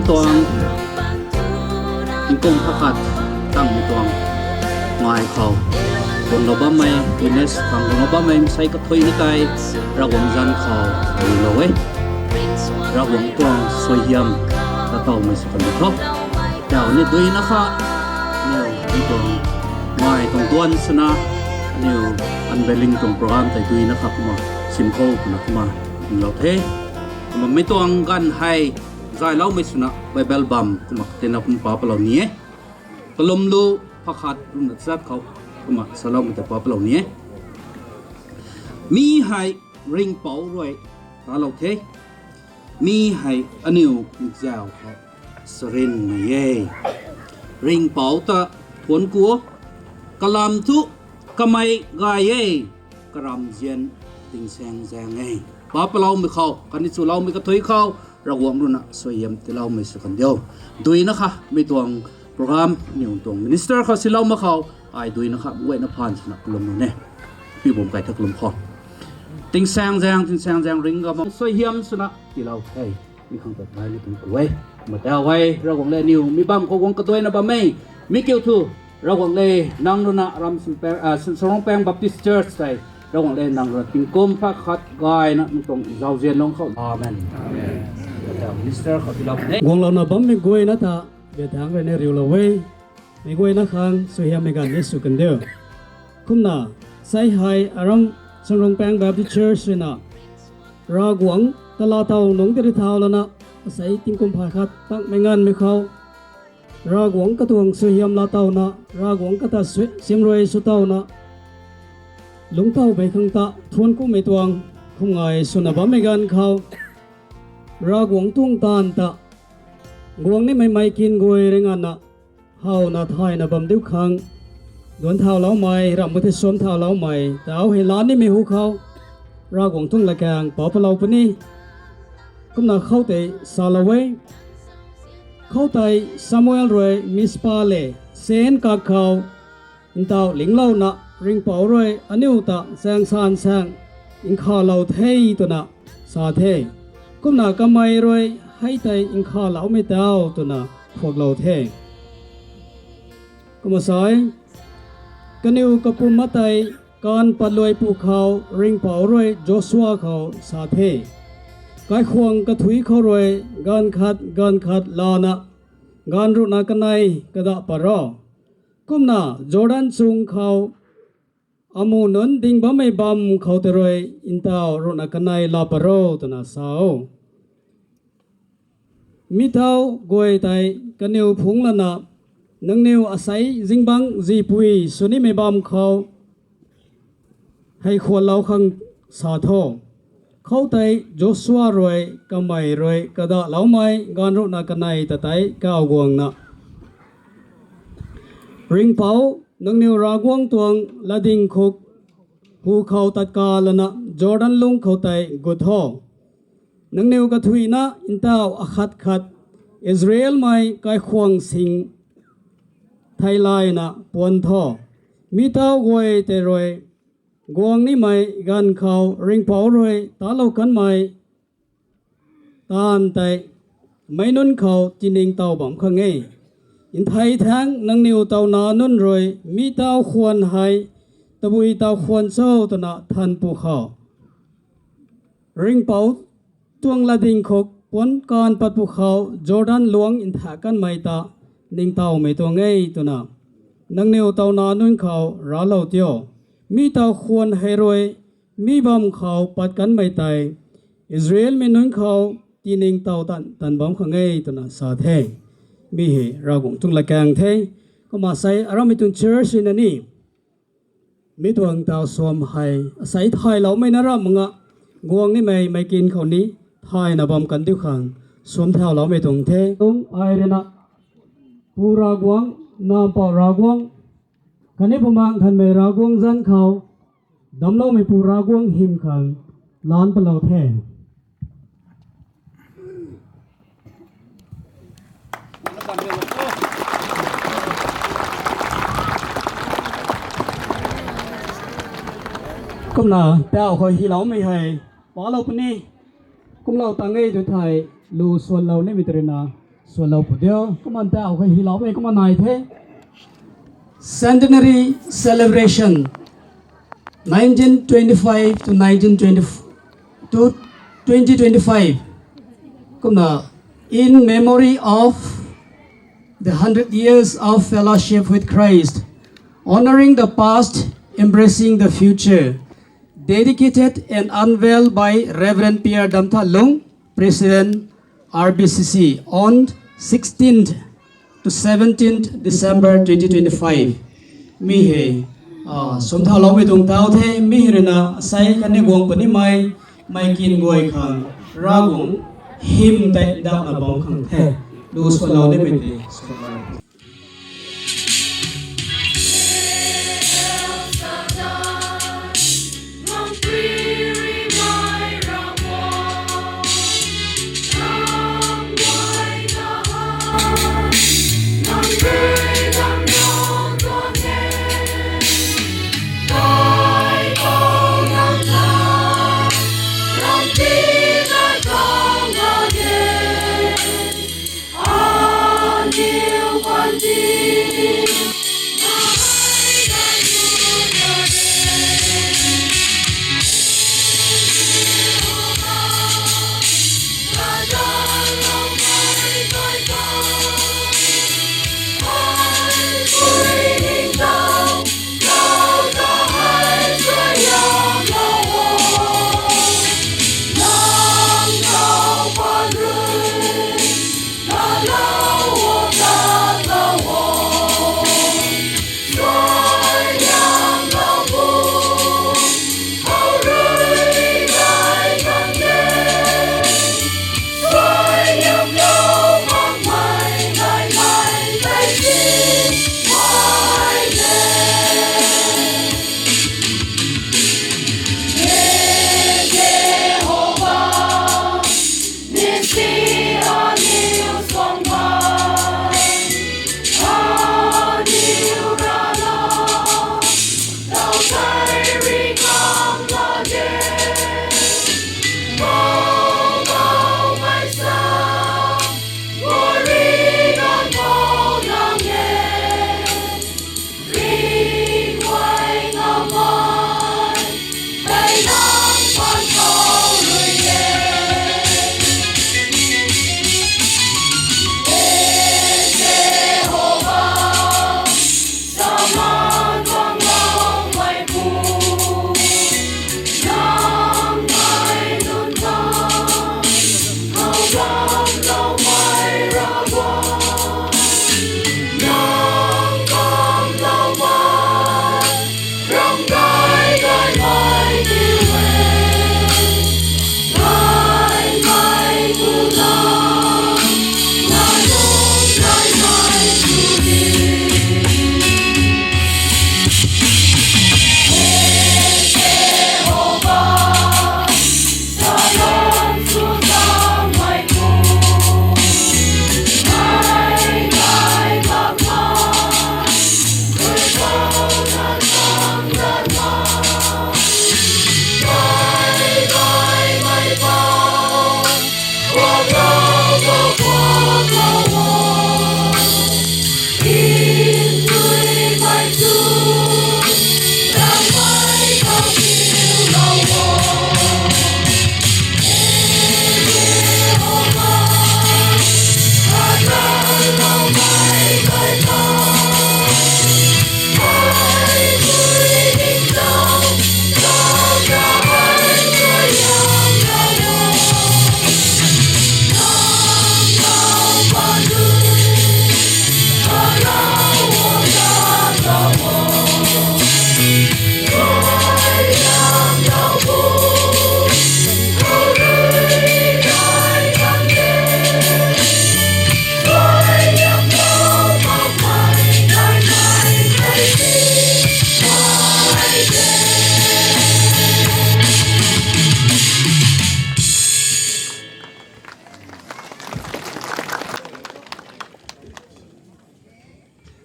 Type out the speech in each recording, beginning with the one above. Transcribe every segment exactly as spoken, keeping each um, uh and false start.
Tuang, tingkum pakhat tangmei tuang ngai khou guanglou bammei, witness khang guanglou bammei, masei kathuina tei Ravguangc zanc khou riulou e. Ravguangc tuang suaihiam ta tawmei sw kan di tho. Tau ni duina kha, aniu tuang ngai tuang duan swna, aniu unveiling tuang program tei duina kha kumna sim khou kumna kumna lou the. Kumna mei tuang ganv hei zayloumei swna Bible bam kumna tina kum pa palou ni e. Kalum lu pakhat runa chat khou kumna saloumei ta pa palou ni e. Mi hei ringhpouc rui talou the. Mi hei aniu zau khou sarinmei e. Ringhpouc ta thuanc ku o. Kalam thu kamei gay e. Karamzian tingsaeng zaeng e. Pa paloumei khou khatni chuloumei kathui khou Ravguangc ruina suaihiam tiiloumei sw kan diu. Duina kha mei tuang program, aniu tuang minister khou silou mak khou, ai duina kha guayna phaan swna kalum nu ne. Pibum kai tha kalum khou, tingsaeng zaeng, tingsaeng zaeng ringc gam suaihiam swna tiilou the. Mi khang tat baimei tuang ku e. Matau hei Ravguangc le aniu mi bam khou guang kaduaina bam e. Mi kiu thu Ravguangc le nang ruina ram Sinrongpang Baptist Church tei Ravguangc le nang ruina tingkum pakhat gayna nang tuang zauzian lung khou. Amen. Minister khou tiilou ne. Guanglouna bammei guayna ta biathaengc rui ni riulou e. Mei guayna khang suaihiammei ganv ni sw kan diu. Kumna, sei hei aram Sinrongpang Baptist Church ruina Ravguangc ta laatow nungc tei ri thau lana, asei tingkum pakhat tangmei nganvmei khou Ravguangc katuang suaihiam laatowna, Ravguangc kata sui- simrui swtowna, lungctawmei khang ta thuanc kumei tuang khum ngai swna bammei ganv khou, Ravguangc tuang taanv ta guang nimei meic kin guay ringana howna thayna bam diu khang duanc thauloumei, ramh mu the suam thauloumei tau hei laa nimei hu khou Ravguangc tuang latkaeng pa palou puni. Kumna khoutei salou e. Khoutei Samuel rui Mispa le Sen kak khou ntaw lingclouna, Ringhpouc rui aniu ta chaeng san saeng nkhavlou the twna sa the. Kumna kamei rui hei tei nkhavloumei tau twna phuaklou the. Kumna sa e, kaniw kapumc tei kaanv patluai pwkhou Ringhpouc rui Joshua khou sa the, kaikhwang kathuic khou rui gaanv khat gaanv khat lana gaanv ruhna kanei kadah pat ro. Kumna Jordan chung khou amuh nunc ding bammei bam khou tei rui ntaw ruhna kanei laa pat ro twna sa o. Mi tau guay tei kaniw phungc lana, nangniw asei zingbangc zipui sw nimei bam khou hei khwanlou khang sa tho. Khoutei Joshua rui kamei rui kadahloumei gaanv ruhna kanei ta tei kaw guangna, Ringhpouc nangniw Ravguangc tuang latdyng khuk hu khou tat ka lana Jordan lungc khou tei gut tho. Nangniw kathuicna ntaw akhat khat Israelmei kaikhwang sing theilayna puan tho. Mi tau guay tei rui guang nimei ganv khou Ringhpouc rui talou kanmei taanv tei meic nunc khou tiningtow bam khang e. Nthei thaengc nangniw tauna nunc rui mi tau khwan hei tabui tau khwan cho twna than pwkhou, Ringhpouc tuang latdyng khuk puanc kaanv pat pwkhou Jordan luangc nthak kanmei ta ningtowmei tuang e twna nangniw tauna nunc khou raclou tio. Mi tau khwan hei rui mi bam khou pat kanmei tei Israelmei nunc khou tiningtow tan tan bam khang e twna sa the. Mi hei Ravguangc tuang latkaeng the. Kumna sei arammei tuang church na ni mi tuang ntaw suam hei asei thayloumei na ramh nga guang nimei meic kin khou ni thayna bam kan diu khang suam thauloumei tuang the. Tuang ai ruina Pu Ravguangc, Nac Mpouh Ravguangc khatni Bumaengh Nthanmei Ravguangc zanc khou damcloumeipu Ravguangc hym khang laanc palou the. Kumna tau khou hyloumei hei palou puni. Kumlou tang e tu thei lu suanlou nimei tei ruina Swalou pu diu, kumna ta, okay, hi lau e, kumna nai the. Centenary celebration, nineteen twenty-five to nineteen twenty to twenty twenty-five. Kumna, in memory of the hundred years of fellowship with Christ, honoring the past, embracing the future, dedicated and unveiled by Reverend Pierre Damthalung, President, R B C C, on sixteenth to seventeenth December twenty twenty-five. Mi hei, ah, sumthau loumei tuang tau the, mi hei rui na, asei khatni guang punimei, mei kin guay khang, Ravguangc hymn tei dakna bam khang the. Lu swalou nimei tei, swalou.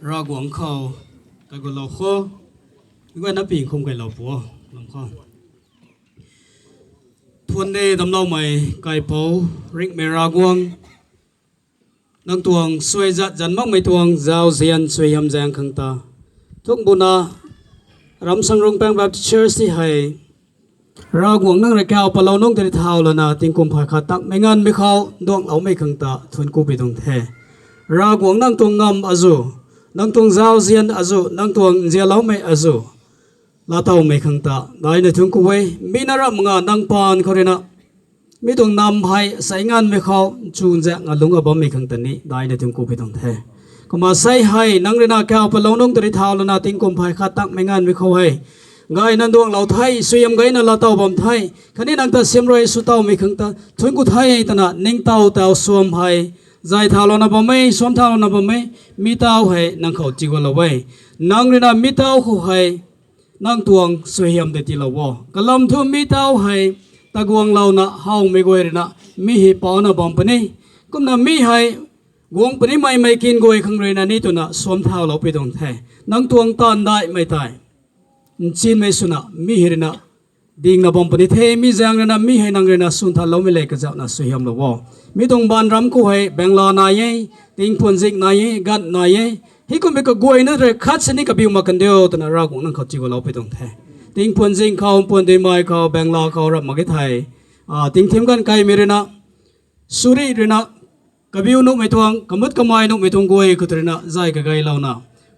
Ravguangc khou, kaigulou khou, mi guayna ping khum kailou pu, lam khou. Thuan de damcloumei kaipouc ringhmei Ravguangc, Nang tuang suai zat zan makmei tuang zauzian suaihiam zaeng khang ta. Thukbuna, Ramsangrungpang Baptist Church ti hei, Ravguangc nang rui kau patlou nungc tari thau lana tingkum phay khat tangmei nganvmei khou duangloumei khang ta thuanc ku pi tuang the. Ravguangc nang tuang ngam azu, nang tuang zauzian azu, nang tuang nzianloumei azu, laatowmei khang ta daina thuanc ku e. Mi na ramh nga nang paan khou rui na, mi tuang nam hei sei nganvmei khou chunzaek nga lungc a bammei khang ta ni daina thuanc ku pi tuang the. Kumna sei hei nang rui na kau patlou nungc tari thau lana tingkum phay khat tangmei nganvmei khou hei, gayna duanglou the, suaihiam gayna laatow bam the, khatni nang ta siamruai sw towmei khang ta thuanc ku the twna ningtow taw suam hei, zay thau louna bam e, suam thau louna bam e, mi taw hei nang khou tigualou e. Nang rui na mi taw khou hei, nang tuang suaihiam tei tiilou o. Kalam thu mi taw hei, taguanglouna howmei guay rui na, mi hei pauna bam puni. Kumna mi hei, guang punimei meic kin guay khang rui na ni twna suam thaulou pi tuang the. Nang tuang taanv daihmei tei nchinmei swna, mi hei rui na, dingna bam puni the, mi zaeng rui na, mi hei nang rui na, swn thanloumei le kazauhna suaihiamlou o. Mi tuang baanv ram khou hei, bengla nai e, tingphuanzing nai e, ganv nai e, hei kummei kaguayna rui khat sini kabiu mak kan diu twna Ravguangc nang khou tigualou pi tuang the. Tingphuanzing khou, mpuan duimei khou, bengla khou rap mak e thei, a, tingthim ganv kaimei rui na, suri rui na, kabiu nuhmei tuang, kamut kamei nuhmei tuang guay khou rui na, zay kagaylouna,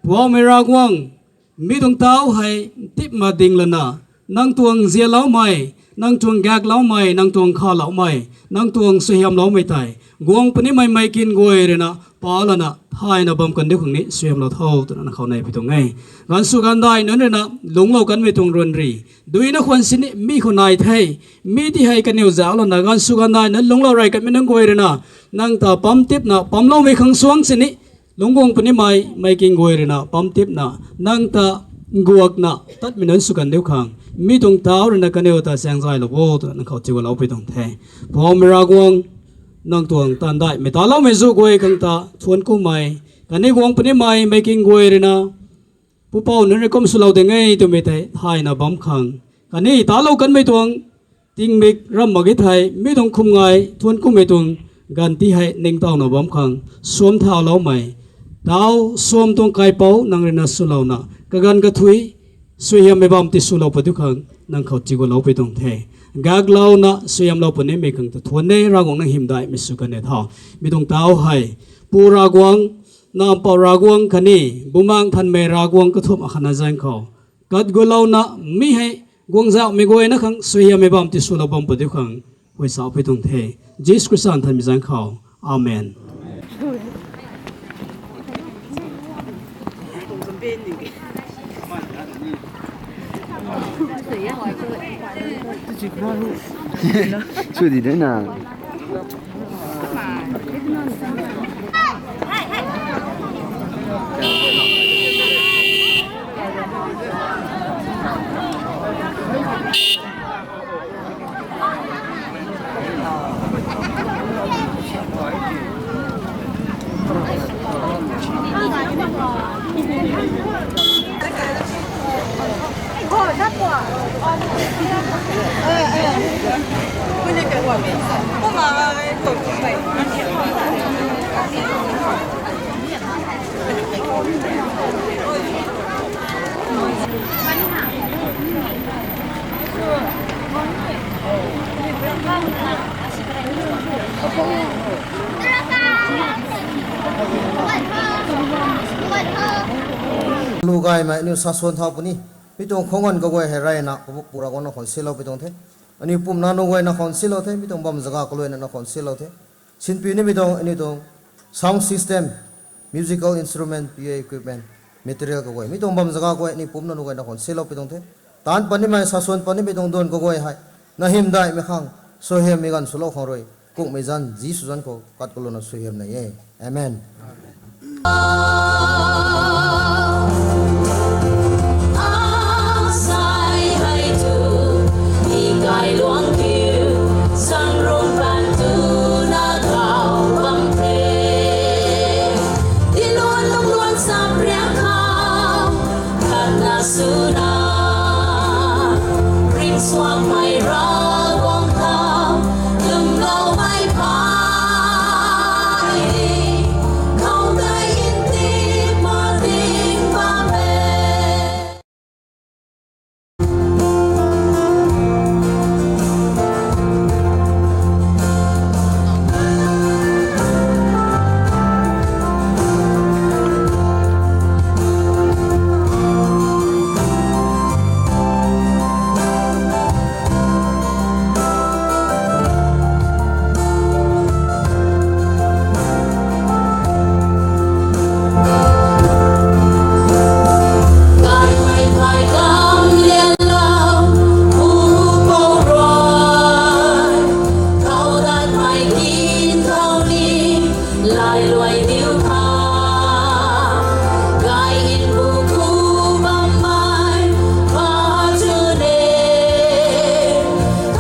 Poubauhmei Ravguangc, mi tuang taw hei, ntipna ding lana, nang tuang nzianloumei, nang tuang gakloumei, nang tuang khaloumei, nang tuang suaihiamloumei tei, guang punimei meic kin guay rui na, pau lana, thayna bam kan diu khang ni, suaihiamlou tho, twna nang khou nei pi tuang e. Ganv sw ganvdaih nunc rui na, lungclou kanmei tuang ruanri, duina khwan sini, mi khou nai the, mi ti hei kaniw zauc lana, ganv sw ganvdaih nunc lungclou rey kanmei nunc guay rui na, nang ta pamtipna, pamloumei khang suang sini, lungc guang punimei, meic kin guay rui na, pamtipna, nang ta nguakna, tatmei nunc sw kan diu khang, mi tuang taw rui na kaniw ta saengzaylou o, twna nang khou tigualou pi tuang the. Poubauhmei Ravguangc, nang tuang taanv daihmei taloumei zu guay khang ta, thuanc kumei, khatni guang punimei, meic kin guay rui na, pupouc nunc rui kum swlou ding e twmei tei, thayna bam khang, khatni talou kanmei tuang, tingmik ramh mak e thei, mi tuang khum ngai, thuanc kumei tuang, ganv ti hei ningtowna bam khang, suam thauloumei, taw suam tuang kaipouc nang rui na swlouna, kaganv kathui, suaihiammei bam ti swlou pat diu khang, nang khou tigualou pi tuang the. Gaklouna, suaihiamlou punimei khang ta thuanc e, Ravguangc nang hymdaihmei sw kan e tho. Mi tuang taw hei, Pu Ravguangc, Nac Mpouh Ravguangc khatni, Bumaengh Nthanmei Ravguangc kathumh akhatna zaeng khou, kat gulouna, mi hei, guangzauhmei guayna khang, suaihiammei bam ti swlou bam pat diu khang, huaysauh pi tuang the. Jisu Khrista nthanmei zaeng khou. Amen. Sw di de na. Lu gaymei aniu sasuan thau puni. Mi tuang khou nganv kaguay hei reyna, Pu Ravguangc nang khou silou pi tuang the. Aniu pumna nunc guay nang khou silou the, mi tuang bam zaga kaluaina nang khou silou the. Sinpi nimei tuang, aniu tuang sound system, musical instrument, P A equipment, material kaguay, mi tuang bam zaga guay, aniu pumna nunc guay nang khou silou pi tuang the. Taanc pat nimei, sasuan pat nimei tuang duan kaguay hei, na hymdaihmei khang, suaihiammei ganv swlou khang rui, kungmei zanc, Jisu zanc khou, kat kalouna suaihiam nei e. Amen. Asei hei tu, mi kailuang kiu, Sangrungpang tu na kau bam the. Tiluan lungluan samriang khou, khatna swna, ringcsuangmei Ravguangc khou, lwmloumei phay, Gay in bu ku bam mai pa tu ne,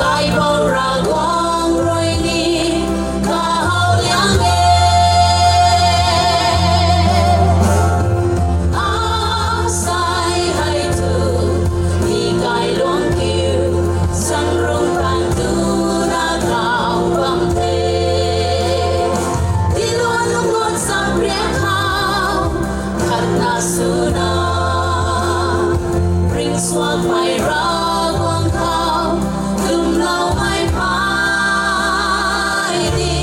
kai bou Ravguangc rui ni kahow liang e. Asei hei tu ni kai luang kiu, sang rung pan tu na kau bam the. Tiluan lungc guat sam riak khou khatna swna, ring suakmei Ravguangc khou lwmloumei phey di,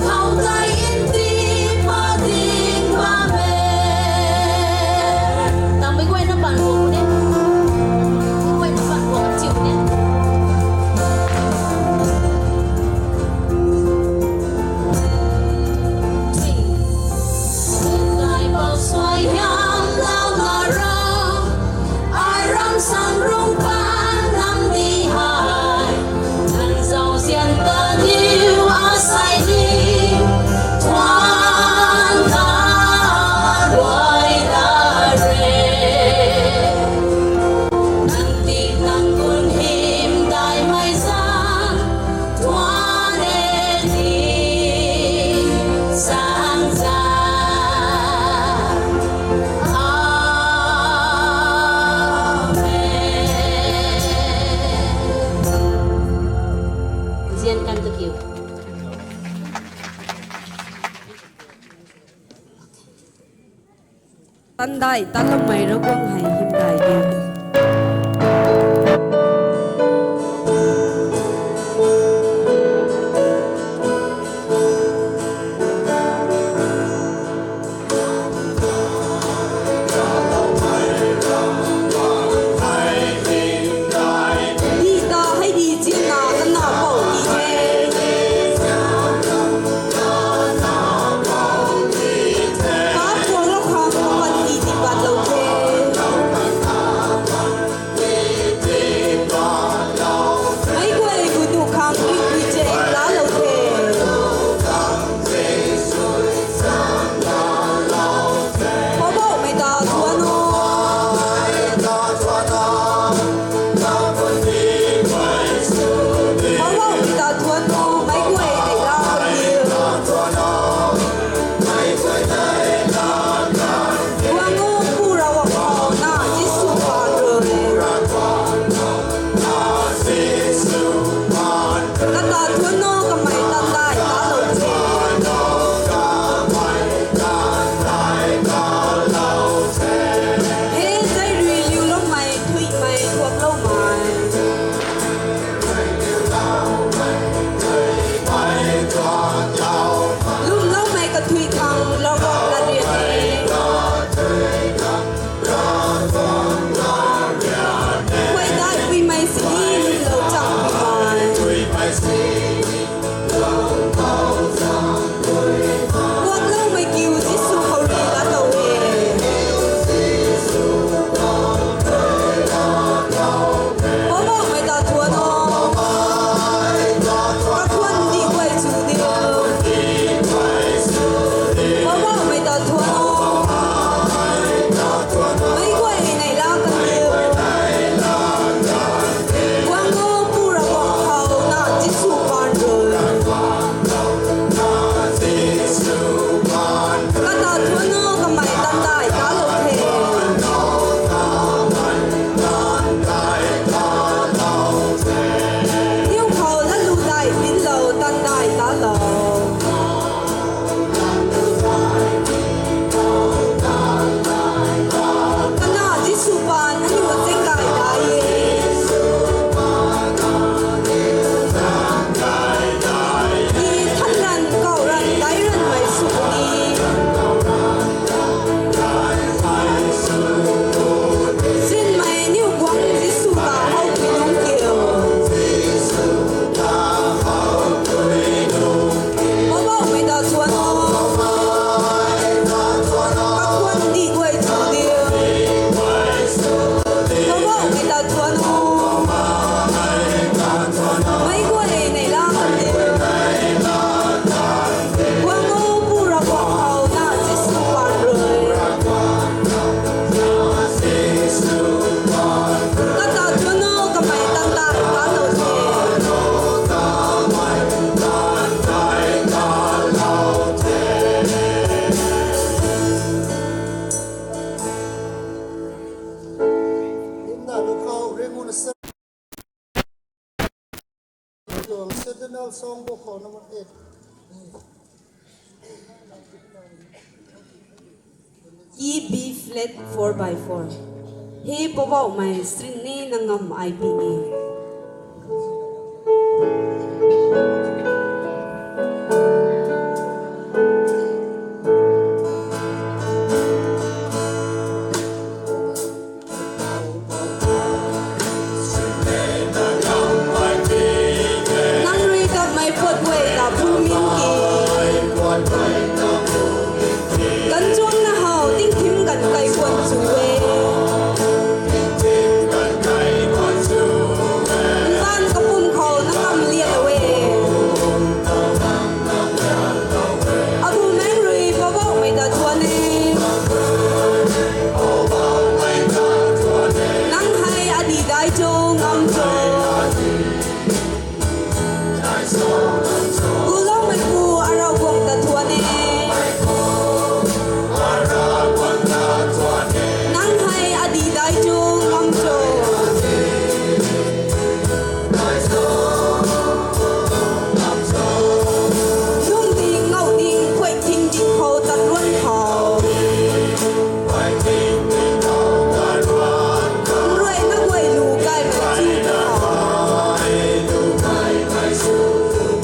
khou tei nti pa ding bam e. Tangmei guayna pan guang ne. Guayna pan guang chiu ne. Three. Kai bou suaihiamlou na ra, ai ram sang rung pan nam di hei, nang zauzian ta niw asei ni, tuang ta luai ta re. Nang ti nang kun hymdaihmei zang, tuang e ni sang zang. Amen. Zian kan tu kiu. Tandai, tatloumei Ravguangc hei hymdaih diu. Di ta hei di zina kana pou ti the. Ka puanglou khang kapat ti ti patlou the. Songbook khou number eight. Key B flat four by four. He Poubauhmei, srin ni na ngam ai pi ni. Nang rui kapmei puat guay ta phu min ki. Ganchuangna how tingthim ganv kai kuan chu e. Mbaanv kapum khou na kam lian lou e. Abumaengh rui Poubauhmei ta thuan e. Nang hei adih dai cho, ngam cho. Guloumeipu, a Ravguangc ta thuan e. Nang hei adih dai cho, ngam cho. Lungning ngau ding khuay thing ding khou tat ruan khou, nruaina guay lu gaymei chu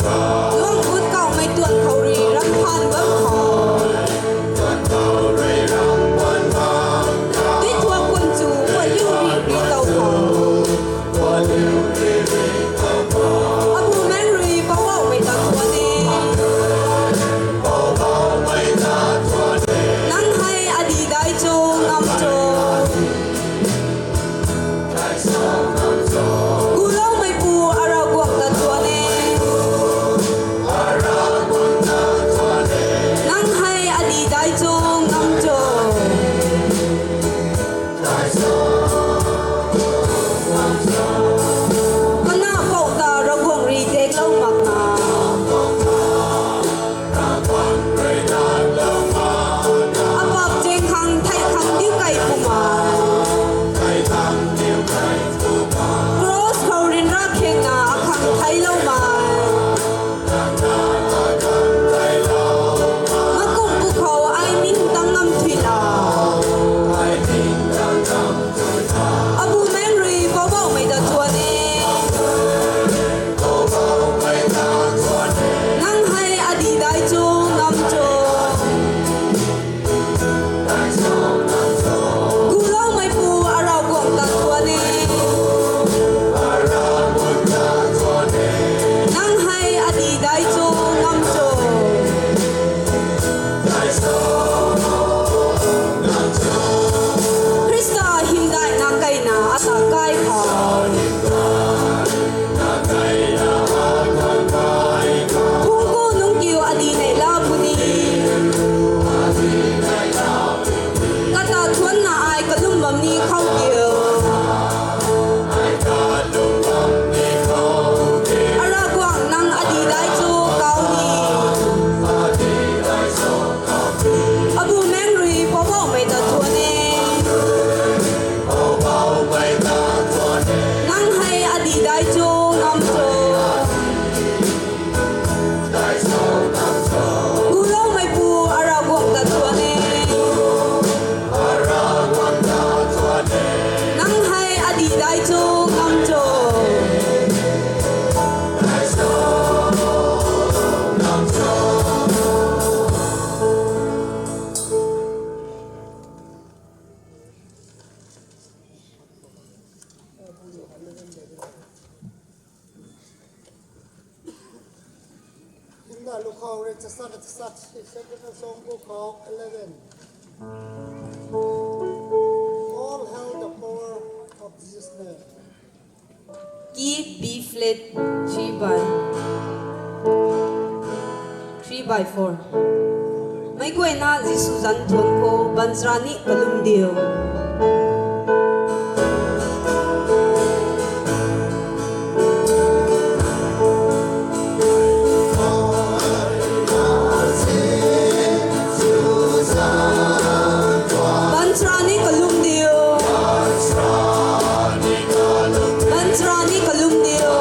khou, luang gut kawmei tuan khou rui ram phaan bam khou, tithuak kun chu khuay liu ri ri tow khou, abumaengh rui Poubauhmei ta thuan e. Nang hei adih dai cho, ngam cho. Guloumeipu, a Ravguangc ta thuan e. Nang hei adih dai cho, ngam cho. Kana pou ta Ravguangc rui teklou makna, apaap cheng khang thei khang diu kai pumei, cross khou ryanra khengna akhang theilou mei, makumh pu khou ai ning tang ngam thuilou, abumaengh rui Poubauhmei ta thuan e. Nang hei adih dai cho, ngam cho. Guloumeipu, a Ravguangc ta thuan e. Nang hei adih dai cho, ngam cho. Khrista hymdaihna kaina ata kai khou, phungc ku nungc kiu adih neihla puni, kata thuanna ai kalum bam ni khou kiu, a Ravguangc, nang adih dai cho, kau ni. Abumaengh rui Poubauhmei ta thuan e. Nang hei adih dai cho, ngam cho. Guloumeipu, a Ravguangc ta thuan e. Nang hei adih dai cho, ngam cho. Hymdaih lu khou rui chasat chasat, Sacred Songbook khou eleven. All hail the power of Jesus' name. Key B flat three by, three by four. Meic guayna Jisu zanc thuan khou baanchara ni kalum diu. Baanchara ni kalum diu. Baanchara ni kalum diu.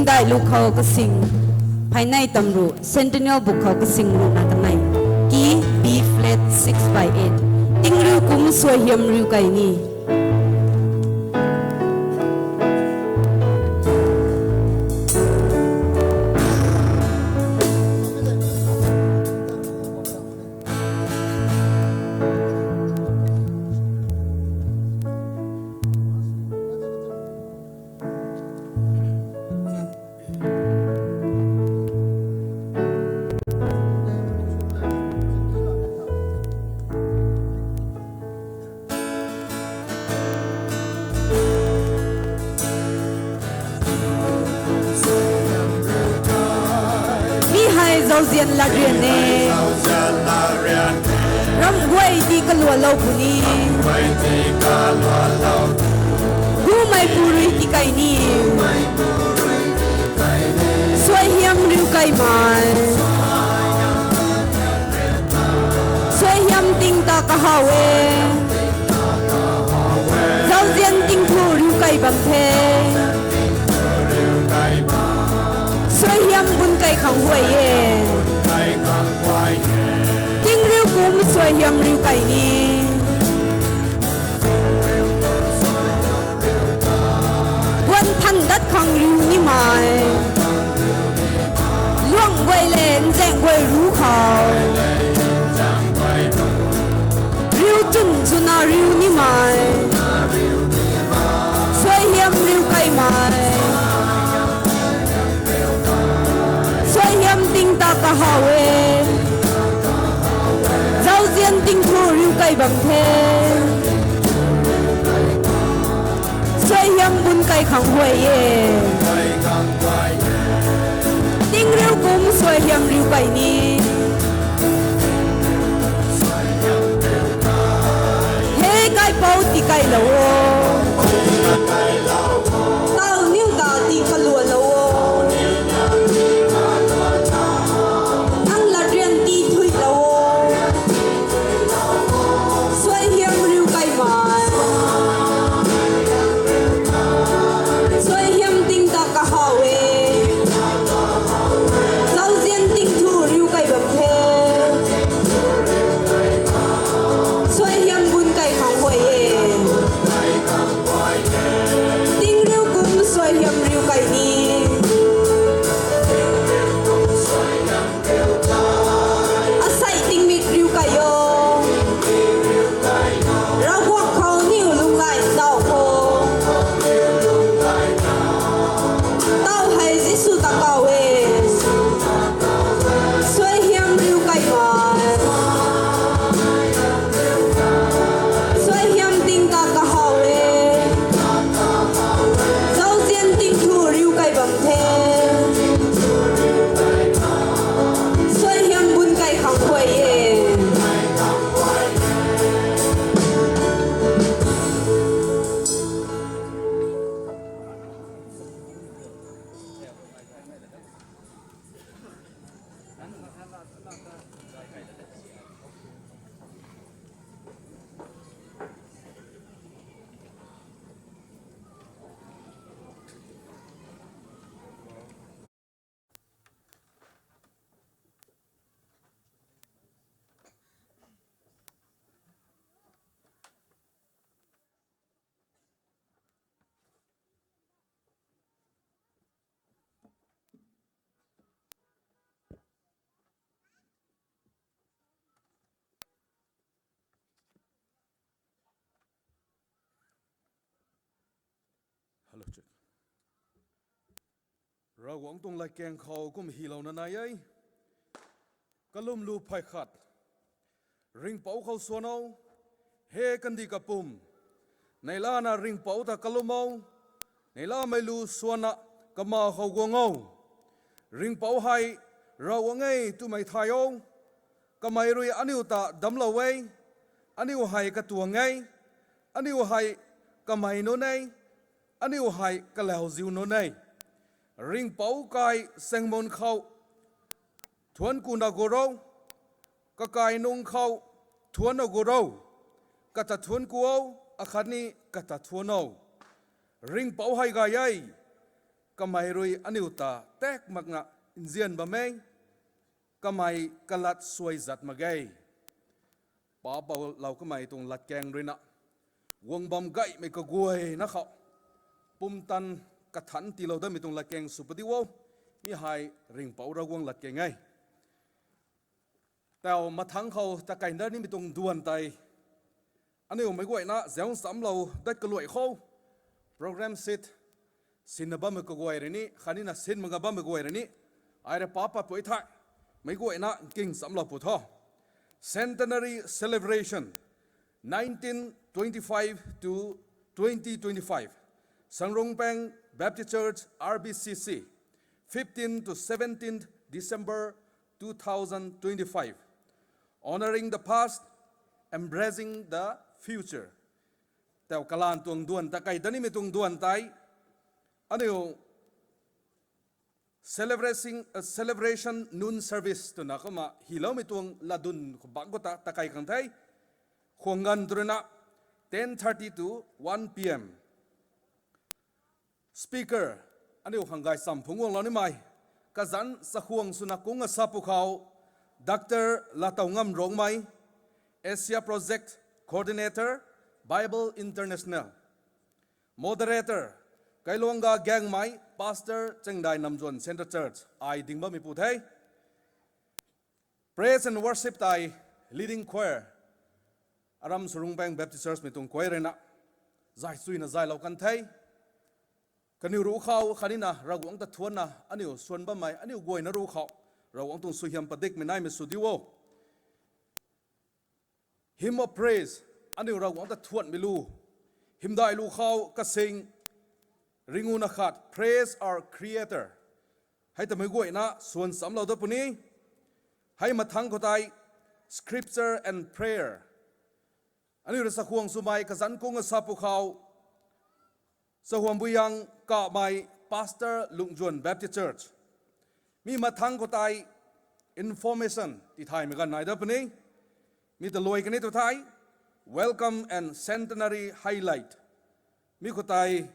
Dailu khou kasing, phaynei tamru, Centennial Book khou kasing ruhna kanei. Key, B flat, six by eight. Tingriu kum suaihiam riu kai ni. Mi hei zauzian latrian e. Ramh guay ti kalualou puni. Gumei pu rui ti kai ni. Suaihiam riu kaimei. Suaihiam ting ta kahaw e. Zauzian tingthu riu kai bam the. Suaihiam bun kai khang huay e. Tingriu kum suaihiam riu kai ni. Guan than dat khang riu nimei. Luang guay le nzaeng guay ru khou. Riu chwn chwna riu nimei. Suaihiam riu kaimei. Suaihiam ting ta kahaw e. Zauzian tingthu riu kai bam the. Suaihiam bun kai khang huay e. Tingriu kum suaihiam riu kai ni. He kaipouc ti kailou o. Tau niw ta ti kalualou o. Nang latrian ti thuilou o. Suaihiam riu kaimei. Suaihiam ting ta kahaw e. Zauzian tingthu riu kai bam the. Suaihiam bun kai khang huay e. Tingriu kum suaihiam riu kai ni. Asei tingmik riu kai o. Ravguangc khou niw lunghlaic tau kho. Tau hei Jisu ta kaw e. Suaihiam riu kaimei. Suaihiam ting ta kahaw e. Zauzian tingthu riu kai bam the. Suaihiam bun kai khang huay e. Hello, check. Ravguangc tuang latkaeng khou kum hylouna nai e. Kalum lu phay khat. Ringhpouc khou swan o, he kandih kapwm. Neihlana ringhpouc ta kalum o, neihlamei lu swanna kama khou guang o. Ringhpouc hei Ravguangc e twmei thay o. Kamei rui aniu ta damclou e. Aniu hei katuang e. Aniu hei kamei nunc e. Aniu hei kalauziu nunc e. Ringhpouc kai sengmun khou thuanc kuna gu ro, kakai nung khou thuanc na gu ro, kata thuanc ku o, akhatni kata thuanc o. Ringhpouc hei gay e. kamei rui aniu ta tak makna nzian bam e, kamei kalat suai zat mak ge. Paap paulou kamei tuang latkaeng ruina guang bam gaymei kaguayna khou pumtan kathanc tiilou datmei tuang latkaeng sw padi o. Mi hei Ringhpouc Ravguangc latkaeng e. Tau mathangc khou ta kai dat nimei tuang duan tei aniu meic guayna zauc nchamclou dat kaluai khou program sheet sinna bammei kaguay rui ni khatnina sin mak ga bammei guay rui ni ai rui paap pat pui the. Meic guayna nking nchamclou pu tho. Centenary Celebration, nineteen twenty-five to twenty twenty-five, Sangrongpang Baptist Church, R B C C, fifteen to seventeen December two thousand twenty-five, honoring the past, embracing the future. Tau kalan tuang duan ta kai dat nimei tuang duan tei aniu celebration, uh, celebration noon service twna kumna hyloumei tuang latdyn khou bangc khou ta ta kai khang the. Khwang ganv tu ruina ten thirty to one P M. Speaker, aniu khang gaychamv phungc guanglou nimei, kazanc chakhwang swna kung asa pwkhou, Doctor Latowngam Rongmei, Asia Project Coordinator, Bible International. Moderator, Kailuangga Gaengmei, Pastor Chengdai Namzuan Central Church, ai ding bammei pu the. Praise and worship tei leading choir, aram Sangrongpang Baptist Church mei tuang choir ruina zay chuyna zaylou kan the. Kaniw ruc khou khatnina Ravguangc ta thuanna aniu swan bammei aniu guayna ruc khou Ravguangc tuang suaihiam padikmei naimei sw diu o. Hymn of praise, aniu Ravguangc ta thuanmei lu. Hymdaih lu khou kasing ringuna khat, Praise Our Creator. Hei ta meic guayna swan nchamclou dat puni. Hei mathangc khou tei scripture and prayer. Aniu rui chakhwang swmei kazanc kung asa pwkhou, Chahuambuiyang Kamei, Pastor, Lungjuan Baptist Church. Mi mathangc khou tei information tithaymei ganv nai dat puni. Mi ta luai kan e tu thei, Welcome and Centenary Highlight. Mi khou tei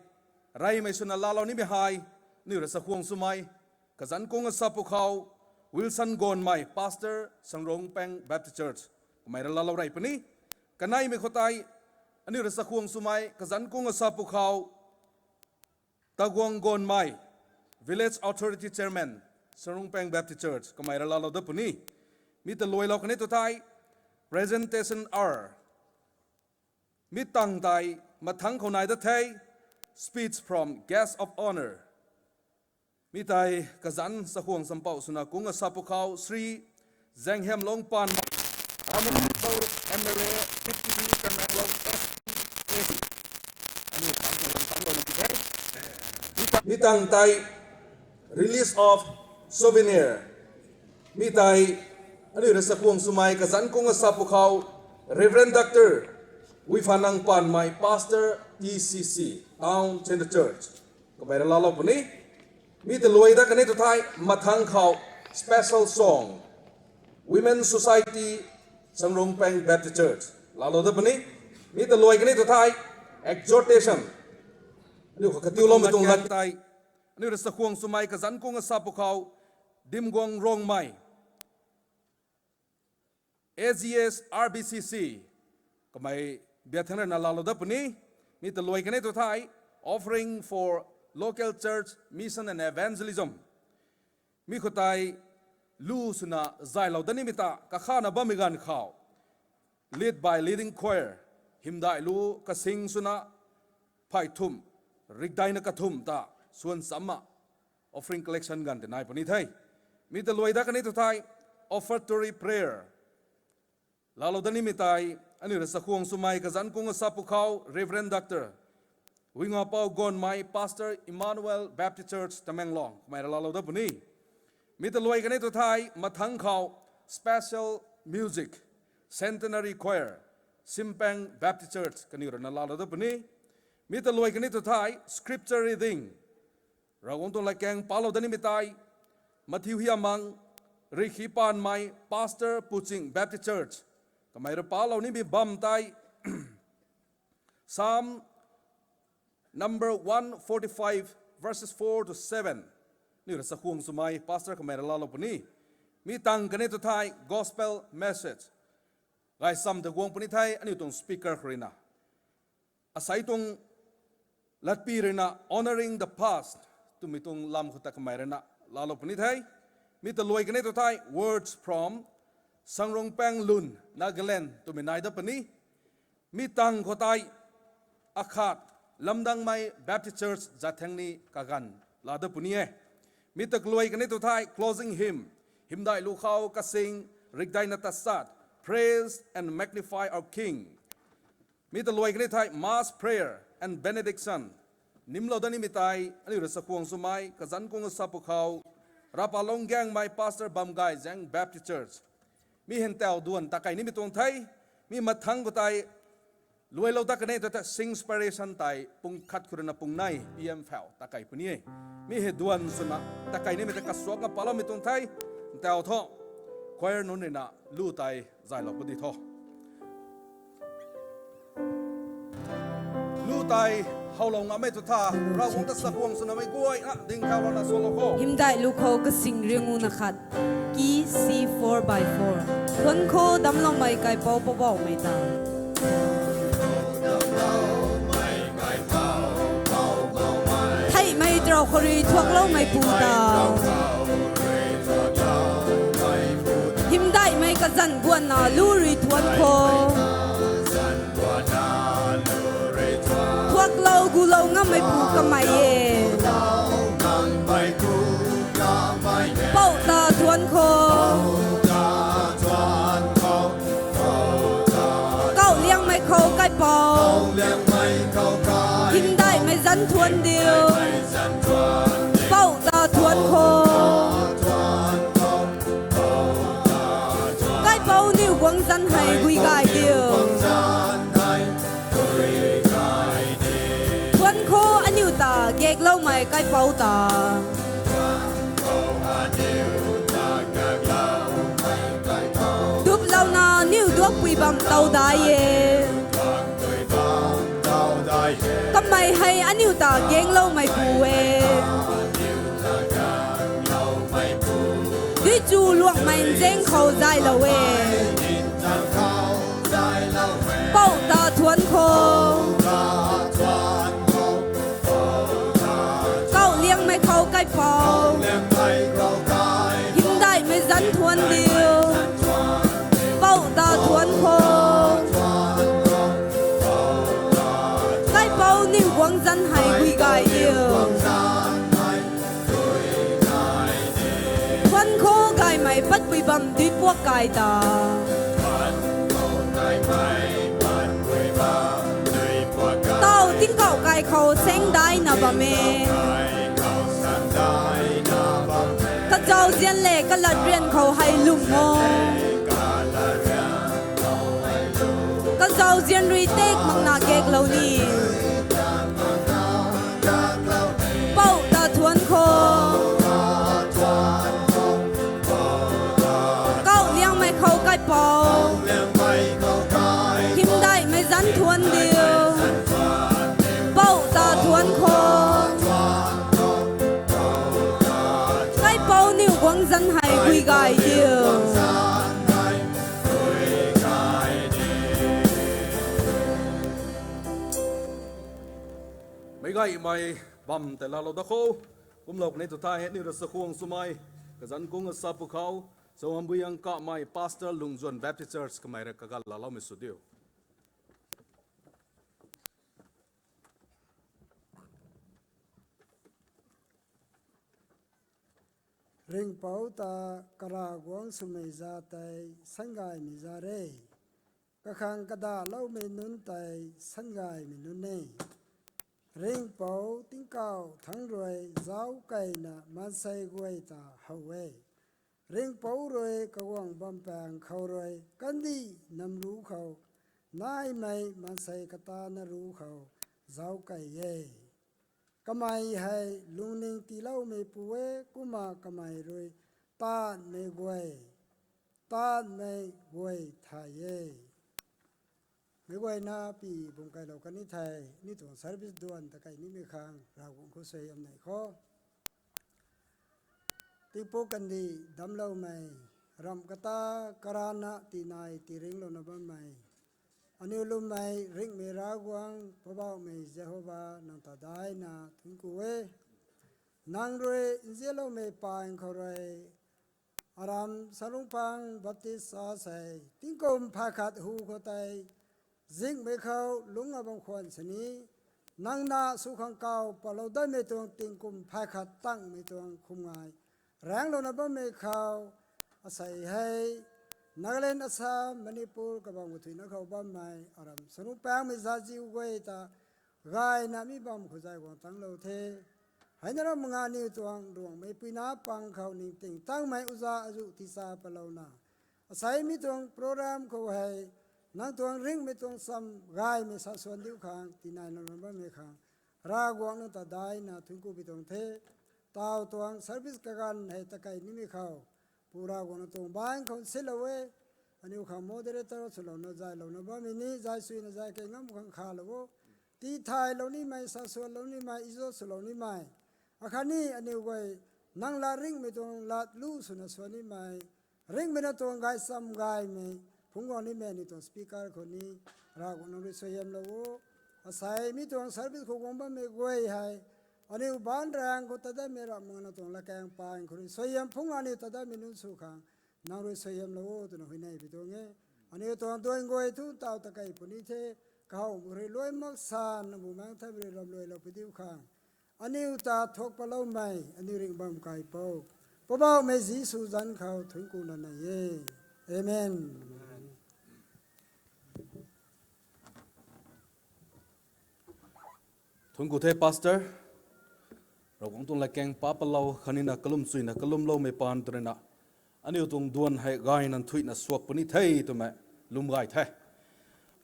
reymei swna laalou nimei hei, aniu rui chakhwang swmei kazanc kung asa pwkhou, Wilson Gonmei, Pastor, Sangrongpang Baptist Church, kamei rui laalou rey puni. Kaneimei khou tei aniu rui chakhwang swmei kazanc kung asa pwkhou, Taguang Gonmei, Village Authority Chairman, Sangrongpang Baptist Church, kamei rui laalou dat puni. Mi ta luailou kan e tu thei, Presentation Hour. Mi tangv tei mathangc khou nai dat the, Speech from Guest of Honour. Mi tei kazanc chakhwang champouh swna kung asa pwkhou, Shri Zaenghiamlung Paanmei, Honourable M L A, Deputy Tamenglong S P, aniu tangv khou tangv lou na pi the. Mi tangv tei Release of Souvenir. Mi tei aniu rui chakhwang swmei kazanc kung asa pwkhou, Reverend Doctor Wifanang Paanmei, Pastor, T C C, Town Centre Church, kamei rui laalou puni. Mi ta luai dat kan e tu thei mathangc khou special song, Women Society, Sangrongpang Baptist Church, laalou dat puni. Mi ta luai kan e tu thei exhortation, aniu khou katiuloumei tuang lat tei aniu rui chakhwang swmei kazanc kung asa pwkhou, Dimguang Rongmei, A G S R B C C, kamei biak thangc rui na laalou dat puni. Mi ta luai kan e tu thei, Offering for Local Church Mission and Evangelism. Mi khou tei lu swna zaylou dat nimei ta kakhana bammei ganv khou, lead by leading choir, hymdaih lu kasing swna phey thumh, rikdaina kathumh ta swan chamna offering collection ganv tei nai puni the. Mi ta luai dat kan e tu thei, Offertory Prayer, laalou dat nimei tei aniu rui chakhwang swmei kazanc kung asa pwkhou, Reverend Doctor Wingapou Gonmei, Pastor, Emmanuel Baptist Church, Tamenglong, kamei rui laalou dat puni. Mi ta luai kan e tu thei mathangc khou special music, Centenary Choir, Simpang Baptist Church, kaniw rui na laalou dat puni. Mi ta luai kan e tu thei scripture reading, Ravguangc tuang latkaeng palou dat nimei tei, Matthew Hiamang, Rikhi Paanmei, Pastor, Puching Baptist Church, kamei rui palou nimei bam tei Psalm number one forty-five, verse one. verses four to seven. Aniu rui chakhwang swmei pastor kamei rui laalou puni. Mi tang kanei tu thei gospel message. Gay sam ta guang puni thei aniu tuang speaker khou ruina, asei tuang latpi ruina Honoring the Past twmei tuang lam khou ta kamei ruina laalou puni the. Mi ta luai kanei tu thei Words from Sangrongpang Lun, Nagaland twmei nai dat puni. Mi tang khou tei akhat Lamdangmei Baptist Church Zathaengni kaganv laa dat puni e. Mi ta kaluai kanei tu thei closing hymn, Hymdaih Lu Khou Kasing Rikdaina Tasat, Praise and Magnify Our King. Mi ta luai kanei thei Mass Prayer and Benediction. Nimlou dat nimei tei aniu rui chakhwang swmei kazanc kung sa pwkhou, Rapalong Gaengmei Pastor Bamgay Zaeng Baptist Church. Mi hei ntaw duan takei nimei tuang the. Mi mathangc khou tei luailou dat kanei tu thei Sing Inspiration tei pung khat khou ruina pung nei P M phau takei puni e. Mi hei duan swna takei nimei tei kasuak nga paloumei tuang the. Ntaw thu choir nunc ruina lu tei zaylou pudi tho. Lu tei howlou ngamei tu tha, Ravguangc ta chakhwang swnamei guayna ding thaulouna salou kho. Hymdaih Lu Khou Kasing Rianguna Khat, key C four by four. Thuanc khou damcloumei kaipouc Poubauhmei ta, theihmei trou khou rui thuakloumei pu ta, hymdaihmei kazanc guanna lu rui thuanc khou thuaklou gulou ngammeipu kamei e. Pouh ta thuanc khou, kauh liangmei khou kaipouc, hymdaihmei zanc thuanc diu. Pouh ta thuanc khou, kaipouc niw guangc zanc hei gui gay diu. Thuanc khou aniu ta gekloumei kaipouc ta, duplouna niw duakpui bam tow dai e. Kamei hei aniu ta gengloumeipui e. Duichu luangmei nzaeng khou zaylou e. Pouh ta thuanc khou, kauh liangmei khou kaipouc, hymdaihmei zanc thuanc diu. Pouh ta thuanc khou, kaipouc niw guangc zanc hei gui gay diu. Thuanc khou gaymei patpui bam duipuak kai ta, tau tingkauh kai khou saengdaina bam e. Kazauzian le kalat rian khou hei lwm o. Kazauzian rui tek makna geklou ni. Pouh ta thuanc khou, kauh liangmei khou kaipouc, hymdaihmei zanc thuanc diu. Pouh ta thuanc khou, kaipouc niw guangc zanc hei gui gay diu. Meicgaymei bam tei laalou dat kho. Kumlou kanei tu thei aniu rui chakhwang swmei kazanc kung sa pwkhou, Chawambuyang Kamei Pastor, Lungzwan Baptist Church kamei rui kaganv laaloumei sw diu. Ringhpouc ta Karavguangc swmei zat tei sangaymei zat e. Kakhang kadahloumei nunc tei sangaymei nunc e. Ringhpouc tingkauh thangc rui zauckeyna maansei guay ta how e. Ringhpouc rui kaguang bampaeng khou rui kandih namru khou naimei maansei katana ruc khou zauckey e. Kamei hei lungning tiiloumeipu e, kumna kamei rui taanvmei guay, taanvmei guay thay e. Meic guayna pi bum kailou kan ni thei, ni tuang service duan ta kai nimei khang Ravguangc khou suaihiam nei kho. Tingpuk kandih damcloumei, ramh kata karana tinai tiringlouna bammei, aniu lwmmei ringhmei Ravguangc Poubauhmei Jehova nang ta daina thuanc ku e. Nang rui nzianloumei paan khou rui, Aram Salungpang Baptist Church hei tingkum phay khat hu khou tei zinghmei khou lungc a bam khwan sini, nang na sw khang kaw palou datmei tuang tingkum phay khat tangmei tuang khum ngai raenglouna bammei khou, asei hei Nagaland, Assam, Manipur kabam kathuina khou bammei Aram Salungpangmei zaziu guay ta gayna mi bam khou zay guang tanglou the. Heina ram nga aniu tuang Ruangmei puina pang khou ningting tangmei uza azu ticha palouna, asei mi tuang program khou hei nang tuang ringhmei tuang cham gaymei sa suan diu khang tinai nang bammei khang Ravguangc nang ta daina thuanc ku pi tuang the. Tau tuang service kaganv hei ta kai nimei khou, Pu Ravguangc nang tuang baanc khou silou e. Aniu khang moderator swlouna zaylouna bammei ni zay suina zay kei ngam khang khalou o. Tithaylou nimei, sa suanlou nimei, izo swlou nimei, akhatni aniu guay nang lat ringhmei tuang lat lu swna suan nimei, ringhmei na tuang gaychamv gaymei phungc guang nimei aniu tuang speaker khou ni Ravguangc nang rui suaihiamlou o. Asei mi tuang service khou guang bammei guay hei aniu baanc raeng khou ta datmei ramh mana tuang latkaeng paan khou rui suaihiam phungc aniu ta datmei nunc sw khang nang rui suaihiamlou o twna huayney pi tuang e. Aniu tuang duan guay thu taw ta kai puni the, kahowmei rui luai mak san nang bu maengc thaymei rui lamluailou pi diu khang aniu ta thuak paloumei aniu ringh bam kaipouc Poubauhmei Jisu zanc khou thuanc ku na nei e. Amen. Thuanc ku the, Pastor. Ravguangc tuang latkaeng pa palou khatnina kalum chuina kalumloumei paan tw ruina, aniu tuang duan hei gayna nthuihna suak puni the twmei lwm gay the.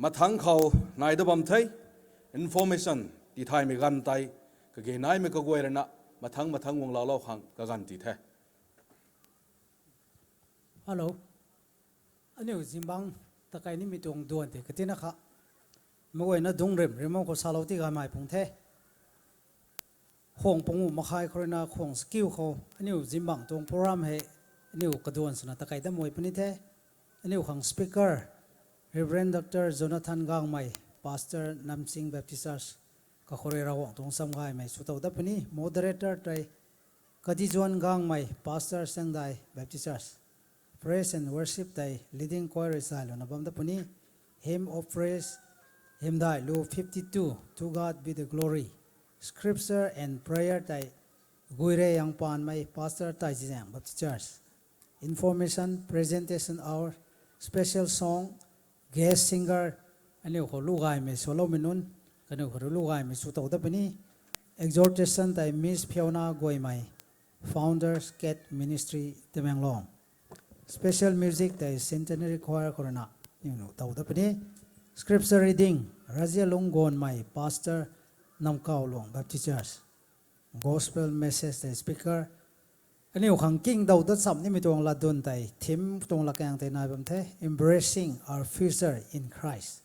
Mathangc khou nai da bam the, information tithaymei ganv tei, kage naimei kaguay ruina mathangc mathangc guang laalou khang kaganv ti the. Hello. Aniu zingbangc ta kai nimei tuang duan tei katina kha, meic guayna dungc rimh rimh khou salou ti gaymei pung the. Khwang panguh makhai khou ruina khwang chakiu khou aniu zingbangc tuang program hei aniu kaduan swna ta kai dat mei puni the. Aniu khang speaker, Reverend Doctor Jonathan Gangmei, Pastor Namsing Baptist Church, kakhou rui Ravguangc tuang cham gaymei sw tow dat puni. Moderator tei Kadijuan Gangmei, Pastor Sangdai Baptist Church. Praise and worship tei leading choir rui sailouna bam dat puni. Hymn of praise, hymdaih lu fifty two, To God be the glory. Scripture and prayer tei Guire Yangpanmei, Pastor Taizizaeng Baptist Church. Information, presentation hour, special song, guest singer, aniu khou lu gaymei swloumei nunc, kaniw khou rui lu gaymei sw tow dat puni. Exhortation tei Miss Fiona Guaymei, Founders Gate Ministry, Tamenglong. Special music tei Centenary Choir khou ruina aniu nuh tow dat puni. Scripture reading, Razialung Gonmei, Pastor, Namkawluang Baptist Church. Gospel message tei speaker, aniu khang kingdou dat cham nimei tuang latdun tei, theme tuang latkaeng tei nai bam the, Embracing Our Future in Christ.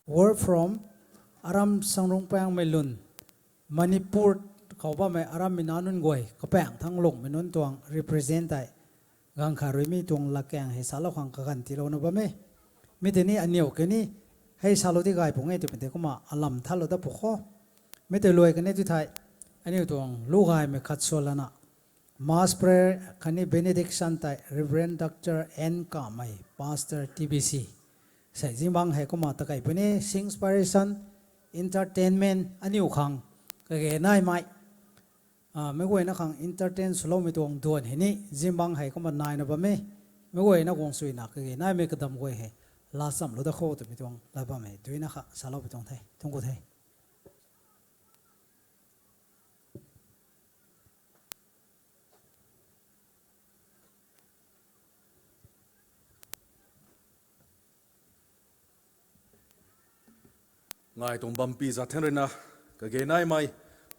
Word from Aram Sangrungpangmei lun, Manipur khou bammei Arammei nac nunc guay kapaeng thangc lungmei nunc tuang represent tei, ganv khat rui mi tuang latkaeng hei salou khang kaganv tiilouna bam e. Mi tei ni aniu kini hei salou di gay pung e twpui tei kumna alam thalou dat pw kho. Mi tei luai kani tu thei, aniu tuang lu gaymei khat sw lana, Mass prayer khatni benediction tei Reverend Doctor N Kamei, Pastor T B C. Sei zingbangc hei kumna ta kai puni, sing inspiration, entertainment, aniu khang kage naimei, meic guayna khang entertain swloumei tuang duan hei ni zingbangc hei kumna naina bam e. Meic guayna guang suina kage naimei kadam guay hei laa chamlou dat kho twmei tuang lat bam e. Duina kha saloupui tuang the, thungc ku the. Ngai tuang bampi zat than ruina, kage naimei,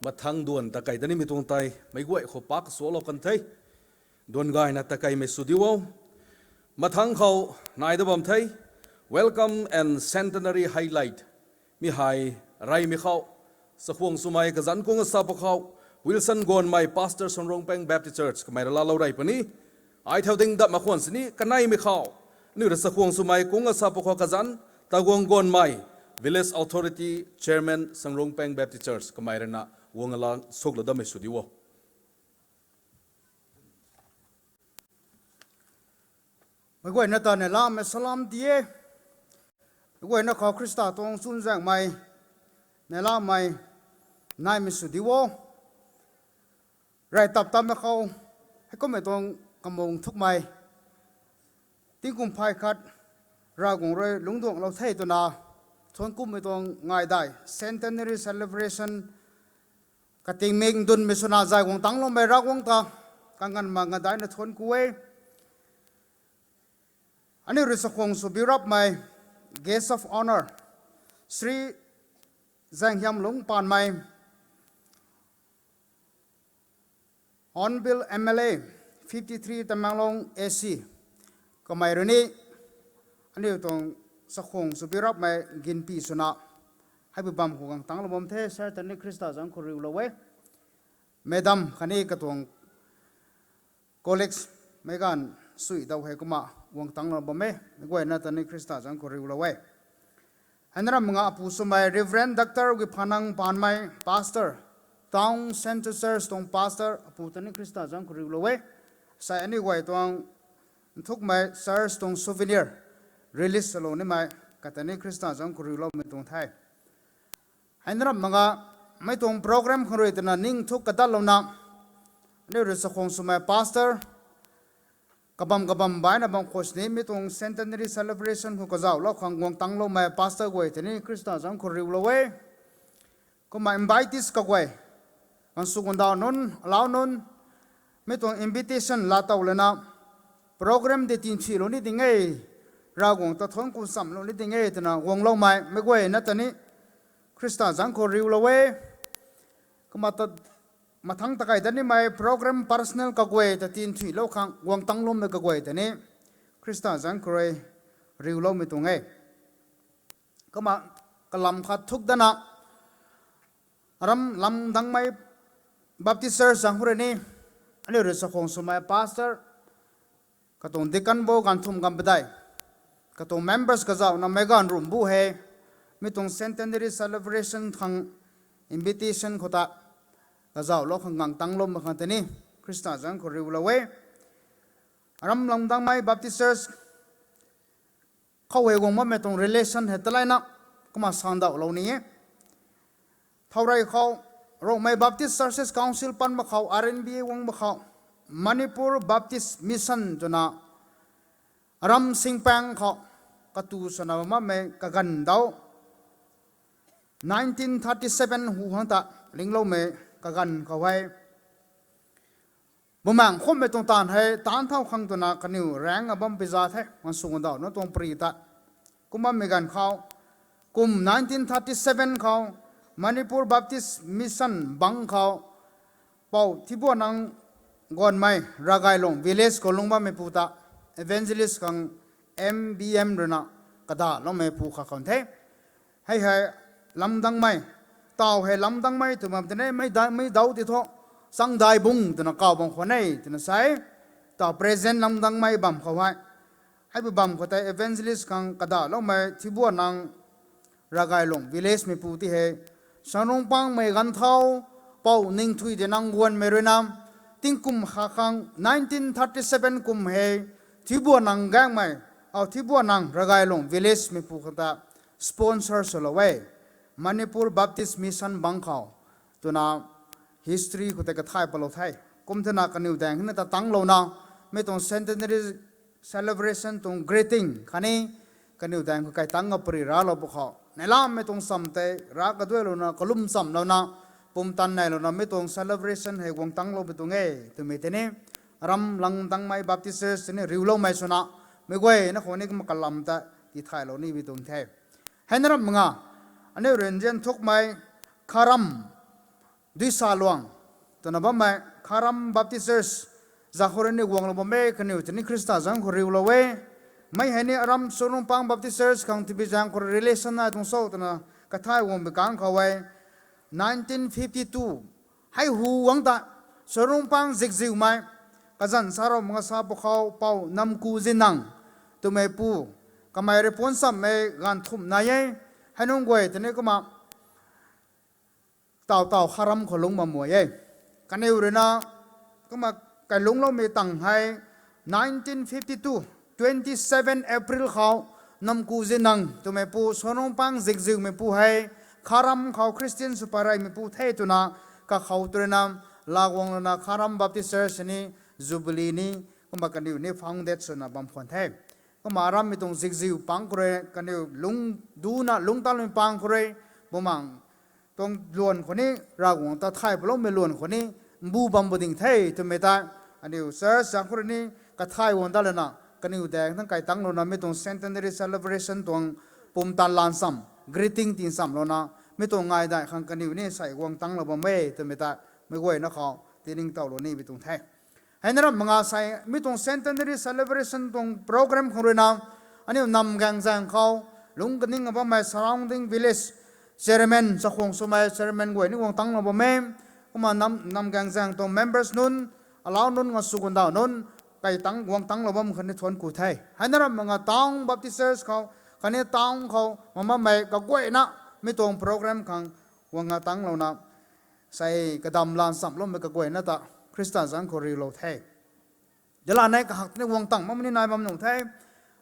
mathangc duan ta kai dat nimei tuang tei meic guay khou pak kasualou kan the. Duan gayna ta kaimei sw diu o. Mathangc khou nai dat bam the, Welcome and Centenary Highlight. Mi hei, reymei khou, sakhwang swmei kazanc kung asa pwkhou, Wilson Gonmei, Pastor Sanrongpeng Baptist Church, kamei rui laalou rey puni. Ai thau ding dap mak khwan sini kaneimei khou, aniu rui sakhwang swmei kung asa pwkhou kazanc, Taguang Gonmei, Village Authority Chairman, Sanrongpeng Baptist Church, kamei rui na guang ala suklou dammei sw di o. Meic guayna ta neihlamei salam ti e. Meic guayna khou Khrista tuang chuzaenghmei, neihlamei, naimei sw di o. Rey tap tammei khou, heikummei tuang kamung thukmei, tingkum phay khat, Ravguangc rui lungcduanglou the twna, thuanc kummei tuang ngaidai, centenary celebration, katingmik ndunmei swna zay guang tangloumei Ravguangc ta, kanganv ma ngadaina thuanc ku e. Aniu rui sakhwang sw biurapmei, Guest of Honour, Shri Zaenghiamlung Paanmei, Honourable M L A, fifty three Tamenglong A C, kamei rui ni, aniu tuang sakhwang sw biurapmei ginpi swna, hei bam khou guang tanglou bam the, sir ta ni Khrista zanc khou riulou e. Madam khatni katuang colleagues, meic ganv sui dau hei kumna guang tanglou bam e, meic guayna ta ni Khrista zanc khou riulou e. Hei na ram nga apu swmei Reverend Doctor Guiphanang Paanmei, Pastor, Town Centre Church tuang Pastor, apu ta ni Khrista zanc khou riulou e. Sai aniu guay tuang nthukmei church tuang souvenir release salou nimei, kata ni Khrista zanc khou riuloumei tuang the. Hei na ram nga, mei tuang program khang rui twna ning thuk kadalouna, aniu rui sakhwang swmei pastor, kabam kabam baina bam khou sini mi tuang centenary celebration khou kazauhlou khang guang tangloumei pastor guay ta ni Khrista zanc khou riulou e. Kumna invitees kaguay, gansw gandauh nunc, alau nunc, mi tuang invitation laatow lana, program tei tinthuilou ni ding e, Ravguangc ta thuanc ku chamlou ni ding e twna guangloumei meic guayna ta ni Khrista zanc khou riulou e. Kumna ta, mathangc ta key dat nimei program personal kaguay ta tinthuilou khang guang tangloumei kaguay ta ni Khrista zanc khou rui riuloumei tuang e. Kumna kalam khat thuk dana, Aram Lamdangmei Baptist Church zanc khou rui ni, aniu rui sakhwang swmei pastor, katuang deacon bo ganvthumh ganv padeih, katuang members kazauhna meic ganv rumbu hei, mi tuang centenary celebration khang invitation khou ta kazauhlou khang guang tangloumei khang ta ni Khrista zanc khou riulou e. Aram Lamdangmei Baptist Church khou hei guang bammei tuang relation hei talaina kumna sandauhlou ni e. Thourey khou, Rongmei Baptist Churches Council pan mak khou, R N B A guang mak khou, Manipur Baptist Mission twna, Aram Singpaeng khou, katu swna bammei kaganv dau, nineteen thirty seven hu hang ta, lingloumei kaganv khou hei, Bumaengc khummei tuang taanv hei taanc thau khang twna kaniw raeng a bam pui za the, gansw gandauh nunc tuang pary ta. Kum bammei ganv khou, kum nineteen thirty seven khou, Manipur Baptist Mission bangc khou, Pou Thibuanang Gonmei, Ragailong Village khou lungc bammeipu ta, evangelist khang M B M ruina kadaloumeipu khat khou the. Hei hei Lamdangmei, taw hei Lamdangmei tw bam tei ne, mei da-, mei dau ti thu, Changdaibung twna kaw bam khwan e twna sa e. Taw present Lamdangmei bam khou hei, hei bam khou tei evangelist khang kadaloumei Thibuanang, Ragailong Village meipu ti hei, Sanrungpangmei ganv thau, Pou Ningthuidinang Gonmei ruina, tingkum khat khang nineteen thirty seven kum hei, Thibuanang Gaengmei, au Thibuanang Ragailong Village meipu khang ta sponsor swlou e, Manipur Baptist Mission bangc khou, twna history khou tei kathay palou the. Kum thena kaniw daeng hina ta tanglouna, mi tuang centenary celebration tuang greeting khatni, kaniw daeng khou kai tangc a pary raclou pw khou, neihlammei tuang cham tei rav kaduailouna, kalum chamlouna, pumtan neilouna mi tuang celebration hei guang tangloumei tuang e twmei tei ni, Aram Lamdangmei Baptist Church tei ni riuloumei swna, meic guayna khou ni kumna kalam ta tithaylou nimei tuang the. Hei na ram nga, aniu rui nzian thukmei, Kharam Duisaluang twna bammei Kharam Baptist Church zanc khou rui ni guanglou bam e, kaniw tei ni Khrista zanc khou riulou e. Mei hei ni aram Sonrungpang Baptist Church khang tibi zaeng khou relation nai tuang cho twna kathay guangmei kang khou e. Nineteen fifty two hei hu guang ta Sonrungpang Zikziumei, kazanc sa rou manga sa pwkhou Pou Namku Zinang twmei pu, kamei rui puan chammei ganv thumh nai e. Hei nunc guay tei ni kumna taw taw kharam khou lungc bam e. Kaniw rui na kumna kailungcloumei tang hei nineteen fifty two, twenty seven April khou Namku Zinang twmei pu, Sonrungpang Zikziumei pu hei kharam khou Christian sw pat reymei pu the twna kakhou tu rui na laguang lana kharam Baptist Church ni, Jubilee ni, kumna kaniw ni founded swna bam khwan the. Kumna arammei tuang Zikziu pang khou rui kaniw lung duna lungc tanmei pang khou rui Bumaengh tuang luan khou ni, Ravguangc ta thay paloumei luan khou ni mbu bam pu ding the twmei tei aniu church zaeng khou rui ni kathay guang dat lana kaniw daeng thang kai tangclouna mi tuang centenary celebration tuang pumtan lan cham, greeting tin chamlouna mi tuang ngai dai khang kaniw ni sei guang tangclou bam e twmei tei meic guayna khou tiningtowlou ni bi tuang the. Hei na ram manga sei mi tuang centenary celebration tuang program khang rui na aniu Namgaeng zaeng khou lungc kaning a bammei surrounding village chairman, chakhwang swmei chairman guay ni guang tangclou bam e. Kumna Namgaeng zaeng tuang members nunc, alau nunc, nga sw gundau nunc kai tang guang tangclou bam khatni thuanc ku the. Hei na ram manga town Baptist Church khou khatni town khou mamamei kaguayna mi tuang program khang guang tangclouna sei kadam lan chamloumei kaguayna ta Khrista zaeng khou riulou the. Dala nei kahak tini guang tang makmei ni nai bam nuh the.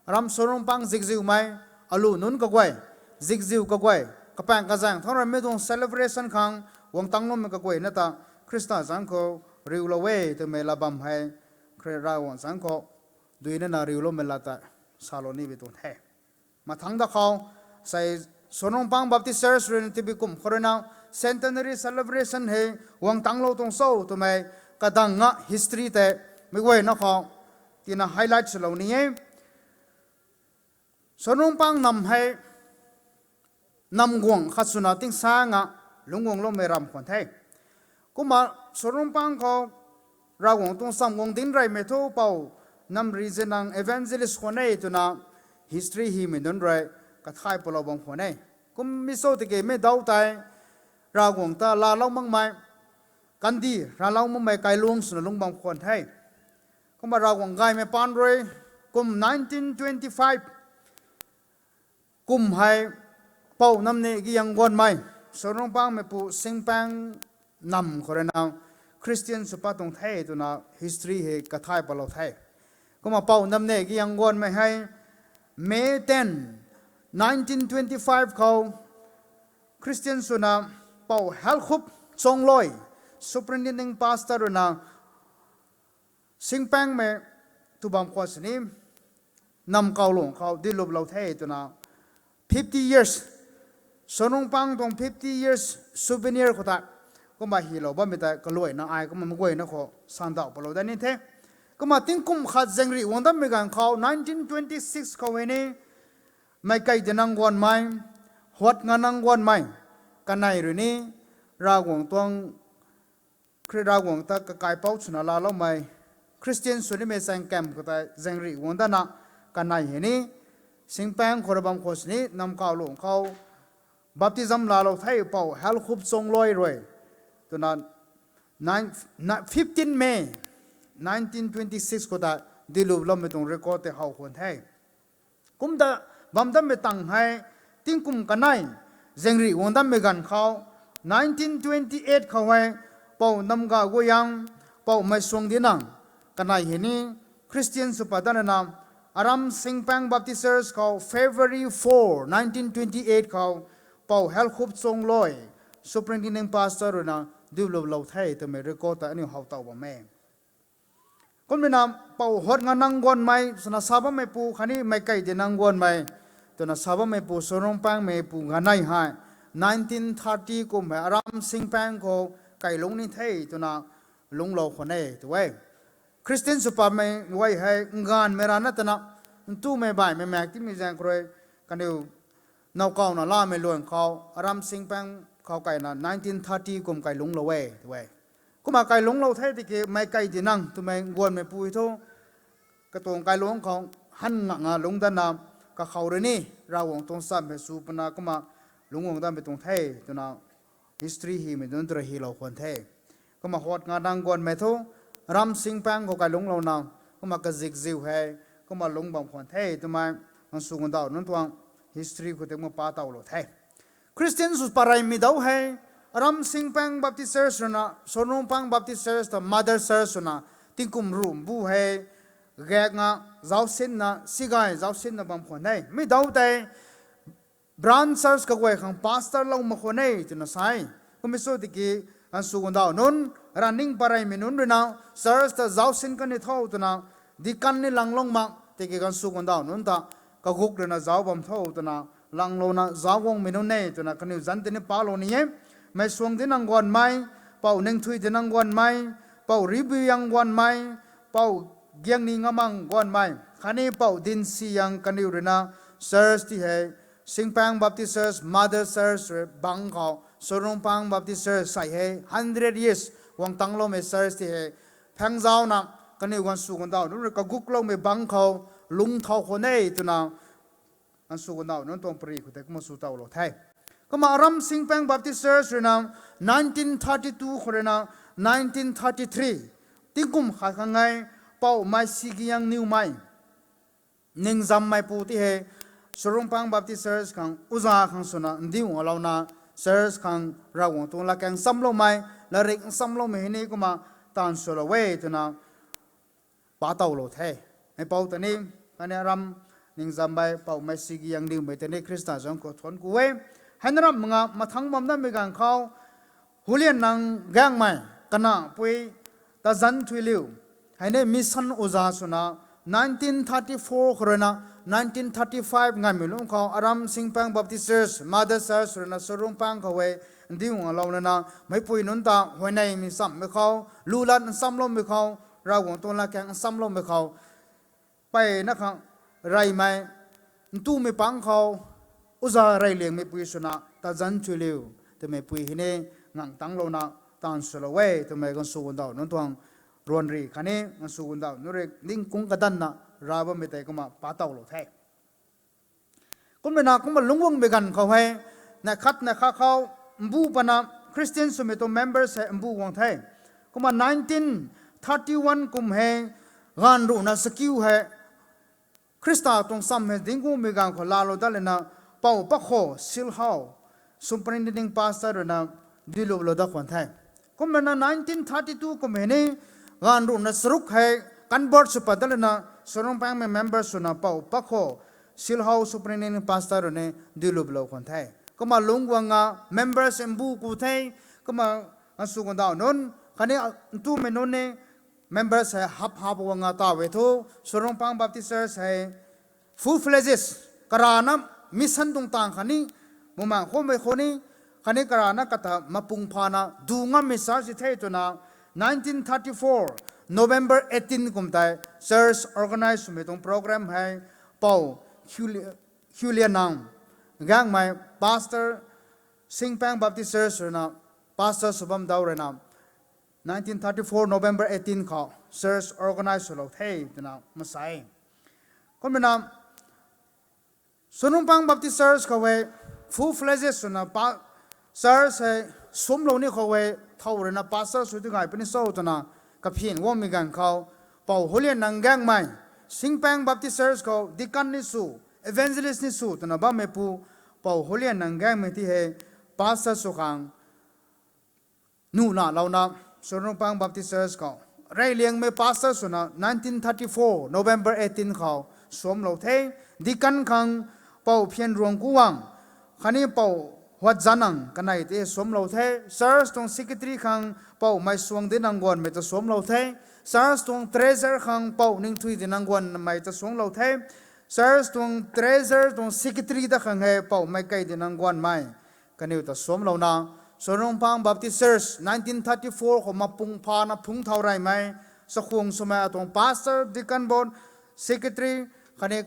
Aram Sonrungpang Zikziumei, alu nunc kaguay, Zikziu kaguay, kapaeng kazaeng thang rui mi tuang celebration khang guang tangcloumei kaguayna ta Khrista zaeng khou riulou e twmei lat bam hei Ravguangc zaeng khou duina na riuloumei lat ta salou ni bi tuang the. Mathangc da khou sei Sonrungpang Baptist Church rui na tibi kum khou rui na centenary celebration hei guang tangclou tuang cho twmei kadang nga history tei meic guayna khou tina highlight swlou ni e. Sonrungpang nam hei nam guang khat swna tingsaeng a lungc guangloumei ram khwan the. Kumna Sonrungpang khou Ravguangc tuang cham guang dinc reymei thu Pou Namri Zinang evangelist khwan e twna history hymei nunc rui kathay palou bam khwan e. Kum mi cho tiki mi dau tei Ravguangc ta laalou makmei, kandih ralou makmei kailuang swna lungc bam khwan the. Kumna Ravguangc gaymei paan rui kum nineteen twenty five kum hei Pou Namneh Giyang Guanmei, Sonrungpangmei pu Singpaeng nam khou rui na Christian sw pat tuang the twna history hei kathay palou the. Kumna Pou Namneh Giyang Guanmei hei May ten, nineteen twenty five khou Christian swna Pou Helkhup Chongloi, superintending pastor rui na Singpaengmei tu bam khwan sini nam kawluang khou diluplou the twna fifty years, Sonrungpang tuang fifty years souvenir khou ta kumna hylou bammei ta kaluaina ai kumna meic guayna khou sandauh palou dat ni the. Kumna tingkum khat zaengrih guang datmei ganv khou nineteen twenty six khou hei ni Meikei Dinang Guanmei, Huat Nganang Guanmei kanei rui ni Ravguangc tuang Khrista Ravguangc ta kakaipouc swna laaloumei Christian sw nimei chaeng kam khou tei zaengrih guang datna kanei hei ni Singpaeng khou rui bam khwan sini nam kawluang khou baptism laalou the Pou Helkhup Chongloi rui twna fifteen May nineteen twenty six khou ta diluloumei tuang record tei how khwan the. Kumta bam datmei tang hei tingkum kanei zaengrih guang datmei ganv khou nineteen twenty eight khou hei Pou Namga Guayang, Pou Meisuang Dinang kanei hei ni Christian sw pat datna Aram Singpaeng Baptist Church khou February four, nineteen twenty eight khou Pou Helkhup Chongloi, superintending pastor rui na diluplou the twmei record ta aniu how tow bam e. Kumna Pou Huat Nganang Guanmei swna sa bammeipu khatni Meikei Dinang Guanmei twna sa bammeipu Sonrungpangmeipu ganei hei nineteen thirty kum hei Aram Singpaeng khou kailungc ni the twna lungclou khwan e tw e. Christian sw patmei guay hei nganvmei rana twna ntumei baihmei maek timei zaeng khou rui kaniw nowkawna lamei luan khou Aram Singpaeng khou kaina nineteen thirty kum kailungclou e tw e. Kumna kailungclou the tiki Meikei Dinang twmei Guanmeipu thu katuang kailuangc khou han ngakna lungc datna, kakhou rui ni, Ravguangc tuang chamv hei sw puna kumna lungc guang datmei tuang the twna history hymei nunc ta rui hylou khwan the. Kumna hot nga nang guanmei thu, ram singpaeng khou kai lungclouna, kumna kazikziu hei, kumna lungc bam khwan the twmei, gansw gandauh nunc tuang history khou tei kumna pa towlou the. Christian sw pareymei dau hei, ram singpaeng Baptist Church swna, Sonrungpaeng Baptist Church ta mother church swna, tingkum ruh mbu hei, gakna, zaucsinna, sigay zaucsinna bam khwan e. Mi dau tei, branch church kaguay khang pastor lou mak khwan e twna sa e. Kummei sw tiki, gansw gandauh nunc, raning pareymei nunc ruina, church ta zaucsin kan ni tho twna, deacon ni langlou mak, tiki gansw gandauh nunc ta, kaguk ruina zauc bam tho twna, langlouna zauc guangmei nunc e twna kaniw zanc tei ni palou ni e. Mei Suang Dinang Guanmei, Pou Ningthui Dinang Guanmei, Pou Ribiang Guanmei, Pou Giangni Ngamang Guanmei, khatni Pou Dinsiang kaniw ruina church ti hei, Singpaeng Baptist Church, Mother Church rui bang khou, Sonrungpaeng Baptist Church sei hei hundred years guang tangloumei church ti hei, phangzauna, kaniw gansw gandauh nunc rui kagukloumei bang khou, lungc thau khwan e twna, gansw gandauh nunc tuang pary khou tei kumna sw towlou the. Kumna aram Singpaeng Baptist Church ruina, nineteen thirty two khou ruina, nineteen thirty three, tingkum khat khang e, Pou Meisigiyang Niwmei, Ningzammeipu ti hei, Sonrungpaeng Baptist Church khang uza khang swna ndiu ngalouna, church khang Ravguangc tuang latkaeng nchamloumei, latrik nchamloumei hei ni kumna taanv swlou e twna, pa towlou the. Hei pou ta ni, khatni aram Ningzammei Pou Meisigiyang Niwmei ta ni Khrista zanc khou thuanc ku e. Hei na ram nga mathangc bam datmei ganv khou, Hulian Nang Gaengmei, kanapui, Tazan Thuiliu, hei ni mission uza swna, nineteen thirty four khou ruina, nineteen thirty five ngaimei lungc khou, aram Singpaeng Baptist Church, Mother Church ruina Sonrungpaeng khou e, ndiu ngalouna, meipui nunc ta huayneymei chammei khou, lulat nchamloumei khou, Ravguangc tuang latkaeng nchamloumei khou, mpeyna khang reymei, ntumei pang khou, uza reyliangmeipui swna, Tazan Thuiliu, twmeipui hei ni ngang tanglouna, taanv swlou e twmei gansw gandauh nunc tuang ruanri khatni gansw gandauh nunc rui ningkung kadanna, ra bammei tei kumna pa towlou the. Kumna kumna lungc guangmei ganv khou hei, neih khat neih khat khou, mbu pana Christian swmei tuang members hei mbu guang the. Kumna nineteen thirty one kum hei, gaanv ruhna sakiu hei, Khrista tuang chamv hei dinc gumei ganv khou laalou dat lana, Pou Pakho Silhou, superintending pastor ruina, duiluplou dat khwan the. Kumna nineteen thirty two kum hei ni, gaanv ruhna charuk hei, convert sw pat dat lana, Sonrungpaengmei member swna Pou Pakho Silhou, superintending pastor rui ni duiluplou khwan the. Kumna lungc guang a members mbu ku the, kumna gansw gandauh nunc khatni ntumei nunc ni members hei hap hap guang a taw e thu, Sonrungpaeng Baptist Church hei full fledged, karana mission tuang taanv khatni, muman khoumei khou ni, khatni karana kata mapung phana du ngammei church the twna, nineteen thirty four November eighteen kum tei church organize swmei tuang program hei, Pou Hulian Nang Gaengmei pastor, Singpaeng Baptist Church ruina, pastor sw bam dau ruina, nineteen thirty four November eighteen khou church organize swlou the twna masa e. Kumna Sonrungpaeng Baptist Church khou hei full fledged swna pa, church hei sumlou ni khou hei thow ruina pastor sw ti gay puni cho twna kaphian guangmei ganv khou, Pou Hulian Nang Gaengmei, Singpaeng Baptist Church khou deacon ni sw, evangelist ni sw twna bammeipu, Pou Hulian Nang Gaengmei ti hei pastor sw khang nuh lalouna, Sonrungpaeng Baptist Church khou reyliangmei pastor swna nineteen thirty four November eighteen khou sumlou the. Deacon khang Pou Phianruang Kuwang, khatni Pou Huatzanang kanei tei sumlou the. Church tuang secretary khang Pou Meisuang Dinang Guanmei ta sumlou the. Church tuang treasurer khang Pou Ningthui Dinang Guanmei ta sumlou the. Church tuang treasurer tuang secretary ta khang hei Pou Meikei Dinang Guanmei kaniw ta sumlouna, Sonrungpaeng Baptist Church nineteen thirty four khou mapung phana phungc thau reymei, chakhwang swmei atuang pastor, deacon board, secretary, khatni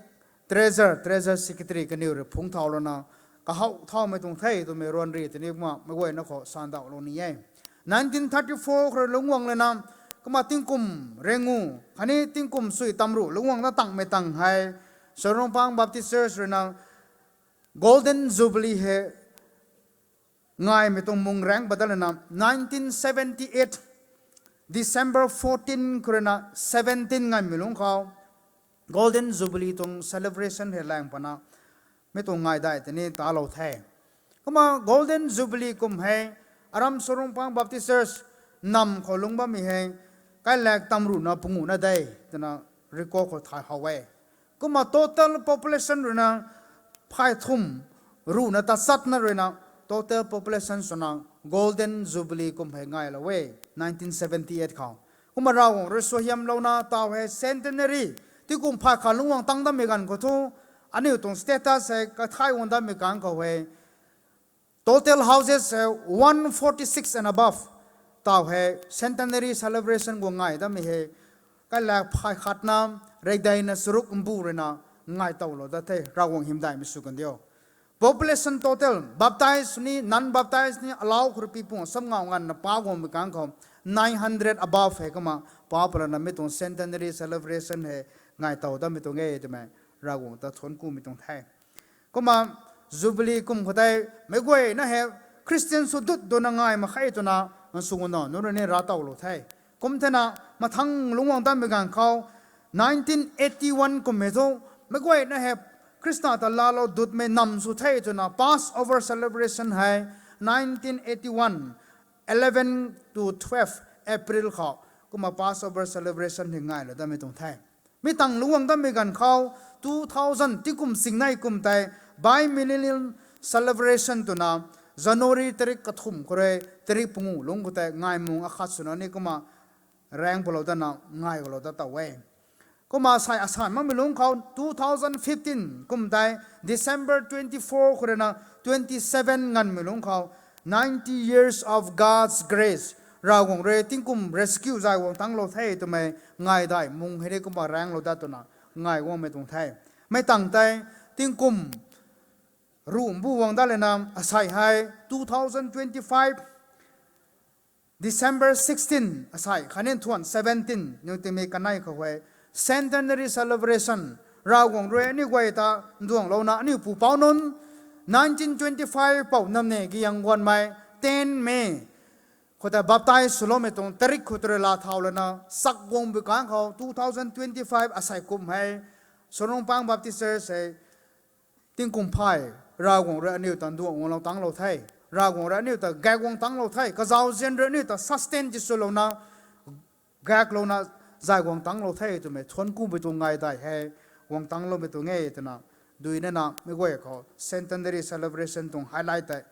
treasurer, treasurer secretary kaniw rui phungc thau louna, kahaw thaumei tuang the twmei ruanri tini kumna meic guayna khou sandauhlou ni e. Nineteen thirty four khou rui lungc guang lana, Kumna tingkum rengu, khatni tingkum sui tamruh lungc guang na tangmei tang hei, Sarongpang Baptist Church ruina Golden Jubilee hei ngaimei tuang mung raengc pat dat lana, nineteen seventy-eight December fourteen khou ruina seventeen ngaimei lungc khou Golden Jubilee tuang celebration hei laeng pana mi tuang ngai dai tini talou the. Kumna Golden Jubilee kum hei aram Sarongpang Baptist Church nam khou lungc bammei hei kailak tamruhna panguhna de twna record khou thay how e. Kumna total population ruina phay thum ruhna tachatna ruina total population swna Golden Jubilee kum hei ngailou e, nineteen seventy-eight khou. Kumna Ravguangc rui suaihiamlouna taw hei centenary, tingkum phay khat lungc guang tang dammei ganv khou thu, aniu tuang status hei kathay guang dammei ganv khou hei, total houses hei one forty-six and above taw hei centenary celebration guang ngai dammei hei kailak phay khatna redeina charuk mbu ruina ngai towlou dat the, Ravguangc hymdaihmei sw kandiu. Population total, baptized ni, non-baptized ni, alau khou rui pi pung sam ngau nganvna pa guangmei ganv khou nine hundred above hei kumna pa palana mi tuang centenary celebration hei ngai tow dammei tuang e twmei Ravguangc ta thuanc kumei tuang the. Kumna Jubilee kum khou tei meic guayna hei Christian sw dut duna ngai mak khe twna sw guangna nunc rui ni rav towlou the. Kum thena mathang lungc guang dammei ganv khou nineteen eighty-one kum hei thu meic guayna hei Khrista ta laalou dutmei nam sw the twna Passover celebration hei nineteen eighty-one, eleven to twelve April khou kumna Passover celebration hei ngailou dammei tuang the. Mi tang lungc guang dammei ganv khou two thousand tingkum singnei kum tei Bimillennial Celebration twna January tarik kathumh khou rui tarik panguh lungc khou tei ngai mung akhat swna ni kumna raengc palou datna ngai kalou dat tow e. Kumna sai asan makmei lungc khou two thousand fifteen kum tei December twenty-four khou ruina twenty-seven nganvmei lungc khou ninety years of God's grace, Ravguangc rui tingkum rescue zay guang tangclou the twmei ngai dai mung hei ni kumna raengclou dat twna ngai guangmei tuang the. Mei tang tei tingkum ruh mbu guang dat lana asei hei two thousand twenty-five December sixteen asei khatni nthuan seventeen nung tingmei kanei khou hei centenary celebration, Ravguangc rui aniu guay ta nduanglouna aniu pupouc nunc nineteen twenty-five pou namne giyang guanmei ten May khou tei baptize swloumei tuang tarik khou tei rui laa thau lana sak guang bui kang khou two thousand twenty-five asei kum hei Sarongpang Baptist Church hei tingkum phay Ravguangc rui aniu ta nduang guanglou tangclou the. Ravguangc rui aniu ta gak guang tangclou the. Kazauzian rui aniu ta sustain tiswlouna gaklouna zay guang tangclou the twmei thuanc kumei tuang ngai dai hei guang tangcloumei tuang e twna duinana meic guay khou centenary celebration tuang highlight tei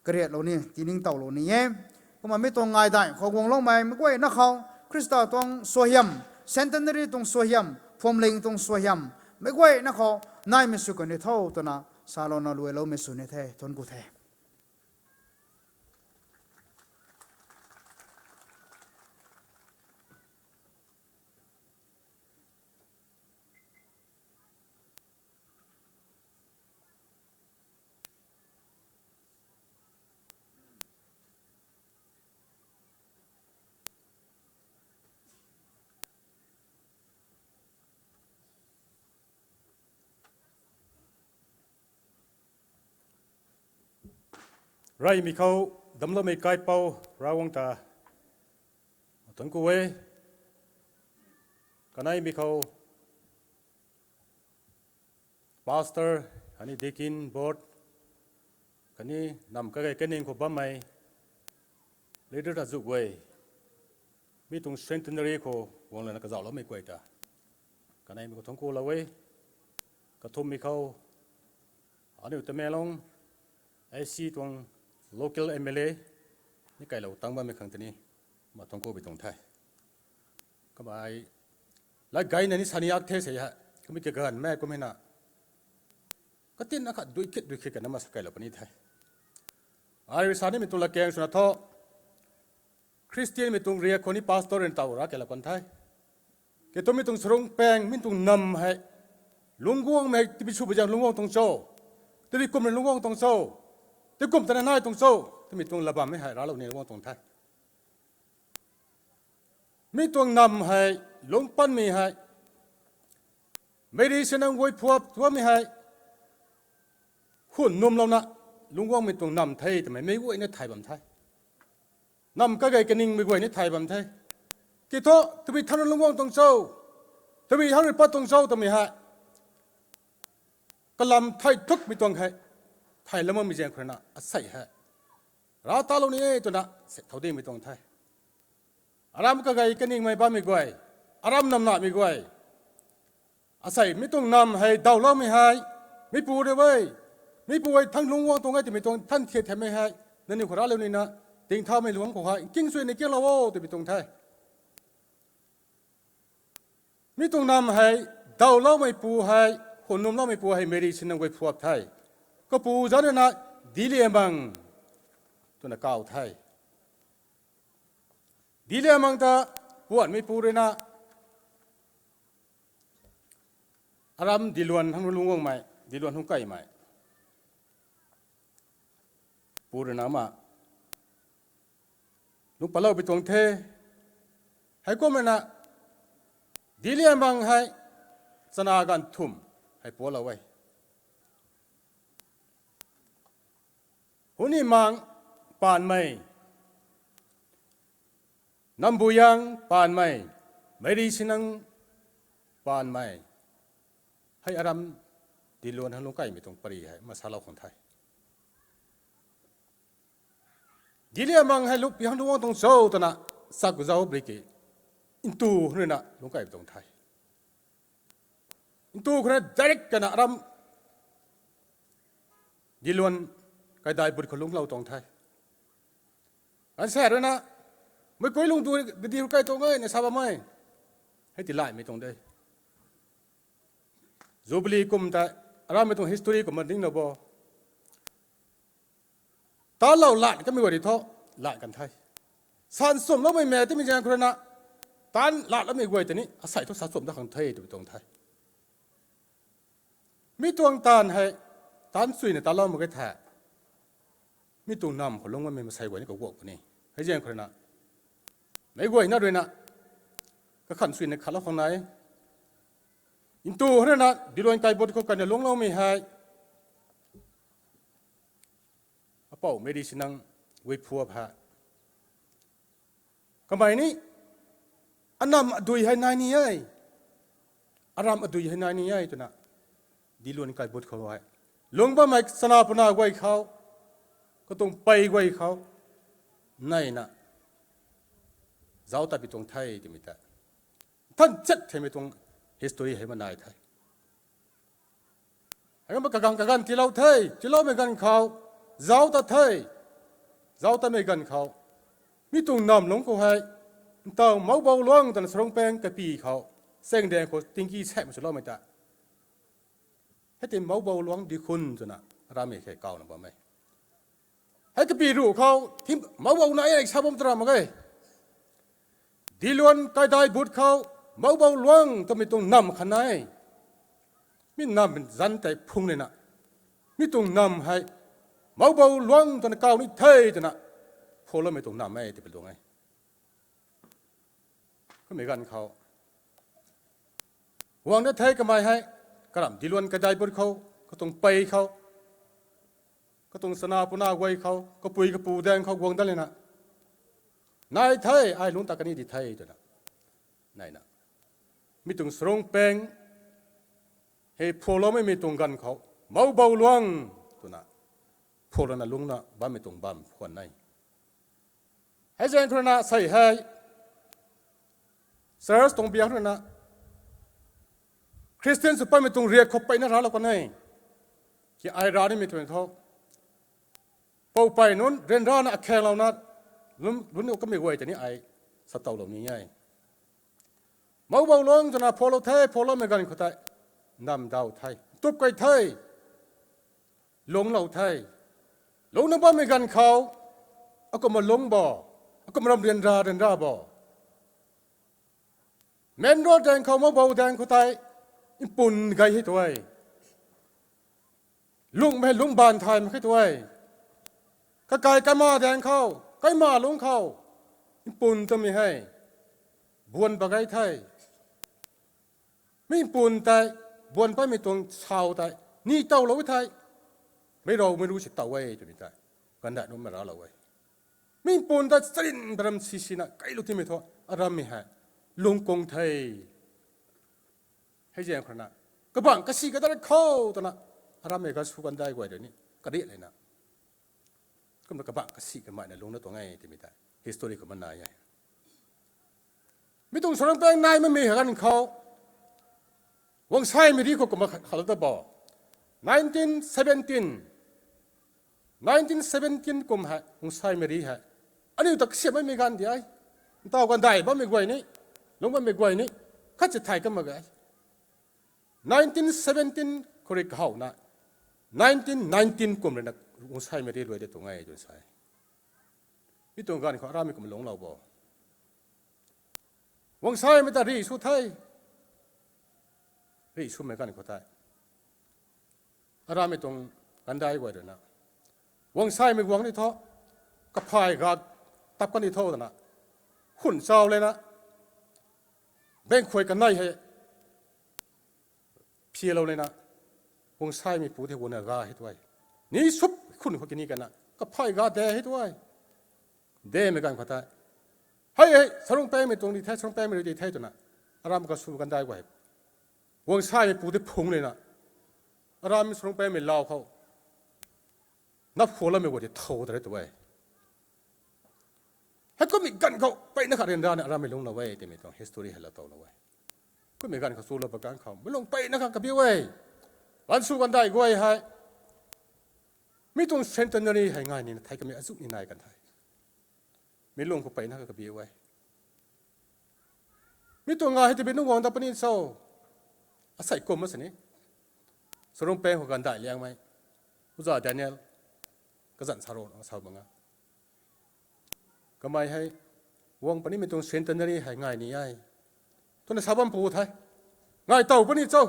kariatlou ni tiningtowlou ni e. Kumna mi tuang ngai dai khou guangloumei meic guayna khou Khrista tuang suaihiam, centenary tuang suaihiam, phuamling tuang suaihiam meic guayna khou naimei sw kan ni tho twna salouna luailoumei sw ni the, thuanc ku the. Reymei khou damcloumei kaipouc Ravguangc ta thuanc ku e. Kaneimei khou pastor khatni deacon board khatni nam kage kaning khou bammei leader ta zu guay, mi tuang centenary khou guang lana kazauhloumei guay ta kaneimei khou thuanc kulou e. Kathumhmei khou aniu Tamenglong A C tuang local M L A ni kailou tang bammei khang tini ma thuanc ku bi tuang the. Kamei lat gayna ni sani ak the sei hei kamei kaganvmei kumna katin akhat dui khit dui khit kana masa kailou puni the. Ai rui sa nimei tuang latkaeng swna thu Christianmei tuang riak khou ni pastor rui taw ra kailou kan the. Kei twmei tuang sarungpaeng mi tuang nam hei lungc guangmei hei tibi sw bi zaeng lungc guang tuang cho, tibi kum rui lungc guang tuang cho, tikum tana nai tuang cho twmei tuang latbammei hei raclou ni lungc guang tuang the. Mi tuang nam hei, lungc panmei hei, Meri sinang guay phuap tuamei hei, khun numlouna lungc guangmei tuang nam the twmei meic guayna thay bam the. Nam kagei kaningmei guay ni thay bam the. Ki thu, tabui thangc rui lungc guang tuang cho, tabui thangc rui pat tuang cho twmei hei kalam thay thukmei tuang hei, thay lam makmei zaeng khou rui na asei hei, rav talou ni e twna sek thau dimei tuang the. Aram kagei kaningmei bammei guay, aram namnamei guay, asei mi tuang nam hei dawloumei hei, mipu rui e, mipu hei thangc lungc guang tuang e twmei tuang than thiat thaymei hei, nangniw khou raclou nina, tingthaumei luangc khou hei nking sui ni kinglou o twmei tuang the. Mi tuang nam hei, dawloumeipu hei, khun numloumeipu hei Meri sinang guay phuap the. Kapu zanc rui na Diliamang twna kaw the. Diliamang ta puanhmeipu rui na, aram Diluan hang lungc guangmei, Diluan hungc kaimei pu rui na ma lungc paloupui tuang the. Heikumna Diliamang hei chana ganv thumh hei pualou e. Hunimang Panmei, Nambuyang Panmei, Meri sinang Panmei, hei aram Diluan hang lungc kaimei tuang pary hei masalou khang the. Diliamang hei lungc pi hang lungc guang tuang cho twna chak zauc bri ki, ntu rui na lungc kaimei tuang the. Ntu khou na direct kana aram Diluan kaidai but khou lungclou tuang the. Ganvsaekc rui na, meic kui lungtu gadi khou kai tuang e na sa bammei, hei tiilaymei tuang de. Jubilee kum tei, arammei tuang history kumna dinglou bo. Tanlou lat kamei guay ri thu, lat kan the. Sa nchumhloumei mei timei zaeng khou rui na, tan latloumei guay tei ni asei thu sa nchumh dat khang the twmei tuang the. Mi tuang taanv hei, tan suina tanlou mak ge the. Mi tuang nam khou lungc bammei masei guay ni kaguak puni. Hei zaeng khou rui na, meic guayna rui na, kakhan suina khatlou khang nai. Ntu rui na Diluan kaibut khou kana lungcloumei hei, apou Meri sinang guay phuap hei, kamei ni, anam adui hei nai ni e, aram adui hei nai ni e twna, Diluan kaibut khou hei lungc bammei chana puna guay khou, katuang pey guay khou, neina zauc tatpui tuang the twmei tei, than chat themei tuang history hei ma nai the. Heikumna kaganv kaganv tiilou the, tiiloumei ganv khou, zauc tat the, zauc tatmei ganv khou, mi tuang nam lungc khou hei, ntaw Moubou Luang twna Sarungpeng kapy khou, chaengdaeng khou tingki saekmei swloumei ta, hei tei Moubou Luang Dikhun twna, arammei khe kawna bam e. Hei kapy ruh khou, thim Moubou nai e sa bam tara mak ge. Diluan kaidai but khou, Moubou Luang twmei tuang nam khat nai. Mi nam zanc tei phung nina, mi tuang nam hei, Moubou Luang twna kaw ni the twna, phualoumei tuang nam e twpui tuang e. Kummei ganv khou, guang dat the kamei hei, karam Diluan kaidai but khou, katuang pey khou, katuang chana puna guay khou, kapui kapu daeng khou guang dat lana, nai the, ai lungc tat kani di the twna, neina, mi tuang Sarungpeng hei phualoumei mi tuang ganv khou, Moubou Luang twna, phualouna lungcna bammei tuang bam khwan e. Hei zaeng khou rui na sei hei, church tuang biak khou rui na, Christian sw patmei tuang riak khou peyna raclou kan e. Ki ai rac nimei tuang thu, poupey nunc ryanrana akhaenglouna, lungc, lungc kamei guay tei ni ai satowlou ni e. Moubou Luang twna phualou the, phualoumei ganv khou tei, namdaw the, tup kei the, lungclou the. Lungcna bammei ganv khou, akumna lungc bo, akumna ram ryanra ryanra bo, main road daeng khou, Moubou daeng khou tei, mpun gay hei tu e. Lungcmei hei lungc baanv thay mak khe tu e. Kakai kaima daeng khou, kaima lungc khou, mpun twmei hei, Buan ba gai the. Mi pun tei, buan paimei tuang sau tei, ni tawlou the. Meic raumei ru si taw e twmei tei, kandai nuhmei raclou e. Mi pun ta charyn baram sisina kailou timei thu, arammei hei lung kung the. Hei zaeng khou rui na, kabangc kasi kadat khou twna, arammei ganv sw kandai guay rui ni kariak lana, kumna kabangc kasi kameina lungcna tuang e twmei tei history khou mana e. Mi tuang Sarungpaeng nai makmei ganv khou, Wangsaimei ri khou kumna khat khat ta bo. Nineteen seventeen, nineteen seventeen kum hei Wangsaimei ri hei, aniu ta kasiamh makmei ganv di e. Ntaw kandai bammei guay ni, lungc bammei guay ni, khat si thay kam mak ge. Nineteen seventeen khou rui kahowna, nineteen nineteen kum rui na Wangsaimei ri luai de tuang e twna sa e. Mi tuang ganv khou arammei kum lungclou bo. Wangsaimei ta rih sw the. Rih swmei ganv khou tei, arammei tuang kandai guay rui na, Wangsaimei guang ni thu, kaphay ga tap kan ni tho twna, khun chau lana, bengkhuay kanei hei phialou lana, Wangsaimei pu tei guangna ga hei tu e. Ni sup khun khou kini kana kaphay ga de hei tu e. Demei ganv khou tei, hei hei Sarungpaengmei tuang di the, Sarungpaengmei ri di the twna, aram ka sw kandai guay, Wangsaimei pu tei phung lana, aram Sarungpaengmei lau khou nap khou lammei guay tei thow ta rei tu e. Heikummei ganv khou peyna kha ryanrana arammei lungclou e twmei tuang history hei laa towlou e. Kummei ganv khou chulou pa ganv khou meic lung peyna kha kabiu e. Ganv sw kandai guay hei, mi tuang centenary hei ngai nina thei kamei azuh ni nai kan the. Meic lung khou peyna kha kabiu e. Mi tuang ngai hei tabui nunc guang dat puni cho? Asei kum ma sini, Sarungpaeng khou kandai liangmei Oja Daniel kazanc sa ro sa bang a, kamei hei guang punimei tuang centenary hei ngai ni e twna sa bam pu the. Ngai tow puni cho?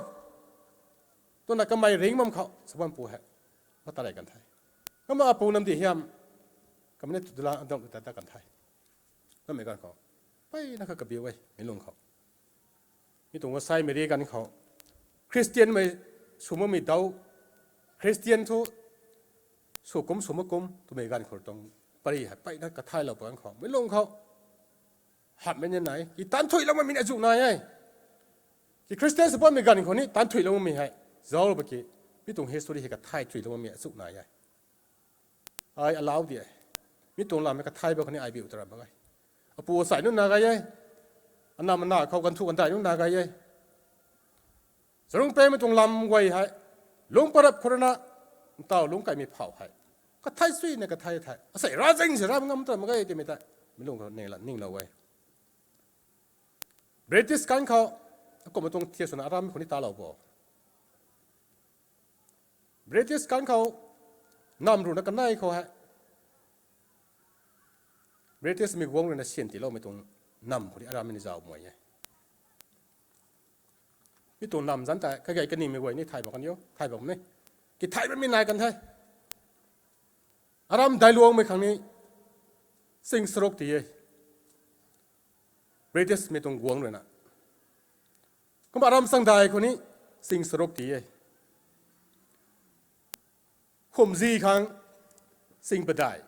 Twna kamei ringc bam khou sa bam pu hei, ma ta rey kan the. Kumna apu Namdi Hiam, kamei ni tu dula adam ta ta kan the. Kummei ganv khou peyna kha kabiu e meic lung khou. Mi tuang Wangsaimei ri ganv khou Christianmei sw makmei dau, Christian thu sw kum sw mak kum twmei ganv khou tuang pary hei peyna kathaylou pa ganv khou meic lung khou hamhmei ni nai, ki taanv thuilou makmei ni azuh nai e. Ki Christian sw bammei ganv khou ni taanv thuilou makmei hei zauc ba ki, mi tuang history hei kathay thuilou makmei azuh nai e. Ai alau di e. Mi tuang lam hei kathay ba khou ni ai biu ta ram mak e. Apu asei nunc na gay e. Anam ana khou ganv thu kandai nunc na gay e. Sarungpaengmei tuang lam guay hei lungc parap khou rui na, ntaw lungc kaimei phau hei kathay suina kathay the. Asei ravzing si ram ngam ta mak ge twmei tei meic lung khou ningla ninglou e. British ganv khou, akumhmei tuang thiak swna aram khou ni talou bo. British ganv khou, nam ruhna kanei khou hei Britishmei guangc rui na syan tiiloumei tuang nam khou ni aram ni zauc mei e. Mi tuang nam zanc tei kagei kaningmei guay ni thay bak kan o, thay bak ni, ki thay bammei nai kan the. Aram dailuangmei khang ni ching charuk ti e, Britishmei tuang guangc rui na. Kumna aram sangdai khou ni ching charuk ti e. Khumzi khang ching padeih,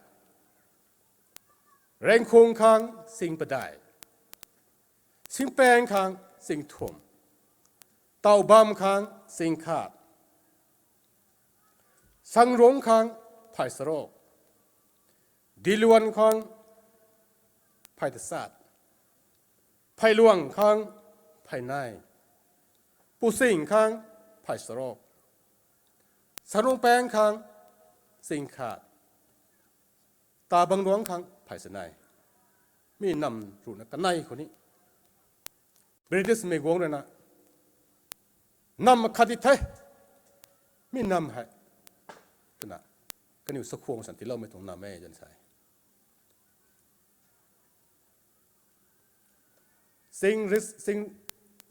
Rengkhung khang ching padeih, Singpaeng khang ching thumh, Taubam khang ching khat, Sangrung khang phay charuk, Diluan khang phay tachat, Pheyluang khang phay nei, Pusing khang phay charuk, Sangrungpaeng khang ching khat, Tabangluang khang phay chanei. Mi nam ruhna kanei khou ni Britishmei guangc rui na nam khat di the. Mi nam hei twna kaniw sakhuang san tiiloumei tuang nam e twna sa e. Ching ris-, ching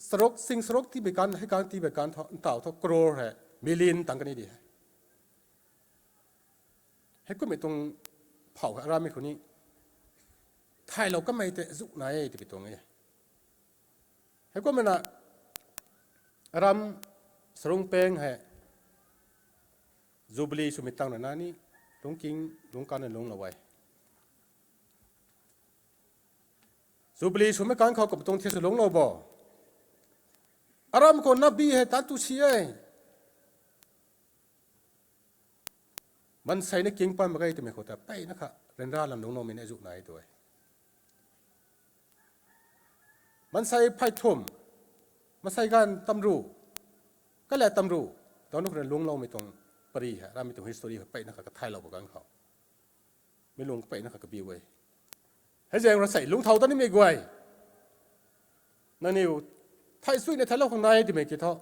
charuk, ching charuk tiibei kan, hei kan tiibei kan thu, ntaw thu crore hei million tang kan di hei. Heikummei tuang phau hei aramei khou ni thaylou kanmei tei azuh nai e twpui tuang e. Heikumna aram Sarungpeng hei Jubilee swmei tang rui na ni lungking lungkanna lungclou e. Jubilee swmei kang khou kumhmei tuang thiak sw lungclou bo. Aram khou nabi hei tan tu si e. Maansei na king pan mak ge twmei khou ta mpeyna kha ryanra lam lungcloumei na zu nai tu e. Maansei phey thum, maansei ganv tamru, kala tamru, daw nu khou rui lungcloumei tuang pary hei, ramei tuang history hei mpeyna kha kathaylou ba kang khou, mi lung mpeyna kha kabiu e. Hei zaeng rui sei lungcthau ta nimei guay, nangniw thei suina theilou khang nai twmei ki thu,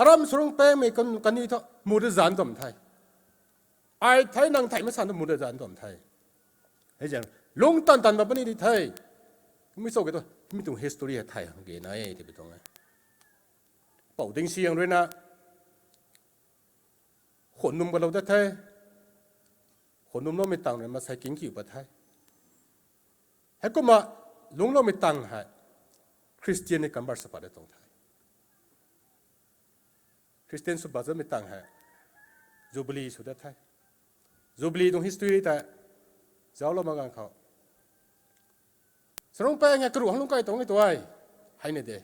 aram Sarungpengmei kan- kani thu mu ta zanc tuam the. Ai thei nang thei masan thu mu ta zanc tuam the. Hei zaeng lungc tan tan bam puni di the. Kumhmei cho ki thu, mi tuang history hei thay hang ge nai twmei tuang e. Pou Dingsiang rui na khwan num kalou ta the. Khwan numloumei tang rui maansei king kiu pat the. Heikumna lungcloumei tang hei Christian ni convert sw pat de tuang the. Christian sw pat zaumei tang hei Jubilee sw dat the. Jubilee tuang history ta zauclou mak ganv khou, Sarungpeng hei karuh hang lungc kai tuang e tu e. Hei na de,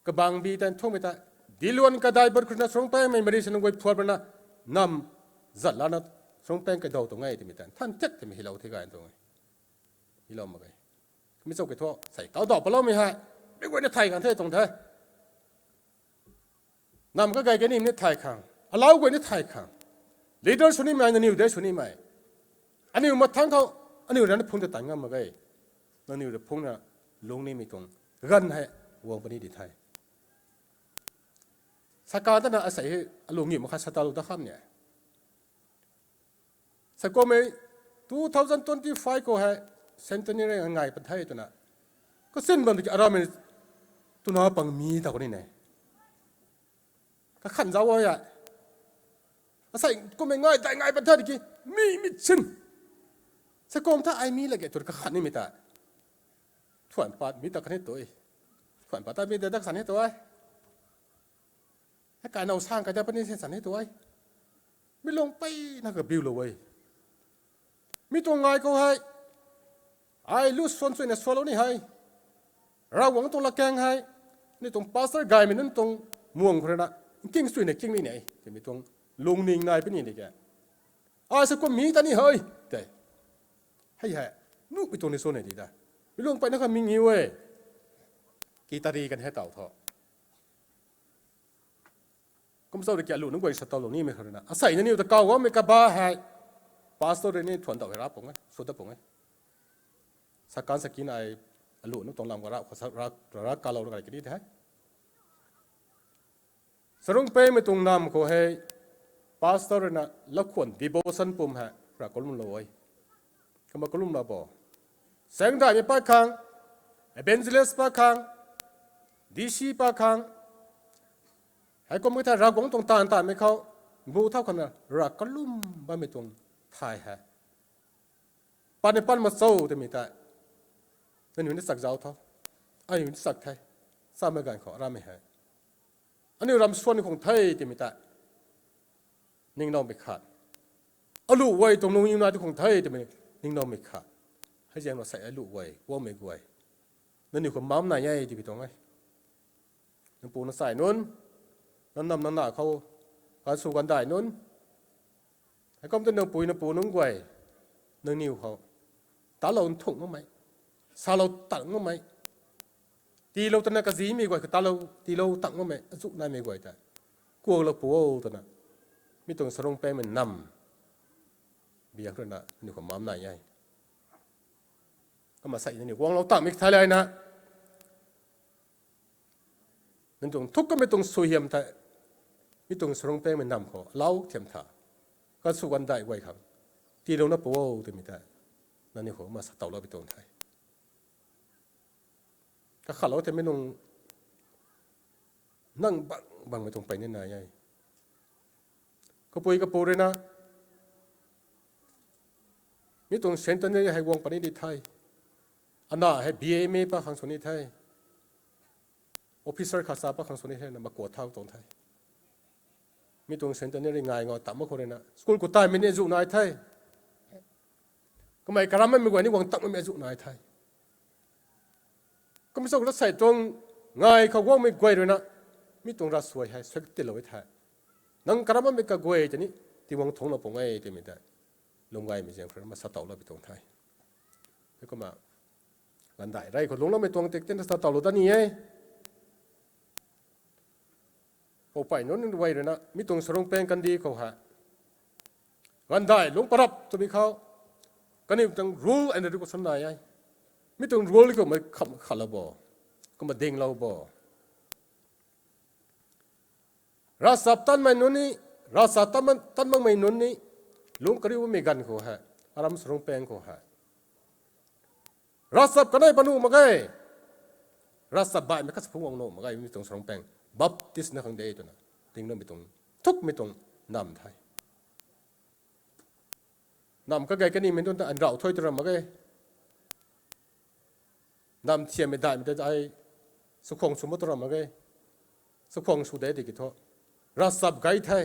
kabangbi tan thumei ta, diluan kadai but khou rui na Sarungpengmei mari sa nunc guay phuat rui na, nam zat lana Sarungpeng kadaw tuang e twmei ta than thiak twmei hilou the gay tuang e. Hilou mak ge. Kumhmei cho ki thu, sei kau daw paloumei hei, mi guayna thay khang the tuang the. Nam kagay kanimei ni thay khang, alau guay ni thay khang, leader sw nimei, nangniw de sw nimei, aniw mathangc khou, aniw rana phungc ta tan ngam mak ge. Nangniw rui phungna lungc nimei tuang ganv hei guang puni di the. Saka tana asei hei alu ngiu mak kha sa talou ta kham ni e. Sakummei two thousand twenty-five khou hei centenary ngai pat the twna, kasin bam tiki aramei twna pang mi ta kuni ne. Kakhan zauc e. Asei kummei ngai dai ngai pat the tiki, mi mi sin. Sakum tha ai mi lage twna kakhan nimei ta, thuan pat mi ta kan e tu e. Thuan pat ta mi ta dak san e tu e. Hei kai now sang kai ta puni se san e tu e. Mi lung mpeyna kabiulou e. Mi tuang ngai khou hei, ai lu suan suina sualou ni hei, Ravguangc tuang latkaeng hei, ni tuang pastor gaymei nunc tuang muang khou rui na, nking suina king ni ne twmei tuang lungning nai puni di ke. Ai sa kum mi ta ni hei tei, hei hei, nuhmei tuang ni sw ne di ta, mi lung mpeyna kha mi ngiu e. Ki tari kan hei taw tho. Kum cho rui ki alu nunc guay sa tawlou nimei khou rui na, asei nangniw ta kaw gaumei kaba hei, pastor rui ni thuan daw hei ra pung e, sw dat pung e. Sakan sakin ai alu nunc tuang lam ka ra khou sa ra, ra, ra kalou ra kani the. Sarungpengmei tuang nam khou hei, pastor rui na lakhwan devotion pum hei ra kalumlou e. Kumna kalumlou bo, saengdaihmei pat khang, evangelist pat khang, D C pat khang, heikum e thei Ravguangc tuang taanv taanmei khou, bu thau khana ra kalum bammei tuang thay hei, pat ni pat mak cho twmei tei, nangniw ni chak zauc tho, aniu ni chak the, samei ganv khou ramei hei, aniu ram suan khang the twmei tei ningloumei khat, alu guay tuang lungning nai tu khang the twmei ningloumei khat, hei zaeng rui sei alu guay guangmei guay, nangniw khou mam nai e twmei tuang e. Nang pu nang sai nunc, nang nam nang na khou, kan sw kan dai nunc, heikum tu nang pui nang pu nunc guay, nangniw khou talou nthung makmei, salou tang makmei, tiilou tana kazimei guay khou talou tiilou tang makmei azuh naimei guay tei kuaklou pu o twna, mi tuang Sarungpengmei nam biak rui na nangniw khou mam nai e. Kumna sei nangniw guanglou tangmei thai layna, nang tuang thuk kamei tuang suaihiam tei, mi tuang Sarungpengmei nam khou alau thiam tha, kan sw kan dai guay khang tiilouna pu o twmei tei, nangniw khou kumna sa tawlou pi tuang the. Kakhatlou themei nung, nang bang bangmei tuang pey ni nai e. Kapui kapu rui na, mi tuang centenary hei guang puni di the. Ana hei B A M A pa khang sw ni the. officer khat sa pat khang sw ni hena makuat thau tuang the. Mi tuang centenary ngai ngau tam mak khou rui na school khou taimei ni azuh nai the. Kamei karamhmei guay ni guang takmei azuh nai the. Kum sou lat sei tuang ngai khou guangmei guay rui na mi tuang ravsuai hei suai tilou e the. Nang karamhmei kaguay tei ni Tingwang thungclou pung e twmei tei lum gaymei zaeng khou rui na sa tawlou pi tuang the. Kumna gandai rey khou lungcloumei tuang tik tin sa tawlou ta ni e. Poupei nunc guay rui na mi tuang sarungpaeng kandih khou hei gandai lungc parap twmei khou kaniw tuang rule and regulation nai e. Mi tuang rule khou mei kham khatlou bo, kumna dinglou bo. Ravchap tanmei nunc ni, ravchap tan, tan makmei nunc ni lungc kariu bammei ganv khou hei, aram sarungpaeng khou hei ravchap kanei pat nuh mak ge. Ravchap baihmei khat sa phungc guang nuh mak ge, mi tuang sarungpaeng baptisna khang de twna dingloumei tuang, thukmei tuang namv the. Namv kagei kanimei tuang ta anrauh thuy tw ram mak ge. Namv thiammei daihmei tei ai sakhwang sw mak tw ram mak ge. Sakhwang sw de tiki thu ravchap gay the.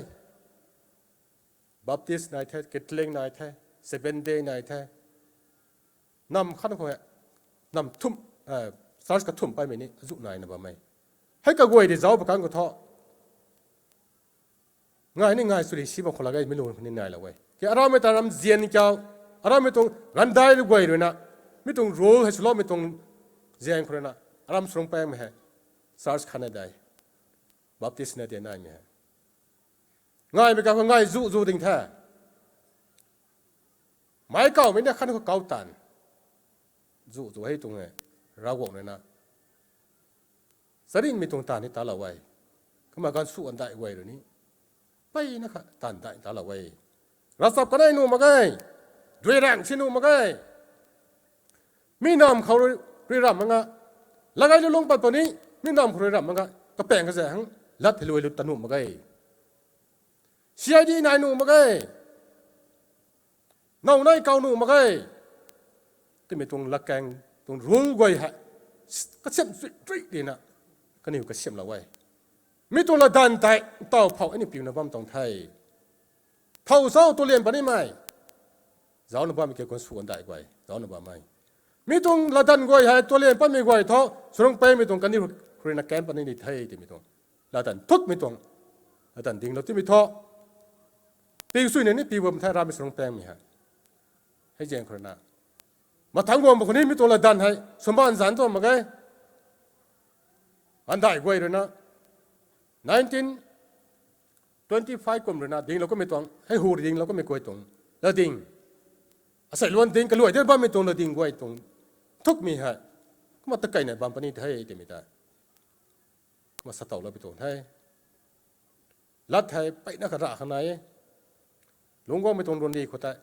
Baptist nai the, Catholic nai the, Seventh Day nai the. Namv khat khou hei, namv thumh, church kathumh paimei ni azuh naina bam e. Hei kaguay di zauc pa kang khou thu ngai ni ngai sw ri si bam khou lak ge, mi lung khou ni nailou e. Ki aramei ta ramzian kiu, aramei tuang gandai lu guay rui na mi tuang rule hei swloumei tuang zaeng khou rui na aram sarungpaengmei hei church khatna dei, Baptist na de naimei hei ngaimei kang khou ngai zuh zuh ding the. Meic kawmei na khat khou kau taanv zuh zuh hei tuang e. Ravguangc rui na charynmei tuang taanv ni talou e. Kumna ganv sw andaih guay rui ni mpeyna kha taanv daih talou e. Ravchap kanei nuh mak ge. Duiraengh si nuh mak ge. Mi namv khou rui, rui ramh mak nga, latgay lu lungc pat puni, mi namv khou rui ramh mak nga kapaeng kaza hang lat hei luai lut ta nuh mak ge. C I D nai nuh mak ge. Now nai kau nuh mak ge. Twmei tuang latkaeng tuang rule guay hei kasiamh sui tui dina kaniw kasiamhlou e. Mi tuang latdanv tei ntaw phou aniu piuna bam tuang the. Thow sau tualian punimei zaucna bammei ke kuan sw andaih guay zaucna bammei. Mi tuang latdanv guay hei tualian patmei guay thu sarungpaengmei tuang kaniw khou rui na kan puni ni the twmei tuang latdanv thukmei tuang, latdanv dinglou timei thu piu suina ni piu bam the ramei sarungpaengmei hei. Hei zaeng khou rui na mathangc guang ba khou ni mi tuang latdanv hei swmaan zanc tuang mak ge. Andaih guay rui na nineteen twenty five kum rui na dinglou kamei tuang hei hu ri dinglou kamei guay tuang latding, asei luan ding kaluai de bammei tuang latding guay tuang thukmei hei kumna takeina bam puni the twmei tei kumna sa tawlou pi tuang the. Lat hei mpeyna kha rah khang nai e. Lungc guangmei tuang luan di khou tei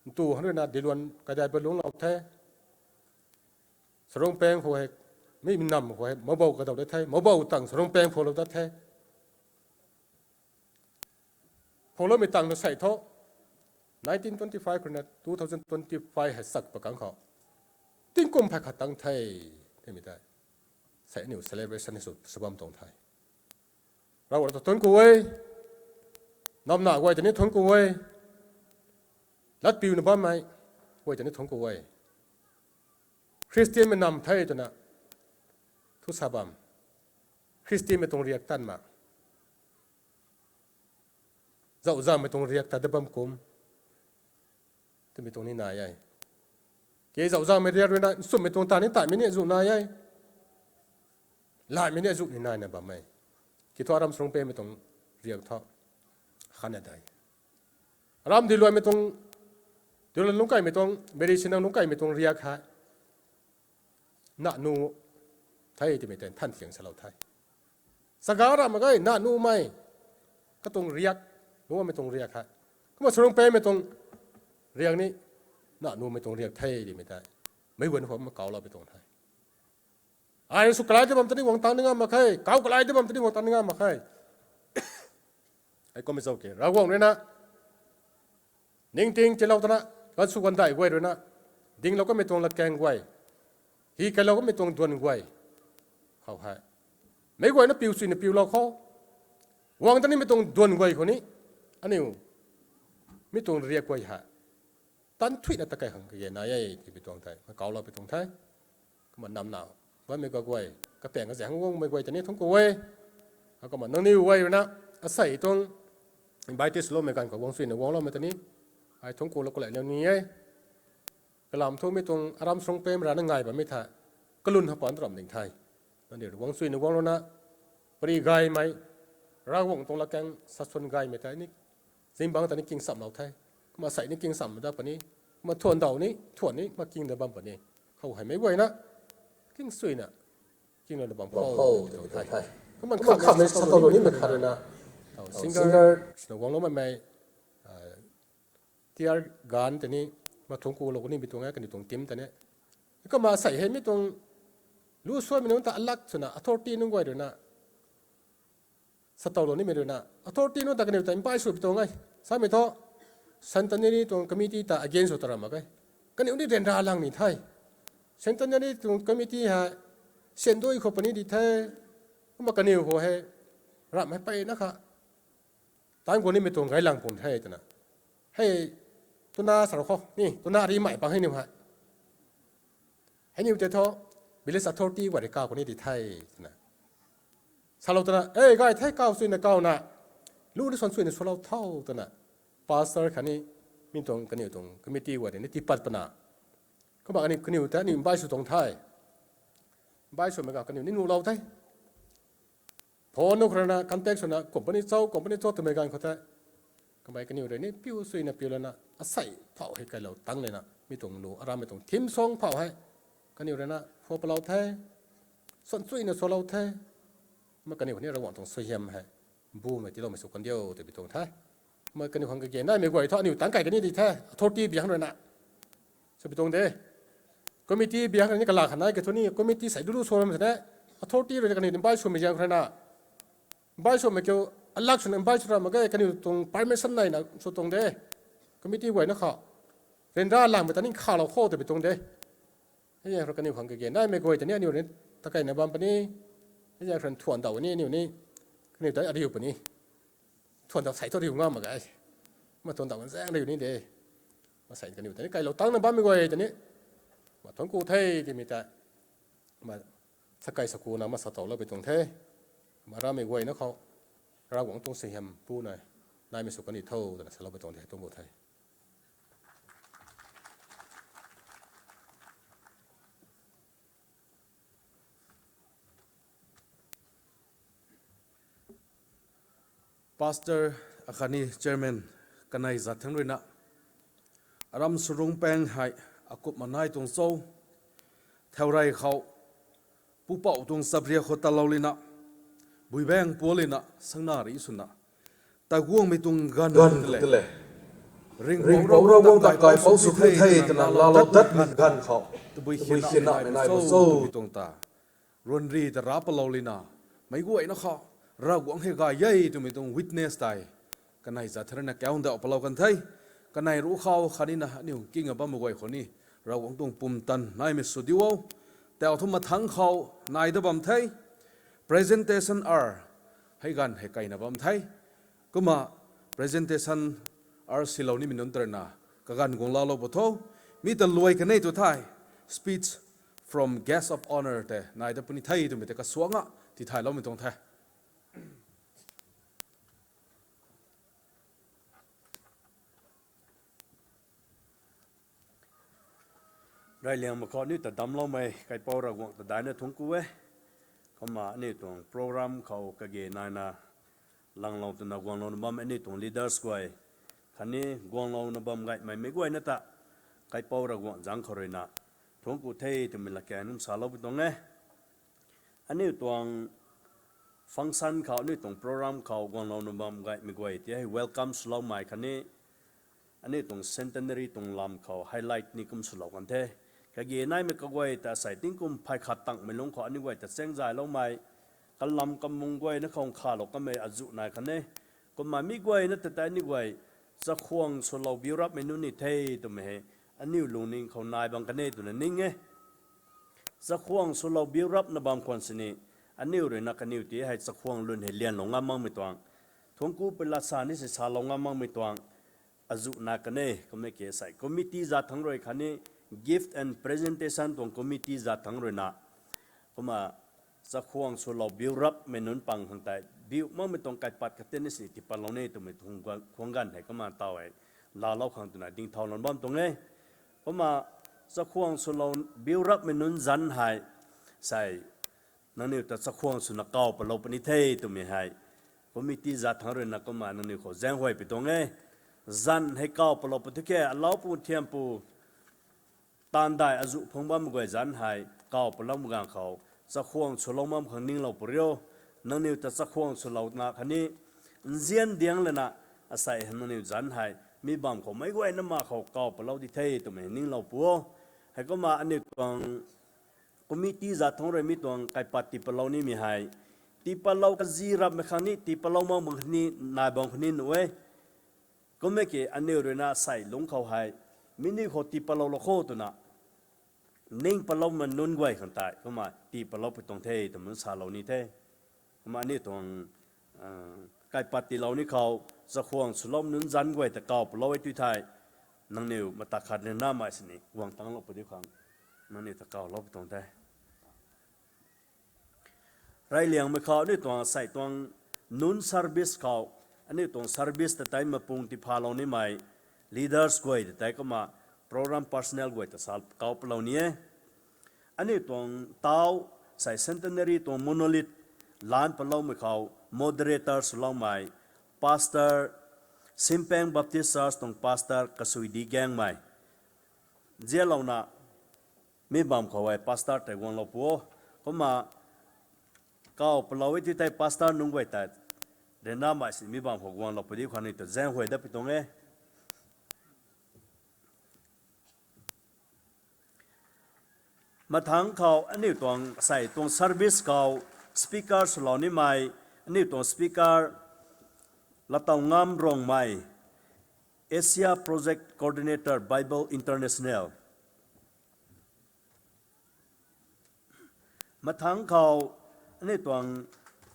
ntu han rui na diluan kaidai pa lungclou the. Sarungpaeng khou hei, mi namv khou hei mobou kadaw de the, mobou tang sarungpaeng phoulou ta the. Phouloumei tang na sei thu nineteen twenty five khou rui na two thousand twenty five hei sak pa kang khou tingkum phay khat tang the twmei tei sei aniu celebration ni sw, sw bam tuang the. Ravguangc ta thuanc ku e. Namna guay ta ni thuanc ku e. Latpiuna bammei guay ta ni thuanc ku e. Khristianmei namv the twna thu sa bam, Khristianmei tuang riak tan mak, zauhzangmei tuang riak ta da bam kum twmei tuang ni nai e. Ke zauhzangmei riak rui na nchumhmei tuang ta ni taimei ni azuh nai e. Laimei ni azuh ni naina bam e. Ki thu aram sarungpaengmei tuang riak thu khatna dei, aram diluanmei tuang, diluan lungckaimei tuang, meri sinang lungckaimei tuang riak hei nanu the twmei tei nthan thiang salou the. Saga ra mak ge, nanumei katuang riak, lungcmei tuang riak hei. Kumna sarungpaengmei tuang riak ni nanumei tuang riak the twmei tei meic guayna khou ma kauloupui tuang the. Ai sw kalai de bam ta ni guang tang ni ngam mak khe, kau kalai de bam ta ni guang tang ni ngam mak khe. Hei kummei zauc ke Ravguangc rui na ningting tiilou twna, gansw gandai guay rui na dinglou kamei tuang latkaeng guay, hi kailou kamei tuang duan guay khou hei Meic guayna piu suina piulou khou, guang ta nimei tuang duan guay khou ni, aniu mi tuang riak guay hei tan thuina ta kai khang kage nai e twmei tuang the, mei kauloupui tuang the. Kumna namna bammei kaguay, kapaeng kazaeng guangmei guay ta ni thuanc ku e. Kumna nangniw guay ruina asei tuang invite swloumei ganv khou guang suina guangloumei ta ni ai thuanc kulou kalai ni e. Kalam thu mi tuang aram srungpem rana ngai bammei tha, kalun hapan ram ding the. Nangniw guang suina guanglouna, pari gaymei, Ravguangc tuang latkaeng saswn gaymei tei ni zingbangc ta ni kingsamlou the. Kumna asei ni kingsammei da puni, kumna thuan daw ni thuan ni kumna kingna bam puni. Khou hei meic guayna king suina kinglouna bam khou the. Kumna khamei sa towlou nimei khat ruina, singer swna guangloumei mei, tiar gan ta ni, kumna thuanc kulou nimei tuang e kaniw tuang team ta ni. Kumna asei hei mi tuang lu suanmei nunc ta alak swna authority nunc guay ruina sa towlou nimei ruina authority nunc ta kaniw ta invite sw pi tuang e. Samei thu, centenary tuang committee ta against sw ta ram mak e. Kaniw ni ryanra lang ni the. Centenary tuang committee hei siandui khou puni di the. Kumna kaniw khou hei ramh hei peyna kha tan guang nimei tuang gaylang pun the twna, hei, twna sa rou khou ni twna ri mei pang hei niw hei, hei niw tei thu village authority guay rui kaw khou ni di the twna salou twna, e gay the, kaw suina kawna, lu ni suan suina swlou tho twna, pastor khatni mi tuang kaniw tuang committee guay rui ni tiipat pana, kumna kaniw, kaniw tei aniw invite sw tuang the. Invite swmei ganv kaniw ni nuhlou the. Phone nu khou ruina contact swna company cho, company cho twmei ganv khou tei, kamei kaniw rui ni piu suina piu lana asei phouh hei kailou tang lana mi tuang lu aramei tuang theme song phouh hei kaniw ruina phu palou the, suan suina swlou the. Kumna kaniw khou ni Ravguangc tuang suaihiam hei bumei tiiloumei sw kan diu twbi tuang the. Kumna kaniw khang kage naimei guay thu aniw tangc kai kani di the, authority biang ruina sw pi tuang de. Committee biang kani kala khanai ke thu ni committee sei dulu sw ram sini, authority rui kaniw invite swmei ziang khou ruina, invite swmei kiu, alak swna invite sw ram mak ge, kaniw tuang permission naina sw tuang de. Committee guayna khou ryanra langmei ta ni khalou khou twbi tuang de. Hei zaeng khou kaniw khang kage naimei guay ta ni aniw rui takaina bam puni. Hei zaeng khou thuan daw ni aniw ni, kaniw ta ariu puni. Thuan daw sei thu riu ngam mak ge. Kumna thuan daw zaeng riu ni de. Masei kaniw ta ni kailou tangna bammei guay ta ni, kumna thuanc ku the twmei ta, kumna sakai sakuna masa towlou pi tuang the. Kumna ramei guayna khou Ravguangc tuang suaihiam puna naimei sw kan di tho twna salou pi tuang the, thuanc ku the. Pastor akhatni chairman kanei zat thangc ruina, aram surung paeng hei akupna nai tuang cho, thaurey khou pupouh tuang chapriak khou talou lina, buibaeng pual lina sangna ri swna, taguangmei tuang ganv khou tei le, Ringhpouc Ravguangc ta kaipouc sw the twna laalou datmei ganv khou tabui khinamei nai bo cho twmei tuang ta ruanri ta rap palou lina, meic guayna khou Ravguangc hei gay e twmei tuang witness tei kanei zat thangc ruina kaundauh palou kan the. Kanei ruc khou khatni na aniu kinga bammei guay khou ni Ravguangc tuang pumtan naimei sw diu o. Tau thu mathangc khou nai da bam the. Presentation hour hei ganv hei kaina bam the. Kumna presentation hour silou nimei nunc ta ruina kaganv guang laalou bo tho. Mi ta luai kanei tu thei, speech from guest of honour tei nai da puni the twmei tei kasuangna tithayloumei tuang the. Reyliangmei khou aniu ta damcloumei kaipouc Ravguangc ta daina thuanc ku e. Kumna aniu tuang program khou kage naina langlou twna guanglouna bammei aniu tuang leaders guay khatni guanglouna bam gaymei meic guayna ta kaipouc Ravguangc zaeng khou ruina thuanc ku the twmei latkaeng nunc salou pi tuang e. Aniu tuang function khou, aniu tuang program khou guanglouna bam gaymei guay ta hei welcome swloumei khatni aniu tuang centenary tuang lam khou highlight ni kum swlou kan the. Kage naimei kaguay ta sei tingkum phay khat tangmei lungc khou aniu guay ta chaeng zayloumei, kalam kamung guayna khou khalou kanmei azuh nai kan e. Kumna mi guayna ta tei aniu guay chakhwang swlou biu rapmei nunc ni the twmei hei aniu lungning khou nai bam kan e twna ning e. Chakhwang swlou biu rapna bam khwan sini, aniu ruina kaniw ti hei chakhwang lun hei lianlou ngam makmei tuang, thuangku pui lat sa ni si salou ngam makmei tuang azuh na kan e. Kum e ki sei committee zat thangc rui khatni gift and presentation tuang committee zat thangc ruina kumna chakhwang swlou biu rapmei nunc pang khang tei biu makmei tuang kaipat khat tei ni si tipatlou ni twmei tuang khwang ganv hei kumna taw hei laalou khang twna dingthau lan bam tuang e. Kumna chakhwang swlou biu rapmei nunc zanc hei sei nangniw ta chakhwang swna kaw palou puni the twmei hei committee zat thangc ruina kumna nangniw khou zaenghuay pi tuang e. Zanc hei kaw palou pu thu ke alau pu thiam pu taanv dai azuh phung bam guay zanc hei kaw palou mak ganv khou chakhwang swlou mam khang ninglou pu rio. Nangniw ta chakhwang swlou na khatni nzian diang lana asei nangniw zanc hei mi bam khou meic guayna ma khou kaw palou di the twmei ninglou pu o. Heikumna aniu tuang committee zat thangc rui mi tuang kaipat tipatlou nimei hei tipatlou kazi rapmei khang ni tipatlou mak bang khatni nai bam khatni nuh e. Kum e ki aniu ruina sei lungc khou hei mi ni khou tipatlou lou kho twna ning paloumei nunc guay khang tei kumna tipatlou pi tuang the twmei salou ni the. Kumna aniu tuang kaipat tiilou ni khou chakhwang swlou nunc zanc guay ta kaw palou e tu thei nangniw mata khat ni namei sini guang tanglou pu di khang nangniw ta kawlou pi tuang the. Reyliangmei khou aniu tuang sei tuang nunc service khou aniu tuang service ta tei mapung tiphalou nimei leaders guay ta tei kumna program personnel guay ta sa kau palou ni e. Aniu tuang tau sei centenary tuang monolith lan paloumei khou moderator swloumei Pastor Simpeng Baptist Church tuang Pastor Kasuidi Gaengmei zialouna mi bam khou hei Pastor tei guanglou pu o. Kumna kaw palou e ti tei Pastor nunc guay tei ryanramei si mi bam khou guanglou pu di khang ni ta zaenghuay dat pi tuang e. Mathangc khou aniu tuang sei tuang service khou speaker swlou nimei aniu tuang speaker Latow Ngam Rongmei, Asia Project Coordinator, Bible International. Mathangc khou aniu tuang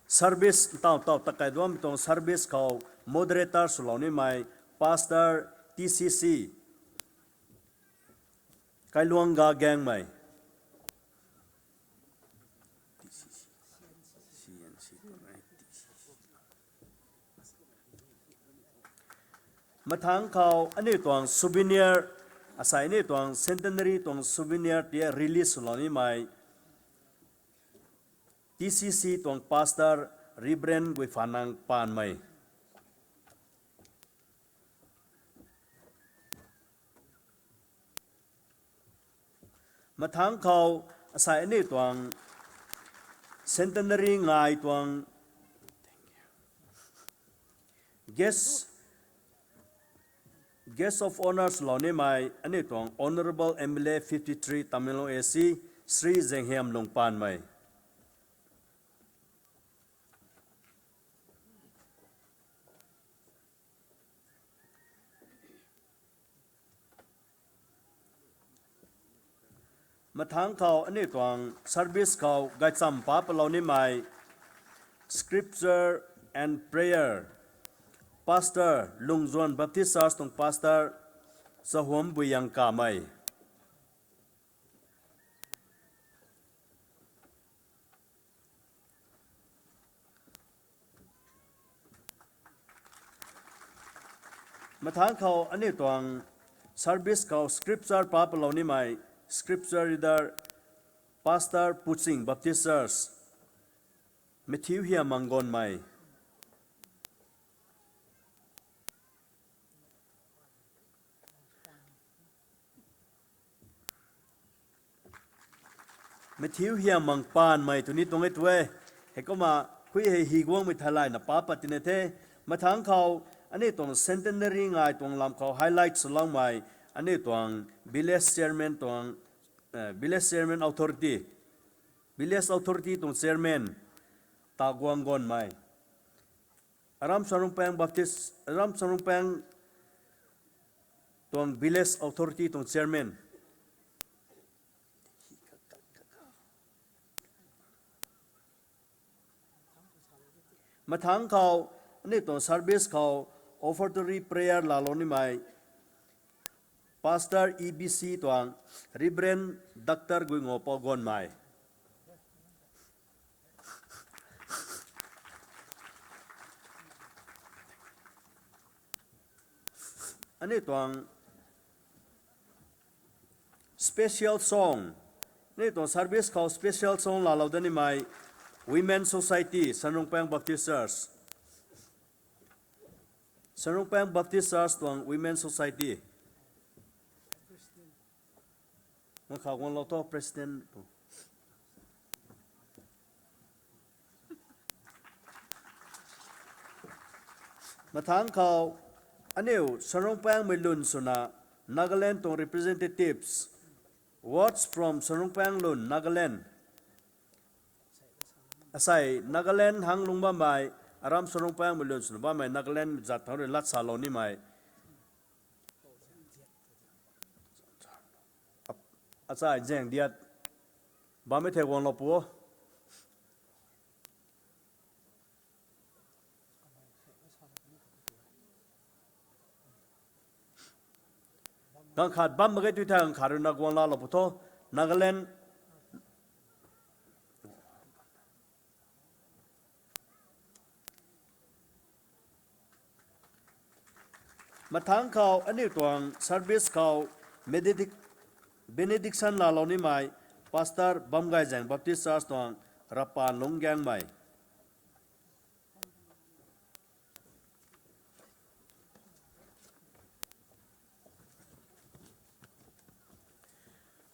service ntaw taw takai duanmei tuang service khou moderator swlou nimei Pastor T C C Kailuangga Gaengmei. Mathangc khou aniu tuang souvenir, asei aniu tuang centenary tuang souvenir ti release swlou nimei T C C tuang Pastor Reverend Guiphanang Paanmei. Mathangc khou asei aniu tuang centenary ngai tuang guest, guest of honour swlou nimei aniu tuang Honourable M L A fifty three Tamenglong A C, Shri Zenghiamlung Paanmei. Mathangc khou aniu tuang service khou gaychamv pa palou nimei Scripture and Prayer Pastor Lungzuan Baptist Church tuang Pastor Chahuam Buiyang Kamei. Mathangc khou aniu tuang service khou scripture pa palou nimei scripture reader Pastor Puching Baptist Church, Matthew Hiamang Gonmei. Matthew Hiamang Paanmei tw ni tuang e tu e. Heikumna hui hei hi guangmei theilayna pa pat tina the. Mathangc khou aniu tuang centenary ngai tuang lam khou highlight swloumei aniu tuang village chairman tuang, eh, village chairman authority, village authority tuang chairman Taguang Gonmei. Aram Sarungpang Baptist, Aram Sarungpang tuang village authority tuang chairman. Mathangc khou, aniu tuang service khou, offertory prayer laalou nimei, Pastor E B C tuang, Reverend Doctor Guingo Pouguanmei. Aniu tuang special song. Aniu tuang service khou special song laalou dat nimei Women Society, Sanrungpaeng Baptist Church. Sanrungpaeng Baptist Church tuang Women Society. Nang khou guanglou tho president pu. Mathangc khou, aniu Sanrungpaengmei lun swna Nagaland tuang representatives. Words from Sanrungpaeng lun, Nagaland. Asei Nagaland hang lung bammei, aram Sanrungpaengmei lun swna bammei Nagaland zat thangc rui lat salou nimei. Achai zaeng diat bammei thei guanglou pu o. Ganv khat bam mak ge tui thei ganv khat rui na guang laalou pu tho. Nagaland. Mathangc khou aniu tuang service khou benedic-, benediction laalou nimei Pastor Bamgayzaeng Baptist Church tuang Rapan Lungcgaengmei.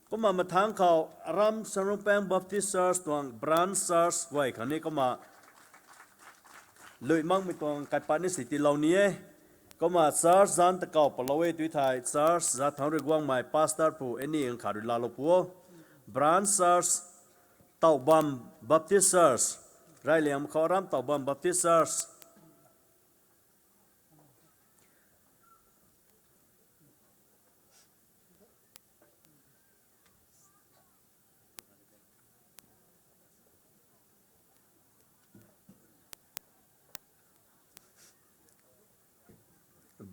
Kumna mathangc khou aram Sanrungpaeng Baptist Church tuang branch church guay khang ni kumna lui makmei tuang kaipat ni si tiilou ni e. Kumna church zanc ta kau palou e tui thei church zat thangc rui guangmei pastor pu ani ganv khat rui laalou pu o. Branch church, Taubam Baptist Church. Rayliangmei khou aram Taubam Baptist Church.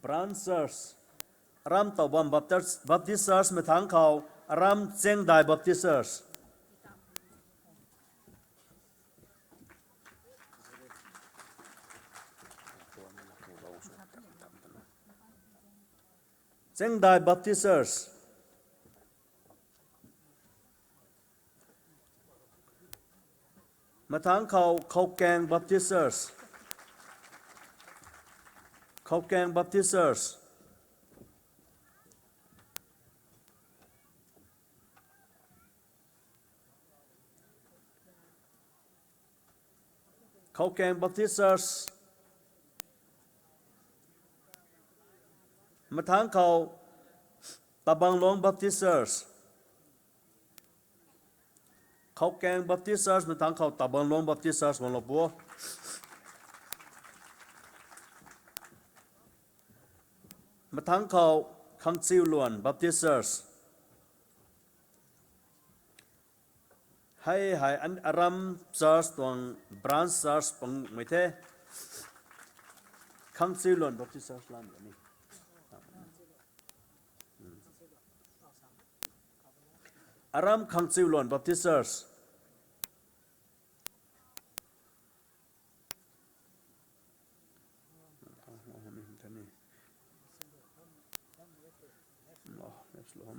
Branch church. Aram Taubam Baptist, Baptist Church mathangc khou, aram Chengdai Baptist Church. Chengdai Baptist Church. Mathangc khou Khoukaeng Baptist Church. Khoukaeng Baptist Church. Khoukaeng Baptist Church. Mathangc khou Tabangluang Baptist Church. Khoukaeng Baptist Church, mathangc khou Tabangluang Baptist Church guanglou pu o. Mathangc khou Khangchiuluan Baptist Church. Hei hei an-, aram church tuang branch church pangmei the. Khangchiuluan Baptist Church lam ni. Aram Khangchiuluan Baptist Church.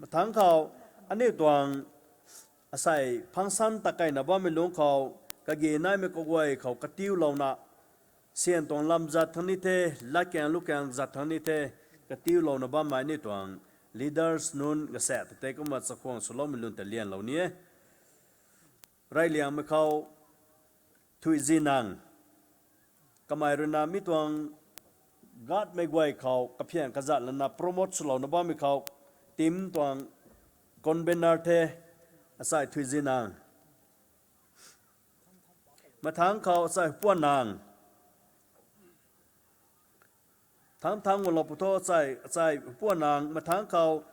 Mathangc khou aniu tuang asei function ta kaina bammei lungc khou, kage naimei kaguay khou katiulouna, syan tuang lam zat thangc ni the, latkaeng lutkaeng zat thangc ni the, katiulouna bammei aniu tuang leaders nunc kasa ta tei kumna chakhwang swloumei lun ta lianlou ni e. Reyliangmei khou Thuizinang. Kamei ruina mi tuang gatmei guay khou kaphian kazat lana promote swlouna bammei khou team tuang convener the, asei Thuizinang. Mathangc khou asei Puanang. Thangc thangc guanglou pu tho, asei, asei Puanang, mathangc khou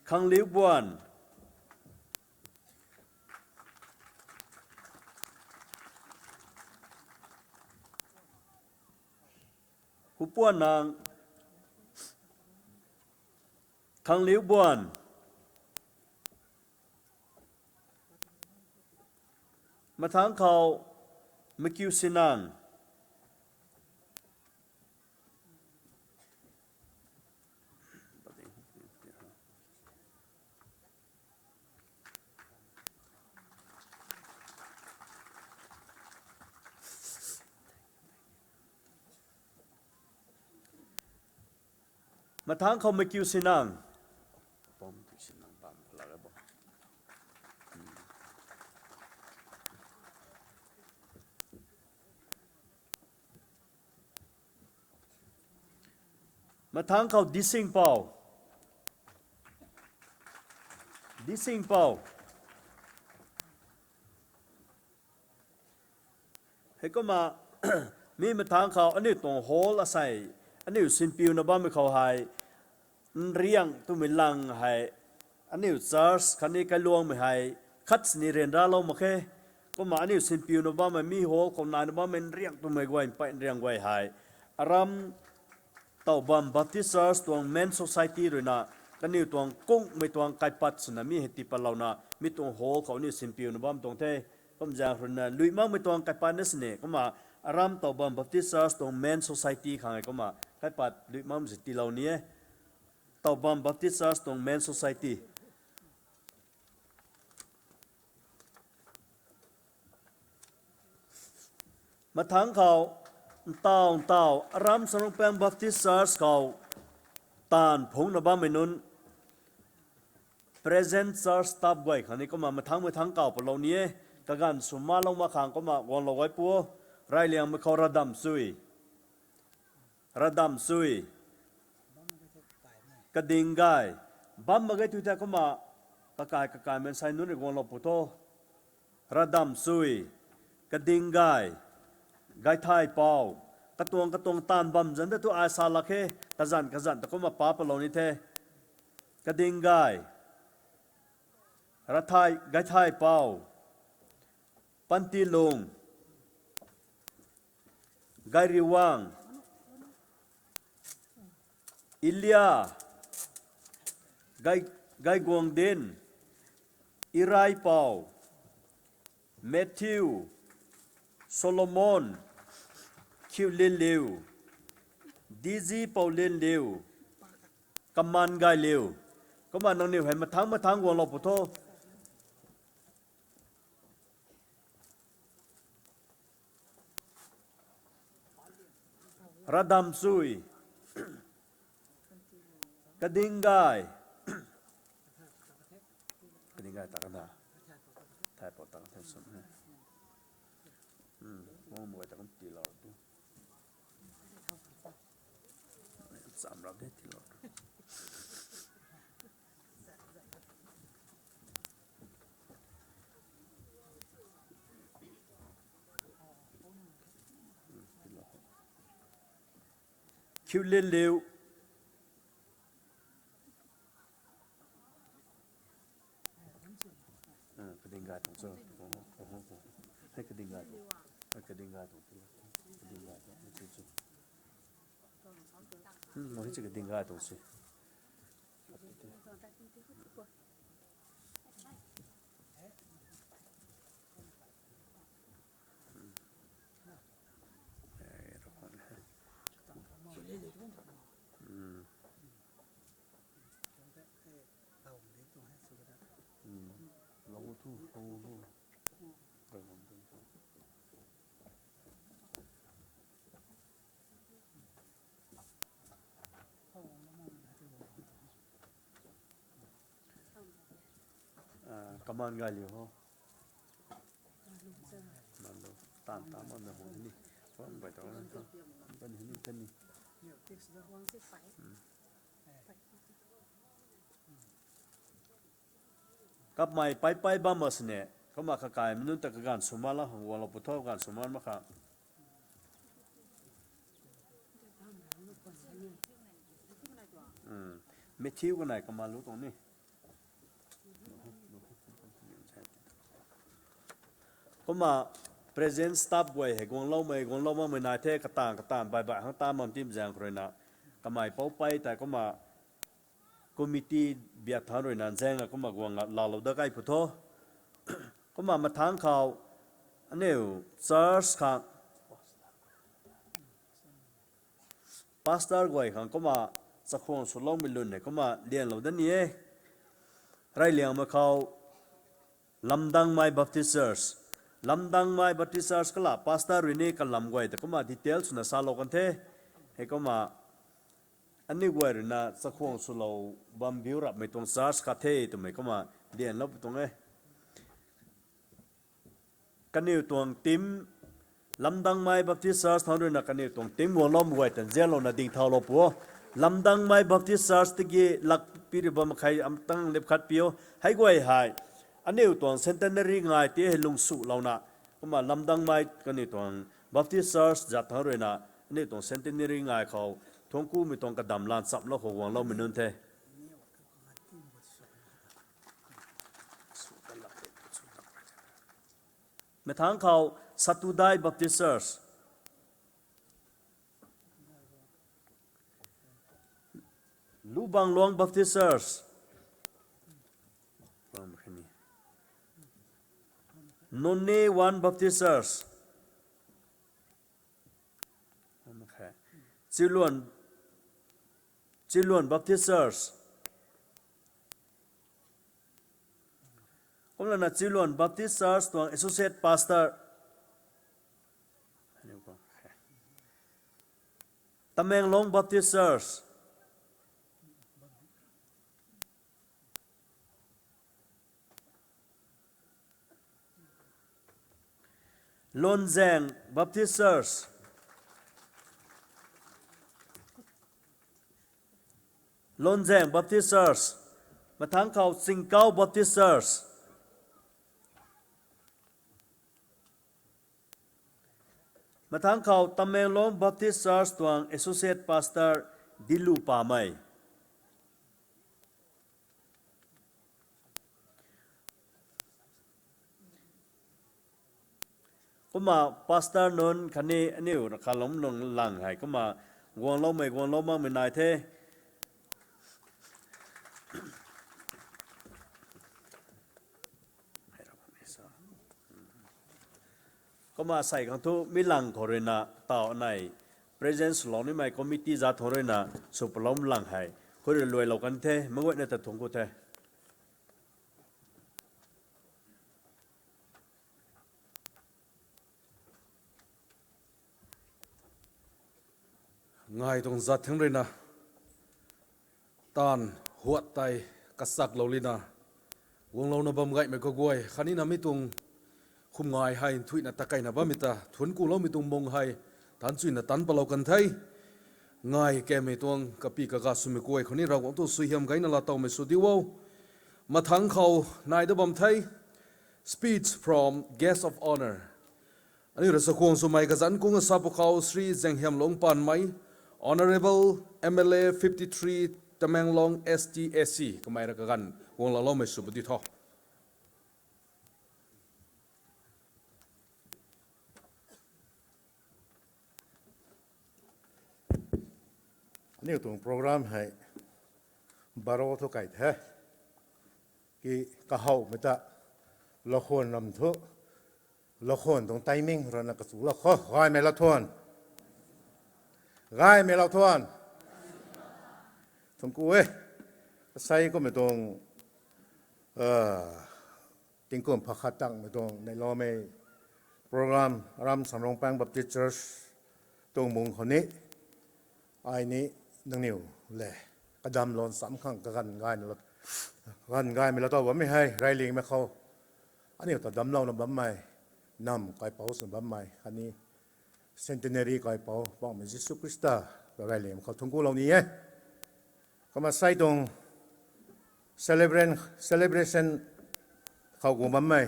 Khangliubuan. Hupuanang, Khangliubuan, mathangc khou Makiusinang, mathangc khou Makiusinang. Mathangc khou Disingpou. Disingpou. Heikumna, mi mathangc khou aniu tuang hall asei, aniu sinpiuna bammei khou hei, nriang twmei lang hei, aniu church khatni kailuangmei hei, khat sini ryanralou mak khe. Kumna aniu sinpiuna bammei mi hall khou naina bammei nriang twmei guay, mpey nriang guay hei, aram Taobam Baptist Church tuang Men Society ruina, kaniw tuang kungmei tuang kaipat swna mi hei tipatlouna, mi tuang hall khou aniu sinpiuna bam tuang the. Kum zaeng ruina, lui makmei tuang kaipat na sini, kumna aram Taobam Baptist Church tuang Men Society khang e, kumna kaipat lui makmei si tiilou ni e. Taobam Baptist Church tuang Men Society. Mathangc khou, ntaw ntaw, aram Sarungpang Baptist Church khou, taanv phungcna bammei nunc, present church staff guay khang ni kumna mathangc mathangc kaw palou ni e, kaganv sw malou mak khang kumna guanglou guay pu o, reyliangmei khou Radamchui. Radamchui. Kadinggay. Bam mak ge tu the kumna, kakai kakai mansei nunc rui guanglou pu tho. Radamchui. Kadinggay. Gaithaipou. Katuang katuang taanv bam zanc ta tu ai sa lak khe, kazanc kazanc ta kumna pa palou ni the. Kadinggay. Rathai, Gaithaipou. Pantilung. Gairiwang, Elia, Gai-, Gaiguangdin, Iraipou, Matthew, Solomon, Khiulinliu, D G Poulinliu, Kaman Gailiu. Kumna nangniw hei mathangc mathangc guanglou pu tho. Radamchui. Kadinggay. Kadinggay ta kana. Thaipou ta the swn he. Hmm, mong mui ta kan tiilou tu. Cham rap de tiilou. Khiulinliu. Ah, Kadinggay tuang cho. Hei Kadinggay tuang. Hei Kadinggay tuang. Kadinggay tuang. Hmm, mo hi chi Kadinggay tuang si. Ah, Kaman Gailiu ho. Manlu, tan tan man na hou ni. Phone bai tau na tau. Tan hini tan ni. Hmm. Kapmei paipai bam ma sini. Kumna kakai mei nunc ta kaganv sw ma la, guanglou pu tho, kaganv sw ma mak kha. Hmm. Matthew kanei Kaman lu tuang ni. Kumna present staff guay hei guangloumei, guanglou makmei nai the, kataanv, kataanv, baih, baih hang ta bam tim zaeng khou ruina. Kamei pou pei tei kumna committee biak thangc ruina zaeng a kumna guang laalou dat kai pw tho. Kumna mathangc khou, aniu church khang pastor guay khang kumna chakhwang swloumei lun hei kumna lianlou dat ni e. Reyliangmei khou Lamdangmei Baptist Church. Lamdangmei Baptist Church kala pastor rui ni kalam guay ta kumna detail swna salou kan the. Hei kumna aniu guay ruina chakhwang swlou bam biu rapmei tuang church khat the twmei kumna lianlou pw tuang e. Kaniw tuang team, Lamdangmei Baptist Church thangc ruina kaniw tuang team guangloumei guay ta nzianlouna dingthaulou pw o. Lamdangmei Baptist Church tiki lak pi ri bam khei amtang lip khat pi o. Hei guay hei aniu tuang centenary ngai ti hei lungsulouna, kumna Lamdangmei kaniw tuang Baptist Church zat thangc ruina aniu tuang centenary ngai khou thuanckumei tuang kadam lan chamlou khou guangloumei nunc the. Mathangc khou Satudai Baptist Church, Lubanglong Baptist Church, Noney One Baptist Church, Chiluan, Chiluan Baptist Church. Kumlana Chiluan Baptist Church tuang Associate Pastor, Tamenglong Baptist Church, Lonzaeng Baptist Church, Lonzaeng Baptist Church, mathangc khou Chingkau Baptist Church, mathangc khou Tamenglong Baptist Church tuang Associate Pastor Dilu Pamei. Kumna pastor nunc khatni aniu rakhalum nung lang hei kumna guangloumei guanglou makmei nai the. Kumna sei khang thu mi lang khou ruina taw anei present swlou nimei committee zat thangc ruina sw palou lang hei khou rui luailou kan the, maguayna ta thuanc ku the. Ngai tuang zat thangc ruina taanv huat tei kachaklou lina guanglouna bam gaymei kaguay khatni na mi tuang khum ngai hei nthuihna takeina bammei ta thuanc kuloumei tuang mung hei tanchuina tanc palou kan the. Ngai kamei tuang kapi kaga swmei guay khou ni Ravguangc tu suaihiam gayna laa towmei sw diu o. Mathangc khou nai da bam the, speech from guest of honour. Aniu rui chakhwang swmei kazanc kung asa pwkhou Shri Zenghiamlung Panmei, Honourable M L A fifty three Tamenglong S T A C kamei rui kaganv guanglou loumei sw pw di tho. Aniu tuang program hei baro thu kai the. Ki kahowmei ta lakhwan ram thu, lakhwan tuang timing rana kachu la kho, gaymei la thuan. Gaymei la thuan. Thuanc ku e. Asei kummei tuang tingkum pha khat tangmei tuang neihloumei program Aram Samrongpang Baptist Church tuang mung khou ni, ai ni nangniw le kadam lan cham khang kaganv gaymei la, kaganv gaymei la tow bammei hei reyliangmei khou aniu ta damclouna bammei, namv kaipouc swna bammei khatni centenary kaipouc Poubauhmei Jisu Khrista reyliangmei khou thuanc kulou ni e. Kumna sei tuang celebration khou guang bammei,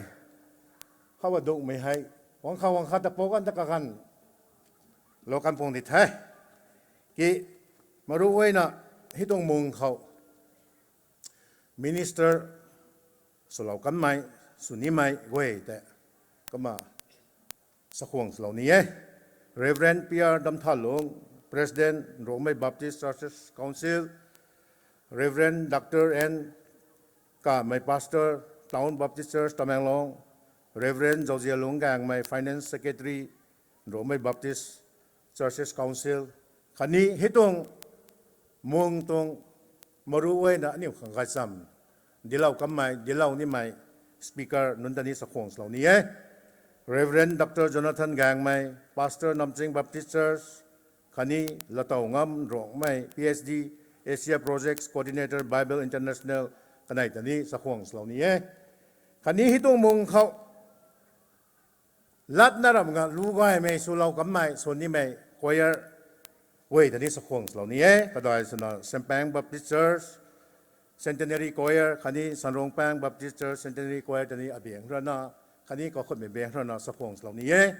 khou adukmei hei wang khou wang khat ta pou kan ta kaganv lou kan puang di the. Ki maruina hei tuang mung khou minister swlou kanmei, sw nimei guay tei kumna sakhwang swlou ni e. Reverend P R Damthalung, President, Nruangmei Baptist Churches Council, Reverend Doctor N Kamei, Pastor, Town Baptist Church, Tamenglong, Reverend Zauzialung Gangmei, Finance Secretary, Nruangmei Baptist Churches Council, khatni hei tuang mung tuang maru e na aniu khang gaychamv dilou kanmei, dilou nimei speaker nunc ta ni sakhwang swlou ni e. Reverend Doctor Jonathan Gangmei, Pastor, Namching Baptist Church, khatni Latouh Ngam Nruangmei, P H D, Asia Projects Coordinator, Bible International, kanei ta ni sakhwang swlou ni e. Khatni hei tuang mung khou latna ramh nga lu gaymei swlou kanmei, sw nimei choir guay ta ni sakhwang swlou ni e. Kadai swna Sempang Baptist Church Centenary Choir khatni Sanrongpang Baptist Church Centenary Choir ta ni abiang rana, khatni kakhutmei biang rana sakhwang swlou ni e.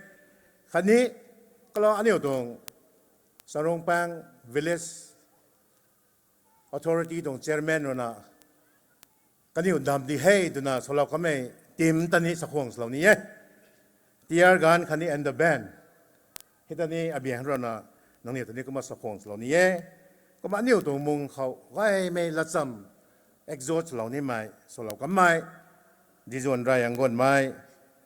Khatni kalou aniu tuang Sanrongpang Village Authority tuang chairman rana, kaniw dam di hei twna swlou kanmei team ta ni sakhwang swlou ni e. Tear gun khatni and the band, hei ta ni abiang rana nangniw ta ni kumna sakhwang swlou ni e. Kumna aniu tuang mung khou gaymei latcham exhort swlou nimei, swlou kanmei, Dizuan Rayang Gonmei,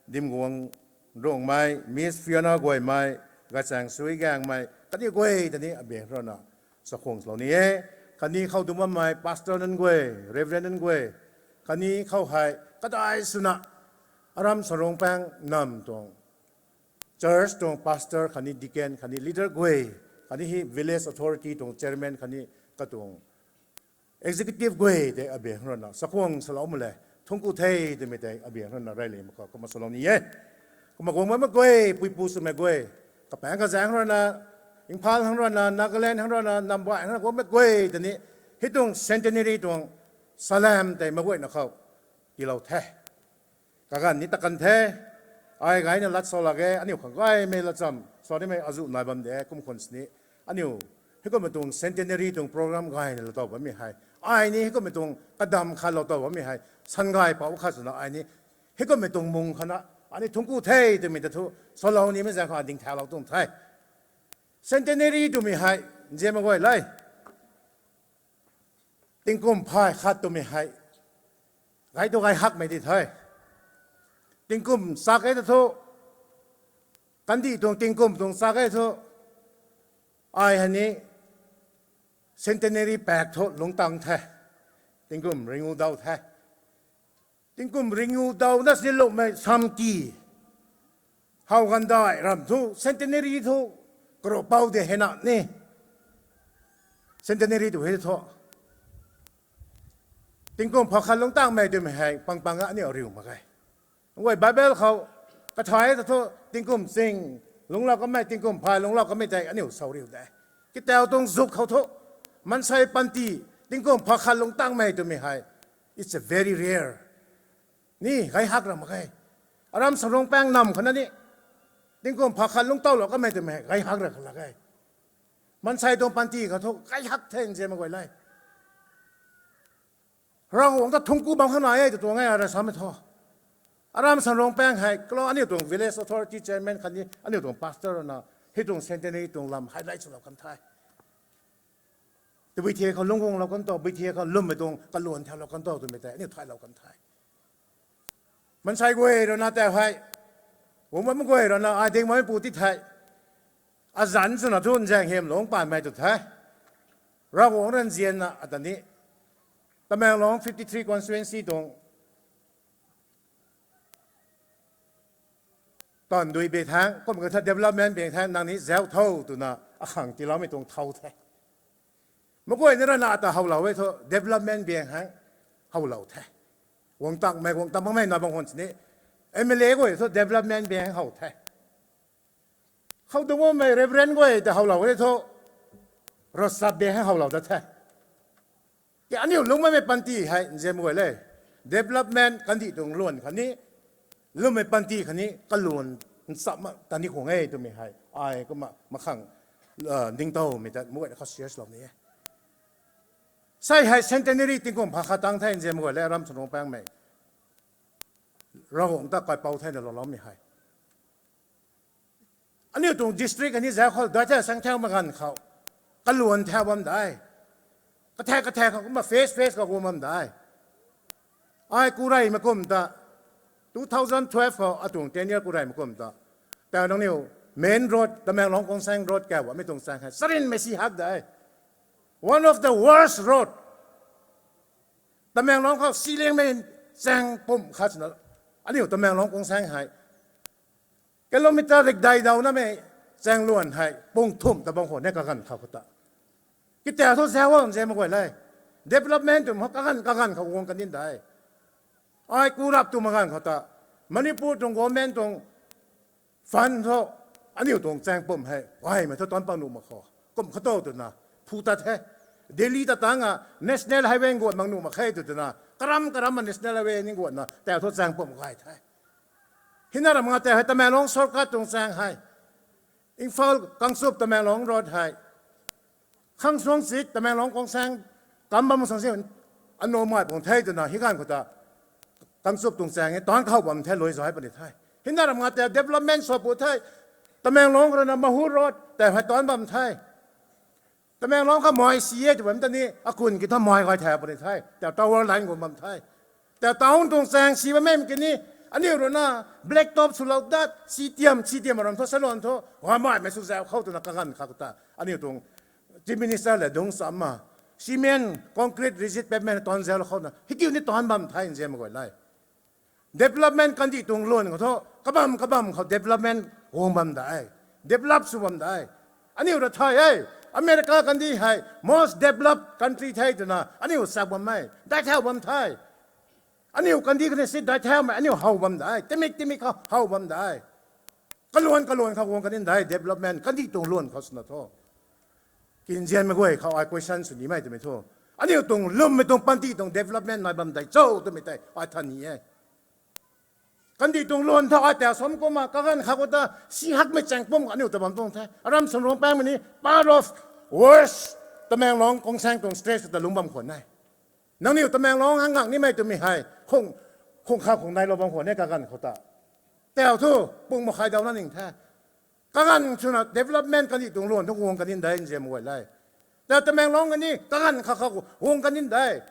Dimguang Rongmei, Miss Fiona Guaymei, Gachang Sui Gangmei, khatni guay ta ni abiang rana sakhwang swlou ni e. Khatni khou dum bammei pastor nunc guay, reverend nunc guay, khatni khou hei kadai swna aram Sanrongpang nam tuang church tuang pastor khatni deacon khatni leader guay, khatni hei village authority tuang chairman khatni katuang executive guay tei abiang rana sakhwang swlou mak le, thungc ku the twmei tei abiang rana reyliang mak khou kumna swlou ni e. Kumna guang bammei guay, puipu swmei guay, kapaeng kazaeng rana, Imphal hang rana, Nagaland hang rana, Nambai hang rana guangmei guay ta ni hei tuang centenary tuang salam tei maguayna khou tiilou the. Kaganv ni takan the. Ai gayna lat sa lak ge, aniu khang gaymei latcham sa nimei azuh nai bam de kum khwan sini. Aniu hei kumna tuang centenary tuang program gayna lou tow bammei hei, ai ni hei kumna tuang kadam khat lou tow bammei hei, san gay pou khat swna ai ni hei kumna tuang mung khana, ai ni thungc ku the twmei ta thu swlou nimei zaeng khou ding thalou tuang the. Centenary twmei hei, nzianmei guay le, tingkum phay khat twmei hei gay tu gay hakmei di the. Tingkum chak e ta thu, kandih tuang tingkum tuang chak e thu, ai hei ni centenary pak thu lungc tang the. Tingkum ringu daw the. Tingkum ringu daw na sini lwmmei samki how gandai ram thu centenary thu karo pou de hei na ni. Centenary tu hei thu tingkum phay khat lungc tangmei twmei hei pang pang a aniu riu mak ge. Guay Bible khou kathay ta thu tingkum ching lungclou kanmei, tingkum phay lungclou kanmei tei aniu sau riu de. Kitaw tuang zuk khou thu maansei panty tingkum phay khat lungc tangmei twmei hei, it's a very rare. Ni gay hak ra mak ge. Aram Sanrongpang nam khana ni tingkum phay khat lungc towlou kanmei twmei hei gay hak ra kha lak ge. Maansei tuang panty khou thu gay hak the nzianmei guay le. Ravguangc ta thungc ku bam khang nai e tw tuang e ra samei thu. Aram Sanrongpang hei kalou aniu tuang village authority chairman khatni aniu tuang pastor rana hei tuang centenary tuang lam highlight swlou kan the. Tabui thei khou lungc guanglou kan tow, bui thei khou lwmmei tuang kaluan thaulou kan tow twmei tei aniu thaylou kan the. Maansei guay rana tei hei, guang bammei guay rana ai ding mai pu ti the. Azanc swna thu nzaeng hym lungc paanmei tu the. Ravguangc rui nzianna ata ni Tamenglong fifty three constituency tuang taanv dui bek thangc, kum katha development bek thangc nang ni zauc tho twna akhang tiiloumei tuang thau the. Maguayna rana ata howlou e thu development bek hang howlou the. Guang takmei, guang tam makmei na bang khwan sini M L A guay thu development bek hang how the. Khou dungc bammei reverend guay ta howlou e thu rosap bek hang howlou dat the. Ke aniu lungc makmei panty hei nzianmei guay le, development kandih tuang luan khatni lwmmei panty khatni kaluan ncham mak ta ni khwang e twmei hei ai kumna makhang ningtowmei ta maguayna khou share lou ni e. Sei hei centenary tingkum phay khat tang the nzianmei guay le, Aram Sanrongpangmei Ravguangc ta kaipouc theina louloumei hei Aniu tuang district ani zau khou dai the sang thau ma ganv khou. Kaluan thau bam dai. Kathe kathe khou kumna phase phase khou guang bam dai. Ai kureymei kum ta, two thousand twelve khou atuang tenure kureymei kum ta, tau nangniw main road, Tamenglong Kongsang road kau bammei tuang chaeng hei sarinmei si hak dai. One of the worst road. Tamenglong khou siliangmei chaeng pum khat swna, aniu Tamenglong Kongsang hei kilometer rikdai daunamei chaeng luan hei pung thumh ta bam khou ne kaganv khou khou ta. Kitau thu zau bam nzianmei guay le. Development twmei kaganv kaganv khou guang kan nin dai. Ai kurap tu ma ganv khou ta, Manipur tuang government tuang fund thu, aniu tuang chaeng pum hei gaymei thu taanc pak nuh mak khou, kum khou tu twna phu tat the. Delhi ta tangc a National Highway guat mak nuh mak khe tw twna karam karam ma National Highway ni guatna tau thu chaeng pum gay the. Hina ram nga tau hei Tamenglong shortcut tuang chaeng hei, Imphal Kangchup Tamenglong road hei, Khangsuang chik Tamenglong Kongsang kam bam sang si, ano mai pung the twna hi ganv khou ta, Kangchup tuang chaeng e taanc khou bam the lui zai puni the. Hina ram nga tau development sa pu the. Tamenglong khou rui na Mahur road tau hei taanc bam the. Tamenglong khou mai si e tw bam ta ni akun ki tha mai gay the puni the. Tau tower line guang bam the. Tau town tuang chaeng si bammei ki ni, aniu rui na black top swlou dat, si tiam si tiam ram thu salon thu gaymaimei sw zau khou twna kaganv khou ta, aniu tuang Chief Minister le dungc cham ma, cement, concrete, rigid pavement taanc zau khou na hi kiu ni taanc bam the nzianmei guay le. Development kandih tuang luan khou thu kabam kabam khou development guang bam dai, develop sw bam dai. Aniu ra thay e, America kandih hei most developed country the twna aniu sak bammei dai thau bam the. Aniu kandih kani si dai thaumei aniu how bam dai, timik timik khou how bam dai. Kaluan kaluan khou guang kan nin dai development kandih tuang luan khou swna thu. Kinzianmei guay khou ai question sw nimei twmei thu, aniu tuang lwmmei tuang panty tuang development nai bam dai cho twmei tei ai than ni e. Kandih tuang luan tha ai tau sam kumna kaganv khou khou ta si hakmei chaeng pum aniu ta bam tuang the. Aram Sanruang Pangmei ni part of worst Tamenglong Kongsang tuang stress ta lungc bam khwan e. Nangniw Tamenglong hang ngak nimei twmei hei khung, khung kha khung nailou bam khwan e kaganv khou ta. Tau thu pung mak khai dauna ning the. Kaganv swna development kandih tuang luan thu guang kan nin dai nzianmei guay le. Tau Tamenglong kani kaganv kha kha guang kan nin dai.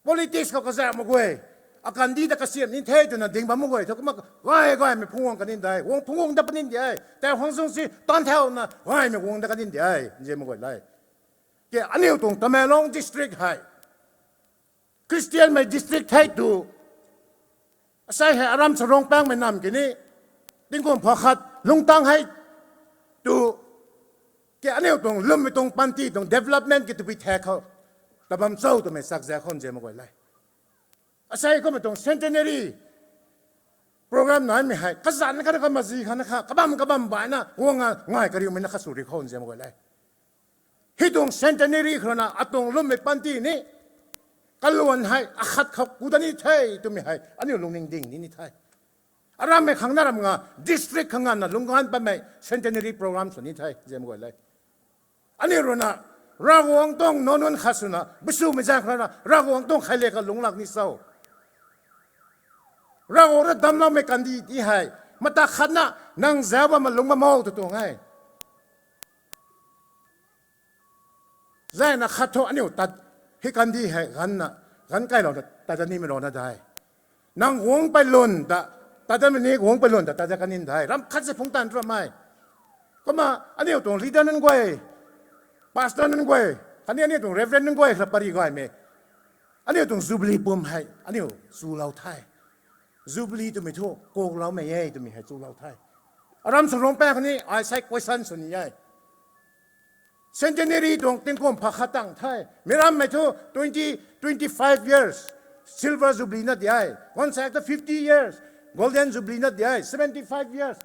Politics khou kazauh mak guay, akandih ta kasiam ni the twna ding bam mak guay thu kumna gay gaymei phungc guang kan nin dai, guang phungc guang dat puni de. Tau khang sung si taanc thauna gaymei guang dat kan nin de nzianmei guay le. Ke aniu tuang Tamenglong district hei Christianmei district the tu, asei hei Aram Sanruang Pangmei nam ki ni tingkum pha khat lungc tang hei tu, ke aniu tuang lwmmei tuang panty tuang development ki twpui the khou ta bam cho twmei sak zau khou nzianmei guay le. Asei kummei tuang centenary program naimei hei kazanc khat kha mazi khat kha kabam kabam baina guang a ngai kariumei na kha sw ri khou nzianmei guay le. Hei tuang centenary khou na atuang lwmmei panty ni kaluan hei akhat khou ku dat ni the twmei hei aniu lungning ding ni ni the. Arammei khang na ram nga district khang na lungc ganv patmei centenary program sw ni the nzianmei guay le. Aniu rui na Ravguangc tuang nac nunc khat swna bisumei zaeng khou na Ravguangc tuang khaile kha lungc lak ni cho. Ravguangc rui damcloumei kandih ti hei mata khatna nang zau bam ma lungc bam o tw tuang e. Zaengna khat thu aniu tat, hei kandih hei ganvna, ganv kailouna tat dat nimei rana dai. Nang guang pei lun ta, tat datmei ni guang pei lun ta tat dat kan nin dai. Ram khat se phungc tan ramei. Kumna aniu tuang leader nunc guay, pastor nunc guay, khatni aniu tuang reverend nunc guay kha pary gaymei, aniu tuang jubilee pum hei aniu chulou the. Jubilee twmei thu kukloumei e twmei hei chulou the. Aram Sanruang Pang khatni ai sei question sw ni e. Centenary tuang tingkum pha khat tang the. Mirammei thu twenty, twenty-five years silver jubilee na di e. Ganvsaekc thu fifty years golden jubilee na di e. Seventy-five years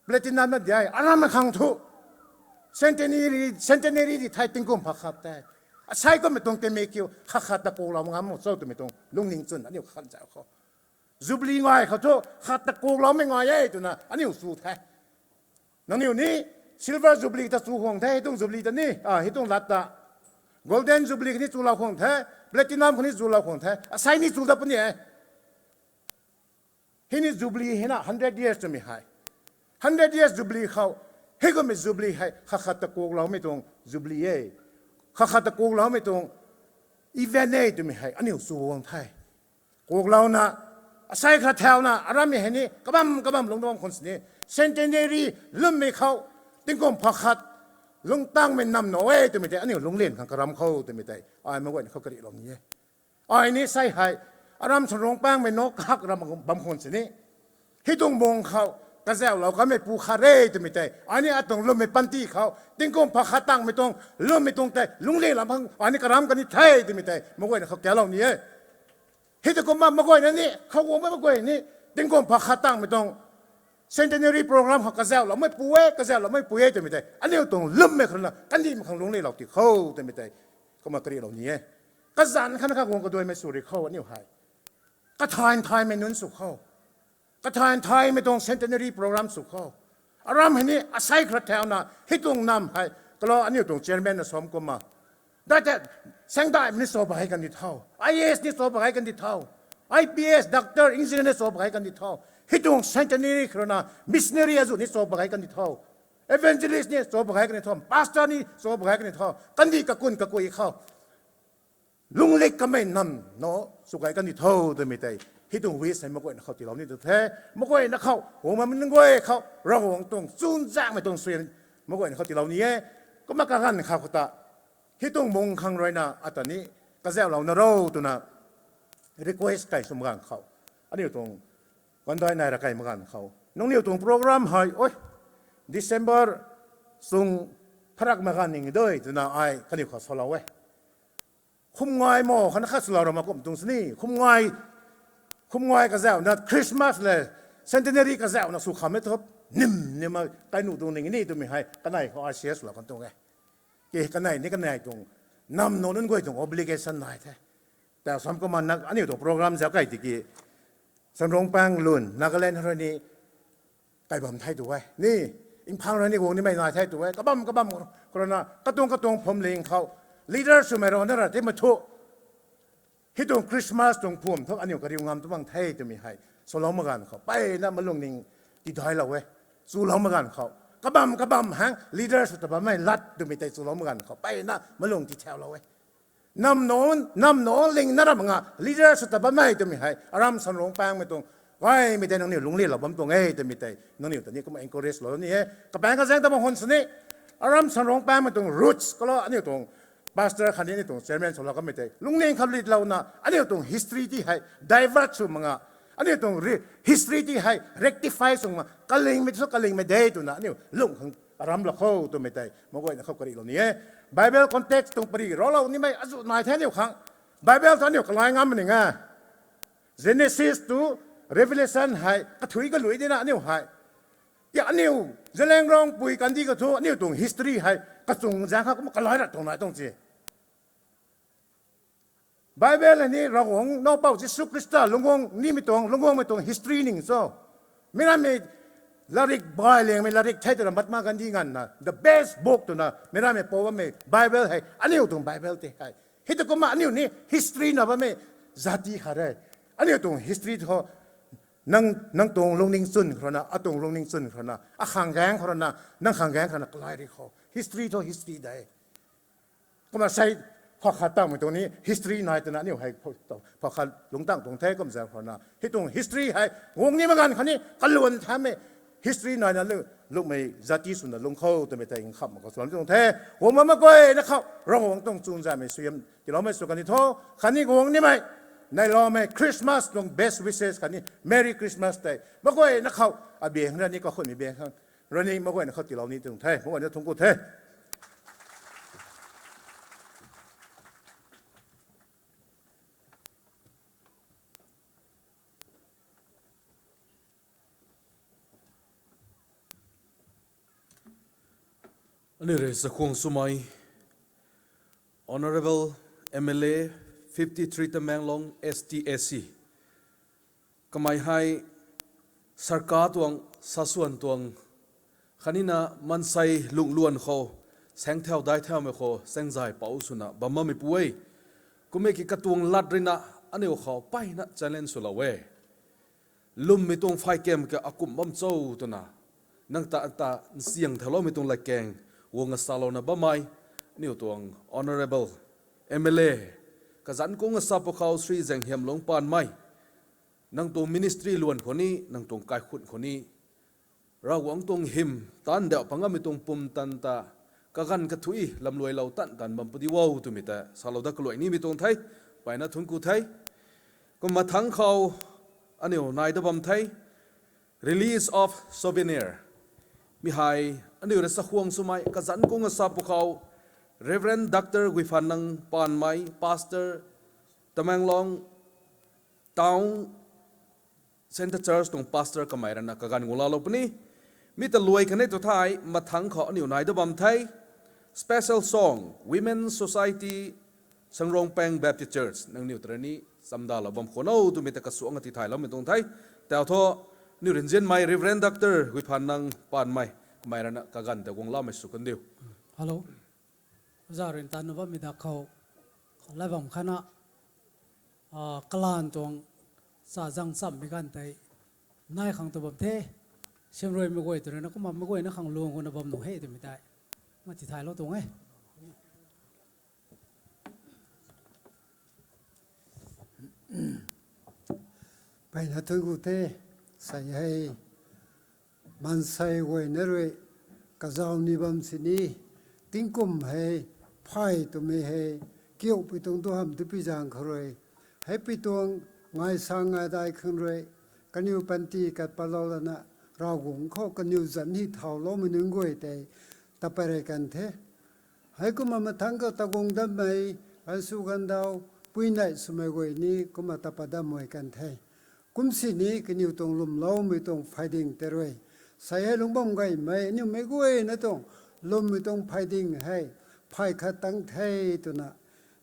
platinum na di e. Arammei khang thu centenary, centenary di thei tingkum pha khat the. Asei kummei tuang teme kiu khat khat ta kuklou ngam mak cho twmei tuang lungning chwn aniu khan zau khou. Jubilee ngai khou thu khat ta kukloumei ngai e twna aniu chu the. Nangniw ni silver jubilee ta chu khang the, hei tuang jubilee ta ni, hei tuang lat ta. Golden jubilee khatni chulou khang the, platinum khatni chulou khang the, asei ni chu dat puni e. Hei ni jubilee hei na hundred years twmei hei. Hundred years jubilee khou, hei kummei jubilee hei khat khat ta kukloumei tuang jubilee e, khat khat ta kukloumei tuang event e twmei hei aniu chu guang the. Kuklouna, asei khat thauna arammei hei ni kabam kabam lungc bam khwan sini, centenary lwmmei khou tingkum pha khat lungc tangmei nam na e twmei tei aniu lungclian khang karam khou twmei tei ai mak guayna khou karihlou ni e. Ai ni sei hei aram Sanrungpangmei na kahak ram bam khwan sini, hei tuang mung khou kazauhlou kanmei pu khat re twmei tei ai ni atuang lwmmei panty khou tingkum pha khat tangmei tuang lwmmei tuang tei lungclian lam khang ai ni karam kan ni the twmei tei mak guayna khou kalou ni e. Hei ta kumna mak guayna ni khou guangmei mak guay ni tingkum pha khat tangmei tuang centenary program khou kazauhloumei pu e, kazauhloumei pu e twmei tei aniu tuang lwmmei khou rui na kandihmei khang lungclianlou ti khou twmei tei kumna karihlou ni e. Kazanc khatna kha guang kaduaimei sw ri khou aniu hei kathay nthaymei nunc sw khou, kathay nthaymei tuang centenary program sw khou, aram hei ni asei khat thauna hei tuang nam hei, kalou aniu tuang chairman na sam kumna, dai tei, saengdaihmei ni cho pagay kan di tho, I A S ni cho pagay kan di tho, I P S, doctor, engineer ni cho pagay kan di tho, hei tuang centenary khou rui na missionary azuh ni cho pagay kan di tho, evangelist ni cho pagay kan di tho, pastor ni cho pagay kan di tho, kandih kakun kakui khou lungclian kanmei nam na sw gay kan di tho twmei tei hei tuang wish hei mak guayna khou tiilou ni tu the. Mak guayna khou guangmei nunc guay khou Ravguangc tuang chuzaenghmei tuang suaihiam mak guayna khou tiilou ni e. Kumna kaganv khou khou ta hei tuang mung khang rui na ata ni kazauhlouna ro twna request kai sw mak ganv khou, aniu tuang kandai nai ra kai mak ganv khou nangniw tuang program hei, oi, December chung pharak mak ganv ning dui twna ai kaniw khou salou e. Khumngai mo khatna khat swlou ra mak kum tuang sini, khumngai, khumngai kazauhna Christmas le centenary kazauhna sw khammei thu nim nim a kai nuh tuang ning ni twmei hei kanei khou I C S lou kan tuang e. Ke kanei ni kanei tuang nam na nunc guay tuang obligation nai the. Ta sam kumna aniu tuang program zauc kai tiki Sanrungpang lun Nagaland rui ni kai bam the tu e ni, Imphal rui ni guang nimei nai the tu e, kabam kabam khou rui na katuang katuang phwamling khou leader swmei rui na ra ti ma thu hei tuang Christmas tuang phwam thu aniu kariu ngam tu bang the twmei hei swlou mak ganv khou mpeyna malung ning tidailou e. Chulou mak ganv khou kabam kabam hang leader sw ta bammei lat twmei tei chulou mak ganv khou mpeyna malung tithawlou e. Nam na, nam na ling na ram nga leader sw ta bammei twmei hei aram Sanrungpangmei tuang gaymei tei nangniw lungclianlou bam tuang e twmei tei nangniw ta ni kumna encourage lou ni e. Kapaeng kazaeng ta mak khwan sini, aram Sanrungpangmei tuang roots kalou aniu tuang pastor khatni aniu tuang chairman swlou kanmei tei lungning kha litlouna aniu tuang history ti hei divert sw mak nga, aniu tuang history ti hei rectify sw mak, kalingmei thu kalingmei de twna aniu lung khang aram lou khou twmei tei mak guayna khou karihlou ni e. Bible context tuang pary raclou nimei azuh nai the aniu khang. Bible thu aniu kalai ngam ning e. Genesis to Revelation hei kathui kalui dina aniu hei, ya aniu Zeliangrong pui kandih kathu aniu tuang history hei kachung zaeng kha kumna kalai ra tuang nai tuang ci. Bible hei ni Ravguangc Nac Mpouh Jisu Khrista lungcguang nimei tuang, lungcguangmei tuang history ning cho. Mi rammei larik bai liangmei larik the twna Mahatma Gandhi nganvna the best book twna mi rammei pou bammei Bible hei aniu tuang Bible tei hei. Hei ta kumna aniu ni history na bammei zati khat e. Aniu tuang history thu nang, nang tuang lungning chwn khou rui na, atuang lungning chwn khou rui na, akhang gaeng khou rui na, nang khang gaeng khou rui na kalai ri khou history thu history de. Kumna sei phak khat tangmei tuang ni history nai twna aniu hei phak khat lungc tang tuang the kum zaeng khou rui na. Hei tuang history hei guang ni mak ganv khatni kaluan thammei history naina lu, lungmei zati swna lungc khou twmei tei nkham mak khou sw lam tuang the. Guang mak mak guayna khou Ravguangc tuang chuzaenghmei suaihiam tiiloumei sw kan di tho. Khatni guang nimei neihloumei Christmas tuang best wishes khatni Merry Christmas tei mak guayna khou abiang rani kakhunmei biang khang rani mak guayna khou tiilou ni tuang the, mak guayna thungc ku the. Aniu rui chakhwang swmei Honourable M L A fifty three Tamenglong S T A C, kamei hei sarkar tuang, saswan tuang khatnina maansei lungluan khou saengthau daihthaumei khou saengzay pouc swna bam bammeipu e. Kummei ki katuang lat ruina aniu khou mpeyna challenge swlou e. Lwmmei tuang phay kam ka akumh bam cho twna Nang ta ta nsiang thaloumei tuang latkaeng guang asalouna bammei, aniu tuang Honourable M L A, kazanc kung asa pwkhou Shri Zenghiamlung Panmei, nang tuang ministry luan khou ni, nang tuang kaikhun khou ni, Ravguangc tuang hym taanc dauh pangamei tuang pumtan ta, kaganv kathuic lamluailou tan tan bam pudi o twmei ta salou dat kaluai nimei tuang the, mpeyna thuanc ku the. Kumna mathangc khou aniu nai dat bam the, release of souvenir. Mi hei aniu rui chakhwang swmei kazanc kung asa pwkhou Reverend Doctor Guiphanang Panmei, Pastor, Tamenglong Town Centre Church tuang pastor kamei rana kaganv guang laalou puni. Mi ta luai kanei tu thei mathangc khou aniu nai dat bam the. Special song, Women Society, Sangrongpang Baptist Church, nangniw ta rui ni chamdalou bam khwan o twmei ta kasuang a tithayloumei tuang the. Tau thu, aniu rinzianmei Reverend Doctor Guiphanang Panmei, kamei rana kaganv ta guang laumei sw kandiu. Hello. Oja rui tanna bammei dak khou, lai bam khana, kalan tuang chazang chammei ganv tei nai khang tu bam the. Siamruaimei guay tu rui na kumna meic guayna khang lung guna bam nuh he twmei tei ma tithaylou tuang e. Mpeyna thuanc ku the, sei hei, maansei guayna rui, kazauh ni bam sini, tingkum hei, phay twmei hei, kiupui tuang tu hamh tipui zaeng khou rui, heipui tuang ngai sa ngai dai khang rui, kaniw panty kat patlou lana, Ravguangc khou kaniw zanc hi thauloumei nunc guay tei, ta pary kan the. Heikumna mathangc khou ta guang datmei, gansw gandau, puinei swmei guay ni kumna ta pat dat mei kan the. Kum sini kaniw tuang lwmloumei tuang phayding tei rui, sei hei lungc bam gaymei aniu meic guayna tuang lwmmei tuang phayding hei, phay khat tang the twna,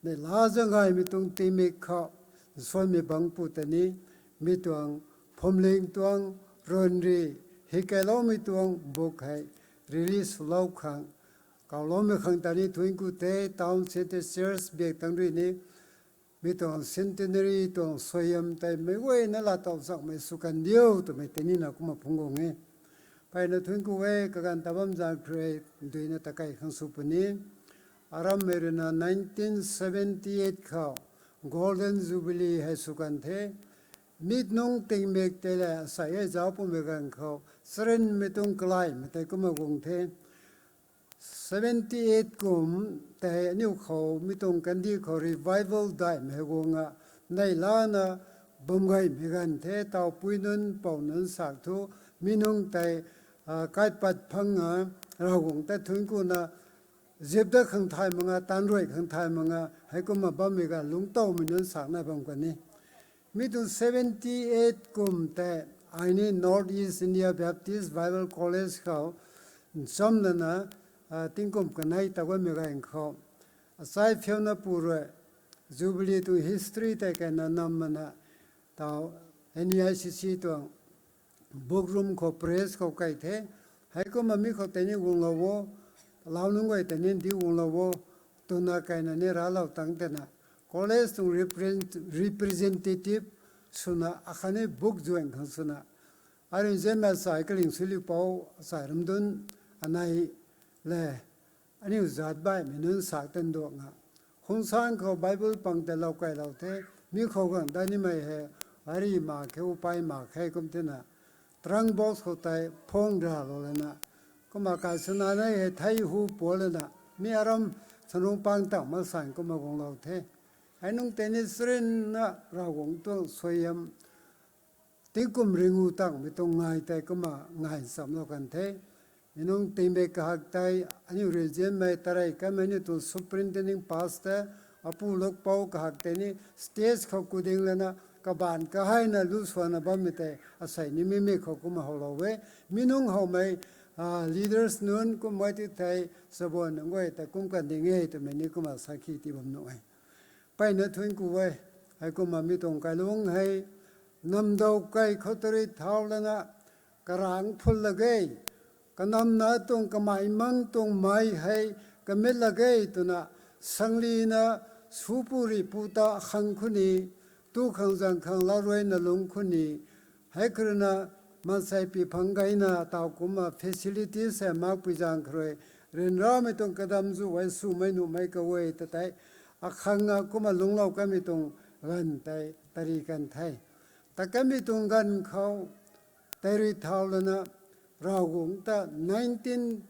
neihla zaeng gaymei tuang tingmik khou, nsuanmei bangc pu ta ni, mi tuang, phwamling tuang, ruanri, hikeiloumei tuang book hei, release swlou khang, kawloumei khang ta ni thuanc ku the, Town Centre Church biak tang rui ni, mi tuang centenary tuang suaihiam tei meic guayna laatow chakmei sw kandiu twmei tei nina kumna phungc guang e. Mpeyna thuanc ku e, kaganv ta bam zaeng khou rui, duina ta kei khang sw puni. Arammei rui na nineteen seventy eight khou, Golden Jubilee hei sw kan the. Mi nungc tingmik tei le sei hei zauc pumei ganv khou, charynmei tuang kalaimei tei kumna guang the. Seventy eight kum tei aniu khou mi tuang kandih khou revival daihmei guang a, neihlana bam gaymei ganv the, taw pui nunc, pou nunc sak thu, mi nungc tei, kaipat phang a, Ravguangc ta thuanc kuna, zip dat khang thay mak nga, taanv ruai khang thay mak nga, heikumna bammei ganv lungctowmei nunc sak nai bam kan e. Mi tuang seventy eight kum tei, ai ni North East India Baptist Bible College khou, nchamlana, tingkum kanei ta guangmei ganv khou, achai phiuna pu rui, Jubilee tuang history tei kaina nam mana, taw, N E I C C tuang, book room khou press khou kai the, heikumna mi khou tei ni guanglou o, lau nunc guay tei ni di guanglou o, twna kaina ni raclou tang tena, college tuang represent-, representative swna akhatni book zuan khang swna, arui nzianmei sai kaling swliu pou, sai ramdun, anei le, aniu zat baihmei nunc sak tan duang a, khungsan khou Bible pang tei lou kailou the, mi khou gang dat nimei hei, ari mak khe, upai mak khe kum tina, trunk box khou tei phone raclou lana, kumna kai swna nei hei thei hu pualana, mi aram Sanrungpang tang mak san kumna guanglou the. Hei nungc tei ni charynna Ravguangc tuang suaihiam, tingkum ringu tangmei tuang ngai tei kumna ngai nchamlou kan the. Mi nungc tingmik kahak tei, aniu rui nzianmei tarei kamei aniu tuang superintending pastor, apu lukpou kahak tei ni stage khou kuding lana, kabaanc kaheina lu suana bammei tei, asei ni mimik khou kumna howlou e. Mi nungc howmei, leaders nunc kummei ti thei, chabuan nunc guay tei kum kan ding e twmei ni kumna sakhi tii bam nuh e. Mpeyna thuanc ku e, heikumna mi tuang kailung hei, namdau kai khou tari thau lana, karang phul lak ge, kanamna tuang kamei mang tuang mei hei, kamit lak ge twna, sanglina, supu ripu ta khang khuni, tu khang zang khang lau ruina lungc khuni, hei khou rui na, maansei pi phang gayna taw kumna facilities hei makpui zaeng kha rui, ryanramei tuang kadam zu e swmei nuhmei kaguay ta tei, akhang a kumna lungclou kanmei tuang ganv tei tari kan the. Ta kanmei tuang ganv khou tei rui thau lana, Ravguangc ta nineteen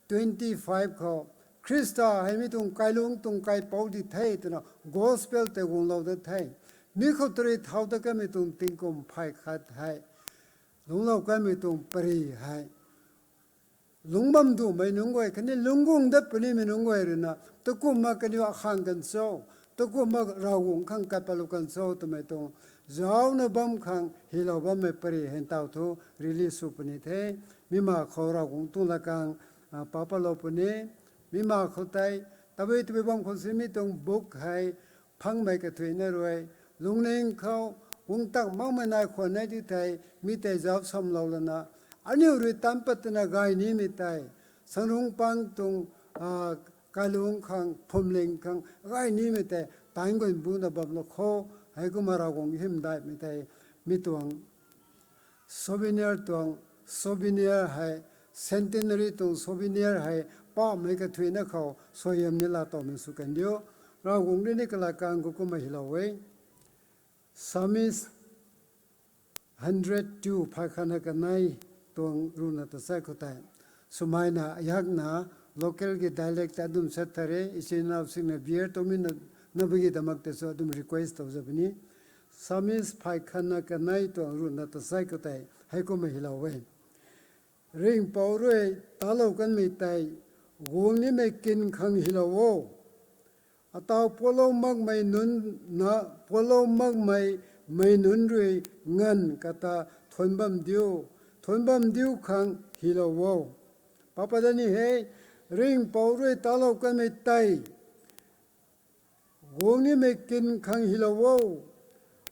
twenty-five khou Khrista hei mi tuang kailungc tuang kaipouc di the twna gospel tei guanglou dat the. Mi khou tari thau ta kanmei tuang tingkum phay khat hei lungclou kanmei tuang pary hei lungc bam dumei nunc guay khatni lungc guang dat punimei nunc guay ruina, takumna kaniw akhang kan cho, takumna Ravguangc khang kat patlou kan cho twmei tuang zauna bam khang hylou bammei pary hei taw thu release sw puni the. Mi ma khou Ravguangc tuang lakang pa patlou puni. Mi ma khou tei tabui tabui bam khou si mi tuang book hei phangmei kathuicna rui lungning khou guang tak makmei nai khwan e ti thei, mi tei zauc samlou lana, aniu rui tan pat twna gay nimei tei, Sangrungpang tuang kailungc khang, phwamling khang gay nimei tei tan guan buna bamlou kho. Heikumna Ravguangc hymdaihmei tei mi tuang souvenir tuang, souvenir hei, centenary tuang souvenir hei pamei kathuicna khou suaihiam ni laa towmei sw kan diu. Ravguangc rui ni kalakang khou kumna hylou e. Psalmist hundred two, phay khatna kanei tuang ruhna tachat khou tei, swmei na ayakna local ki dialect ta adum set thare, ichinau singna bear twmei na, nabagi damak tei sw adum request tow za puni. Psalmist phay khatna kanei tuang ruhna tachat khou tei heikumna hylou e. Ringhpouc rui talou kanmei tei guang nimei kin khang hylou o. Ataw pualou makmei nunc na, pualou makmei mei nunc rui nganv kata thuanc bam diu, thuanc bam diu khang hylou o. Papa dani he, Ringhpouc rui talou kanmei tei guang nimei kin khang hylou o.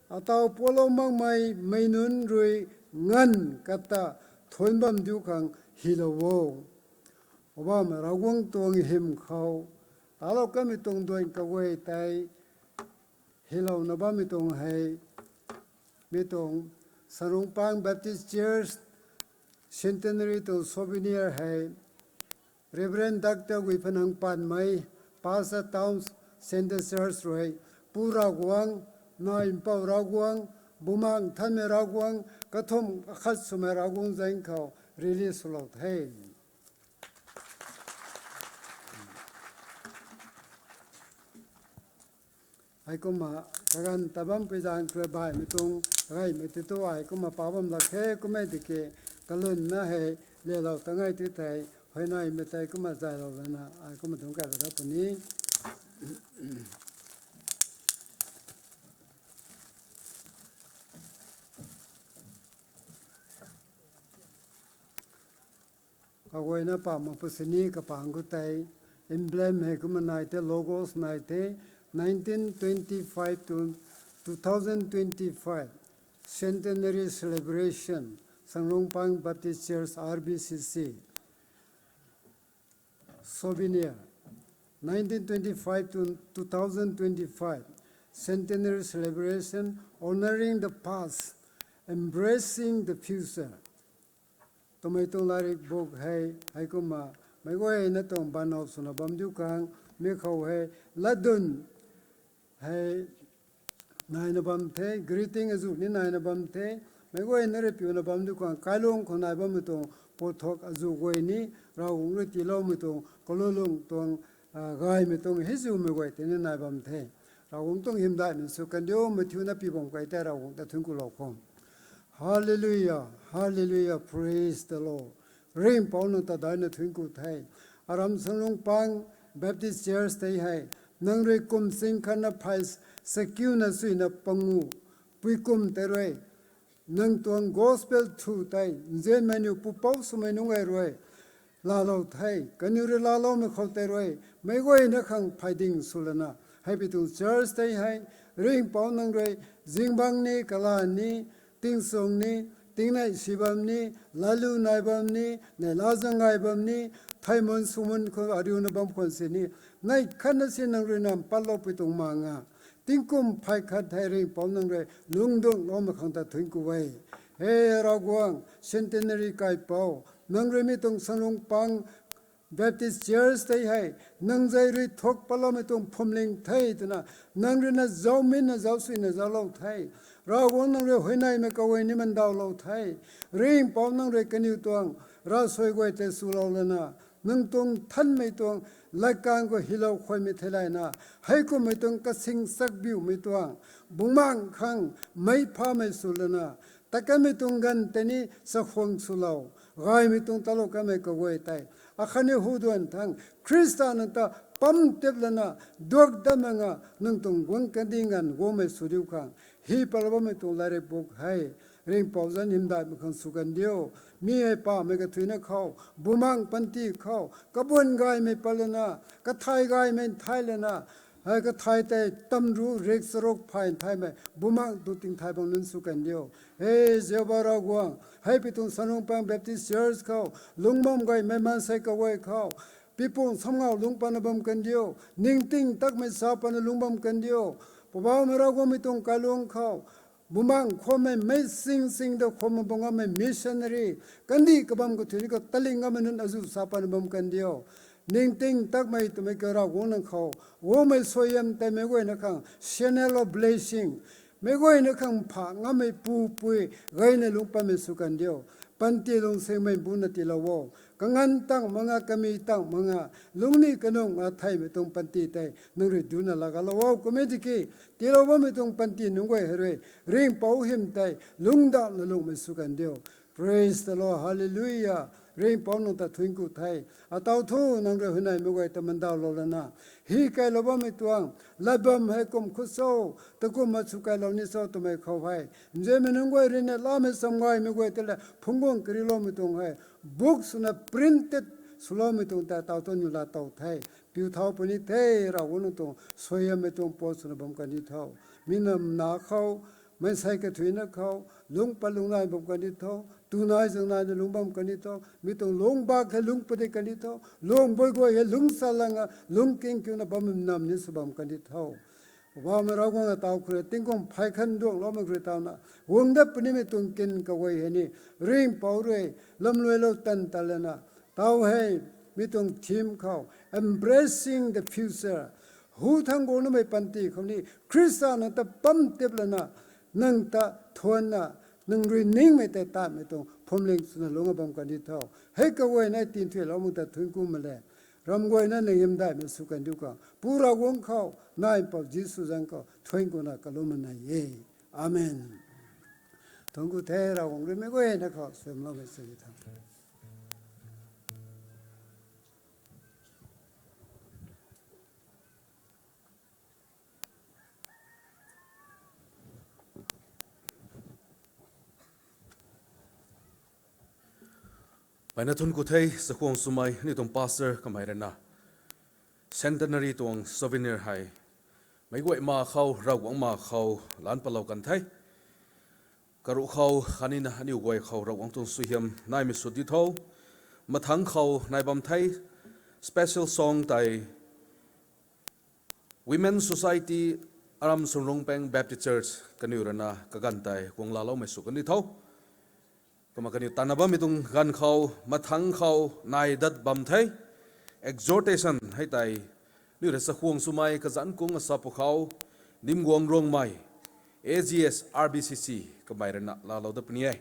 Ataw pualou makmei mei nunc rui nganv kata thuanc bam diu khang hylou o. Poubauhmei Ravguangc tuang hym khou talou kanmei tuang duan kaguay tei hylouna bammei tuang hei, mi tuang Sangrungpang Baptist Church centenary tuang souvenir hei Reverend Doctor Guiphanang Panmei, Pastor Town Centre Church rui, Pu Ravguangc, Nac Mpouh Ravguangc, Bumaengh Nthanmei Ravguangc, kathumh kakhat swmei Ravguangc zaeng khou release swlou the. Heikumna kaganv ta bampui zaeng kha rui baihmei tuang gaymei tei tu ai kumna pa bam lak khe, kummei tiki kalwnna hei lelou ta ngai ti thei, huayneymei tei kumna zaylou lana ai kumna dungc kailou dat puni. Kaguayna pamh mak pu sini kapangc khou tei emblem hei kumna nai the, logos nai the, nineteen twenty-five to two thousand twenty-five centenary celebration, Sangrungpang Baptist Church, R B C C. Souvenir, nineteen twenty-five to two thousand twenty-five centenary celebration, honoring the past, embracing the future twmei tuang latrik book hei, heikumna meic guayna tuang banhou swna bam diu khang, mi khou hei latdyn hei naina bam the, greeting azuh ni naina bam the, meic guayna rui piuna bam diu khang, kailung khou nai bammei tuang puathuak azuh guay ni, Ravguangc rui tiiloumei tuang kalulung tuang, gaymei tuang hei zumei guay tei ni nai bam the. Ravguangc tuang hymdaihmei sw kan diu, mathiuna pi bam kai tei Ravguangc ta thuanc kulou khou. Hallelujah, hallelujah, praise the Lord. Ringhpouc nang ta daihna thuanc ku the. Aram Sangrungpang Baptist Church tei hei, nang rui kum sing khatna phay sakiuna suina pangu, pui kum tei rui, nang tuang gospel thu tei nzianmei niu pupouc swmei nunc guay rui laalou the, kaniw rui laaloumei khou tei rui, meic guayna khang phay ding swlana, hei pi tuang church tei hei, Ringhpouc nang rui, zingbangc ni, kalan ni, tingchung ni, tingnei si bam ni, lalu nai bam ni, neihla zaeng gay bam ni, thei mun sw mun khou ariuna bam khwan sini, neih khatna si nang rui nam patloupui tuang ma nga, tingkum phay khat hei Ringhpouc nang rui lungdungcloumei khang ta thuanc ku e. He Ravguangc, centenary kaipouc, nang rui mi tuang Sanrungpang Baptist Church tei hei, nang zei rui thuk patloumei tuang phwamling the twna, nang rui na zauminna zausuina zauclou the. Ravguangc nang rui huayneymei kaguay ni mandawlou the. Ringhpouc nang rui kaniw tuang ravsuai guay tei swlou lana, nang tuang nthanmei tuang latkaeng khou hylou khuaymei theilayna, heikumhmei tuang kasing chakbiumei tuang, bumaengh khang meic phamei sw lana, tat kanmei tuang ganv tei ni chakhwang swlou, gaymei tuang talou kanmei kaguay tei, akhatni hu duan thangc Khrista nang ta pam tip lana, duak dat mak nga nang tuang guang kandih nganv guangmei sw diu khang, hi patlou bammei tuang latrik buk hei, Ringhpouc zanc hymdaihmei khang sw kan diu. Mi hei pamei kathuicna khou, bumaengh panty khou, kabuan gaymei pat lana, kathay gaymei nthai lana, hei kathay tei tamru rik charuk phay nthaimei, bumaengh tu tingthay bang nunc sw kan diu. He Jehova Ravguangc, hei pi tuang Sanrungpang Baptist Church khou, lungc bam gaymei maansei kaguay khou, pipu samngau lungc patna bam kan diu, ningting takmei sa patna lungc bam kan diu, Poubauhmei Ravguangc mi tuang kailung khou, bumaengh khwanmei meic sing sing ta khwanmei bam ngammei missionary, kandih kabam kathuicna khou taling ngammei nunc azuh sa patna bam kan diu. Ningting takmei twmei ka Ravguangc nang khou, guangmei suaihiam tei meic guayna khang channel of blessing, meic guayna khang pha ngammei pupui, gayna lungc patmei sw kan diu. Panty lungsingmei buna tiilou o. Kanganv tang mak nga, kami tang mak nga, lungcni kanung nga theimei tuang panty tei nang rui duna laagalou o. Kummei tiki, tiilou bammei tuang panty nunc guay hei rui, Ringhpouc hym tei lungcdauhna lungcmei sw kan diu. Praise the Lord, hallelujah. Ringhpouc nang ta thuanc ku the. Ataw thu nang rui huayneymei guay ta mandawlou lana, hi kailou bammei tuang lat bam hei kum khou cho, takumna sw kailou ni cho twmei khou hei, nzianmei nunc guay rui na lamei chamgaymei guay tei le phungc guang kariuloumei tuang hei, buk swna printed swloumei tuang tei ataw thu niw laa tow the. Piu thau puni the, Ravguangc nang tuang suaihiammei tuang pat swna bam kan di tho. Mi nam na khou, maansei kathuicna khou, lungc pat lungc nai bam kan di tho. Tunai zang naina lungc bam kan di tho. Mi tuang lungc bak hei lungc padik kan di tho. Lung bui guay hei lungc sa langa, lungc king kiuna bam nam ni sw bam kan di tho. Poubauhmei Ravguangc, ataw khou rui tingkum phey khan duangloumei khou rui tawna, guang dat punimei tuang kin kaguay hei ni, Ringhpouc rui lamluailou tan ta lana, taw hei, mi tuang theme khou, embracing the future, hu thangc guang namei panty khou ni, Khrista nang ta pam tip lana, nang ta thuanna, nang rui ningmei tei tatmei tuang phwamling swna lungc bam kan di tho. Hei kaguay nai tinthuilou mak ta thuanc ku mak le. Ram guayna nang hymdaihmei sw kan diu khang, Pu Ravguangc khou, Naipou Jisu zanc khou thuanc kuna kalumna nai e. Amen. Thuanc ku the, Ravguangc rui meic guayna khou suaihiamloumei sw di tho. Mpeyna thuanc ku the, chakhwang swmei aniu tuang pastor kamei rui na, centenary tuang souvenir hei, meic guay ma khou, Ravguangc ma khou, laanc patlou kan the. Karuh khou khatnina aniu guay khou Ravguangc tuang suaihiam naimei sw di tho. Mathangc khou nai bam the, special song tei Women Society, Aram Sanrungpang Baptist Church kaniw rui na kaganv tei guang laaloumei sw kan di tho. Kumna kaniw tanna bammei tuang ganv khou, mathangc khou nai dat bam the, exhortation hei tei, aniu rui chakhwang swmei kazanc kung asa pwkhou, Nimguang Rongmei, A G S R B C C kamei rui na laalou dat puni e.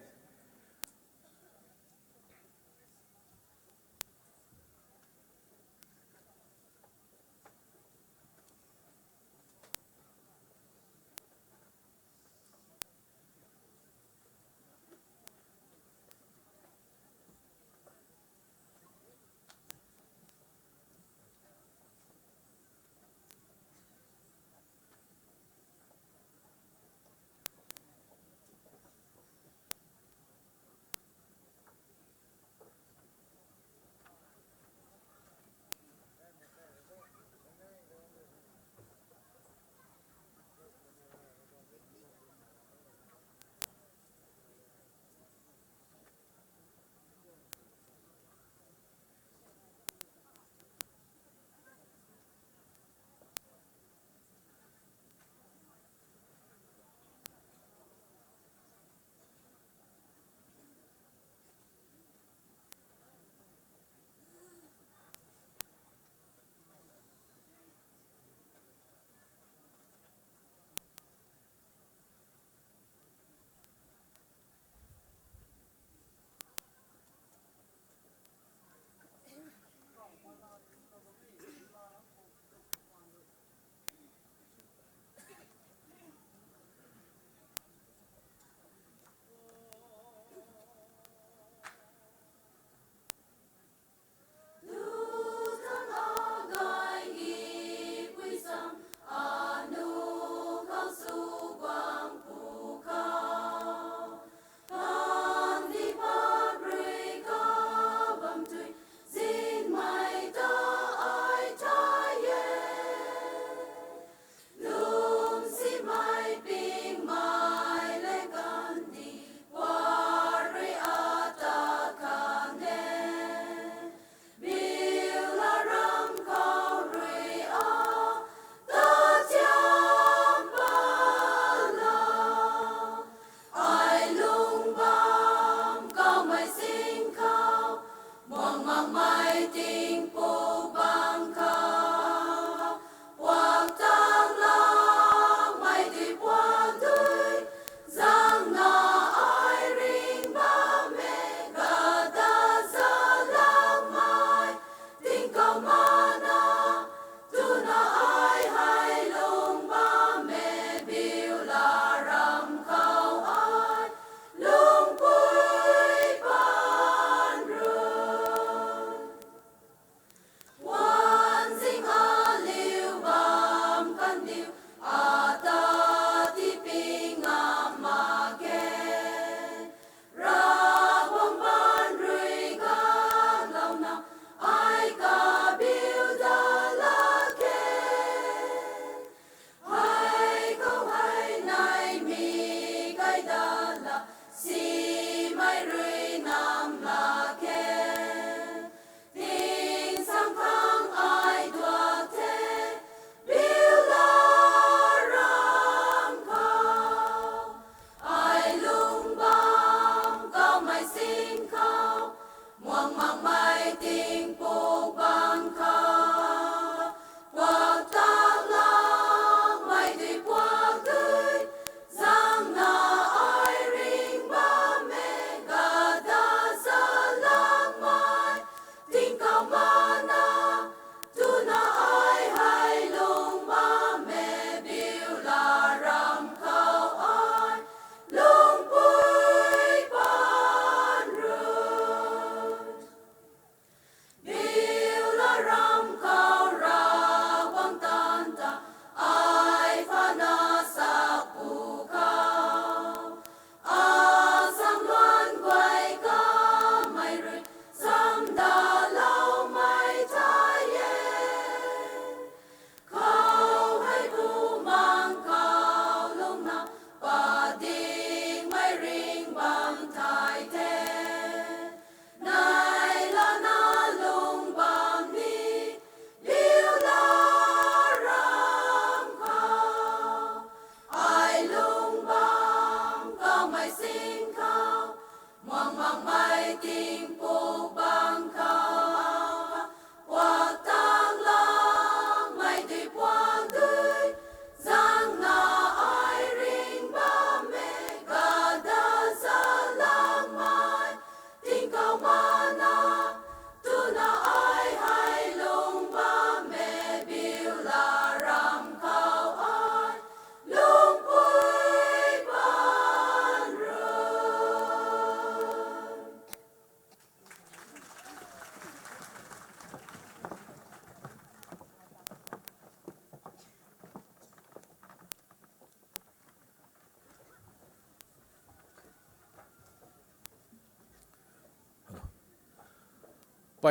Tingpuk bang khou, puak tang langmei dui puak dui, zangna ai ring bam e, gada za langmei, tingkauh mana, tuna ai hei lung bam e, biu la ram khou ai lungpui pan rui.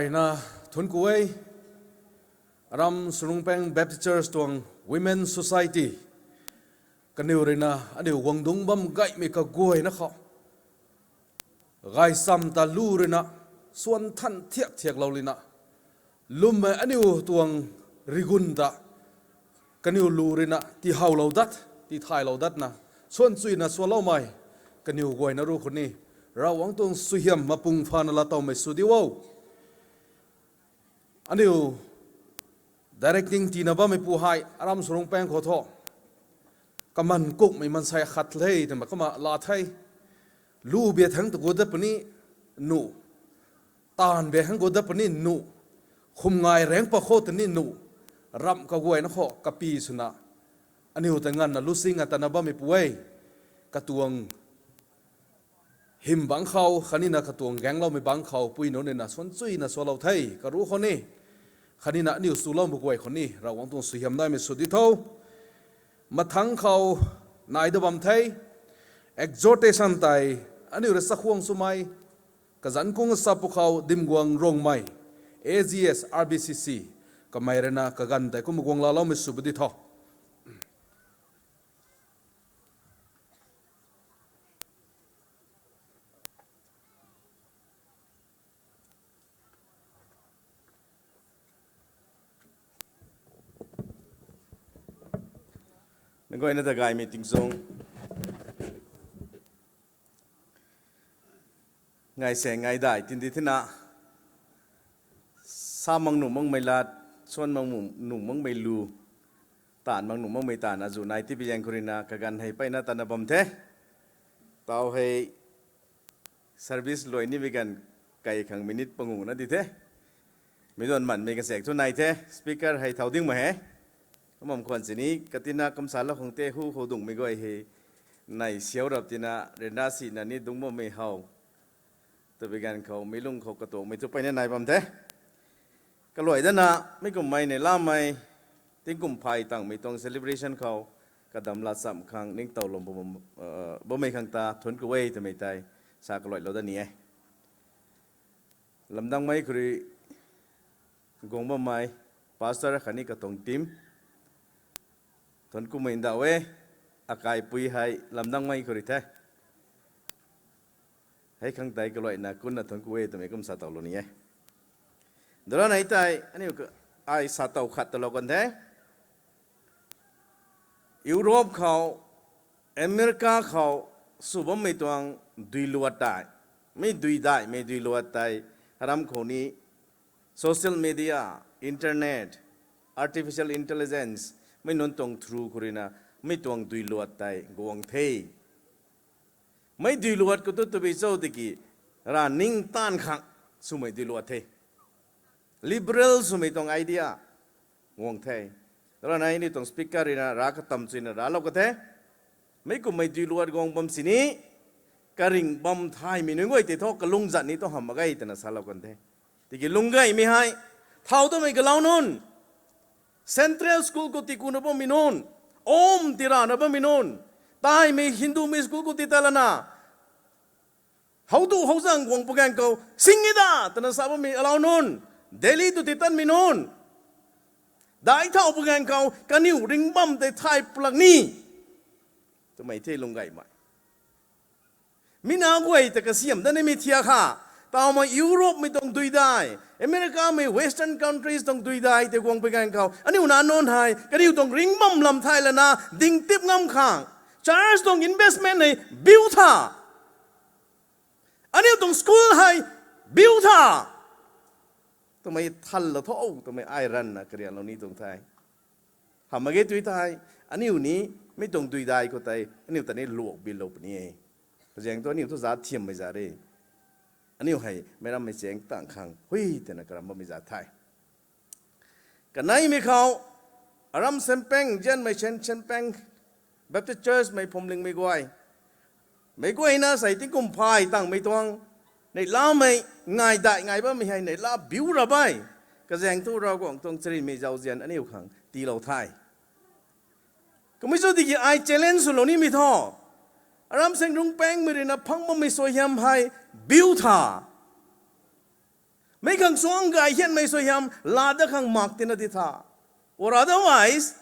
Mpeyna thuanc ku e, Aram Surungpeng Baptist Church tuang Women Society, kaniw ruina aniu guang dungc bam gaymei kaguayna khou gaychamv ta lu ruina, suan than thiak thiaklou lina, lwmmei aniu tuang rigun ta kaniw lu ruina tihawlou dat, tithaylou datna, suan chuyna suanloumei kaniw guayna ru khou ni, Ravguangc tuang suaihiam mapung phana laatowmei sw diu o. Aniu directing tiina bammeipu hei Aram Surungpeng khou thu, kaman kukmei maansei khat the twmei kumna laa the. Lu bia thangc ta gut dat puni nuh, taanv bia thangc gut dat puni nuh, khum ngai raengc pat khou tei ni nuh, ramh kaguayna khou kapi swna, aniu ta nganvna lu sing a tatna bammeipu e. Katuang hym bangc khou khatnina katuang gaengloumei bangc khou pui nunc ruina suan chuyna suanlou the, karu khou ni, khatnina aniu swloumei guay khou ni Ravguangc tuang suaihiam naimei sw di tho. Mathangc khou nai da bam the, exhortation tei aniu rui chakhwang swmei, kazanc kung sa pwkhou Dimguang Rongmei, A G S R B C C, kamei ruina kaganv tei kumna guang laaloumei sw pw di tho. Nang guayna ta gaymei tingchung, ngai se ngai dai tin di thina, sa mak nuh makmei lat, suan mak nuh makmei lu, taanv mak nuh makmei taanv azuh nai tipi zaeng khou ruina kaganv hei mpeyna tatna bam the. Tau hei service luai nimei ganv kai khang minute panguh na di the. Mi duan manmei kasaek thu nai the, speaker hei thau dingmei he. Kumna khwan sini katina kum salou khang tei hu khou dungcmei guay hei nai siau rap tina ryanra sina ni dungc bammei how. Tabui ganv khou mi lung khou katuakmei thu mpeyna nai bam the. Kaluai dana mi kummei neihlamei tingkum phay tangmei tuang celebration khou kadam lat cham khang ningtowlou bammei khang ta thuanc ku e twmei tei sa kaluailou dat ni e. Lamdangmei khou rui guang bammei pastor khatni katuang team, thuanc kumei ndauh e. Akaipui hei lamdangmei khou rui the. Hei khang tei kaluaina kunna thuanc ku e twmei kum sa towlou ni e. Dara nei tei aniu ai sa tow khat talou kan the. Europe khou, America khou sw bammei tuang dui luat tei, mi dui daihmei dui luat tei, aram khou ni social media, internet, artificial intelligence, mi nunc tuang through khou ruina mi tuang dui luat tei guang the. Mi dui luat khou tu tabui cho tiki, ra ning taanv khang swmei dui luat the. Liberal swmei tuang idea guang the. Rana ni tuang speaker ruina ra katam chuyna raclou ka the. Mi kummei dui luat guang bam sini, karing bam thaymei nunc guay tei thu kalung zat ni tu hamh mak ge twna salou kan the. Tiki lung gaymei hei, thau tamei kalau nunc, Central School khou tikuna bammei nunc, om tirana bammei nunc, taimei Hindumei school khou ti talana, howtu howzang guang pagang khou sing e da twna sa bammei alau nunc, Delhi tu titanmei nunc, dai thau pagang khou kaniw ring bam tei thay plak ni twmei the lung gaymei. Mi na guay ta kasiam da nimei thiak ha, tawmei Europe mei tuang dui dai, America mei Western countries tuang dui dai tei guang pagang khou aniu na nunc hei kaniw tuang ring bam lam thay lana dingtip ngam khang, church tuang investment hei biu tha. Aniu tuang school hei Biu tha! Twmei thanlou tho twmei ai ranvna karianlou ni tuang the. Hamh mak ge tui thei, aniu ni mi tuang duidai khou tei aniu ta ni luak bilou puni e. Kazaeng thu aniu thu zat thiammei zat re. Aniu hei meic rammei chaeng tang khang hui twna karam bammei zat the. Kaneimei khou, aram Senpeng, Zianmei Sen, Senpeng Baptist Church mei phuamlingmei guay, meic guayna sei tingkum phay tangmei tuang neihlamei ngai daih ngai bammei hei neihla biu ra e. Kazaeng thu Ravguangc tuang charynmei zauzian aniu khang tiilou the. Kummei chu tiki ai challenge swlou nimei thu, aram Senrungpengmei ruina phang bammei suaihiam hei biu tha. Meic khang suang gay hianmei suaihiam laa dat khang mak tina di tha. Or otherwise,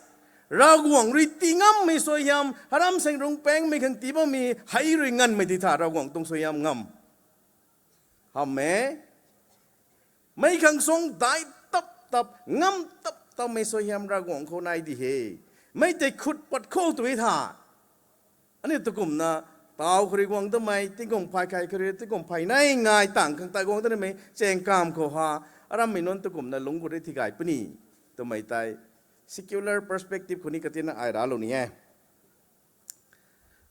Ravguangc rui tii ngammei suaihiam, aram Senrungpengmei khang tii bammei hei rui nganvmei di tha, Ravguangc tuang suaihiam ngam. Hamh e, meic khang suang dai tap tap, ngam tap tapmei suaihiam Ravguangc khou nai di he. Mei tei khut pat khou tui tha. Aniu tukumna, tau khou rui guang damei, tingkum phay kai khou rui tingkum phay nei ngai tang khang tei guang damei chaeng kamv khou ha, arammei nunc tukumna lungc khou rui thigay puni twmei tei secular perspective khou ni katina ai raclou ni e.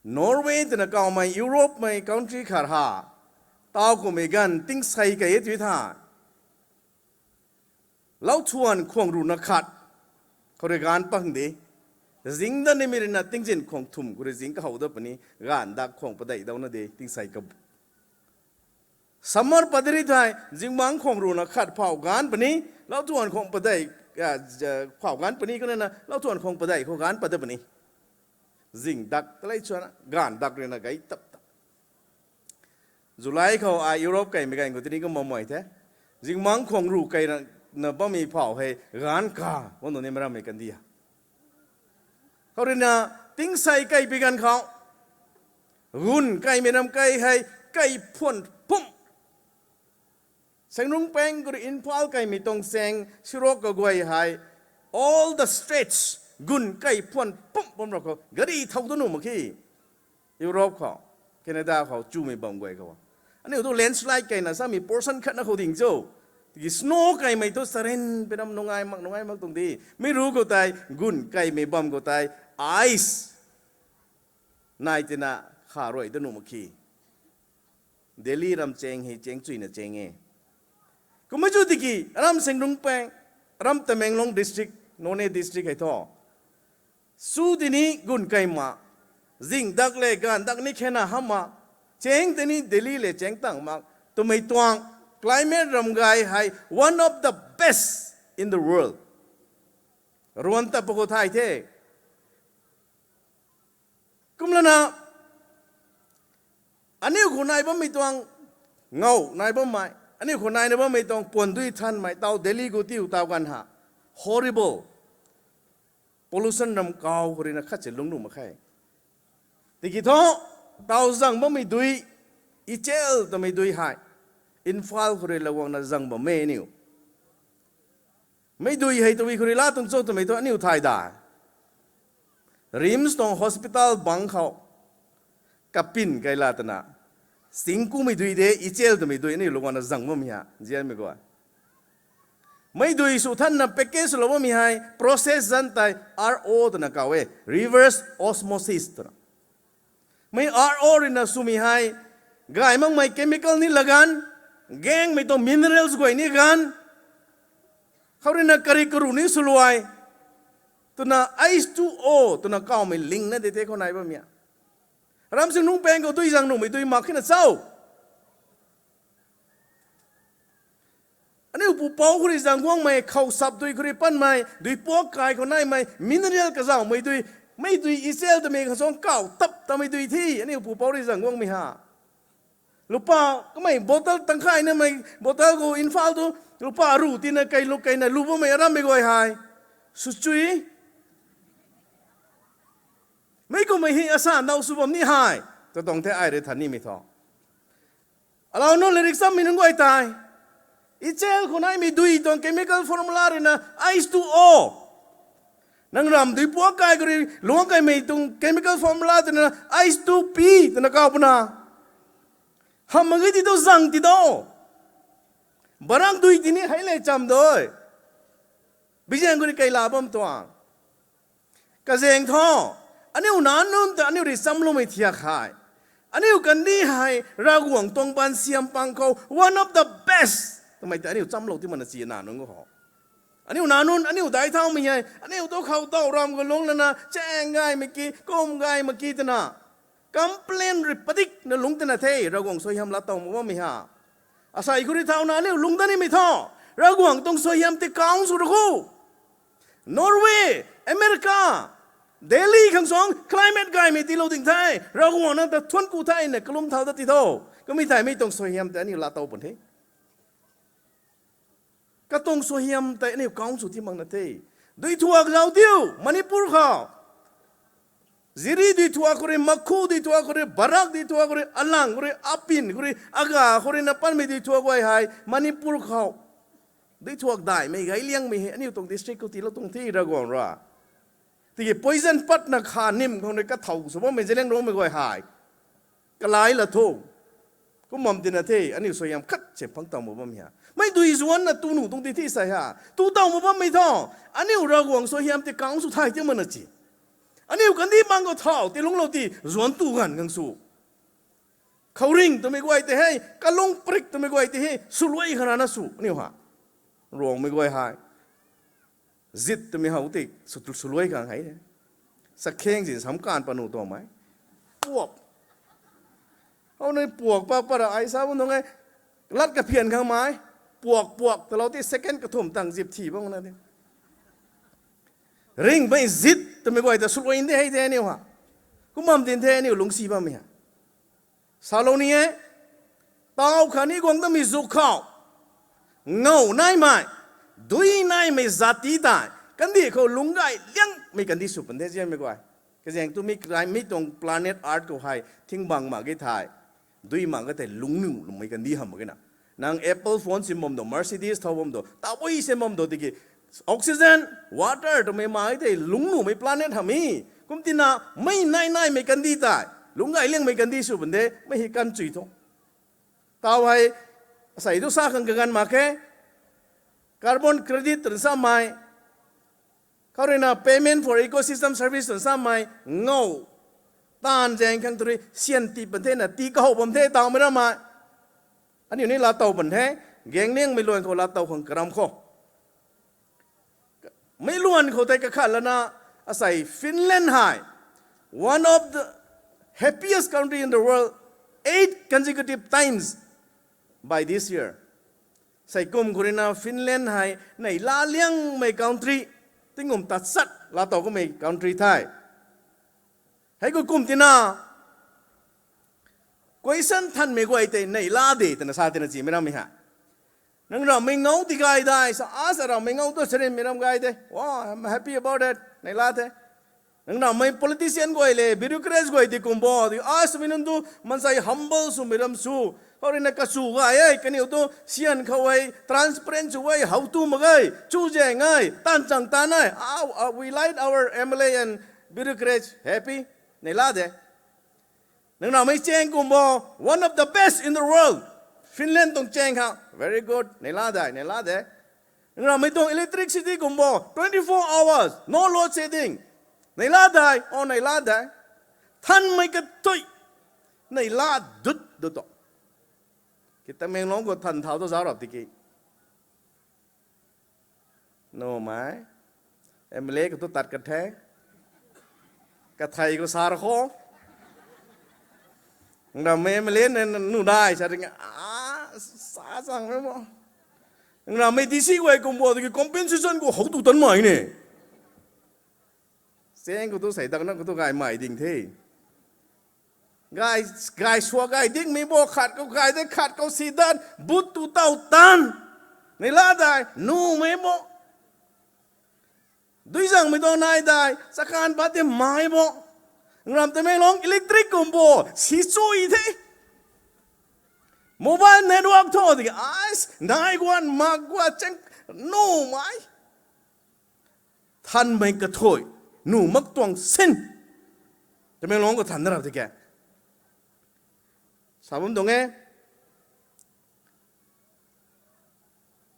Norway twna kawmei Europe mei country khat ha, tau kummei ganv tingsei kei e tui tha. Lauthuan khwang ruhna khat khou rui gaanv pang de. Zing dat nimei ruina tingzin khwang thumh khou rui zing kahow dat puni, gaanv dak khwang padeih dauna de, tingsei ka. Summer pat de ri thei, zingbangc khwang ruhna khat phau gaanv puni, lauthuan khwang padeih, phau gaanv puni kumna, lauthuan khwang padeih khou gaanv pat dat puni. Zing dak talei chuana, gaanv dak ruina gay tap tap. July khou ai Europe kaimei ganv khou tini kumna mei the. Zingbangc khwang ruh kaina bammei phau hei gaanv ka, guang nunc ni meic rammei kandih a. Khou ruina, tingsei kei pi ganv khou, gun kaimei nam kei hei, kei phuan pumh. Senrungpeng khou rui Imphal kaimei tuang chaeng sirok kaguay hei, all the stretch, gun kei phuan pumh bam ra khou gari thau dat nuh mak khe. Europe khou, Canada khou chumei bam guay khou, aniu tu landslide kaina samei portion khatna khou ding cho. Tiki snow kaimei tu saren pi nam nungai mak nungai mak tuang di. Mi ru khou tei gun kaimei bam khou tei ice nai tina kha ruai dat nuh mak khe. Delhi ram chaeng hei chaeng chuina chaeng e. Kumna chu tiki aram Senrungpeng, aram Tamenglong district, Noney district hei thu, su tini gun kaima, zing dak le gaanv dak ni khena hamh ma, chaeng tini Delhi le chaeng tang mak twmei tuang climate ram gay hei one of the best in the world. Ruan ta pakhou thay the. Kumlana, aniu khou nai bammei tuang, ngau nai bammei, aniu khou naina bammei tuang puan dui thanmei tau Delhi khou tiu tau ganv ha, horrible pollution ram kau khou ruina khat si lungc nuh mak khe. Tiki thu, tau zang bammei dui, Ichel twmei dui hei, Imphal khou rui la guangna zang bam e aniu. Mei dui hei tabui khou rui la tuang cho twmei thu aniu thay da. RIMS tuang hospital bangc khou, kapin kai la twna, singkumei dui de, Ichel twmei dui aniu la guangna zang bammei ha, nzianmei guay. Mei dui sw thanna package lou bammei hei, process zan tei R O twna kaw e, reverse osmosis twna. Mei R O ruina swmei hei, gay makmei chemical ni la ganv, gaengmei tuang minerals guay ni ganv, khou ruina kari karu ni swluai, twna H two O twna kawmei lingna de the khou nai bammei a. Ramsing nungpang khou dui zang nuhmei dui mak khena cho. Aniu pupouc khou rui zang guangmei, khou sap dui khou rui panmei, dui puak kai khou naimei, mineral kazauhmei dui, mei dui Ichel twmei khang suang kaw tap tamei dui thi, aniu pupouc rui zang guangmei ha. Lupa, kamei bottle tangkhay namei, bottle khou Imphal tu, lupa aru tina kei luk kei na lu bammei arammei guay hei. Swchui. Mei kummei hi asa nau sw bam ni hei. Tatuang the ai rui than nimei thu. Alau nu lyric sammei nunc guay tei, Ichel khou naimei dui tuang chemical formula ruina H two O. Nang ram dui puak kai khou rui luang kaimei tuang chemical formula twna H two P twna kaw puna. Hamh mak ge ti tu zang ti do. Barak dui tini hei le cham doi. Bizaeng khou rui kei la bam tuang. Kazaeng thu, aniu nac nunc ta aniu rui chamloumei thiak hei, aniu kandih hei Ravguangc tuang baan siam pang khou one of the best twmei ta aniu chamlou ti mana chi nac nunc khou. Aniu nac nunc, aniu daic thaumei hei, aniu tu khou taw ram khou lungc lana, chaeng gaymei ki, kum gaymei ki twna complain rui padikna lungc tina the, Ravguangc suaihiam laa tow mak bammei ha. Asei khou rui thauna aniu lungc dat nimei thu, Ravguangc tuang suaihiam tei kang sw ra kho. Norway, America, Delhi khang suang climate gaymei tiilou ding the, Ravguangc nang ta thuanc ku thena kalum thau dat ti tho. Kumei thaymei tuang suaihiam tei aniu laa tow pun the. Katuang suaihiam tei aniu kang sw ti makna the. Dui thuak zauc diu, Manipur khou. Ziri dui thuak khou rui, Makhu dui thuak khou rui, Barak dui thuak khou rui, Alang khou rui, Apin khou rui, Aga khou rui na panmei dui thuak guay hei Manipur khou. Dui thuak daihmei gay liangmei hei aniu tuang district khou tiilou tuang the Ravguangc rui. Tiki poison patna kha nim khou rui kathow sw bammei Zeliangrongmei guay hei kalai la tho. Kum bam tina the, aniu suaihiam khat se phang taw mak bammei ha. Mei dui zuanna tu nuh tuang ti the sei ha. Tu taw mak bammei thu, aniu Ravguangc suaihiam tei kang sw thay ti mana chi. Aniu kandih bang khou thau ti lungclou ti zuanc tu ganv khang sw. Khouringh twmei guay tei hei, kalung prik twmei guay tei hei, swluai khana na sw, aniu ha. Ruangmei guay hei. Zit twmei how tei, sw, swluai khang hei. Sakheng zin sam kan panu tuangmei. Puak. How nai puak pa para ai sa bam nung e, lat kaphian khang mai. Puak, puak, talou tei second kathumh tang zip thi bam na di. Ringhmei zit twmei guay ta swluai de hei the aniu ha. Kum bam tin the aniu lungcsi bammei ha. Salou ni e, taw khatni guang damei zuk khou, ngow naimei, dui naimei zat ti tei, kandih khou lungc gay liangmei kandih sw pun de zianmei guay. Kazaeng tu mi, mi tuang planet Earth khou hei, thingbang mak ge thei, dui mak ge thei lungc nuh lumei kandih hamh mak ge na. Nang Apple phone sim bam do, Mercedes thau bam do, tabui sim bam do tiki, oxygen, water twmei mak ge thei lungc nuhmei planet hamh e. Kum tina, mei nai naimei kandih tei, lungc gay liangmei kandih sw pun de, mei hei kan chui tho. Taw hei, asei tu sa khang kaganv mak khe, carbon credit twna samei, khou rui na payment for ecosystem service twna samei, ngow, taanv zaeng khang tu rui syan ti pun the na, ti kahow bam the tawmei ramei. Aniu ni laatow pun the, gaengniangmei luan khou laatow khang karam khou. Mei luan khou tei kakhat lana, asei Finland hei, one of the happiest country in the world, eight consecutive times by this year. Sei kum khou rui na Finland hei, neihla liangmei country, tingkum tachat laatow kamei country the. Hei khou kum tina, question thanmei guay tei neihla de twna sa tina chimei rammei hei. Nang rammei ngou ti gay dai, sa, a sa rammei ngou tu sarinmei ram gay de. Wow, I'm happy about it. Neihla the. Nang rammei politician guay le, bureaucrats guay ti kum bo, ti a swmei nunc tu, maansei humble swmei ram sw. Khou rui na kachu gay e, kaniw tu, syan khou e, transparent sw e, how tu mak ge, chu zaeng e, taanv chang taanv e, ah, ah, we like our M L A and bureaucrats, happy. Neihla de. Nang rammei chaeng kum bo, one of the best in the world. Finland tuang chaeng ha, very good. Neihla dai, neihla de. Nang rammei tuang electricity kum bo, twenty-four hours, no load shedding. Neihla dai, oh neihla dai. Thanmei kathui. Neihla dut dut to. Ki Tamenglong khou than thau tu zauc rap tiki. Numei, M L A khou tu tat kathe. Kathei khou sa ra kho. Nang rammei M L A na nu dai sa ring, ah, sa chang mei bo. Nang rammei D C guay kum bo tiki compensation khou how tu tan mai ne. Chaeng khou tu sei dak na khou tu gaymei ding the. Gay, gay sua gay dikmei bo, khat khou gay de, khat khou si dat, but tu taw tan. Neihla dai, numei bo. Dui zangmei tuang nai dai, chakan pat ti mai bo. Nang ram Tamenglong electric kum bo, si chui the. Mobile network tho tiki, ais, nai guan, mak guan, cheng, numei. Thanmei kathui, nuh mak tuang sin. Tamenglong khou than na rap tiki. Sa bam tuang e.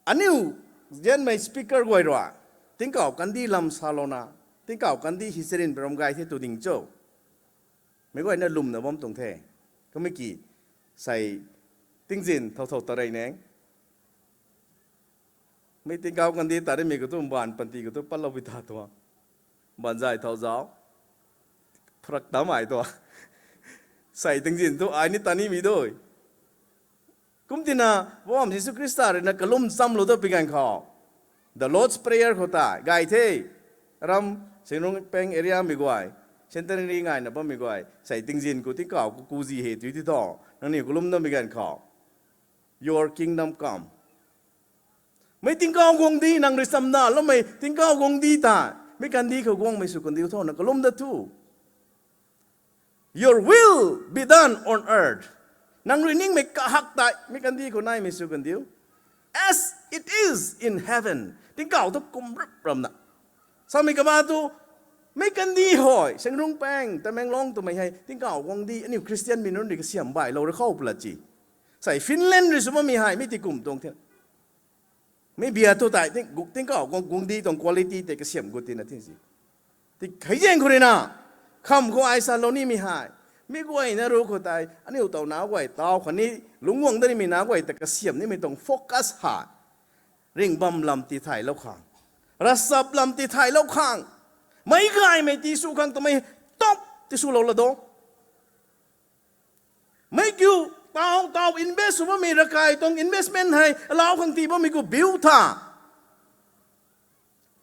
Aniu zianmei speaker guay rui tingkauh kandih lam salouna, tingkauh kandih history ram gay the tu ding cho. Meic guayna lwmna bam tuang the. Kumei ki, sei tingzin thau thau ta rey neng. Mei tingkauh kandih ta rimei khou tu mbaanv panty khou tu patlou pui ta tuang. Mbaanv zay thau zauc. Phurak tamei tuang. Sei tingzin tu ai ni ta nimei dui. Kum tina, Poubauhmei Jisu Khrista rui na kalum chamlou ta pi ganv khou, the Lord's Prayer khou ta gay the. Aram, Singrungpeng area mei guay, Centenary ngaina bammei guay sei tingzin khou tingkauh khou kuzi hei tui ti tho. Nangniw kalum na pi ganv khou, Your kingdom come. Mei tingkauh guangcdic nang rui chamdaloumei tingkauh guangcdic ta, mei kandih khou guangmei sw kandiu tho, nang kalum da thu. Your will be done on earth. Nang rui ningmei kahak tei mei kandih khou naimei sw kandiu, as it is in heaven. Tingkauh thu kum rup ramna. Samei kama tu, mei kandih hei, Singrungpeng, Tamenglong twmei hei tingkauh guangcdic aniu Christian mei nunc rui kasiam bailou rui khou pla ci. Sei Finland rui sw bammei hei mi ti kum tuang the. Mei bia thu tei tingkauh guangcdic tuang quality tei kasiam gut tina thi si. Ti khei zaeng khou rui na, kham khou ai salou nimei hei, mi guayna ru khou tei aniu taw nac guay taw khatni lungc guang da nimei nac guay ta kasiam nimei tuang focus hei, ringh bam lam tithaylou khang, ravchap lam tithaylou khang, meic gaymei ti sw khang twmei top ti swlou la do. Mei kiu, taw taw invest sw bammei ravkai tuang investment hei alau khang tii bammei khou biu tha.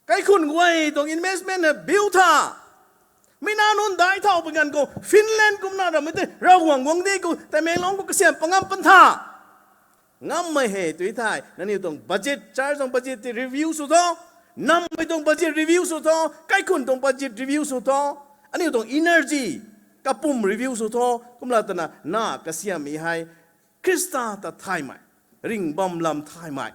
Kaikhun guay tuang investment hei biu tha. Mi nac nunc daic thau pi ganv khou Finland kumna rammei tei Ravguangc guangcdic khou Tamenglong khou kasiam pangam pan tha. Ngammei hei tu thei nangniw tuang budget, church tuang budget tei review sw tho. Nammei tuang budget review sw tho. Kaikhun tuang budget review sw tho. Aniu tuang energy, kapwm review sw tho. Kumla twna nac kasiammei hei Khrista ta thaymei, ringh bam lam thaymei,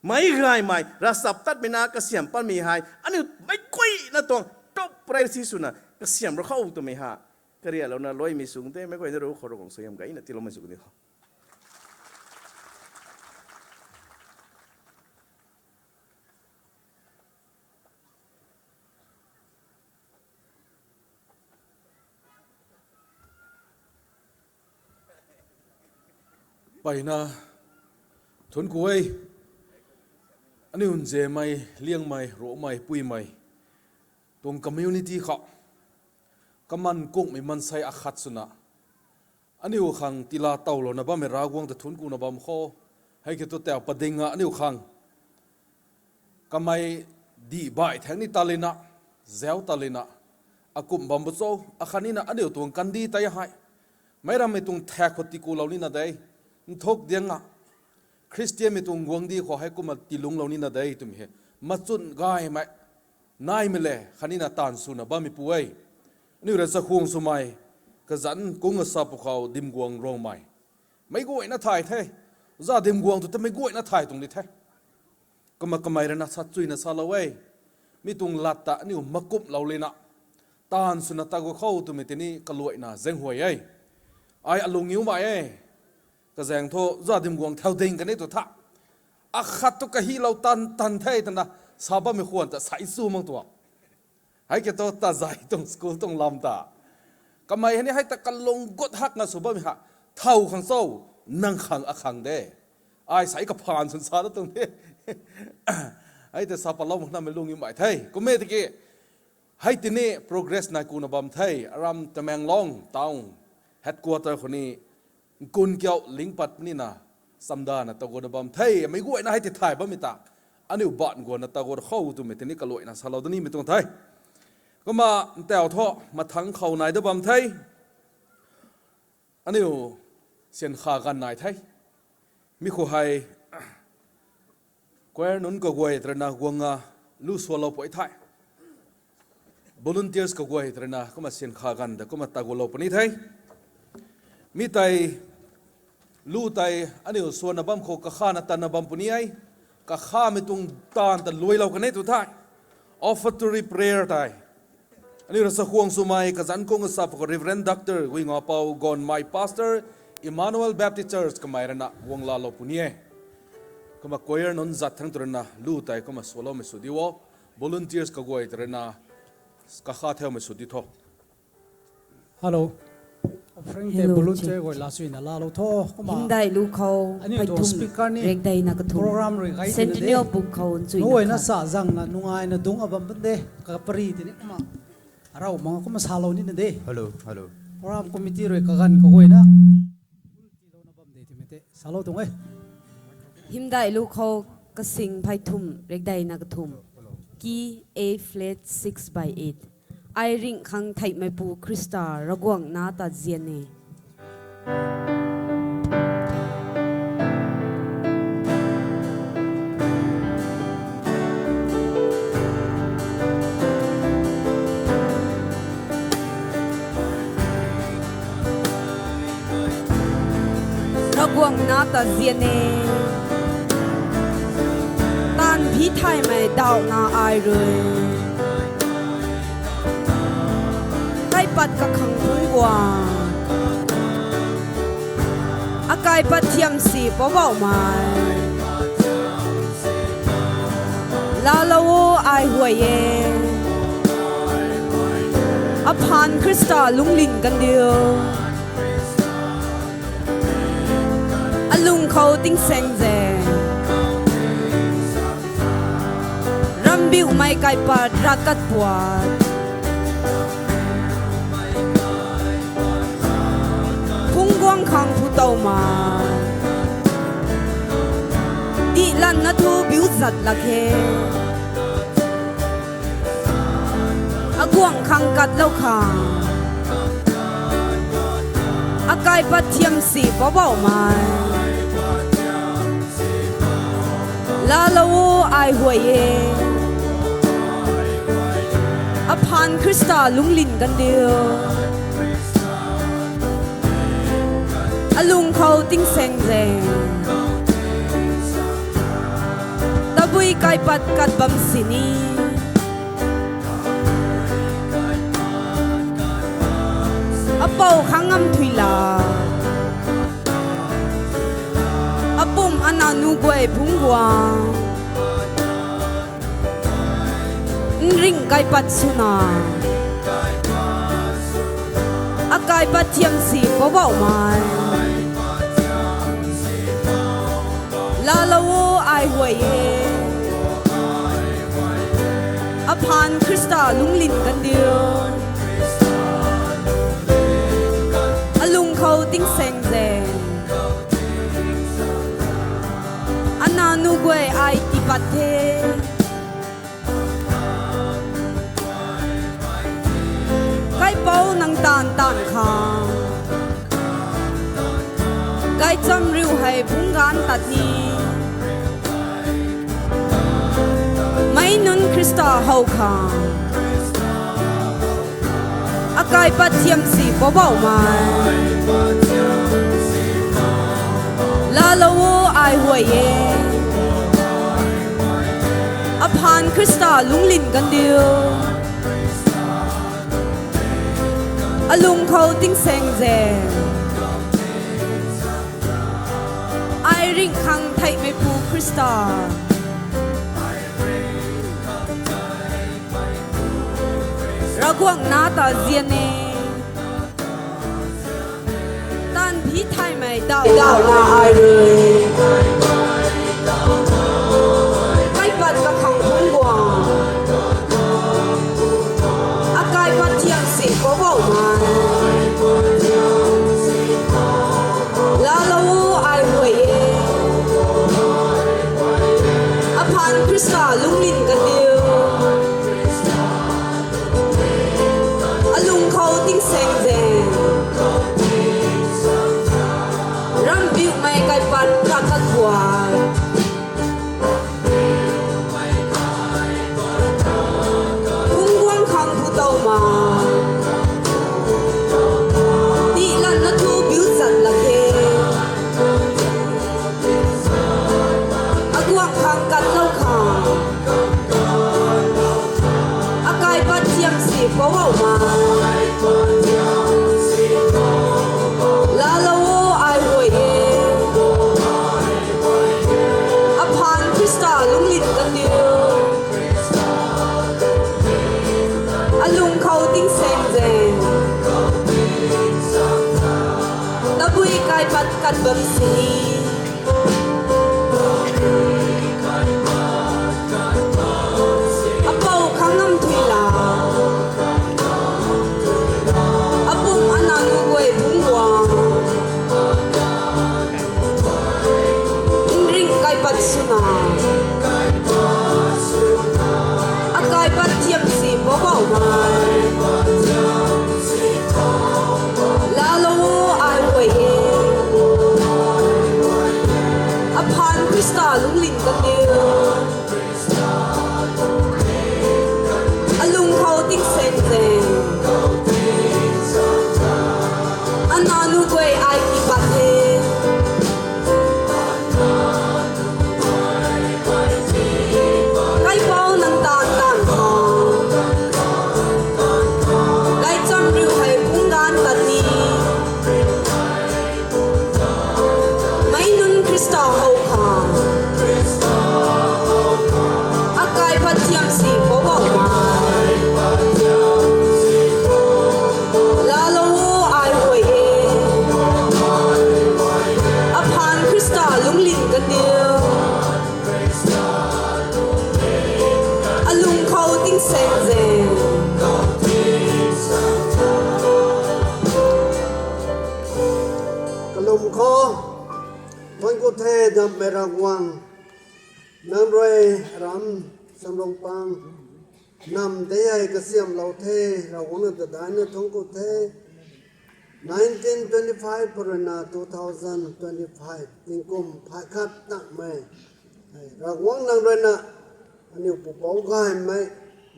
meic gaymei ravchap tatmei nac kasiam panmei hei aniu meic guayna tuang top priority swna kasiam rui khou twmei hei karialouna luaimei sw tei meic guayna ru khou Ravguangc suaihiam gayna tiiloumei sw ni tho. Mpeyna thuanc ku e. Aniu nzianmei, liangmei, ruhmei, puimei tuang community khou kaman kungmei maansei akhat swna aniu khang tiila towlouna bammei Ravguangc ta thuanc kuna bam khou, hei kiu thu tau padinga aniu khang kamei dih baih thaeng ni ta lina, zauc ta lina, akumh bam bu cho, akhatnina aniu tuang kandih tei hei meic rammei tuang thak khou tiikulou nina de, nthuk dianga Khristianmei tuang guangcdic khou hei kumna tiilungclou nina de twmei hei machun gaymei naimei le khatnina taanv swna bammeipu e. Aniu rui chakhwang swmei kazanc kung asa pwkhou Dimguang Rongmei, meic guayna thay the. Za Dimguang tu ta meic guayna thay tuang di the. Kumna kamei rui na satchuina salou e. Mi tuang lat ta aniu makumhlou lina taanv swna ta gu khou twmei tini kaluaina zaenghuay e. Ai alung iumei e. Kazaeng thu Za Dimguang thau ding kani tu tha, akhat tu kahilou tan tan the twna sa bammei khwan ta sai chu mang tua. Hei kiu thu tazei tuang school tuang lam ta kamei hei ni hei ta kalung gut hakna sw bammei ha, thau khang cho, nang khang akhang de. Ai sai kaphaan swn sa da tuang de. Hei ta sa palou maknamei lung iumei the. Kum e tiki hei tini progress nai kuna bam the. Aram Tamenglong town headquarter khou ni nkun kiau lingpat nina chamdana taguana bam the. Meic guayna hei ti thay bammei ta aniu baanv guana taguana khou twmei tini kaluaina salou da nimei tuang the. Kumna ntau thu mathangc khou nai da bam the. Aniu syan kha ganv nai the. Mi khou hei choir nunc kaguay tei rui na guanga lu sualou pui the. Volunteers kaguay tei rui na kumna syan kha ganv ta kumna tagualou puni the. Mi tei lu tei aniu suana bam khou kakhana tanna bam puni e. Kakhamei tuang taanv ta luailou kan e tu the. Offertory prayer tei aniu rui chakhwang swmei kazanc kung asa pwkhou Reverend Doctor Guingapou Gonmei, Pastor, Emmanuel Baptist Church kamei rui na guang laalou puni e. Kumna choir nunc zat thangc tw rui na lu tei kumna soloumei sw di o. Volunteers kaguay tw rui na kakha theumei sw di tho. Hello. Offering tei volunteer guay la suina laalou tho. Kumna hymdaih lu khou aniu tuang speaker ni rekdeina kathum program rui gay tina de. Centennial pum khou nchuina guayna sa zangna nungaina dungc a bam bam de. Kapari tini kumna arau mang kumna salou nina de. Hello, hello. Program committee rui kaganv kaguayna tilouna bam de twmei tei salou tuang e. Hymdaih lu khou kasing phey thum rekdeina kathum. Key A flat six by eight. Ai ringh khang theihmeipu Khrista Ravguangc nac ta zian e. Ravguangc nac ta zian e. Taanv phi thaymei dauhna ai rui kaipat kakhang phungc guang, akaipat thiamsi Poubauhmei, laalou o, ai huay e. Aphaan Khrista lungling kandiu, alung khou tingsaeng ze, rambiuhmei kaipat ravkat puat, phungc guang khang phu tow ma, dihlanna thu biu zat lak khe. Aguangc khang katlou khang, akaipat thiamsi Poubauhmei, laalou o, ai huay e. Aphaan Khrista lungling kandiu, alung khou tingsaeng ze, tabui kaipat kat bam sini, apou khang ngam thuy la, apumc ana nu guay phungc guang, nringh kaipat swna, akaipat thiamsi Poubauhmei, laalou o, ai huay e. Aphaan Khrista lungling kandiu, alung khou tingsaeng ze, ana nu guay ai tiipat the. Kaipouc nang taanv taanv khang, gaychamv riu hei phungc gaanv tat ni, meic nunc Khrista how khang, akaipat thiamsi Poubauhmei, laalou o, ai huay e. Aphaan Khrista lungling kandiu, alung khou tingsaeng ze, ai ringh khang theihmeipu Khrista, Ravguangc nac ta zian e. Taanv phi thaymei dauh, dauhna ai rui kaipat kakhang phungc guang, akaipat thiamsi Poubauhmei, laalou o, ai huay e. Aphaan Khrista lungling kandiu, alung khou tingsaeng ze, rambiuhmei kaipat ravkat puat, phungc guang khang phu tow ma, dihlanna thu biu zat lak khe. Aguang khang katlou khang, akaipat thiamsi Poubauhmei, laalou o, ai huay e. tat bam sini. Apou khang ngam thui la. Apum ana nu guay bungc guang. Nring kaipat swna. Akaipat thiam si poubauh na. Laalou o ai guay e. Aphaan Khrista lungling kan diu. Alung khou ting seng seng. Ana nu guay ai ki pat the. Kaipouc nang taanv taanv khou. Gaychamv riu hei phungc gaanv tat ni. Meic nunc Khrista how khang. Akaipat thiam si poubauh na. Laalou o ai guay e. Aphaan Khrista lungling kan diu. Alung khou ting seng seng. Kalum khou. Thuanc ku the, dammei Ravguangc. Nang rui ram Samrongpang nam tei hei kasiamhlou the, Ravguangc nang ta daihna thuanc ku the. Nineteen twenty-five khou ruina two thousand twenty-five tingkum phay khat takmei, Ravguangc nang ruina aniu pupouc gaymei,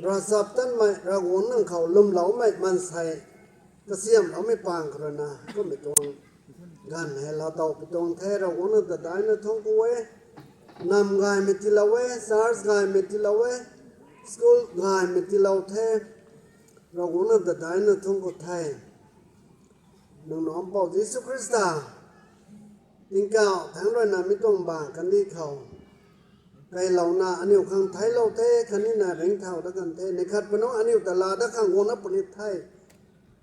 ravchaptatmei, Ravguangc nang khou lwmloumei maansei kasiamhloumei pang khou ruina kummei tuang ganv hei laatow pi tuang the. Ravguangc nang ta daihna thuanc ku e. Nam gaymei tiilou e, church gaymei tiilou e, school gaymei tiilou the. Ravguangc nang ta daihna thuanc ku the. Nang Nac Mpouh Jisu Khrista tingkauh thangc ruina mi tuang bang kandih khou kailouna aniu khang theiclou the, khatnina ringcthau dat kan the, neih khat puni aniu ta laa dat khang guangna puni the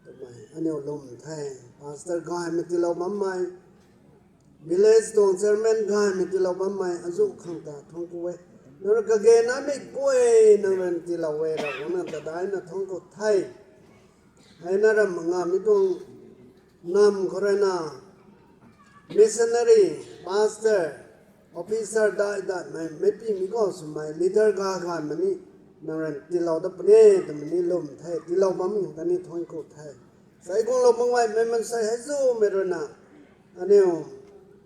twmei aniu lwm the. Pastor gaymei tiilou bammei, village tuang chairman gaymei tiilou bammei azuh khang ta thuanc ku e. Nang rui kage naimei guay nang rui tiilou e, Ravguangc nang ta daihna thuanc ku the. Heina ram nga mi tuang nam khou ruina missionary, pastor, officer dai datmei, meipimei khou swmei leader ga gaymei ni nang rui tiilou dat puni twmei ni lwm the, tiilou bammei ta ni thuanc ku the. Sai guanglou bam gaymei maansei hei zumei ruina aniu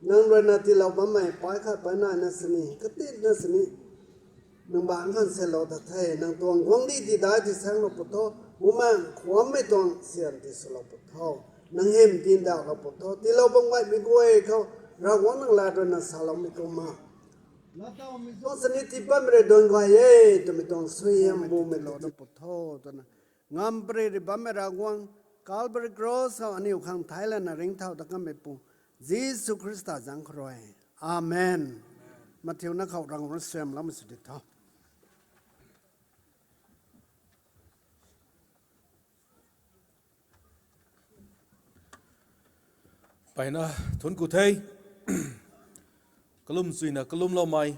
nang ruina tiilou bammei pay khat pay naina sini, katitna sini nang bangc khang selou ta the. Nang tuang guangcdic tidai ti saenglou pw tho, Bumaengh Khwanmei tuang syan tiswlou pw tho, nang hym tindauhlou pw tho, tiilou bam gaymei guay khou Ravguangc nang lat ruina saloumei kumna, latowmei tuang sini tiipammei rui duan gay e twmei tuang suaihiam bumei lou dat pw tho twna, ngamparymei rui bammei Ravguangc, Calvary Cross khou aniu khang theic lana ringcthau dat kanmeipu Jisu Khrista zaeng khou rui. Amen. Mathiuna khou Ravguangc rui suaihiamloumei sw di tho. Mpeyna thuanc ku the. Kalum suina kalumloumei,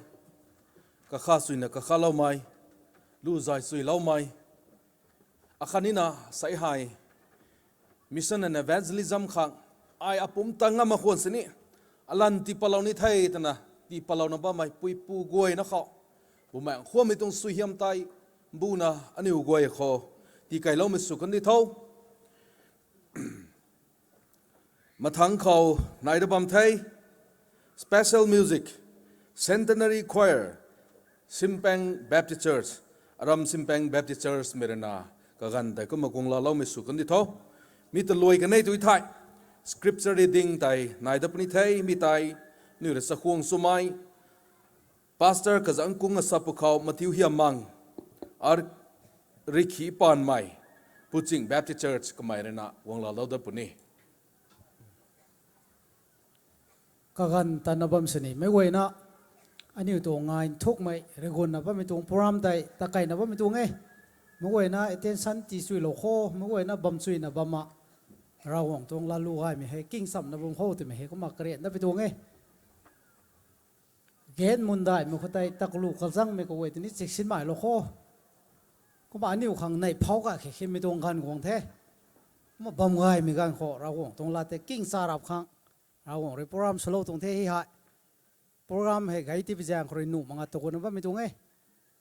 kakha suina kakhatloumei, lu zay suiloumei, akhatnina sei hei mission and evangelism khang ai apumc ta ngam mak khwan sini, alan tii patlou ni the twna tii patlouna bammei puipu guayna khou, Bumaengh Khwanmei tuang suaihiam tei mbuna aniu guay khou tiikeyloumei sw kan di tho. Mathangc khou nai da bam the, special music, Centenary Choir, Simpang Baptist Church, aram Simpang Baptist Church mei ruina kaganv tei kumna guanglaloumei sw kan di tho. Mi ta luai kanei tu thei, scripture reading tei nai da puni the, mi tei, aniu rui chakhwang swmei, Pastor kazanc kung asa pwkhou Mathiu Hiammang, ar Rikhi Panmei, Puching Baptist Church kamei ruina guanglalou dat puni. Kaganv tatna bam sini, meic guayna, aniu tuang ngai nthukmei, rigunna bammei tuang program tei, takeyna bammei tuang e. Meic guayna attention tii chuilou kho, meic guayna bam chuina bam a. Ravguangc tuang latlu gaymei hei kingchamna bam khou twmei hei kumna karian dat pi tuang e. Gen mundaihmei khou tei taklu kalzangmei khou e tini chiksinmei lou kho. Kumna aniu khang neih phou ka khe khimei tuang ganv guang the. Kumna bam gaymei ganv khou Ravguangc tuang lat tei kingcha rap khang Ravguangc rui program swlou tuang the hei. Program hei gay tipi zaeng khou rui nuh mak nga tu kuna bammei tuang e.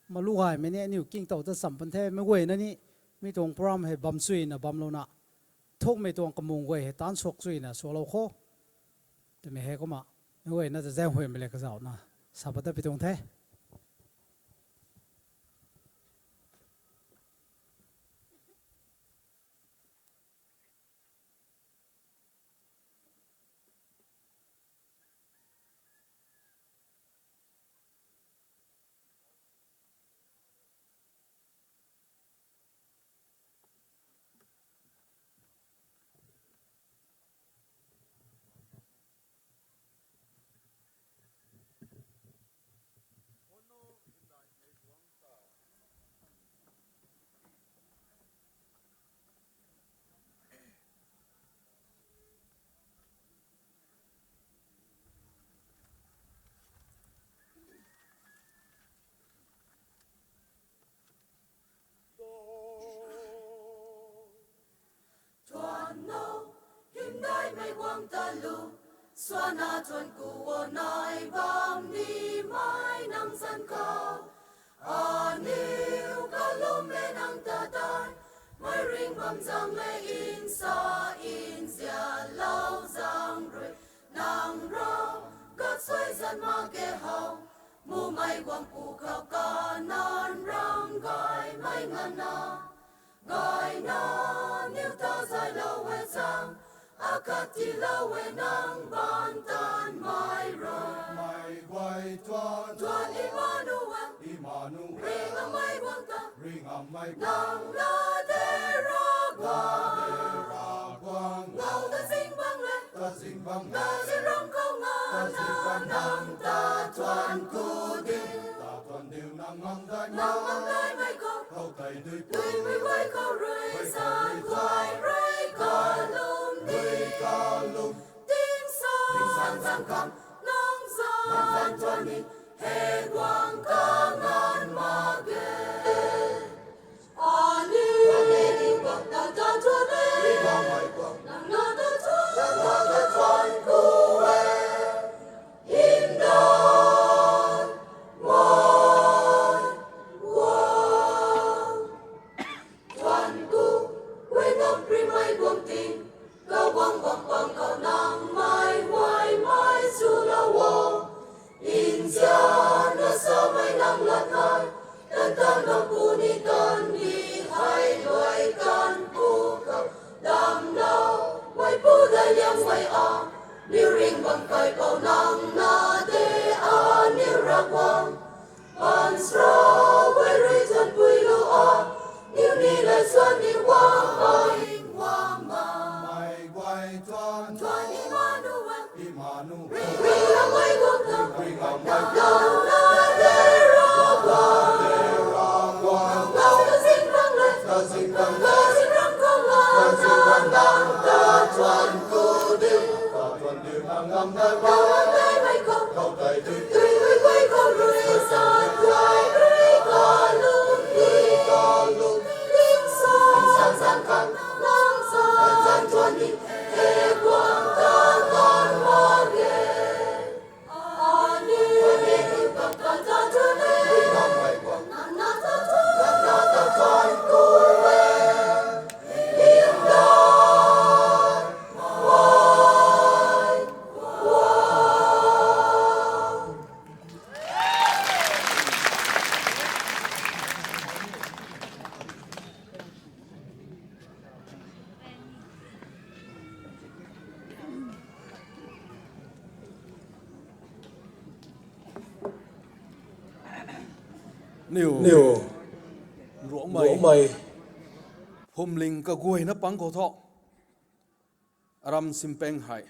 Kumna lu gaymei ni aniu kingtow ta cham pan the, meic guayna ni mi tuang program hei bam chuyna bamlouna thukmei tuang kamung guay hei taanv suak chuyna suaklou kho twmei hei kumna meic guayna ta zaenghuaymei le kazauhna sa pat dat pi tuang the. Tuan no, hymdaihmei guang ta lu, suana tuan ku o nai bam ni mai nang zanc khou. Aniu kalum e nang ta tei, mei ring bam zang le nsa, nzianlou zang rui, nang rui, gatsui zan mak ge how, mumei guang pu khou kanan ram gaymei nganvna. Gayna, niw ta zaylou e chang, akhat tiilou e nang baantanmei rui. Mei guay tuan, tuan Immanuel, Immanuel, ringhmei guang ta, ringhmei guang, nang na de Ravguangc, na de Ravguangc, ngau ta zingbangc le, ta zingbangc, na zingram khou nganvna, ta zingram nang ta tuan ku di, ta tuan diu nang ngam dai, nang ngam daimei khou, khou tei dui, duimei guay khou rui, zan guay rui kalum di, kalum, tingsan, tingsan zang khang, nang zanc, nang zanc tuan ni, hei guang kanganv mak ge. Aniu, aniu guang ta ta tuan e, nang na ta tuan, nang na ta tuan ku e. Hymdaihmei guang, tuan ku, guay ngam primei guang ting, kaguang guang pang khou nang mei guaymei swlou o. Nzianna samei nang lat nai, tan tan bam pu ni tan ni hei luai kan pu khou, damclou mei pu daic liangmei a, niw ring bam kaipouc nang na de, aniu Ravguangc. Baanchara guay rui tanpuilou a, niw ni lay suan ni guang, guang, guang ma. Mei guay tuan, tuan Immanuel, Immanuel, ringhmei guang ta, ringhmei guang ta, nang na de Ravguangc, de Ravguangc, nang ta zingbangc le, ta zingbangc le, zingram khou nganvna, ta zingbangc nang ta tuan ku di, ta tuan diu nang ngam dai, nang ngam daimei khou, khou tei dui, duimei guay khou rui, zan guay rui kalum di, kalum, tingsan, tingsan zang khang, nang zanc, zanc tuan ni, hei guang kanganv mak ge. Niw, niw, Ruangmei, Ruangmei, Phuamling kaguayna pang khou thu, aram simpeng hei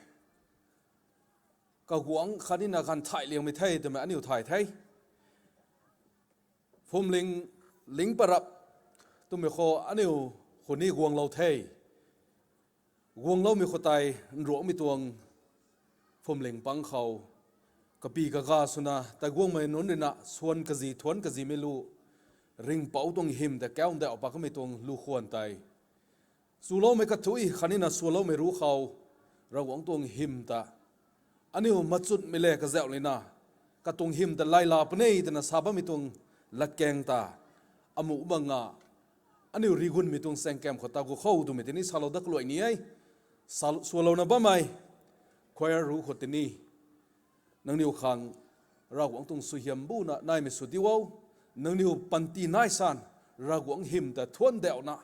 kaguangc khatni na ganv thay liangmei the twmei aniu thay the. Phuamling ling parap twmei khou aniu khou ni guanglou the. Guangloumei khou tei nruangmei tuang phwamling pang khou, kapi kaga swna tei guangmei nunc rui na swan kazi thuanc kazimei lu, ringhpouc tuang hym ta kaundauh pat kamei tuang lu khwan tei, chuloumei kathui khatni na swaloumei ruc khou, Ravguangc tuang hym ta aniu machunmei le kazauh lina, katuang hym ta layla puni twna sa bammei tuang latkaeng ta, amuh banga, aniu rigunmei tuang saengkam khou ta gu khou twmei tini salou dat kaluai ni e. Sal-, swalouna bammei choir ruc khou tini, nangniw khang Ravguangc tuang suaihiam buna naimei sw di o. Nangniw panty nai san, Ravguangc hym ta thuanc dauhna,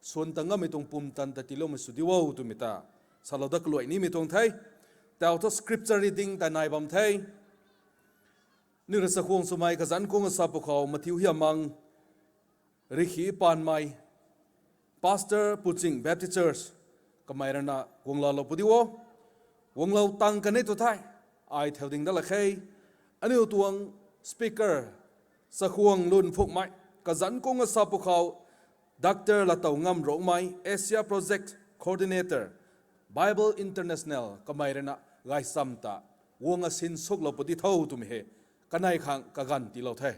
swan ta ngammei tuang pumtan ta tiiloumei sw di o twmei ta salou dat kaluai nimei tuang the. Tau thu scripture reading tei nai bam the. Ni rui chakhwang swmei kazanc kung asa pwkhou Matthew Hiamang, Rikhi Panmei, Pastor Puching Baptist Church, kamei rui na guanglalou pw di o. Guanglou tang kan e tw the, ai thau ding dat la khe. Aniu tuang speaker, chakhwang lun phukmei, kazanc kung asa pwkhou Doctor Latouh Ngam Rongmei, Asia Project Coordinator, Bible International, kamei rui na gaychamv ta guang asin suklou pw di tho twmei hei kanei khang kaganv tiilou the.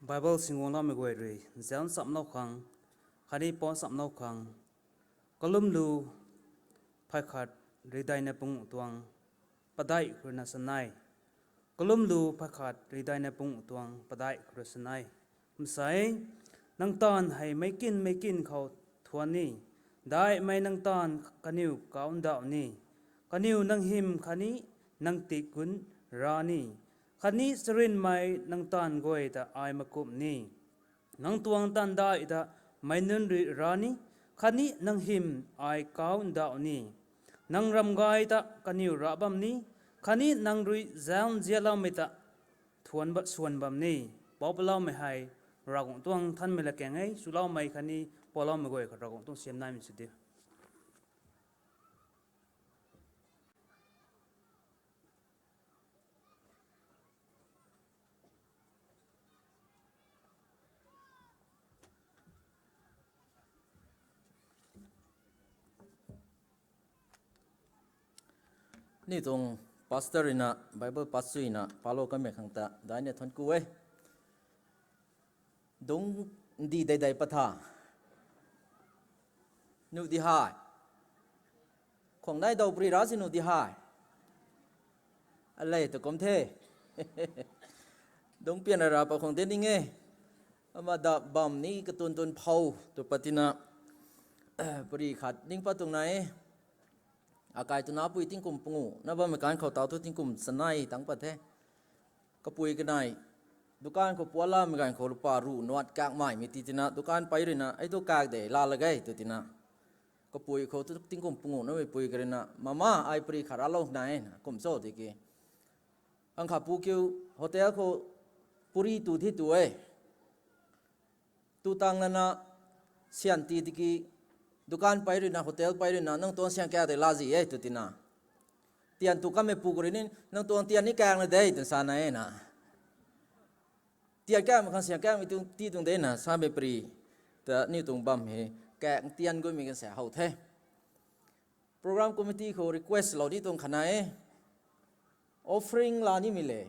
Bible singuangloumei guay rui zauc nchamlou khang, khatni pou nchamlou khang, Kalumlu phay khat rideina panguh tuang padeih khou rui na sanei. Kalumlu phay khat rideina panguh tuang padeih khou rui sanei. Kumsei, nang taanv hei meic kin meic kin khou thuan ni, daihmei nang taanv kaniw kau ndauh ni, kaniw nang hym khatni nang tik gun ra ni, khatni charynmei nang taanv guay ta ai makumh ni. Nang tuang taanv daih ta meic nunc rui ra ni, khatni nang hym ai kau ndauh ni. Nang ramgay ta kaniw ra bam ni, khatni nang rui zauc nzianloumei ta thuanc ba swan bam ni. Pou paloumei hei Ravguangc tuang thanmei latkaeng e. Chuloumei khatni pouloumei guay khou Ravguangc tuang siam naimei sw diu. Ni tuang pastor rui na, Bible pastor rui na palou kanmei khang ta daihna thuanc ku e. Dungc di dei dei pat tha. Nuh di hei. Khwang nai daw pary ra si nuh di hei. Alei tu kum the. Dungc pian ra ra pat khwang de ning e. Ama da bam ni katun tun phou tw pat tina, pary khat ning pat tuang nai e. Akai twna pui tingkum panguh na bammei kan khou tau thu tingkum chanei tang pat the. Kapui kanei, dukan khou pualamei ganv khou lupa ruh nuat kakmeimei ti tina, dukan pei rui na, "Ei tu kak de, la la ge," tw tina. Kapui khou tu tingkum panguh namei pui ka rui na, "Mama, ai pary khat ralou nai e," na kum cho tiki. Ang kha pu kiu hotel khou puri tu thi tu e. Tu tang lana, syan ti tiki, dukan pei rui na, hotel pei rui na, "Nang tuang syan kak de, la zi e," tw tina. Tian tu kanmei pu ka rui ni, "Nang tuang tian ni kak na de," twna sa na e na. Tian kakmei khang syan kakmei tuang ti tuang de na, samei pary ta ni tuang bam hei, kak tian guimei kan sa how the. Program committee khou request lou ni tuang kha na e. Offering la nimei le,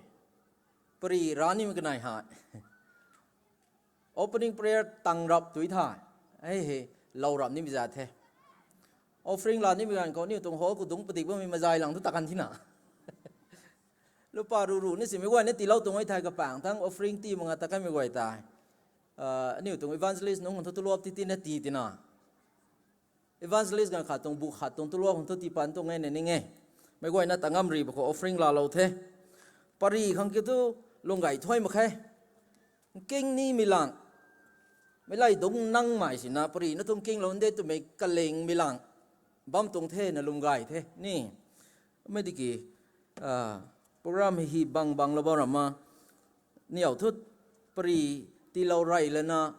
pary ra nimei kanei hei. Opening prayer tang rap tui tha. Hei hei, lou rap nimei za the. Offering la nimei ganv khou ni tuang hall khou dungc padik bammei mazai lang tu ta kan thina. Lupa ruh ruh ni simei guay ni tiilou tuang e thei kapang thang offering ti manga ta kanmei guay tei. Ah, aniu tuang evangelist nunc khang thu tuluap ti ti na ti tina. Evangelist ganv khat tuang bu khat tuang tuluap khang thu tii pan tuang e na ning e. Meic guayna ta ngam ri ba khou offering laalou the. Pary khang kiu thu lung gay thuai mak khe. Nking nimei lang. Meic lay dungc nangmei sina pary na tuang nkinglou nde twmei kalingmei lang. Bam tuang the na lum gay the ni. Mei tiki, ah, program hei bang bang lou bam rama. Niw thu pary tiilou rey lana,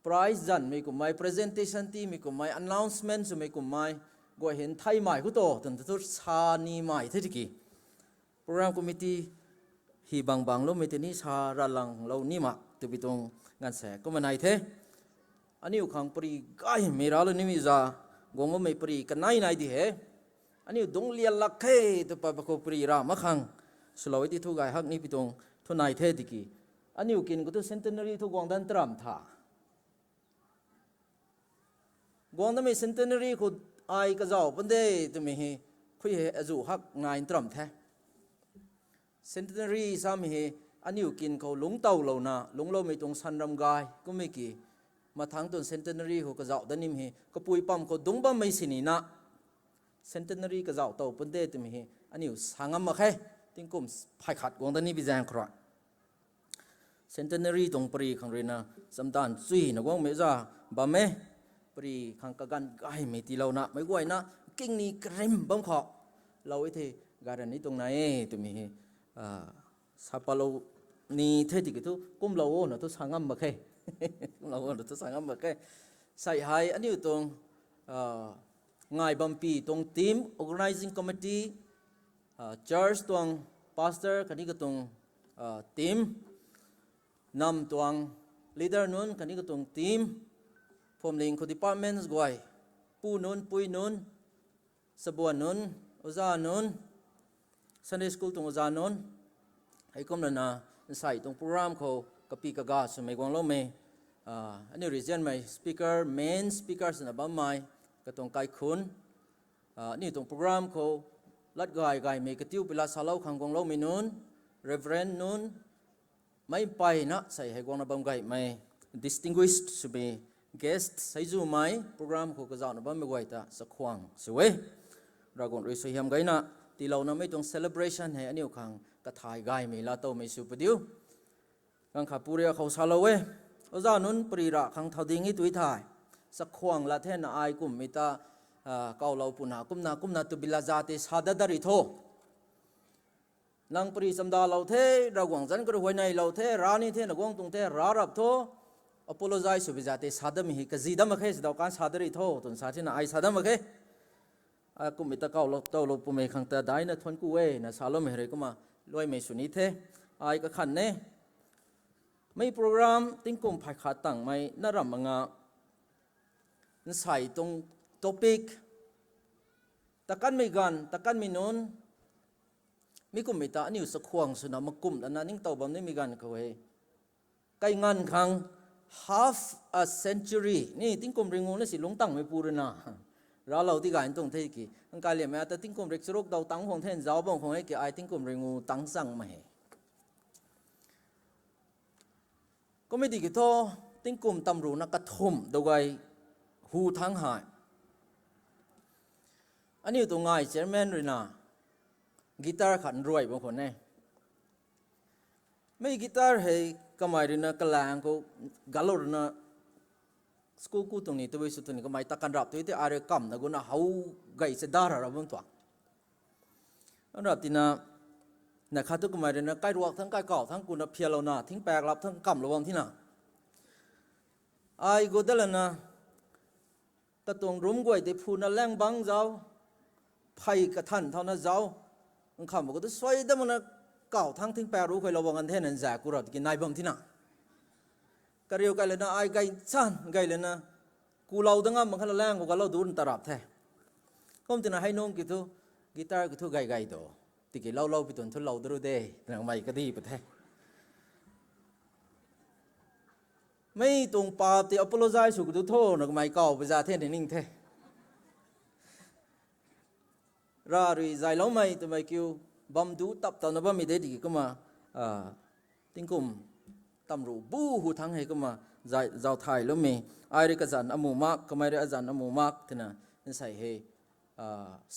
prize zanmei kummei, presentation tiimei kummei, announcement swmei kummei guay hei nthaimei khou tu twna tu sa nimei the tiki, program committee hei bang bangloumei tei ni sa ralanglou ni mak twbi tuang ganv se kumna nai the. Aniu khang pary gaymei raclou nimei za guang bammei pary kanei nai di he. Aniu dungc lian lak khe tw pat ba khou pary ra mak khang swlou e ti thu gay hak ni pi tuang thu nai the tiki, aniu kin khou thu centenary thu guang dan taram tha. Guang damei centenary khou ai kazauh pun de twmei hei khui hei azuh hak nai taram the. Centenary samei hei aniu kin khou lungc towlouna lungcloumei tuang sanram gay kummei ki, mathangc tuang centenary khou kazauh dat nimei hei kapui pam khou dungc bammei sinina centenary kazauh tow pun de twmei hei aniu sa ngam mak khe. Tingkum phay khat guang dat ni bi zaeng khou rui centenary tuang pary khang ruina chamdan chuyna guangmei za bam e. Pary khang kaganv gaymei tiilouna meic guayna kingni karim bam khou lou e the, gay ra ni tuang nai e twmei hei sa palou ni the tiki thu kumlou o na thu sa ngam mak khe. Kumlou o na thu sa ngam mak khe. Sei hei aniu tuang ngai bampi tuang team, organising committee, church tuang pastor khatni katuang team, nam tuang leader nunc khatni katuang team, phuamling khou departments guay, pu nunc, pui nunc, sabuan nunc, oza nunc, Sunday school tuang oza nunc, heikumlana nsei tuang program khou kapy kaga swmei guangloumei, aniu regionmei speaker, main speaker swna bammei katuang kaikhunc, aniu tuang program khou lat gay gaymei katiu pila salou khang guangloumei nunc, reverend nunc, meic mpeyna sei hei guangna bam gaymei distinguished swmei guest seizumei program khou kazauhna bammei guay ta chakhwang sw e. Ravguangc rui suaihiam gayna tiilouna mei tuang celebration hei aniu khang kathay gaymei laatowmei sw padiu. Ganv khat puri khou salou e, oza nunc pary ra khang thau ding e tui thei, chakhwang lat thena ai kumhmei ta kawlou puna kumna kumna tw bila za tei sa dat dat ri tho. Nang pary chamdalou the, Ravguangc zanc khou rui huayneylou the, ra ni the, na guang tuang the, ra rap tho, apologize sw bi za tei sa datmei hei kazi dat mak khe, sdau kan sa dat ri tho twna sa thena ai sa dat mak khe. Kumhmei ta kawlou towlou pumei khang ta daina thuanc ku e na saloumei rui kumna luaimei sw ni the. Ai kakhan e, mei program tingkum phay khat tangmei na ramh manga, nsei tuang topic, takanmei ganv, takanmei nunc, mi kumhmei ta aniu chakhwang swna makumh lana ningtow bam nimei ganv khou hei, kai nganv khang half a century ni tingkum ringu na si lungc tangmei pu ruina raclou ti gay tuang the ki, nkai liammei ta tingkum rik charuk daw tangc khwang the, nzauc bam khwang e ki, ai tingkum ringu tangc changmei hei kummei di ki thu, tingkum tamruhna kathumh dou gay hu thangc hei, aniu tuang ngai chairman ruina guitar khat nruai bam khwan e. Mei guitar hei kamei ruina kalaeng khou galou ruina school ku tuang ni tabui sw tuang ni kamei ta kan rap tu tei ai rui kamna guna how gay cha da ra ra bam tuang. An rap tina, na khat thu kamei ruina kairuak thangc kaikauh thangc kuna phialouna thingpaek lap thangc kamlou bam thina, ai gu dat lana, katuang room guay tei phuna lang bang zauc, phey kathan thauna zauc, nkham khou tu suai dat makna kauh thangc thingpaek ru khuailou bam kan thena nza ku rap tiki nai bam thina, kariu kai lana ai gay chan gay lana, kulou da ngam mak kha la lang khou galou du ta rap the. Kum tina hei nung ki thu, guitar ki thu gay gay do, tiki loulou pi tuang thu lou da ru de twna kamei kadi pa the. Mei tuang paap tei apologize sw ka tu tho na kamei kauh pi za the ni ning the. Rav rui zayloumei twmei kiu, bam du tap tawna bammei de tiki kumna, tingkum tamruh bu hu thangc hei kumna zay zauc thayloumei, ai rui kazanc amu mak, kamei rui azanc amu mak twna nsei hei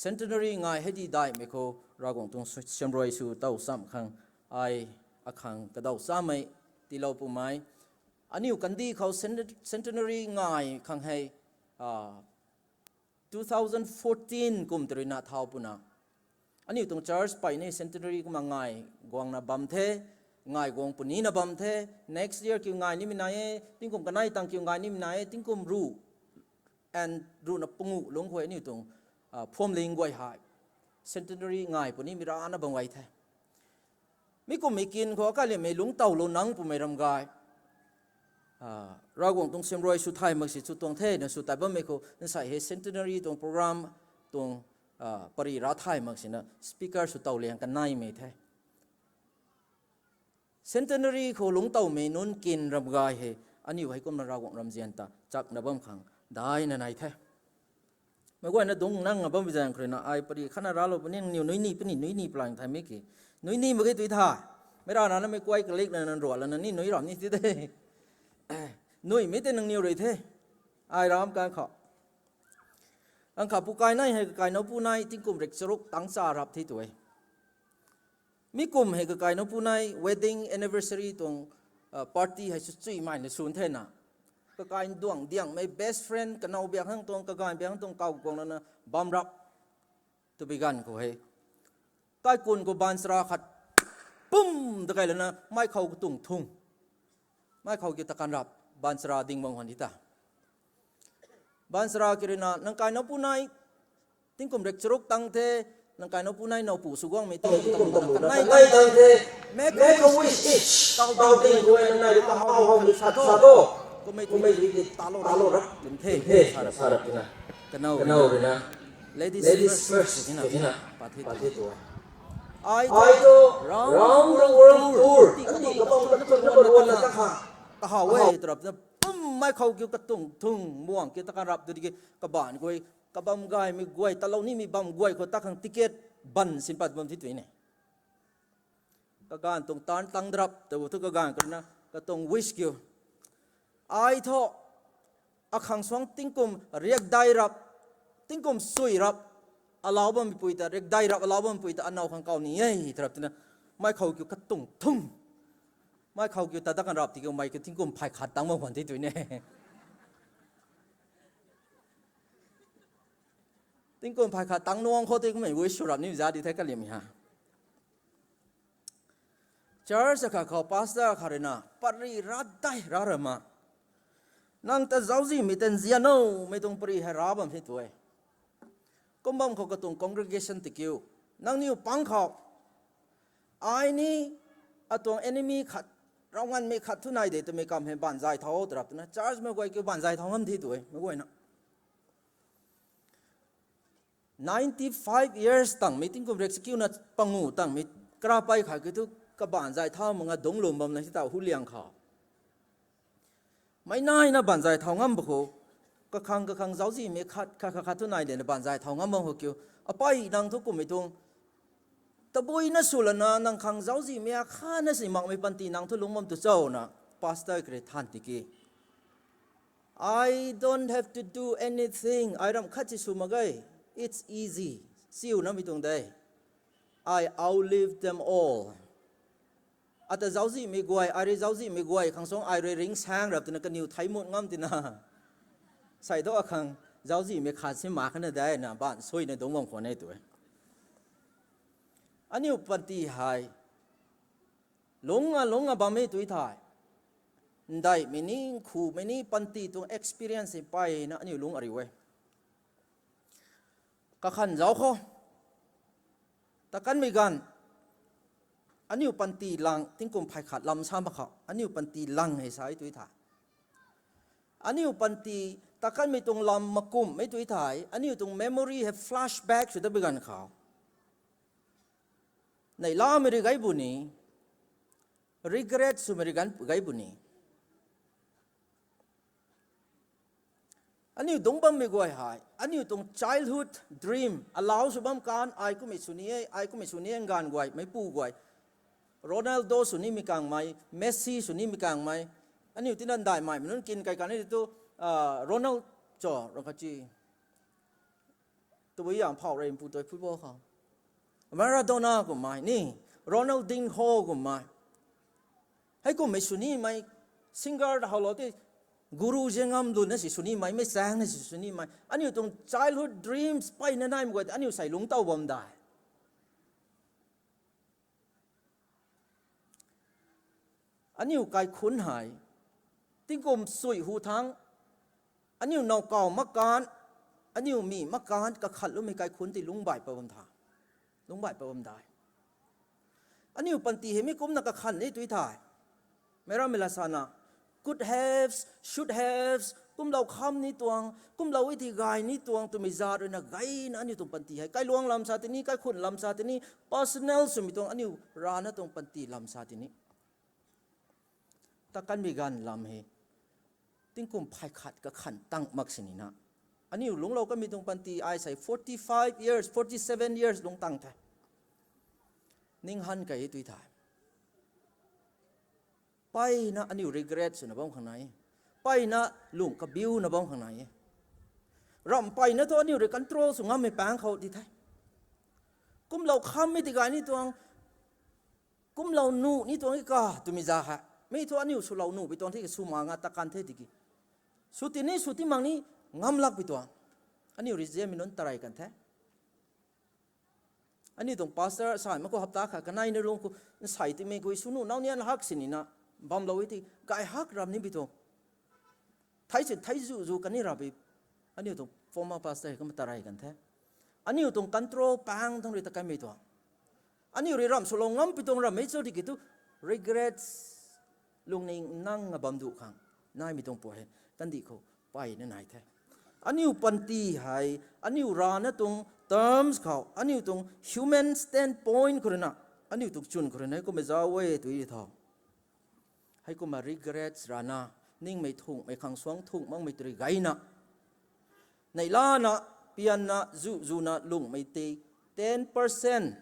centenary ngai hei di daihmei khou Ravguangc tuang siamruai sw tow cham khang ai akhang kadaw chamei tiilou pumei. Aniu kandih khou centenary ngai khang hei two thousand fourteen kum tei ruina thau puna, aniu tuang church peyni centenary kumna ngai guangna bam the. ngai guang punina bam the, next year kiu ngai nimei nai e, tingkum kanei tang kiu ngai nimei nai e, tingkum ruh and ruhna panguh lungc khou aniu tuang phuamling guay hei centenary ngai punimei rana bam gay the. Mi kummei kin khou akaliammei lungc towlou nang pumei ram gay, Ravguangc tuang siamruai sw thay mak si sw tuang the na sw tat bammei khou nsei hei centenary tuang program tuang pari ra thay mak sina speaker sw tow liang kaneimei the. Centenary khou lungc towmei nunc kin ram gay hei aniu hei kumna Ravguangc ramzian ta chakna bam khang daina nai the. Meic guayna dungc nang a bammei zaeng khou ruina ai pari khatna raclou puni, nangniw nui ni puni, nui ni palang thaymei ki, nui ni mak ge tui tha. Meic rana namei kuay kalikna nang rualana ni nui ram ni ti de. Nuimei tei nangniw rui the. Ai ram kan khou, ang kha pu kainei hei kakai nowpu nai tingkum rikcharuk tang cha rap the tu e. Mi kum hei kakai nowpu nai wedding anniversary tuang party hei sw chuimei na swn thena, kakai nduang diangmei best friend kanow biak hang tuang kaganv biak hang tuang kaw guang lana bam rap twbi ganv khou hei kaikun khou baanchara khat pum ta kai lana mei khou katung thung, mei khou kiu ta kan rap, baanchara ding bang khwan di ta. Baanchara ki ruina nang kai nowpu nai tingkum rikcharuk tang the, nang kai nowpu nai nowpu sw guangmei tingkum tang the, make a wish, taw ding khou nang nai rui kahaw hawmei sa tho, kummei tei talou rap dun the sa rap twna, kanow ruina ladies first twna pat the tu. Ai tu round the world tour ati kabam katun number one na ta kha, kahaw e tw rap twna pum mei khou kiu katung thung muang kiu ta kan rap tu di ki, kabaanc guay, kabam gaymei guay, talou nimei bam guay khou ta khang ticket ban sin pat bam the tu ne. Kaganv tuang tan tang drap ta thu kaganv khou ruina katuang wish kiu, ai thu akhang suang tingkum riakdai rap, tingkum sui rap alou bammeipui ta, riakdai rap alou bammeipui ta anow khang kaw ni e tw rap twna mei khou kiu katung thung, mei khou kiu ta ta kan rap ti kiu mei kiu tingkum phay khat tang bam khwan the tu ne. Tingkum phay khat tang nuang khou tei kummei wish sw rap ni za di the kaliammei ha. Church akhat khou pastor khat ruina pari rat dai ra rama, nang ta zauczihmei ta nzian o, mei tuang pari hei ra bam the tu e. Kum bam khou katuang congregation ti kiu, nangniw pang khou ai ni atuang enemy khat, rav nganvmei khat thu nai de twmei kam hei baanc zay thau tw rap twna church mei guay kiu baanc zay thau ngam the tu e meic guayna. Ninety five years tangmei tingkum rikcharuk na pangu tangmei karapei khat kiu thu kabaanc zay thau mak nga dungc lum bamna si ta hu liang khou meic naina baanc zay thau ngam bam khou, kakhang kakhang zauczihmei khat khat khat khat thu nai dena baanc zay thau ngam bam khou kiu, apei nang thu kummei tuang tabuina sw lana nang khang zauczihmei akhatna si makmei panty nang thu lungc bam tu cho na, pastor kari than tiki, I don't have to do anything. Ai ram khat si sw mak ge. It's easy. Siu namei tuang de. I outlive them all. Ata zauczihmei guay, ai rui zauczihmei guay khang suang ai rui ringsaeng rap twna kaniw thei mut ngam tina, sei thu akhang zauczihmei khat si mak khana de na baanc suina dungc bam khwan e tu e. Aniu panty hei lungc a lungc a bammei tu thei, ndaihmei ni nkhumei ni panty tuang experience hei peyna aniu lungc ariu e. Kakhang zauc khou, takanmei ganv, aniu panty lang tingkum phay khat lam sa mak khou aniu panty lang hei sa e tu thei, aniu panty takanmei tuang lam makumhmei tu thei aniu tuang memory hei flashback sw tabui ganv khou, neihlamei rui gay bu ni, regret swmei rui gay bu ni, aniu dungc bammei guay hei aniu tuang childhood dream allow sw bam kan, ai kummei sw ni e, ai kummei sw ni e, nganv guay, meicpu guay, Ronaldo sw nimei kangmei, Messi sw nimei kangmei, aniu tina ndaihmei mei nunc kin kai kan ni tu, Ronald cho ram khat ci, tabui yam phau rei mpu tui football khou, Maradona kummei ni, Ronaldinho kummei, hei kummei sw nimei, singer ta howlou tei, guru zangam luna si sw nimei, meic chaengna si sw nimei, aniu tuang childhood dreams peyna naimei guay ta aniu sei lungc tow bam dai. Aniu kaikhunc hei tingkum sui hu thangc, aniu nowkaw mak kan, aniu mi mak kan kakhanloumei kaikhunc tei lungc baih pat bam tha, lungc baih pat bam dai. Aniu panty hei mi kumna kakhan ni tui thai, meic rammei la sana, could haves, should haves, kumlou kham ni tuang, kumlou e ti gay ni tuang twmei zat ruina gayna aniu tuang panty hei kailuang lam sa tini, kaikhunc lam sa tini, personal swmei tuang aniu rana tuang panty lam sa tini, ta kanmei ganv lam hei tingkum phay khat kakhan tang mak sinina, aniu lungclou kanmei tuang panty ai sei forty five years, forty seven years lungc tang the. Ning han kei tui thai, mpeyna aniu regret swna bam khang nai e, mpeyna lungh kabiuna bam khang nai e. Ramh mpeyna thu aniu rui control sw ngammei pang khou di the. Kumlou khammei ti gay ni tuang, kumlou nuh ni tuang e ka twmei za ha, mi thu aniu swlou nuh pui tuang the, sw ma nga ta kan the tiki, sw tini sw ti mak ni ngam lak pui tuang, aniu rui ziammei nunc tarey kan the. Aniu tuang pastor sai mak khou hapta khat kanei na lung khou nsei timei gui sw nuh nau nian hak sinina bamlou e ti gay hak ram ni pui tuang, thei sin thei zu zu kan ni ra pui. Aniu tuang former pastor hei kumna tarey kan the. Aniu tuang control pang thang rui ta kanmei tuang, aniu rui ramh swlou ngam pui tuang rammei cho tiki thu, regrets, lungning nang a bam duh khang naimei tuang pui hei kandih khou mpeyna nai the. Aniu panty hei aniu rana tuang terms khou, aniu tuang human standpoint khou ruina, aniu tuang chwn khou ruina hei kumna zauc e tui tho. Heikumna regrets rana, ningmei thungmei khang suang thung makmei tei rui gayna, neihlana, pianna, zu zuna lungmei tei ten percent,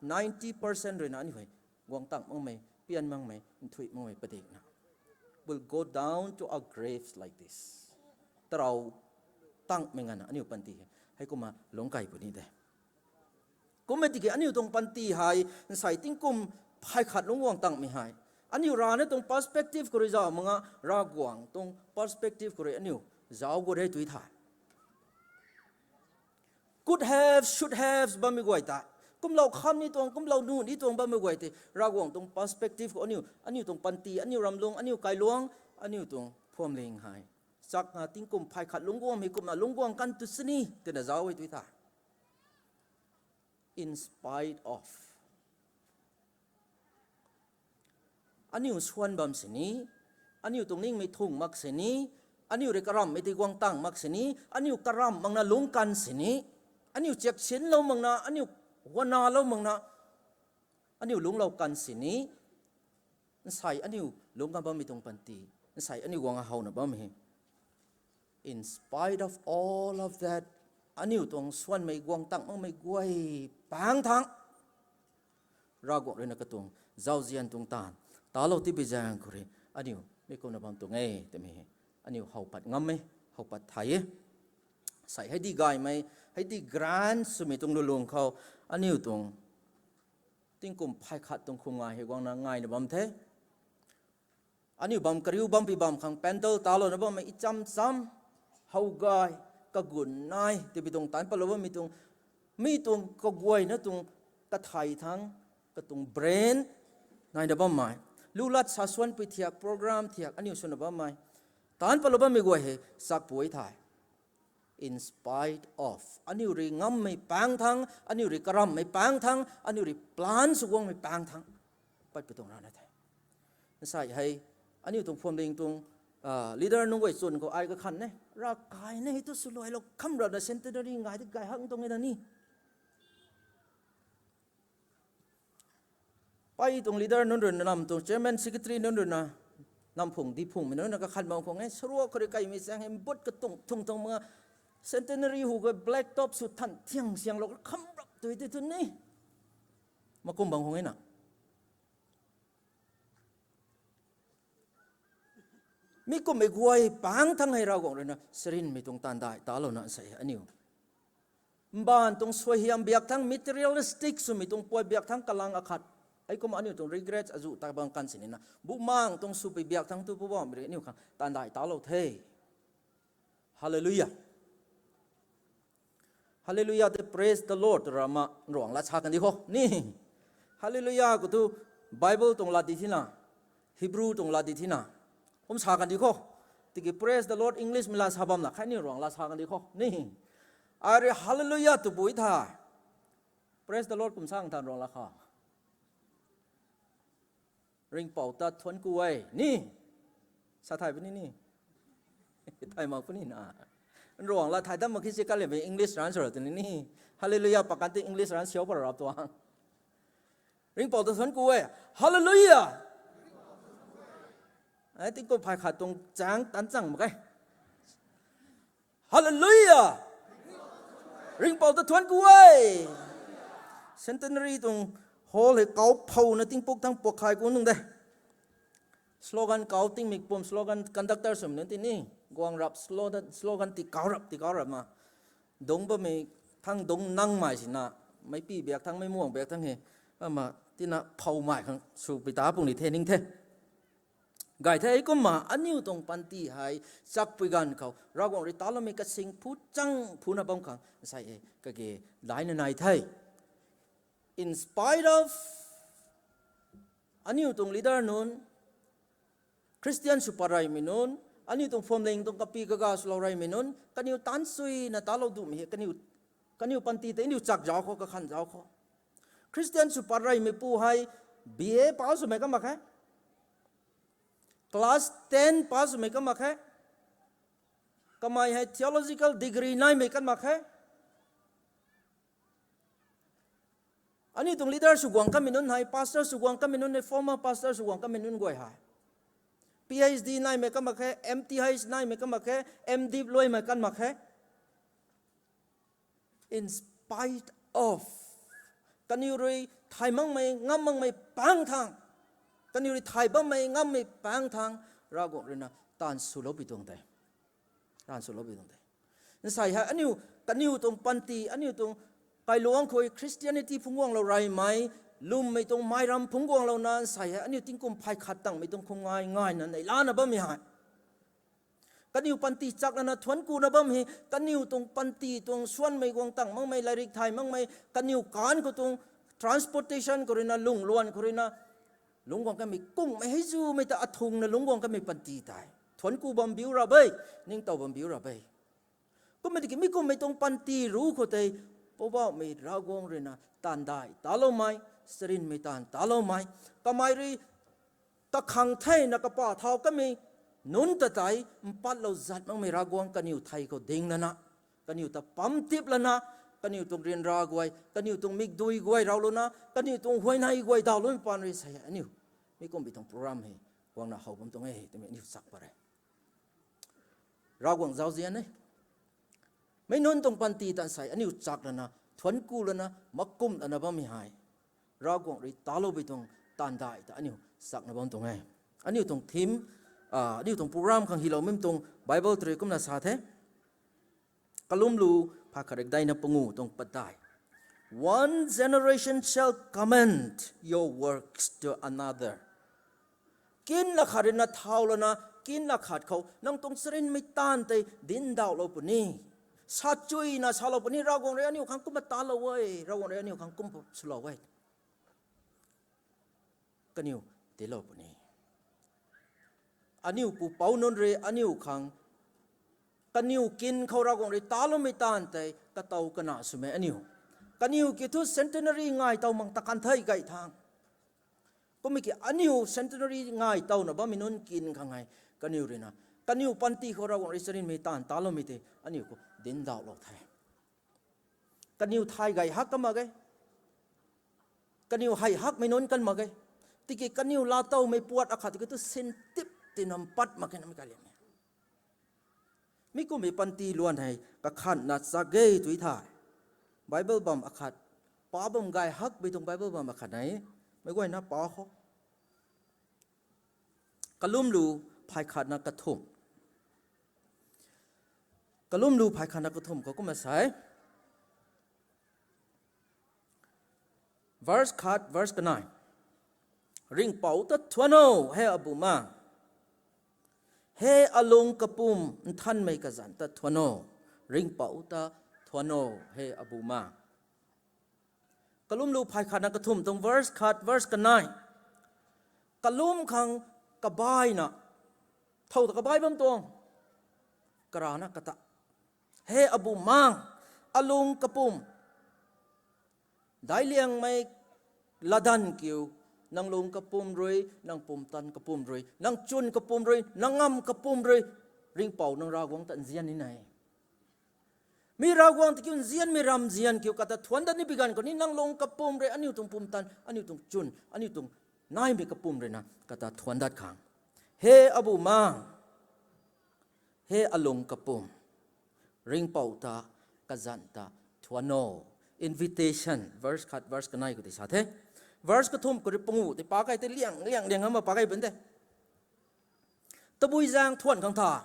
ninety percent ruina aniu hei guang tang makmei, pian makmei, nthuih makmei padikna will go down to our graves like this. Tarou tangmei nganvna aniu panty hei heikumna lungc kai puni de. Kumna tiki aniu tuang panty hei nsei tingkum phay khat lungc guang tangmei hei, aniu rana tuang perspective khou rui zauc mak nga, Ravguangc tuang perspective khou rui aniu zauc gu re tui thai. Could have, should have bammei guay tei, kumlou kham ni tuang, kumlou nuh ni tuang bammei guay tei Ravguangc tuang perspective khou aniu, aniu tuang panty, aniu ramlung, aniu kailuang, aniu tuang phuamling hei chakna tingkum phay khat lungc guangmei kumna lungc guang kan tu sini twna zauc e tui thai. In spite of, aniu suan bam sini, aniu tuang ningmei thung mak sini, aniu rui karamhmei tei guang tang mak sini, aniu karamh makna lungc kan sini, aniu chiaksinlou makna, aniu huanalou makna, aniu lungclou kan sini, nsei aniu lungc kan bammei tuang panty, nsei aniu guang howna bam he. In spite of all of that, aniu tuang suanmei guang tang makmei guay pang thangc, Ravguangc ruina katuang zauzian tuang taanv talou tibi zaeng khou rui aniu mi kumna bam tuang e twmei hei aniu how pat ngam e, how pat thay e. Sei hei di gaymei, hei di grand swmei tuang lulung khou aniu tuang tingkum phay khat tuang khum ngai hei guangna ngaina bam the. Aniu bam kariu bampi bam khang pandal talouna bammei icham cham, how gay, kagun nai tibi tuang taanc patlou bammei tuang, mi tuang kaguayna tuang kathai thangc, katuang brain naina bammei, lulat sasuanpui thiak, program thiak aniu swna bammei, taanc patlou bammei guay hei chakpui thei. In spite of, aniu rui ngammei pang thangc, aniu rui karamhmei pang thangc, aniu rui plan sw guangmei pang thangc, patpui tuang rana the. Nsei hei aniu tuang phuamling tuang leader nunc guay chwn khou ai kakhan e, ravkai ne hei tu swluailou kham rapna centenary ngai di gay hak tuang e na ni. Pei tuang leader nunc ruina, nam tuang chairman, secretary nunc ruina, nam phung di phungmei nunc ruina kakhan bam khang e, saruak khou rui kaimei chaeng hei but katung thung tuang mak, centenary hu ka black top sw than thiang sianglou kham rap tui ti tun ni, makum bam khang e na. Mi kummei guay pang thangc hei Ravguangc ruina sarinmei tuang taanv dai talouna sei aniu mbaanv tuang suaihiam biak thangc, materialistic swmei tuang puat biak thangc kalang akhat, hei kum aniu tuang regret azuh ta bam kan sinina, bumaengc tuang swpui biak thangc tu Poubauhmei rui aniu khang taanv dai talou the. Hallelujah. Hallelujah tei praise the Lord twna ramna ruang lat sa kan di kho ni. Hallelujah khou thu Bible tuang lat di thina, Hebrew tuang la di thina. Kum sa kan di kho. Tiki praise the Lord English mei la sa bam la khe ni ruang la sa kan di kho. Ni. Ai rui hallelujah tu bui tha. Praise the Lord kum sang than ruang la kha. Ringhpouc ta thuanc ku e ni. Sa thay puni ni. Thay mak puni na. Ruang la thay dam mak khe si kalem English run sw ra tuni ni. Hallelujah pakan ti English run siau par rap tuang. Ringhpouc ta thuanc ku e. Hallelujah. Ai tingkum phay khat tuang chang tan chang mak e. Hallelujah. Ringhpouc ta thuanc ku e. Centenary tuang hall hei kau phouna tingpuk thang puak khai ku nung de. Slogan kau tingmik pum slogan conductor swmei nunc ti ni. Guang rap slogan, slogan ti kau rap, ti kau rap ma. Dungc bammei thang dungc nangmei sina. Meic pi biak thang, meic muang biak thang he. Ama tina phoumei khang sw pui ta pung ni the ning the. Gay the kumna aniu tuang panty hei chakpui ganv khou Ravguangc rui taloumei kasing phu chang phuna bam khang nsai e kage daina nai the. In spite of aniu tuang leader nunc, Christian sw pat reymei nunc, aniu tuang phuamling tuang kapi kaga swlou reymei nunc, kaniw taanc suina talou dumei hei kaniw, kaniw panty tei aniu chak zauc khou, kakhan zauc khou. Christian sw pat reymei pu hei B A pass swmei kan mak khe. Class ten pass swmei kan mak khe. Kamei hei theological degree naimei kan mak khe. Aniu tuang leader sw guang kanmei nunc hei, pastor sw guang kanmei nunc hei, former pastor sw guang kanmei nunc guay hei. P H D naimei kan mak khe, M T H naimei kan mak khe, M Div luaimei kan mak khe. In spite of, kaniw rui thay makmei, ngam makmei pang thang, kaniw rui thay bammei, ngammei pang thang, Ravguangc ruina taanv swloupui tuang tei. Taanv swloupui tuang tei. Nsai hei aniu, kaniw tuang panty, aniu tuang kailuangc khou Christianity phungc guanglou reymei, lwmmei tuang meiram phungc guanglouna nsai hei aniu tingkum phay khat tangmei tuang khum ngai ngaina neih lana bammei hei. Kaniw panty chak lana thuanc kuna bam hei, kaniw tuang panty tuang suanmei guang tang makmei, lairik thay makmei, kaniw kaanv khou tuang transportation khou ruina, lungluan khou ruina, lungc guang kanmei kungmei hei zumei ta athungna lungc guang kanmei panty tei thuanc ku bam biu ra e, ningtow bam biu ra e. Kummei tiki mi kummei tuang panty ruc khou tei, Poubauhmei Ravguangc ruina taanv dai taloumei, charynmei taanv taloumei, kamei rui kakhang theina kapa thau kanmei nunc ta tei mpatlou zat makmei Ravguangc kaniw thei khou ding lana, kaniw ta pam tip lana, kaniw tuang ryanra guay, kaniw tuang mikdui guay raulouna, kaniw tuang huayney guay dawloumei paan rui sa e aniu mi kummei tuang program hei guangna how bam tuang e twmei aniu chak pat re. Ravguangc zauzian e. Meic nunc tuang panty tan sei aniu chak lana, thuanc ku lana, makum lana bammei hei Ravguangc rui taloupui tuang taanv dai ta aniu chakna bam tuang e. Aniu tuang theme, aniu tuang program khang hyloumei tuang Bible tei rui kumna sa the. Kalumlu phay khat rikdeina pangu tuang padeih. One generation shall commend your works to another. Kin la khat ruina thau lana, kin la khat khou nang tuang charynmei taanv tei dinc dauhlou puni. Sa chuyna salou puni, Ravguangc rui aniu khang kumna talou e, Ravguangc rui aniu khang kum swlou e. Kaniw tiilou puni. Aniu pupouc nunc rui aniu khang, kaniw kin khou Ravguangc rui taloumei taanv tei katow kana swmei aniu. Kaniw ki thu centenary ngai tow mang ta kan thei gay thang. Kummei ki aniu centenary ngai towna bammei nunc kin khang hei kaniw ruina, kaniw panty khou Ravguangc rui charynmei taanv taloumei tei aniu khou dinc dauhlou the. Kaniw thay gay hak kan mak ge. Kaniw hei hakmei nunc kan mak ge. Tiki kaniw laatowmei puat akhat ki thu sintip tina mpat mak khe namei kaliammei. Mi kummei panty luan hei kakhanna chak ge tui the. Bible bam akhat, pa bam gay hakmei tuang Bible bam akhat hei, meic guayna pa khou. Kalumlu phay khatna kathumh. Kalumlu phay khatna kathumh khou kumna sa e. Verse khat, verse kanei. Ringhpouc ta thuanc o, he Abumaengh. He alung kapwm nthanmei kazanc ta thuanc o. Ringhpouc ta thuanc o, he Abumaengh. Kalumlu phay khatna kathumh tuang verse khat, verse kanei. Kalum khang kabaina, thow ta kabai bam tuang, karana kata, he abumaeng, alung kapum, daic liangmei latdanv kiu, nang lung kapum rui, nang pumtan kapum rui, nang chwn kapum rui, nang ngamv kapum rui, ringhpouc nang Ravguangc ta nzian ni nai. Mi Ravguangc ta kiu nzianmei ramzian kiu kata thuanc dat ni bi ganv khou ni nang lung kapum rui, aniu tuang pumtan, aniu tuang chwn, aniu tuang naimei kapum rui na kata thuanc dat khang. He abumaeng, he alung kapum, ringhpouc ta, kazanc ta thuanc o. Invitation, verse khat, verse kanei khou tei sa the. Verse kathumh khou rui panguh tei pac key tei liang liang liang hamh pac key bam de. Tabui zaeng thuanc khang tha,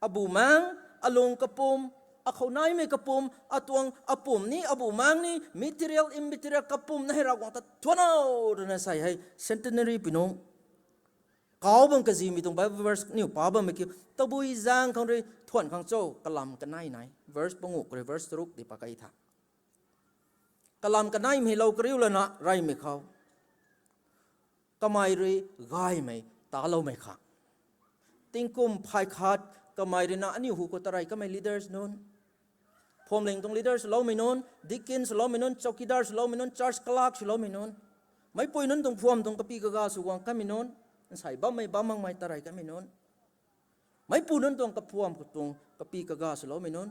abumaeng, alung kapum, akhou naimei kapum, atuang apum ni, abumaeng ni, material, immaterial kapum na hei Ravguangc ta thuanc o, twna sa hei centenary pi nunc, kau bam kazimei tuang Bible verse niw pac bammei kiu, tabui zaeng khang rui thuanc khang cho, kalam kanei nai, verse panguh khou rui verse charuk tei pac key tha. Kalam kaneimei lou kariu lana reymei khou, kamei rui gaymei taloumei khang. Tingkum phay khat kamei rui na aniu hu khou tarey kamei leaders nunc, phuamling tuang leaders swloumei nunc, deacon swloumei nunc, chowkidar swloumei nunc, church clerk swloumei nunc, meicpui nunc tuang phuam tuang kapy kaga sw guang kamei nunc, nsei bammei bam makmei tarey kamei nunc, meicpu nunc tuang kaphuam khou tuang kapy kaga swloumei nunc,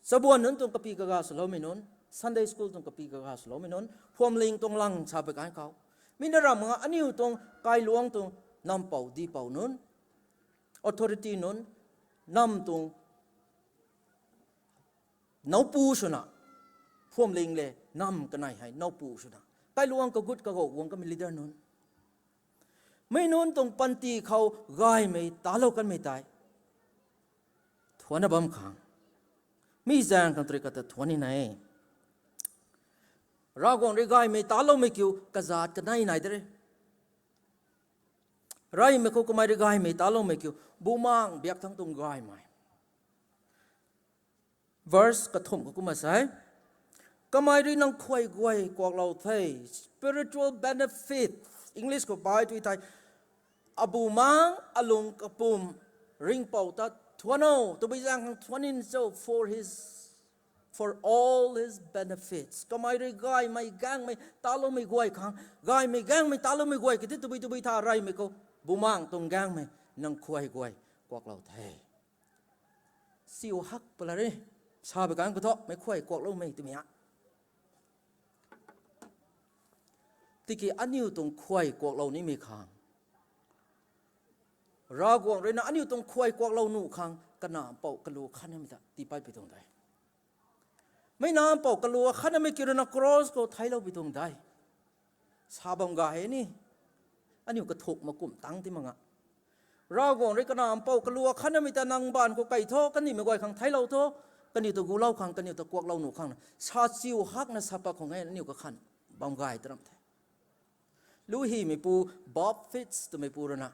chabuan nunc tuang kapy kaga swloumei nunc, Sunday school tuang kapy kaga swloumei nunc, phuamling tuang lang sa pei kan khou, mi na ram nga aniu tuang kailuangc tuang nampou dipou nunc, authority nunc, nam tuang nowpu swna, phuamling le nam kanei hei nowpu swna, kailuangc kagut kagou guang kamei leader nunc, mei nunc tuang panty khou gaymei talou kanmei tei thuanc na bam khang, mi zaeng khang tei rui kata thuanc ni nai. Ravguangc rui gaymei taloumei kiu kazat kanei nai de re. Reymei khou kamei rui gaymei taloumei kiu, bumaeng biak thangc tuang gaymei. Verse kathumh khou kumna sa e, kamei rui nang khuay guay kuaklou the. Spiritual benefit, English khou bai tu thei, abumaeng, alung kapum, ringhpouc ta thuanc o, tabui zaeng khang thuanc ni cho, for his, for all his benefits. Kamei rui gaymei gaengmei taloumei guay khang, gaymei gaengmei taloumei guay kati tabui tabui tha reymei khou, bumaeng tuang gaengmei nang khuay guay kuaklou the. Siu hak pala re, sa pei kan khou thu meic khuay kuakloumei twmei a. Tiki aniu tuang khuay kuaklou nimei khang, Ravguangc rui na aniu tuang khuay kuaklou nuh khang, kanac mpouh kalu khatnamei ta tii patpui tuang de. Mei nac mpouh kalu khatnamei kiu rui na cross khou theicloupui tuang de. Sa bam gay ni, aniu kathuk makumh tang ti mak nga. Ravguangc rui kanac mpouh kalu khatnamei ta nang baanv khou kei thu, kandihmei guay khang theiclou thu, kaniw ta gulou khang, kaniw ta kuaklou nuh khang na sa chiu hakna sa pat khang e, aniu kakhan bam gay ta ram the. Lu hymeipu Bob Fitts twmeipu rui na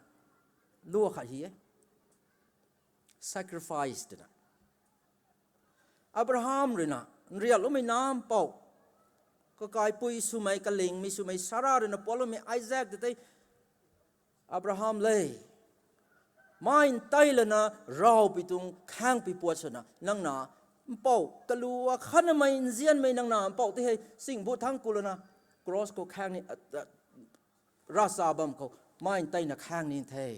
lu khat hy e. Sacrifice twna, Abraham rui na nriakloumei nac mpouh, kakaipui swmei, kalingmei swmei Sara rui na puatloumei Isaac ta tei, Abraham le, mai ntei lana rawpui tuang khaengpui puat swna nang nac mpouh kalu khatnamei nzianmei nang nac mpouh tei hei singbut thangc ku lana cross khou khaeng ni, ravcha bam khou mai nteina khaeng ni the.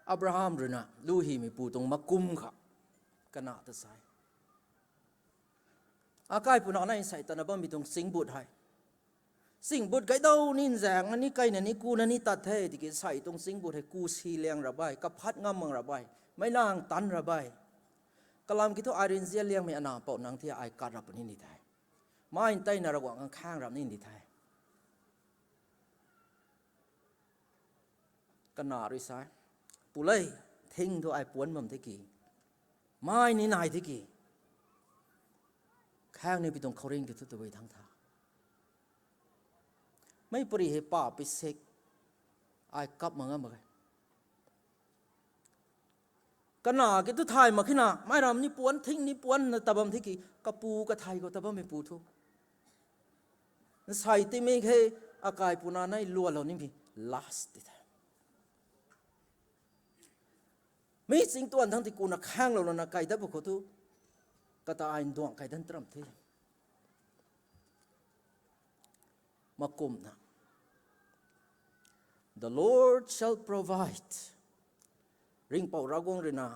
Abraham rui na lu hymeipu tuang makum kha kanac ta sa e. Akai puna na nsei tana bammei tuang singbut hei, singbut gaydau ni nzaeng na ni, kaina ni, kuna ni tat the tiki nsei tuang singbut hei ku si liang ra bai, kaphat ngam mak ra bai, meic lang tanc ra bai. Kalam kiu thu ai rui nzian liangmei anac mpouh nang thei ai kat rap puni ni the. Mai nteina Ravguangc khang khaeng rap ni ni the. Kanac rui sa e, pu le, thing thu ai puanc bam tiki, mai ni nai tiki, khaeng ni pi tuang khouringh ti thu tabui thangc tha. Mei pari hei pa pi sek, ai kap mak ngam mak e. Kanac kiu thu thay mak khe na, mei ram ni puanc, thing ni puanc na ta bam tiki, kapu kathei khou ta bammeipu thu Nsei timei khe, akai puna nei lualou nimei last ti the. Mi chingtuan thangc ti kuna khaenglou lana kai dat bu khou thu, kata ai nduang kai dan taram the. Makumna, the Lord shall provide. Ringhpouc Ravguangc rui na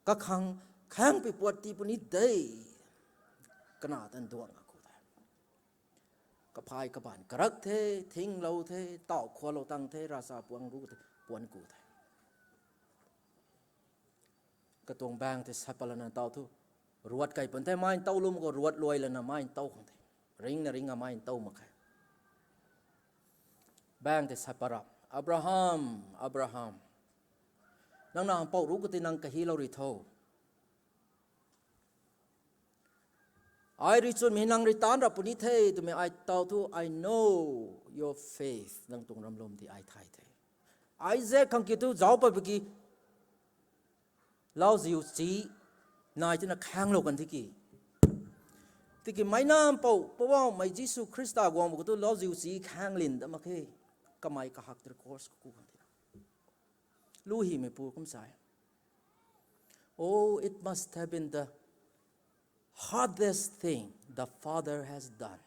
kakhang khaeng pi puat ti puni de. Kana tan duang a ku the. Kaphay kabaanc karak the, thinglou the, tauh khualou tang the, ravsa puang ru the, puan ku the. Katuang bank tei sat pat lana tau thu, ruat kai pun the, mai ntou lum khou ruat luai lana mai ntou khang the. Ringna ringna mai ntou mak khe. Bank tei sat pat ra, Abraham, Abraham, nang na mpouh ru khou tei nang kahilou ri tho. Ai rui chwnmei nang rui taanc ra puni the twmei ai tau thu, I know your faith, nang tuang ramlum ti ai thay the. Isaac khang kiu thu zauc pat paki, lauziu chi nai tina khaenglou kan tiki. Tiki meic na mpouh Poubauhmei Jisu Khrista guang bu khou thu lauziu chi khaenglin dat mak khe. Kamei kahak tei cross khou ku kan tina. Lu hymeipu kum sa e. Oh, it must have been the hardest thing the Father has done.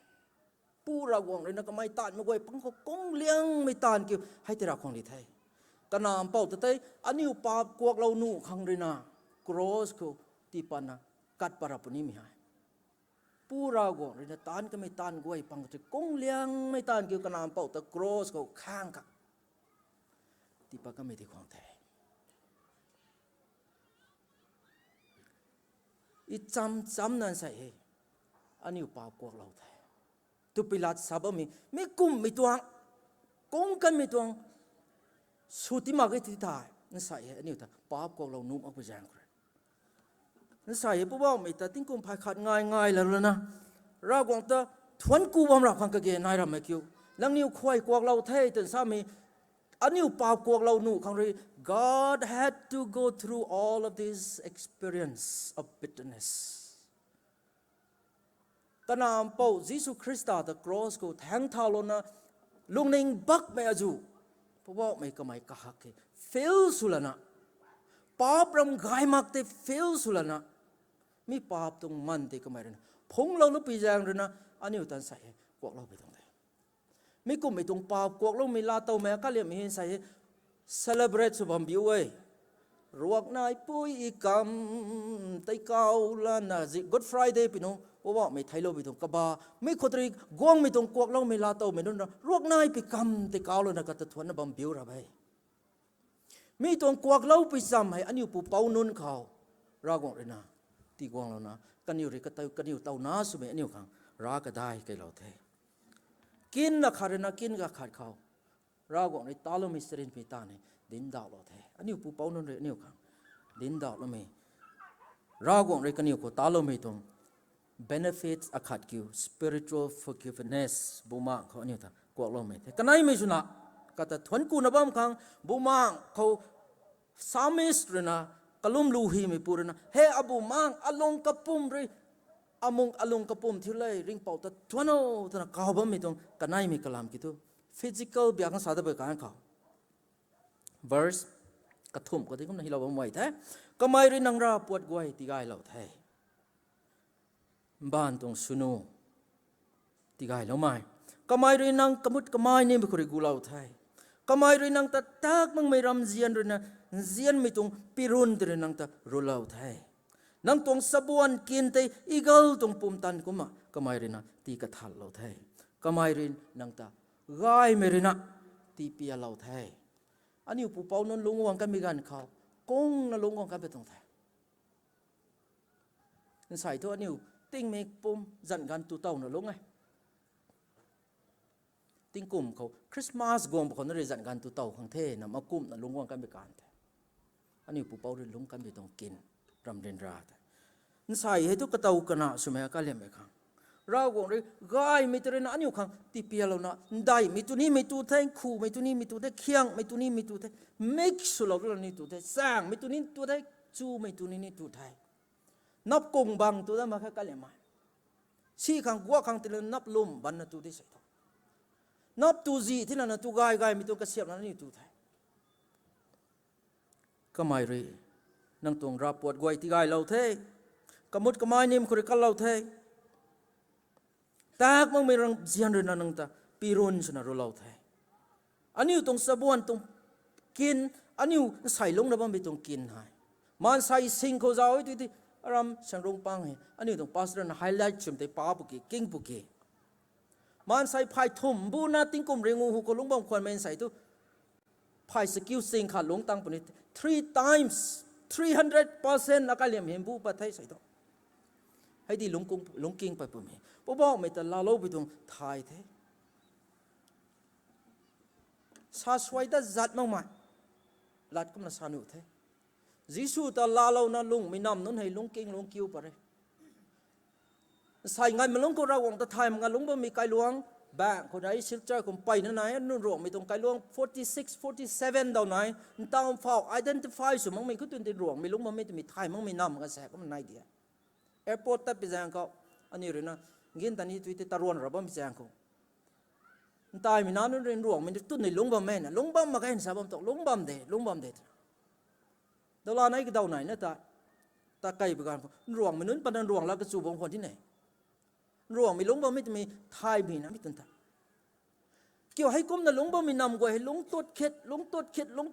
Pu Ravguangc rui na kamei taanvmei guay pang khou kung liangmei taanv kiu hei tei ra khwang di the. Kanac mpouh ta tei aniu paap kuaklou nuh khang rui na cross khou tii patna kat pat ra punimei hei. Pu Ravguangc rui na taanv kamei taanv guay pang khou tei kung liangmei taanv kiu kanac mpouh ta cross khou khaeng kha tii pat kamei tei khwang the. I cham chamna nsei hei aniu paap kuaklou the tw Pilat sa bammei, mi kumhmei tuang, kung kanmei tuang sw ti mak e ti thei, nsei hei aniu ta paap kuaklou nuh mak pui zaeng khou rui, nsei hei Poubauhmei ta tingkum phay khat ngai ngai la rui na Ravguangc ta thuanc ku bam rap khang kage nai rammei kiu, nangniw khuay kuaklou the twna samei, aniu paap kuaklou nuh khang rui, God had to go through all of this experience of bitterness. Kanac mpouh Jisu Khrista ta cross khou thaeng thaulouna lungning bakmei azuh, Poubauhmei kamei kahak hei feel sw lana, paap ram gay mak tei feel sw lana, mi paap tuang man tei kamei rui na phungclou lupui zaeng rui na aniu tan nsei hei kuaklou pui tuang the. Mi kumhmei tuang paap kuakloumei laatowmei akaliammei hei nsei hei celebrate sw bam biu e. Ruaknaipui i kam tei kau lana zi Good Friday pi nunc Poubauhmei theiclou pui tuang kaba, mi khou tei rui guangmei tuang kuakloumei laatowmei nunc na ruaknai pi kam tei kau lana kata thuanna bam biu ra e. Mi tuang kuaklou pui cham hei aniu pupouc nunc khou Ravguangc rui na tiguanglouna kaniw rui kata kaniw towna swmei aniu khang rav kadai keylou the. Kin akhat rui na kin akhat khou Ravguangc rui taloumei charynmei taanv hei dinc ndauhlou the. Aniu pupouc nunc rui aniu khang dinc ndauhloumei, Ravguangc rui kaniw khou taloumei tuang benefits akhat kiu spiritual forgiveness, bumaengh khou aniu ta kuakloumei the. Kaneimei swna kata thuanc kuna bam khang bumaengh khou psalmist rui na, kalum lu hymeipu rui na, he abumaengh, alung kapwm rui, amung alung kapwm thiu le, Ringhpouc ta thuanc o, twna kaw bammei tuang kaneimei kalam kiu thu, physical biak khang sa dat bui kan khou verse kathumh khou tei kumna hylou bam e the. Kamei rui nang ravpuat guay tigaylou the. Mbaanv tuang swnu tigayloumei. Kamei rui nang kamut kamei nimei khou rui gulou the. Kamei rui nang ta tak makmei ramzian rui na, nzianmei tuang pirun tei rui nang ta rulou the. Nang tuang sabuan kin tei eagle tuang pumtan kumna kamei rui na tii kathatlou the. Kamei rui nang ta gaymei rui na tii pialou the. Aniu pupouc nunc lungc guang kanmei ganv khou kungna lungc guang kanmei tuang the. Nsei thu aniu tingmik pum zanc ganv tu towna lungc e. Tingkum khou Christmas guang pw khou na rui zanc ganv tu tow khang the na makumhna lungc guang kanmei kan the. Aniu pupouc rui lungc kanmei tuang kin, ram ryanra the. Nsei hei thu katow kana swmei akaliammei khang Ravguangc rui gaymei tei rui na aniu khang tipialouna, ndaihmei tu nimei tu the, nkhumei tu nimei tu the, khiangmei tu nimei tu the, mix swlou rui ni tu the, chaengmei tu ni tu the, chumei tu ni ni tu the. Nap kung bang tu da mak khe kaliammei. Si khang guak khang tila nap lwm banna tu de sei tho. Nap tu zi thina na tu gay gaymei tuang kasiamh na aniu tu the. Kamei rui nang tuang ravpuat guay tigaylou the. Kamut kamei nim khou rui kalou the. Tak makmei rang zian rui na nang ta pirun swna rulou the. Aniu tuang chabuan tuang kin, aniu nsei lungcna bammei tuang kin hei. Maansei sing khou zauc e tu ti, aram Sangrungpang hei aniu tuang pastor na highlight swm tei pa pu ki, king pu ki. Maansei phay thum bu na tingkum ringu hu khou lungc bam khwanmei nsei tu phay sakiu sing khat lungc tang puni, three times, three hundred percent akaliam hei bu pat the sei tu. Hei di lungking pat pum e. Poubauhmei ta laaloupui tuang thay the. Sa suai ta zat makmei lat kumna sa nuh the. Jisu ta laalouna lungmei nam nunc hei lungking lungkiu pat re. Nsei nganv malung khou Ravguangc ta thay mak nga lungc bammei kailuang, bank khou nai, Silchar khou mpeyna nai, nunc Ruangmei tuang kailuang forty six, forty seven daw nai, ntaw phau identify sw makmei khou tun ti Ruangmei lungc bammei twmei thay makmei nam nga sa kumna nai di e. Airport tat pi zaeng khou, aniu rui na, ngin ta ni tui ti taruan ra bam pi zaeng khou, ntaimei na nunc rui Ruangmei tun ni lungc bam e na, lungc bam mak ge na sa bam tu, lungc bam de, lungc bam de twna. Dawla nai kadaw nai na ta, ta kei pi ganv khou Ruangmei nunc patna Ruang la kachu bam khwan ti ne. Ruangmei lungc bammei twmei thaymei na mi tun ta. Kiu hei kumna lungc bammei nam guay hei lungc tut khit, lungc tut khit, lungc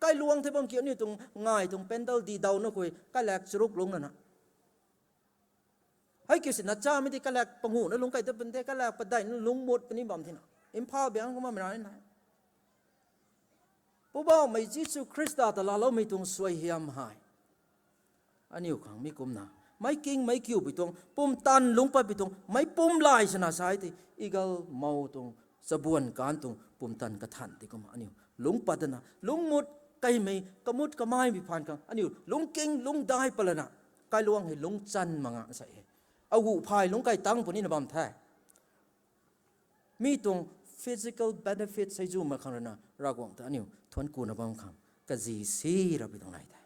kailuang the bam kiu aniu tuang ngai tuang pendal di daw na khou kailak charuk lungc na na. Hei kiu si na chamei di kailak pangu na lungc kai ta pun the, kailak padeih na lungc mut puni bam thina. Imphal biang kumna mei ra ni na. Poubauhmei Jisu Khrista ta laaloumei tuang suaihiam hei aniu khang mi kumna, meic king meic kiu pi tuang, pumtan lungc pat pi tuang, meic pumlay swna sa e ti, eagle mou tuang, chabuan kan tuang pumtan kathan ti kumna aniu lungc pat dana, lungc mut kaimei, kamut kamei pi phaan khang aniu lungc king lungc dai pat lana, kailuang hei lungc chan mak nga sa e. Agu phay lungc kai tang puni na bam the. Mi tuang physical benefit sei zu mak khang rui na Ravguangc ta aniu thuanc kuna bam khang kazi si ra pi tuang nai the.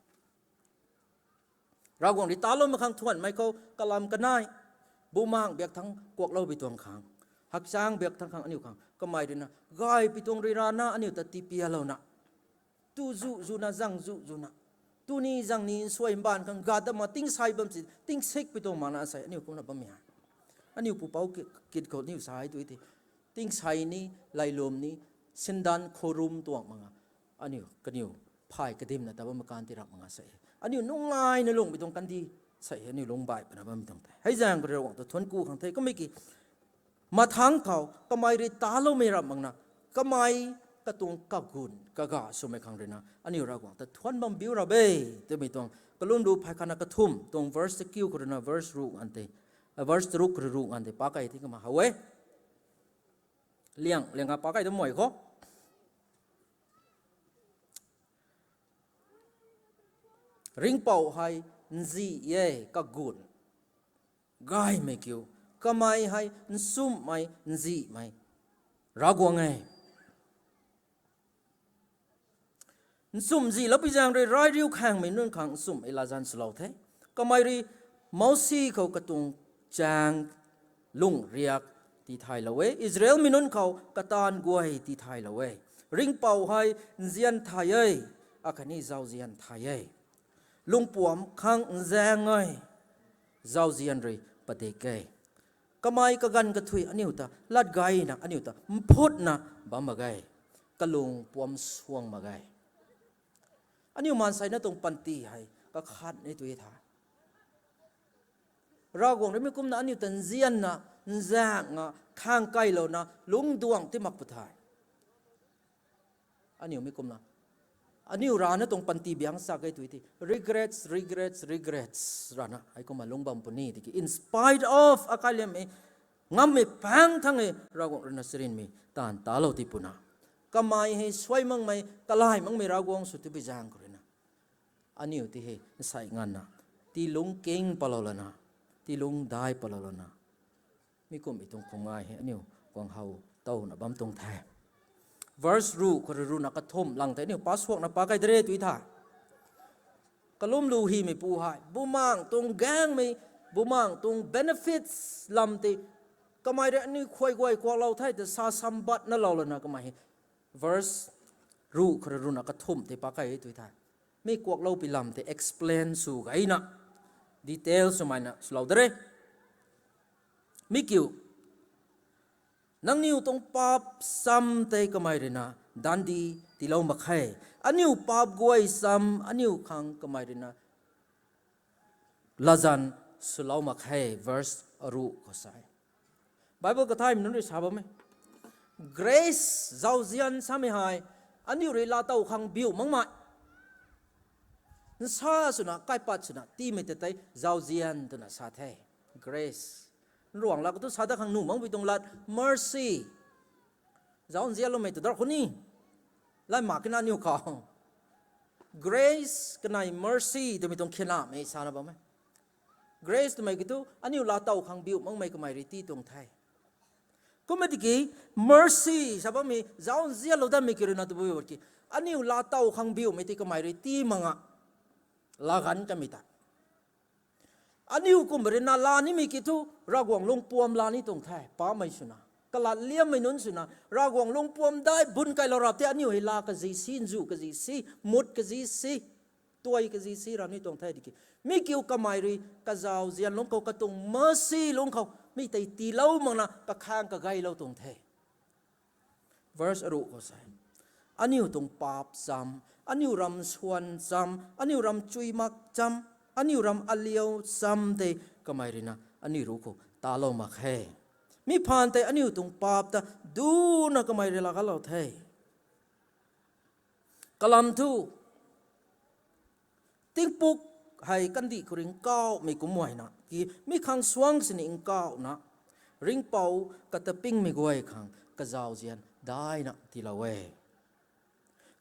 Ravguangc rui taloumei khang thuanhmei khou kalam kanei, bumaengc biak thangc kuaklou pi tuang khang, hakchang biak thangc khang aniu khang kamei rui na gay pi tuang rui rana aniu ta tipialouna, tu zu zuna, zang zu zuna, tu ni zang ni nsuai mbaanv khang gat dama tingsei bam si, tingsik pi tuang mak na sei aniu kumna bammei hei. Aniu pupouc kit khou aniu sa e tu ti, tingsei ni, leilum ni, sindan khourum tuang mak nga, aniu kaniw phay kadimna ta bam kan ti rap mak nga sei. Aniu nunglaina lungh pi tuang kandi sei aniu lungc baih pana bammei tuang the. Hei zaeng khou rui Ravguangc ta thuanc ku khang the. Kummei ki, mathangc khou kamei rui taloumei rap mak na, kamei katuang kagun kaga swmei khang rui na aniu Ravguangc ta thuanc bam biu rap e twmei tuang kalum lu phay khatna kathumh tuang verse ta kiu khou rui na verse ruh ngan tei, verse charuk khou rui ruh ngan tei pa kai ti kumna how e. Liang liang a pa kai ta mei khou, Ringhpouc hei nzih e, kagun gaymei kiu. Kamei hei nchumhmei, nzihmei Ravguangc e. Nchumh nzihlou pi zaeng rui rai riu khangmei nunc khang nchumh e latzan swlou the. Kamei rui Mousi khou katuang chaeng lungh riak tithaylou e, Israelmei nunc khou kataanv guay tithaylou e. Ringhpouc hei nzian thay e, akhatni zauzian thay e. Lungpuamc khang nzaeng e, zauzian rui padik e. Kamei kaganv kathuic aniu ta lat gayna, aniu ta mphutna bam mak ge, kalung puamc suang mak ge. Aniu maanseina tuang panty hei kakhat ni tui tha. Ravguangc rui mi kumna aniu ta nzianna, nzaengna, khang kailouna lungcduang ti mak pu the. Aniu mi kumna, aniu rana tuang panty biang chak e tui ti, regrets, regrets, regrets rana hei kumna lungc bam puni tiki, in spite of akaliammei, ngammei pang thang e, Ravguangc rui na charynmei taanv talou ti puna, kamei hei suai makmei, kalay makmei Ravguangc sw ti pi zaeng khou rui na, aniu ti hei nsei nganvna, ti lungc king palou lana, ti lungc dai palou lana, mi kumhmei tuang phung ngai hei aniu guang how towna bam tuang the. Verse ruh khou rui ruhna kathumh lang tei aniu pa suakna pa kai de re tui tha. Kalum lu hymeipu hei bumaengc tuang gaengmei, bumaengc tuang benefits lam tei Kamei rui aniu khuay guay kuaklou the ta sa sambatna lou lana kamei hei. Verse ruh khou rui ruhna kathumh tei pa kai tui the. Mi kuaklou pi lam tei explain sw gayna, detail swmei na swlou de re. Mi kiu, nangniw tuang paap cham tei kamei rui na dandi tiilou mak khe. Aniu paap guay cham aniu khang kamei rui na latzan swlou mak khe. Verse aruh khou sa e. Bible kathaymei nunc rui sa bam e. Grace, zauzian samei hei aniu rui laatow khang biu makmei. Nsa swna, kaipat swna tiimei ta tei zauzian twna sa the. Grace. Nruang lak tu sa dat khang nuh makpui tuang lat, mercy. Zauzianloumei tu dar khou ni. Lai mak kina aniu khou. Grace kanei mercy twmei tuang khinamei sana bam e. Grace twmei ki thu aniu laatow khang biu makmei kamei rui tii tuang the. Kumna tiki mercy sa bammei zauzianlou datmei ki rui na tabui ki, aniu laatow khang biumei tei kamei rui tii mak nga, laaganv kamei ta. Aniu kumna rui na laa nimei ki thu, Ravguangc lungpuam laa ni tuang the, paapmei swna. Kalat liammei nunc swna, Ravguangc lungpuam dai bun kailou rap the aniu hei laa kazi si, nzu kazi si, mut kazi si, tuai kazi si rap ni tuang the tiki. Mi kiu kamei rui kazauzian lungc khou, katuang mercy lungc khou, mi tei tiilou makna kakhang kageylou tuang the. Verse aruh khou sa e. Aniu tuang paap cham, aniu ram swan cham, aniu ram chuy mak cham, aniu ram aliau cham tei kamei rui na aniu ruc khou talou mak khe. Mi phaan tei aniu tuang paap ta duna kamei rui laaganlou the. Kalam thu, tingpuk hei kandih khou rui nkauhmei kum muayna ki, mi khang suang sini nkauhna, ringhpouc kata pingmei guay khang kazauzian daina tiilou e.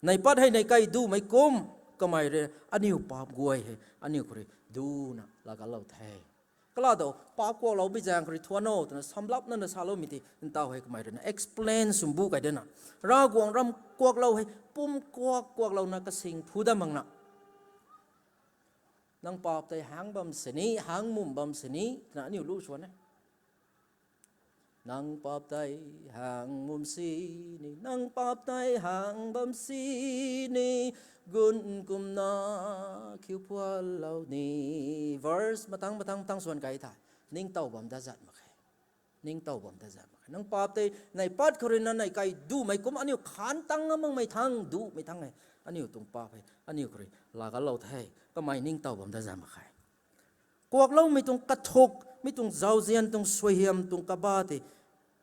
Neihpat hei neih kai dumei kum, kamei rui aniu paap guay hei aniu khou rui duna laaganlou the. Kala dou, paap kuaklou bi zaeng khou rui thuan o twna samlapna na saloumei tei ntaw hei kamei rui na explain swmbu kai dena, Ravguangc ram kuaklou hei pum kuak kuaklouna kasing phu dat makna, nang paap tei hang bam sini, hang mum bam sini twna aniu lu swan e. Nang paap tei hang mum sini, nang paap tei hang bam sini, gun kumna khiu phuanlou ni. Verse matang matang tang swan kai the. Ningtow bam dat zat mak khe. Ningtow bam dat zat mak khe. Nang paap tei neihpat khou rui na neih kai dumei kum aniu khaan tang makmei thang, dumei thang e. Aniu tuang paap hei aniu khou rui laaganlou the. Kamei ningtow bam dat zat mak khe. Kuakloumei tuang kathuk, mi tuang zauzian tuang suaihiam tuang kaba tei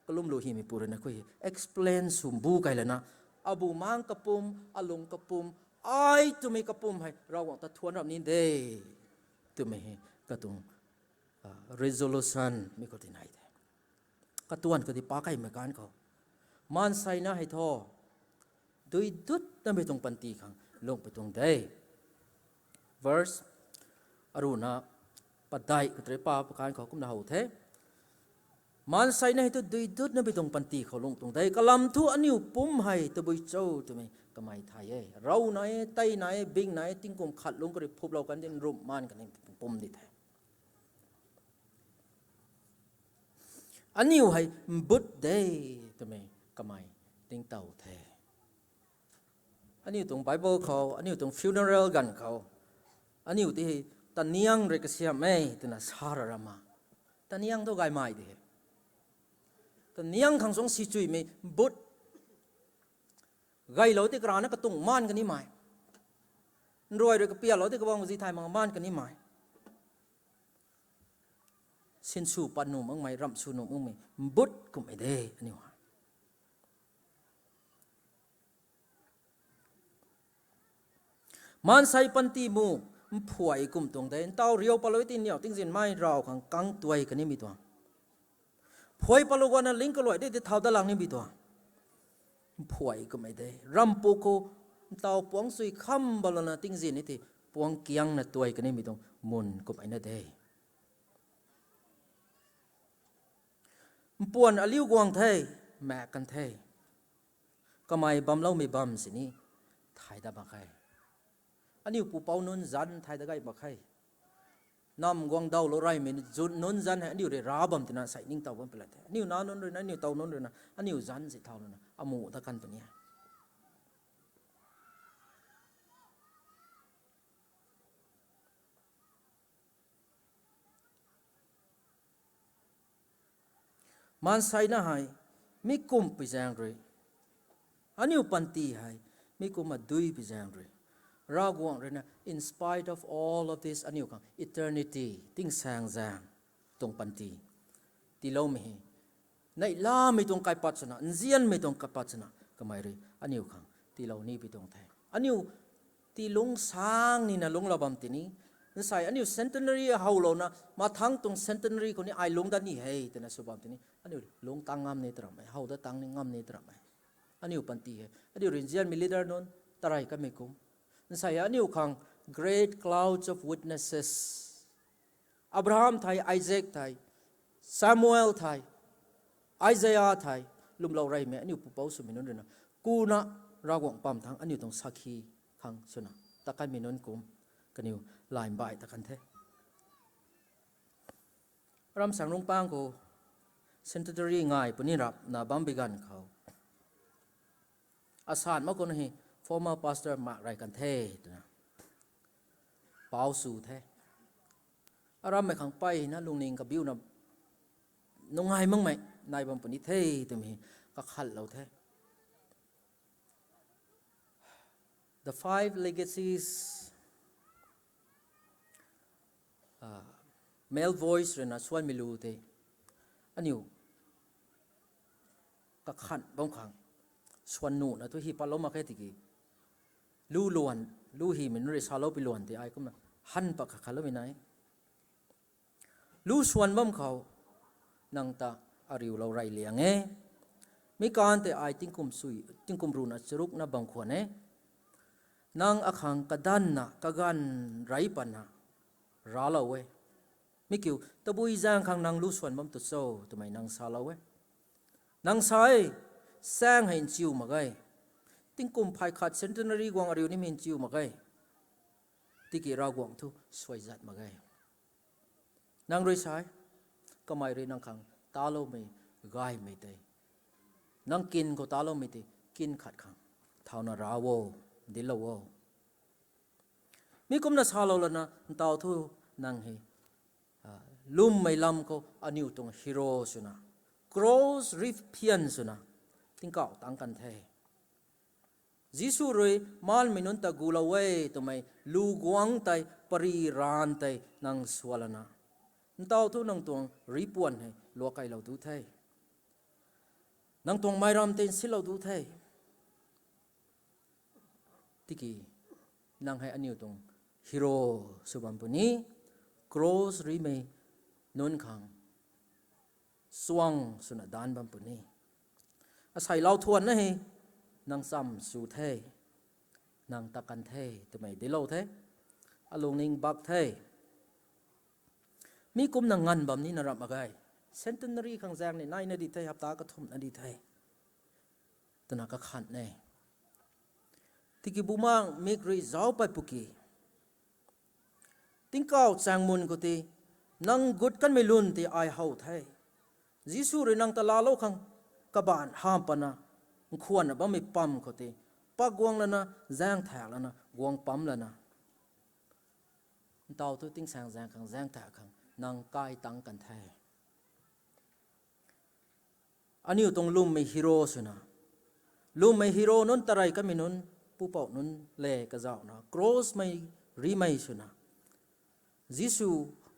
kalumlu hymeipu rui na khui hei explain swmbu kai lana, abumaengc kapum, alung kapum, ai twmei kapum hei Ravguangc ta thuan rap ni de twmei hei katuang resolution mi khou ti nai de. Katuan khou ti paap kaimei ganv khou, maanseina hei thu duidutnamei tuang panty khang lungh pui tuang de. Verse aruhna padeih khou tei paap ganv khou kumna how the. Maanseina hei thu duidutnamei tuang panty khou lungh tuang de. Kalam thu aniu pum hei tabui cho twmei kamei thay e. Rou nai e, tei nai e, bing nai e, tingkum khat lungc khou rui phuplou kan di nrumh maan kan ni pum di the. Aniu hei mbut de twmei kamei ningtow the. Aniu tuang Bible khou, aniu tuang funeral ganv khou, aniu ti hei taniang rui kasiam e twna sa ra rama. Taniang thu gaymei di he. Taniang khang suang sichuimei mbut gaylou tei karana katung maan kanimei, nruai rui kapialou tei kabang zi thay mak maan kanimei, sinsw pat nuh makmei, ramh sw nuh makmei mbut kummei de aniu hei. Maansei panty mu mphuai kum tuang de. Ntaw riu patlou ti niw tingzin mei raw khang kang tuai kanimei tuang, phuai patlou guangna ling kaluai de ti thau dat lang nimei tuang, mphuai kummei de. Ramh puk khou ntaw puangc sui kham balouna tingzin ni ti puang kiangna tuai kanimei tuang mun kummei na de. Mpuan aliu guang the, maek kan the. Kamei bamloumei bam sini thay dat mak khe. Aniu pupouc nunc zanc thay dat gay mak khe. Nam guang dawlou reymei nunc zanc hei aniu rui rav bam tina sei ningtow bam pui la the. Aniu nac nunc rui na, aniu tow nunc rui na, aniu zanc si thau lana amuh ta kan puni e. Maanseina hei mi kum pui zaeng rui, aniu panty hei mi kumna dui pui zaeng rui, Ravguangc rui na, in spite of all of this, aniu khang eternity, tingsaengzaeng tuang panty tiiloumei hei, neihlamei tuang kaipat swna, nzianmei tuang kaipat swna kamei rui aniu khang tiilou ni pui tuang the. Aniu tii lungc sang nina lungclou bam tini, nsei aniu centenary howlouna mathangc tuang centenary khou ni ai lungc dat ni hei twna sw bam tini, aniu lungc tang ngam ni tw ramh e, how dat tang ni ngam ni tw ramh e. Aniu panty hei aniu rui nzianmei leader nunc tarey kamei kum, nsei aniu khang great clouds of witnesses, Abraham thei, Isaac thei, Samuel thei, Isaiah thei, lwmlou reymei aniu pupouc swmei nunc rui na, kuna Ravguangc pam thangc aniu tuang sakhi khang swna tat kanmei nunc kum kaniw line baih tat kan the. Ramsaeng Rungpang khou centenary ngai puni rapna bam bi ganv khou, asan mak khou na hei former pastor mak rey kan the twna pau sw the. Arammei khang peyna lungning kabiuna nungai makmei nai bam puni the twmei kakhatlou the. The Five Legacies, uh, Male Voice rui na suanmei lu tei aniu kakhanh bam khang suan nuhna thu hi patlou mak khe tiki, lu luan, lu himei nunc rui salou pi luan tei ai kumna han pat kakhatloumei nai. Lu suan bam khou nang ta ariulou rey liang e. Mi kan tei ai tingkum sui, tingkum ruhna charukna bam khwan e. Nang akhang kadanvna kaganv rey patna raclou e. Mi kiu, tabui zaeng khang nang lu suan bam tu cho twmei nang salou e. Nang sa e, saeng hei nchiu mak ge. Tingkum phay khat centenary guang ariu nimei nchiu mak ge. Tiki Ravguangc thu suai zat mak ge. Nang rui sa e, kamei rui nang khang taloumei gaymei tei, nang kin khou taloumei tei kin khat khang thauna ra o, dinclou o. Mi kumna salou lana ntaw thu nang hei, ah, lwmmei lam khou aniu tuang hero swna, cross rui phian swna tingkauh tang kan the. Jisu rui maanmei nunc ta gulou e twmei lu guangc tei, pary ranv tei nang sua lana, ntaw thu nang tuang ripuan hei luakkeilou du the. Nang tuang meiram tei nsilou du the. Tiki nang hei aniu tuang hero sw bam puni, cross ruimei nunc khang suang swna daanc bam puni. Asei lau thuanna hei nang cham sw the, nang tat kan the twmei dinclou the. Alungning bak the. Mi kumna nganv bam nina ramh mak ge. Centenary khang zaeng ni naina di the, hapta kathumhna di the, twna kakhanh e. Tiki Bumaengh mik rui zauc pat pwki, tingkauh chaeng mun khou tei nang gut kanmei lun tei ai how the. Jisu rui nang ta laalou khang kabaanc hamh patna nkhwanna bammei pam khou tei pak guang lana, zaeng thak lana, guang pam lana, ntaw thu tingsaeng zaeng khang, zaeng thak khang nang kai tang kan the. Aniu tuang lwmmei hero swna, lwmmei hero nunc, tarey kamei nunc, pupouc nunc le kazauhna crossmei rimei swna, Jisu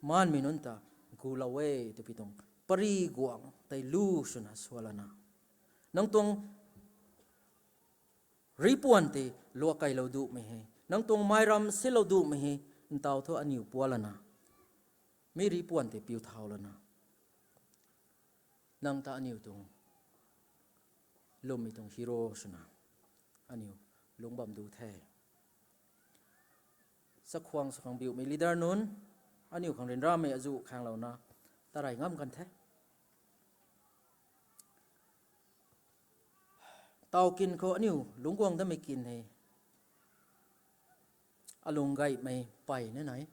maanmei nunc ta gulou e twpui tuang pary guangc tei lu swna sua lana, nang tuang ripuan tei luakkeilou dumei hei, nang tuang meiram silou dumei hei, ntaw thu aniu puan lana, mi ripuan tei piu thau lana, nang ta aniu tuang lwmmei tuang hero swna aniu lungc bam du the. Chakhwang sw khang biumei leader nunc, aniu khang ryanramei azuh khanglouna tarey ngam kan the. Taw kin khou aniu lungc guang damei kin hei alung gaymei peyna nai.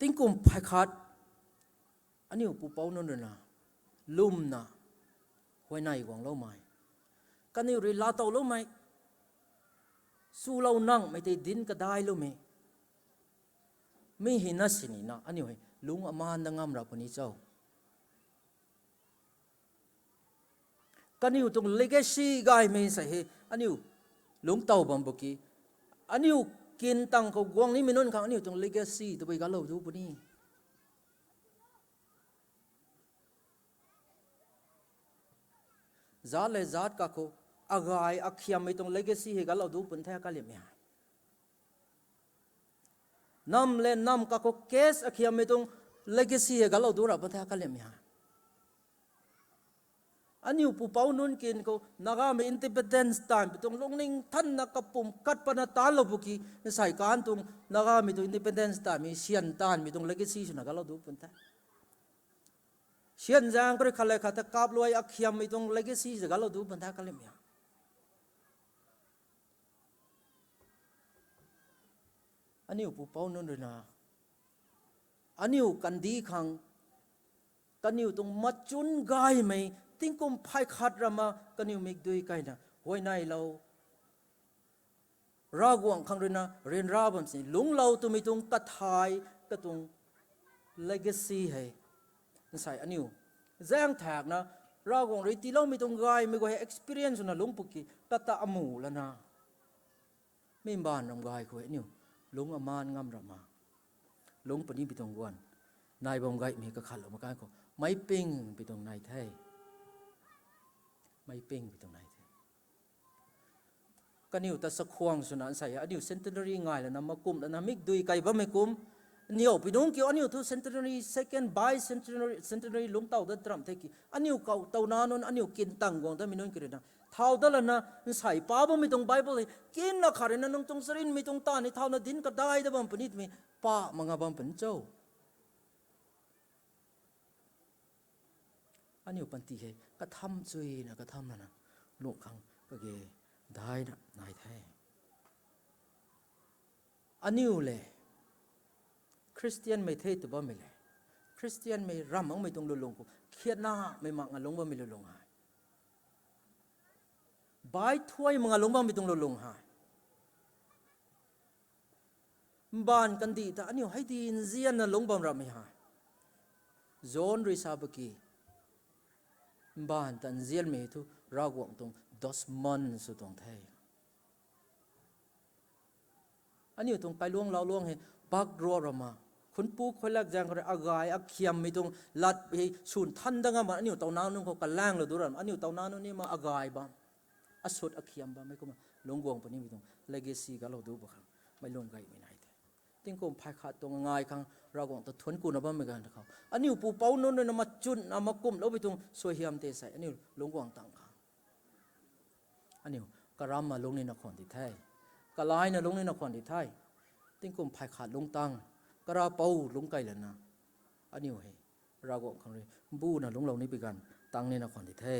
Tingkum phay khat, aniu pupouc nunc rui na, lwmna, huayney guangloumei, kaniw rui laatowloumei, swlou nangmei tei dinc kadailoumei, mi hei na sini na aniu hei lungc amaan dat ngam ra puni cho? Kaniw tuang legacy gaymei sa hei aniu lungctow bam bu ki, aniu kin tang khou guang nimei nunc khang aniu tuang legacy tabui galou du puni. Zaat le zaat kakhou, agay akhiammei tuang legacy hei galou du pun the kalimmei hei. Nam le nam kakhou case akhiammei tuang legacy hei galou du ra pun the kalimmei hei. Aniu pupouc nunc kin khou Nagamei independence taanvmei tuang lungning thanna kapumc kat patna taanlou bu ki, nsei kan tuang Nagamei tuang independence taanvmei syan taanvmei tuang legacy swna galou du pun the. Syan zaeng khou rui khat le khat ta kapluai akhiammei tuang legacy sa galou du pun the kalimmei hei. Aniu pupouc nunc rui na, aniu kandih khang, kaniw tuang machun gaymei, tingkum phay khat rama kaniw mikdui kaina huayneylou, Ravguangc khang rui na ryanra bam sini lungclou twmei tuang kathai, katuang legacy hei, nsei aniu zaeng thakna, Ravguangc rui tiiloumei tuang gaymei guay hei experience swna lungc pwki kata amu lana, mi mbaanv ram gay khou aniu lungc amaan ngam ra ma, lungc puni pi tuang guan, nai bam gaymei kakhatlou mak kan khou meic ping pi tuang nai the. Meic ping pi tuang nai the. Kaniw ta chakhwang swna nsei aniu centenary ngai lana, makumh lana, mikdui kai bammei kum, niw pi nungc kiu aniu thu centenary, second bi-centenary, centenary lungctow dat taram the ki, aniu kau towna nunc, aniu kin tang guang datmei nunc ki rui na, thau dat lana, nsei pa bammei tuang Bible hei kinna khat rui na nang tuang charynmei tuang taanv ni thauna dinc kadai dat bam puni twmei pa mak nga bam puni cho? Aniu panty hei katham chuyna katham lana, lungh khang kage daina nai the. Aniu le Christianmei the tw bammei le, Christianmei ram makmei tuang lulung khou khiatnamei mak nga lungc bammei lulung hei, bai thuai mak nga lungc bammei tuang lulung hei, mbaanv kandih ta aniu hei di nzianna lungc bam ramei hei, John rui sa bu ki, mbaanv ta nzianmei thu Ravguangc tuang dustbin sw tuang the. Aniu tuang kailuang laucluang hei pak rua rama, khunpu khuailak zaeng khou rui agay akhiammei tuang lat hei swn than dat ngam bam, aniu towna nunc khou kalaenglou du ram, aniu towna nunc ni ma agay bam, asut akhiam bammei kumna lungc guang punimei tuang legacy galou du bu khang meic lung gaymei nai the. Tingkum phay khat tuang ngai khang Ravguangc ta thuanc kuna bammei ganv khou aniu pupouc nunc rui na machunna makumhloumei tuang suaihiam tei sei aniu lungc guang tang khang, aniu karamna lungc nina khwan di the, kalaina lungc nina khwan di the. Tingkum phay khat lungc tang, karapou lungc kei lana, aniu hei Ravguangc khang rui mbuna lungclou ni pi ganv tang nina khwan di the.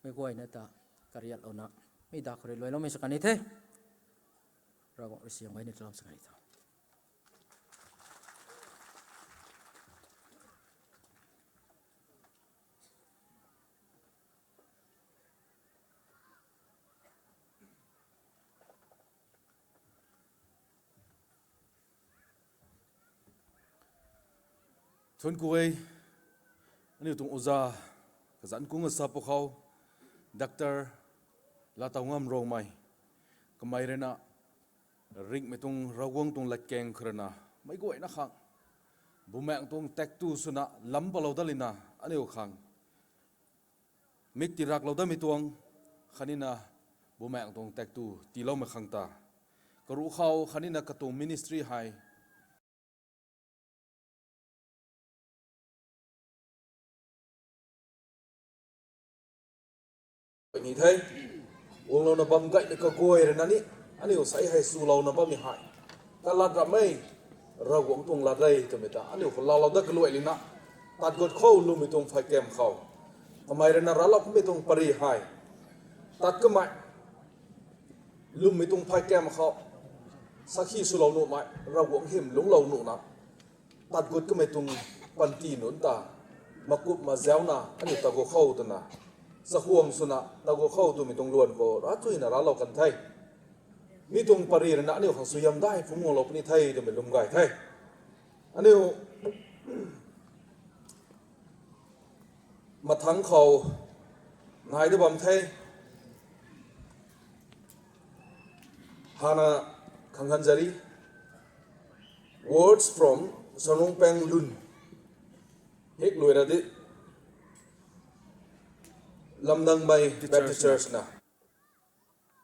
Meic guayna ta kariatlouna, mi da khou rui luailoumei sa kan ni the. Ravguangc rui siam gay ni tulam sa kan ni tho. Thuanc ku e, aniu tuang oja, kazanc kung asa pwkhou, Doctor Lattoungam Rongmei, kamei rui na, ringhmei tuang Ravguangc tuang latkaeng khou rui na, meic guayna khang, bumaengc tuang taektw swna lam palou dat lina, aniu khang mik tiraklou datmei tuang, khatnina bumaengc tuang taektw tiiloumei khang ta, karuh khou khatnina katuang ministry hei ni the. Guanglouna bam gaymei kaguay rui na ni, aniu sei hei swlouna bammei hei, ta lat ramei, Ravguangc tuang lat re twmei ta aniu khou laalou dat kaluai lina, tat gut khou lwmmei tuang phay kam khou, kamei rui na raclou kamei tuang pary hei, tat kamei, lwmmei tuang phay kam khou, sakhi swlou nuhmei, Ravguangc hym lungclou nuhna, tat gut kamei tuang panty nunc ta, makup mazauna aniu tagu khou twna, chakhwang swna tagu khou twmei tuang luan khou ravchuyna raclou kan the. Mi tuang pary rui na aniu khang suaihiam dai phungc guanglou puni the twmei lwm gay the. Aniu mathangc khou nai da bam the. Hana khang hanzari. Words from Sanrungpang Lun. Hik luai ra di. Lamdangmei Baptist Church na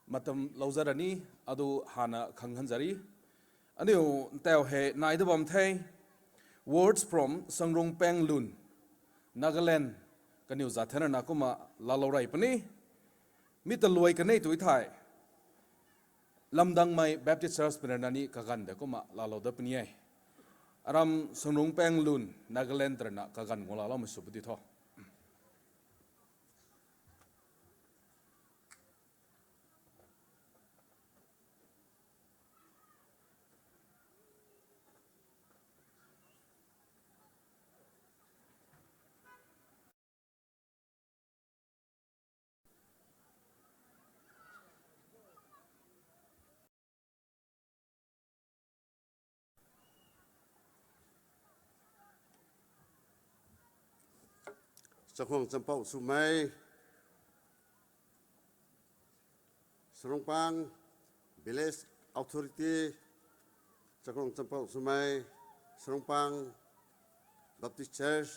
matam lou zat ra ni, adu hana khang hanzari. Aniu ntau hei nai da bam the. Words from Sanrungpang Lun, Nagaland. Kaniw zat thena na kumna laalou rey puni. Mi ta luai kanei tu thei, Lamdangmei Baptist Church puni na ni kaganv de kumna laalou dat puni e. Aram Sanrungpang Lun, Nagaland twna kaganv guang laaloumei sw puni tho. Chakhwang champouh swmei, Sarungpang Village Authority, Chakhwang champouh swmei, Sarungpang Baptist Church,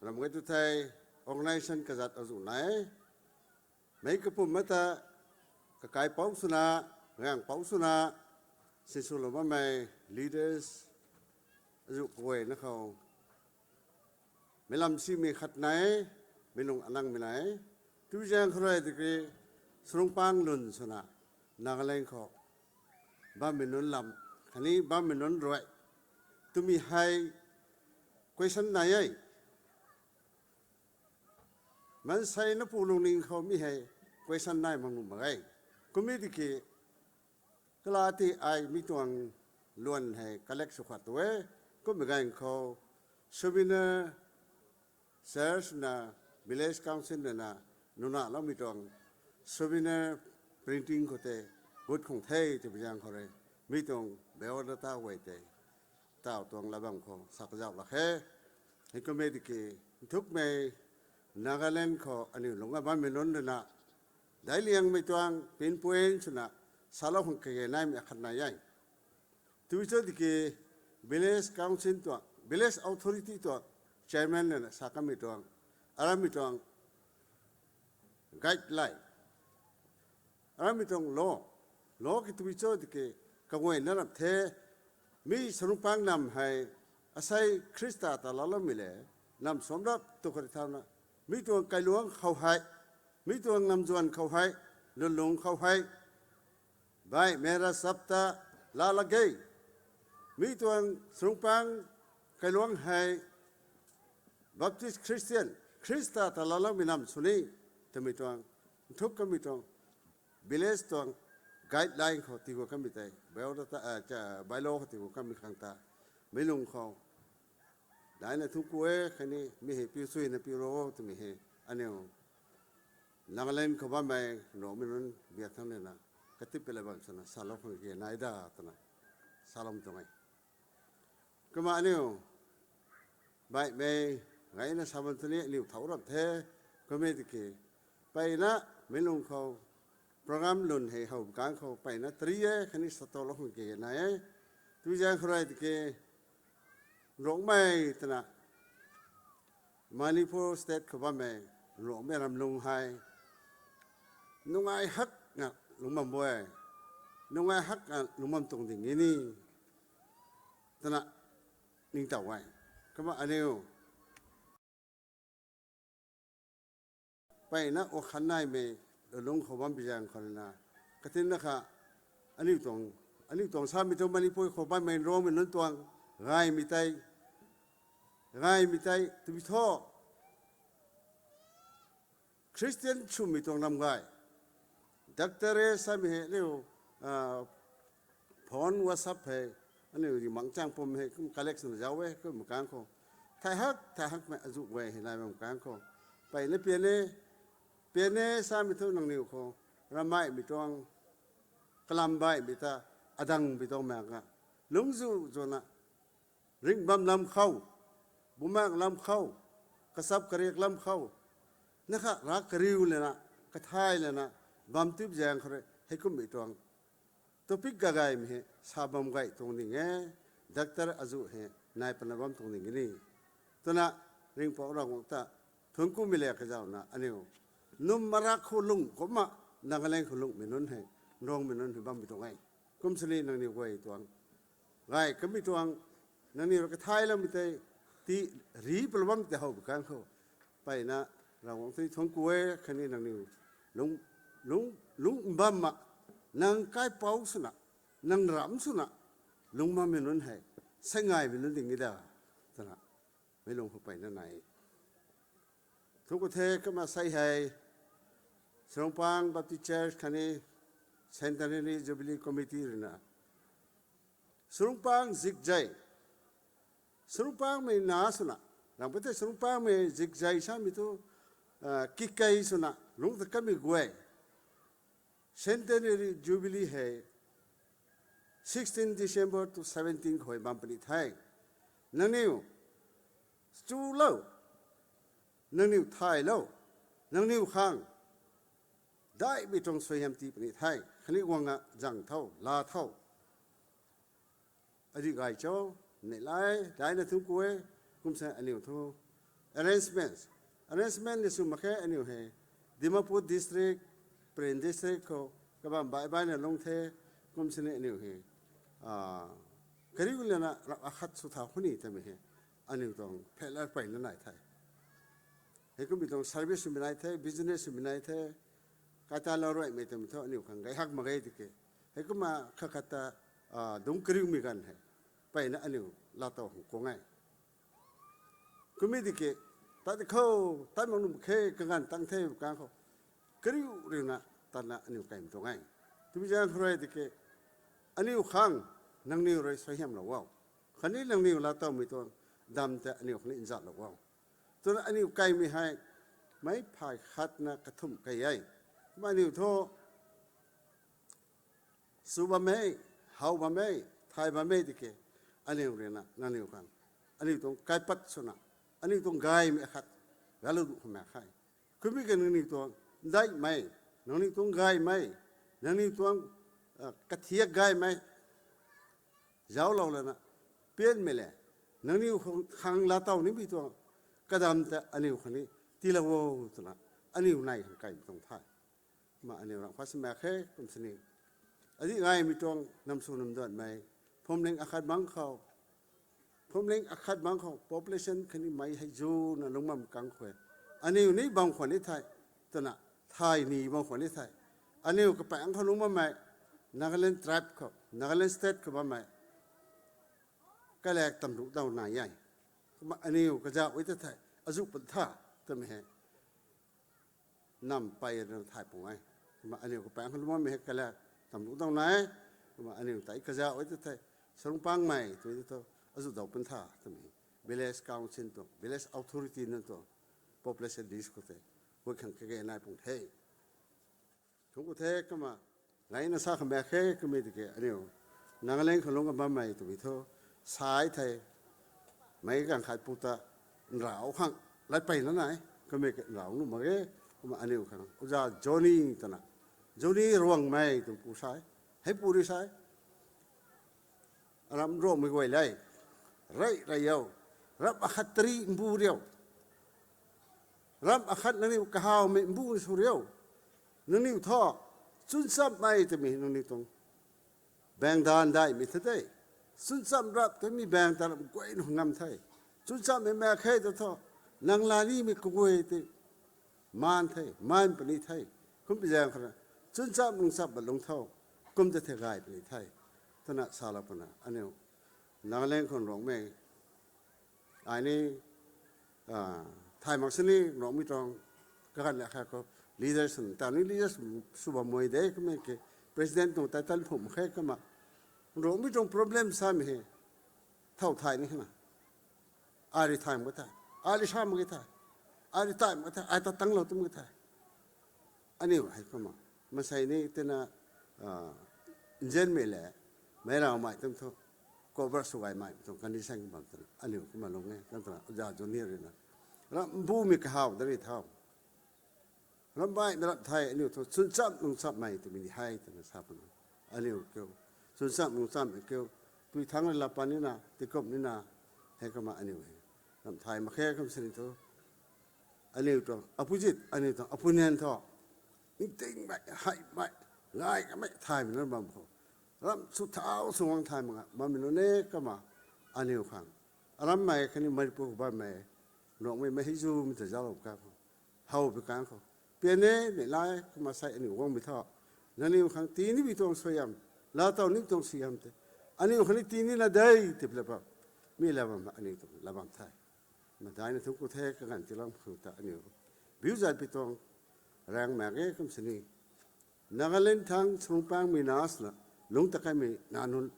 ram gay tu thei, organization kazat azuh nai. Meic kapwm mata, kakaipouc swna, gangpouc swna, sinswlou bammei leaders, azuh kaguayna khou, meic lam simei khat nai, meic lung anangmei nai. Tuzaeng khou rui tiki, Sarungpang Lun swna, Nagaland khou bammei nunc lam, khatni bammei nunc rui, twmei hei question nai e. Maansei na pu lungning khou mi hei question nai mak nuh mak e. Kumna tiki, kala ti ai mi tuang luan hei collect sw khat tu e. Kumna ganv khou souvenir church na, village council na na, nunaloumei tuang souvenir printing khou tei gut khang the twmei zaeng khou rui, mi tuang biodata guay tei taw tuang latbam khou sa kazauh lak khe. Hei kumna tiki, nthukmei Nagaland khou aniu lungc a bammei nunc rui na, daic liangmei tuang pinpoint swna salou khang kage naimei akhat nai e. Tui cho tiki village council tuang, village authority tuang chairman rui na sa kanmei tuang, aramei tuang guideline, aramei tuang law, law ki tui cho tiki kaguayna ram the, mi Sarungpang nam hei, asei Khrista ta laaloumei le, nam suamc rap tu khat thauna, mi tuang kailuangc khou hei, mi tuang namzuan khou hei, lwnlung khou hei, baihmei ravchap ta laa lak ge. Mi tuang Sarungpang kailuangc hei Baptist Christian, Khrista ta laaloumei nam sw ni, twmei tuang, nthuk kanmei tuang, village tuang guideline khou tii gu kanmei tei, bylaw ta, bylaw khou tii gu kanmei khang ta, meic lung khou daina thungc ku e, khatni mi hei piu suina piu ro twmei hei, aniu Nagaland khou bammei Ruangmei nunc biak thangc rui na, katip pei la bam swna salou khang kage nai da twna saloumei tuang e. Kumna aniu baihmei gayna sa bam tu ni aniu thau rap the, kumna tiki, mpeyna meic lung khou program lun hei how kang khou mpeyna tari e, khatni satoulou khang kage nai e. Tuzaeng khou rui tiki, Ruangmei twna, Manipur state khou bammei Ruangmei ramlung hei, nungai hakna lungc bam bo e, nungai hakna lungc bam tuang ding e ni, twna ningtow e. Kumna aniu mpeyna o khan naimei lung khou bam pi zaeng khou rui na, katinna kha, aniu tuang, aniu tuang samei tuang Manipur khou bammei Ruangmei nunc tuang gaymei tei, gaymei tei twmei thu, Christian swmei tuang lam gay, doctor samei hei aniu phone, WhatsApp hei, aniu ri mang chang pum hei kum collection zauc e kum kang khou, thai hak thai hakmei azuh guay hei nai bam kang khou, peyna pian e, pian e samei thu nangniw khou rammeimei tuang, kalam baihmei ta, adang bi tuang mak a, lungczu zwna, ringh bam lam khou, bumaengc lam khou, kachap kariak lam khou, na kha ra kariu lana, kathay lana, bam tip zaeng khou rui heikumhmei tuang topic gagaymei hei sa bam gay tuang ding e, doctor azuh hei nai pana bam tuang ding e ni twna Ringhpouc Ravguangc ta thuanc kumei le kazauna aniu num marak khou lung kumna, Nagaland khou lungmei nunc hei, nrungmei nunc hei bammei tuang e. Kum sini nangniw guay tuang gay kamei tuang, nangniw rui kathay loumei tei, ti ri palou bam tei how bi kang khou, peyna Ravguangc tei thuanc ku e. Khatni nangniw lung, lung, lung bam ma, nang kaipouc swna, nang ramh swna lung bammei nunc hei, sei ngaymei nunc ding e da twna meic lung khou peyna nai. Thuanc ku the. Kumna sei hei Sarungpang Baptist Church khatni Centenary Jubilee Committee ruina Sarungpang zikzei, Sarungpangmei na swna, ramh pa tei Sarungpangmei zikzei samei thu, kikei swna lungc ta kamei guay, Centenary Jubilee hei sixteen December two thousand seventeen khou bam puni the. Nangniw chulou, nangniw thaylou, nangniw khang daihmei tuang suaihiam tii puni the. Khatni guang a zang tho, laa tho. Adi gay cho, neilay daina thuanc ku e. Kum sa aniu thu arrangement, arrangement ni sw mak khe. Aniu hei Dimapur district, Peren district khou kabam baih baihna lung the. Kum sini aniu hei kariu lana rap akhat sw thau khou ni twmei hei aniu tuang phelar peyna nai the. Heikumhmei tuang service swmei nai the, business swmei nai the. Kaita lau ruaimei twmei thu aniu khang gay hak mak ge tiki, heikumna khat khat ta dungc kariumei ganv hei peyna aniu laatow hang kuang e. Kummei tiki, tat khou, tat mak nuh khe kaganv tang the kang khou, kariu riuna tatna aniu kaimei tuang e. Twmei zaeng khou rui tiki, aniu khang nangniw rui suaihiamlou o, khatni nangniw laatowmei tuang dam tei aniu khang ni nzatlou o twna aniu kaimei hei meic phay khatna kathumh kei e. Kumna aniu thu sw bam e, how bam e, thay bam e tiki, aniu ruina nangniw khang, aniu tuang kaipat swna, aniu tuang gaymei akhat galou du khou mak khe. Kummei ka nangniw tuang ndaihmei, nangniw tuang gaymei, nangniw tuang kathiak gaymei zauclou lana pianmei le, nangniw khang laatow nimei tuang kadam ta aniu khang ni tiilou o twna aniu nai khang kaimei tuang the. Kumna aniu rang pha sw mak khe. Kum sini adi gaymei tuang nam sw nam duanmei, phuamling akhat bangc khou, phuamling akhat bangc khou population khatni mei hei zuna lungc bam kang khou, aniu ni bam khwan ni the twna, thay ni bam khwan ni the. Aniu kapaengc khou lungc bammei, Nagaland tribe khou, Nagaland state khou bammei kalaek tamruh daw nai e. Kumna aniu kazauh e ta the, azuh pun tha twmei hei nam pey rana thay pung e. Kumna aniu kapaengc khou lungc bammei hei kalaek tamruh daw nai e. Kumna aniu tei kazauh e ta the, Sarungpangmei tw thu azuh daw pun tha twmei village council tuang, village authority nunc tuang population list khou tei guay khang kage nai pung the. Thuanc ku the. Kumna gayna sa khang mak khe. Kummei tiki aniu Nagaland khou lungc bammei twmei thu sai the, meic ganv khat pu ta nrau khang lat peyna nai, kummei nrau nuh mak ge. Kumna aniu khang oja Johnny twna, Johnny Ruangmei tw pu sai, hei pu ri sai, aram Ruangmei guay le, rey rey o, ram akhat tari mbu riu, ram akhat nangniw kahawmei mbu sw riu, nangniw thu chunchammei twmei nangniw tuang baeng dan daihmei the de. Chuncham rap twmei baeng ta ram guayna ngam the. Chunchammei mak khe ta thu, nang lanimei kaguay tei maan the, maan puni the. Kummei zaeng khou rui chuncham lungcham ba lung tho, kum ta the gay puni the twna salou puna aniu Nagaland khou Ruangmei, ai ni thay mak sini Ruangmei tuang kaganv la kha khou leaders ta ni leaders sw bam mei de. Kummei ki President tuang title phum khe kumna, Ruangmei tuang problem samei hei, thow thay ni khe na. Ai rui thay mak ge the, ai rui sa mak ge the, ai rui thay mak ge the, ai ta tanglou tum ge the. Aniu hei kumna, masei ni tina, nzianmei le, meic raumei tum thu, cover sw gaymei tuang condition bam twna aniu kumna lung e, kan twna oja junior rui na, ram bumei kahaw da ri tho. Ramhmei na ram thei aniu thu chwncham lungchammei twmei ni hei twna sa puna. Aniu kiu, chwncham lungchammei kiu, pui thangc rui la pan nina, tikum nina, hei kumna aniu hei ram thay mak khe kum sini thu, aniu tuang opposite, aniu tuang opponent thu, ningtingmei, heimei, gay kamei thaymei na bam khou, ram sw thau sw guang thay mak nga bammei nunc e kumna, aniu khang, arammei khatni Manipur khou bammei, Ruangmei mei hei zumei ta zauclou ka khou, how pi kang khou, pian e, ni lai kumna sei aniu guangmei tho. Nangniw khang tii nipui tuang suaihiam, laatow nipui tuang suaihiam tei, aniu khang ni tii nina de, tip la bam, mi la bam, aniu tuang la bam the. Madaina thungc ku the, kaganv tiilam khang ta aniu biu zat pi tuang, raeng mak ge kum sini. Nagaland thang Sulungpaengmei na swna, lungc ta kaimei na nunc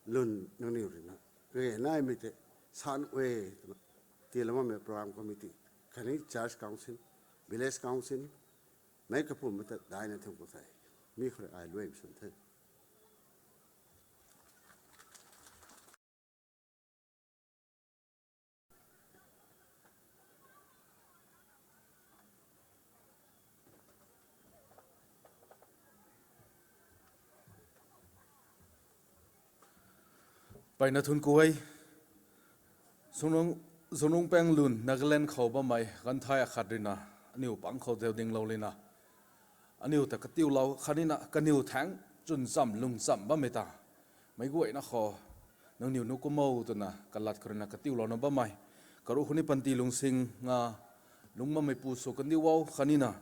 lun nangniw rui na, kage naimei tei, san e, twna, tiilam bammei program committee, khatni church council, village council, meic kapwm mei ta daina thungc ku the, mi khou rui ai luaimei swn the. Mpeyna thun ku e, Sunung, Sunungpaeng lun Nagaland khou bammei ganvthai akhat rui na, aniu pang khou deu dinglou lina, aniu ta katiulou khatni na kaniw thaengc chwncham lungcham bammei ta, meic guayna khou, nangniw nu kumou twna kalat khou rui na katiulouna bammei, karuh khou ni panty lungsing nga, lungc bammeipu sw kandiu o khatni na,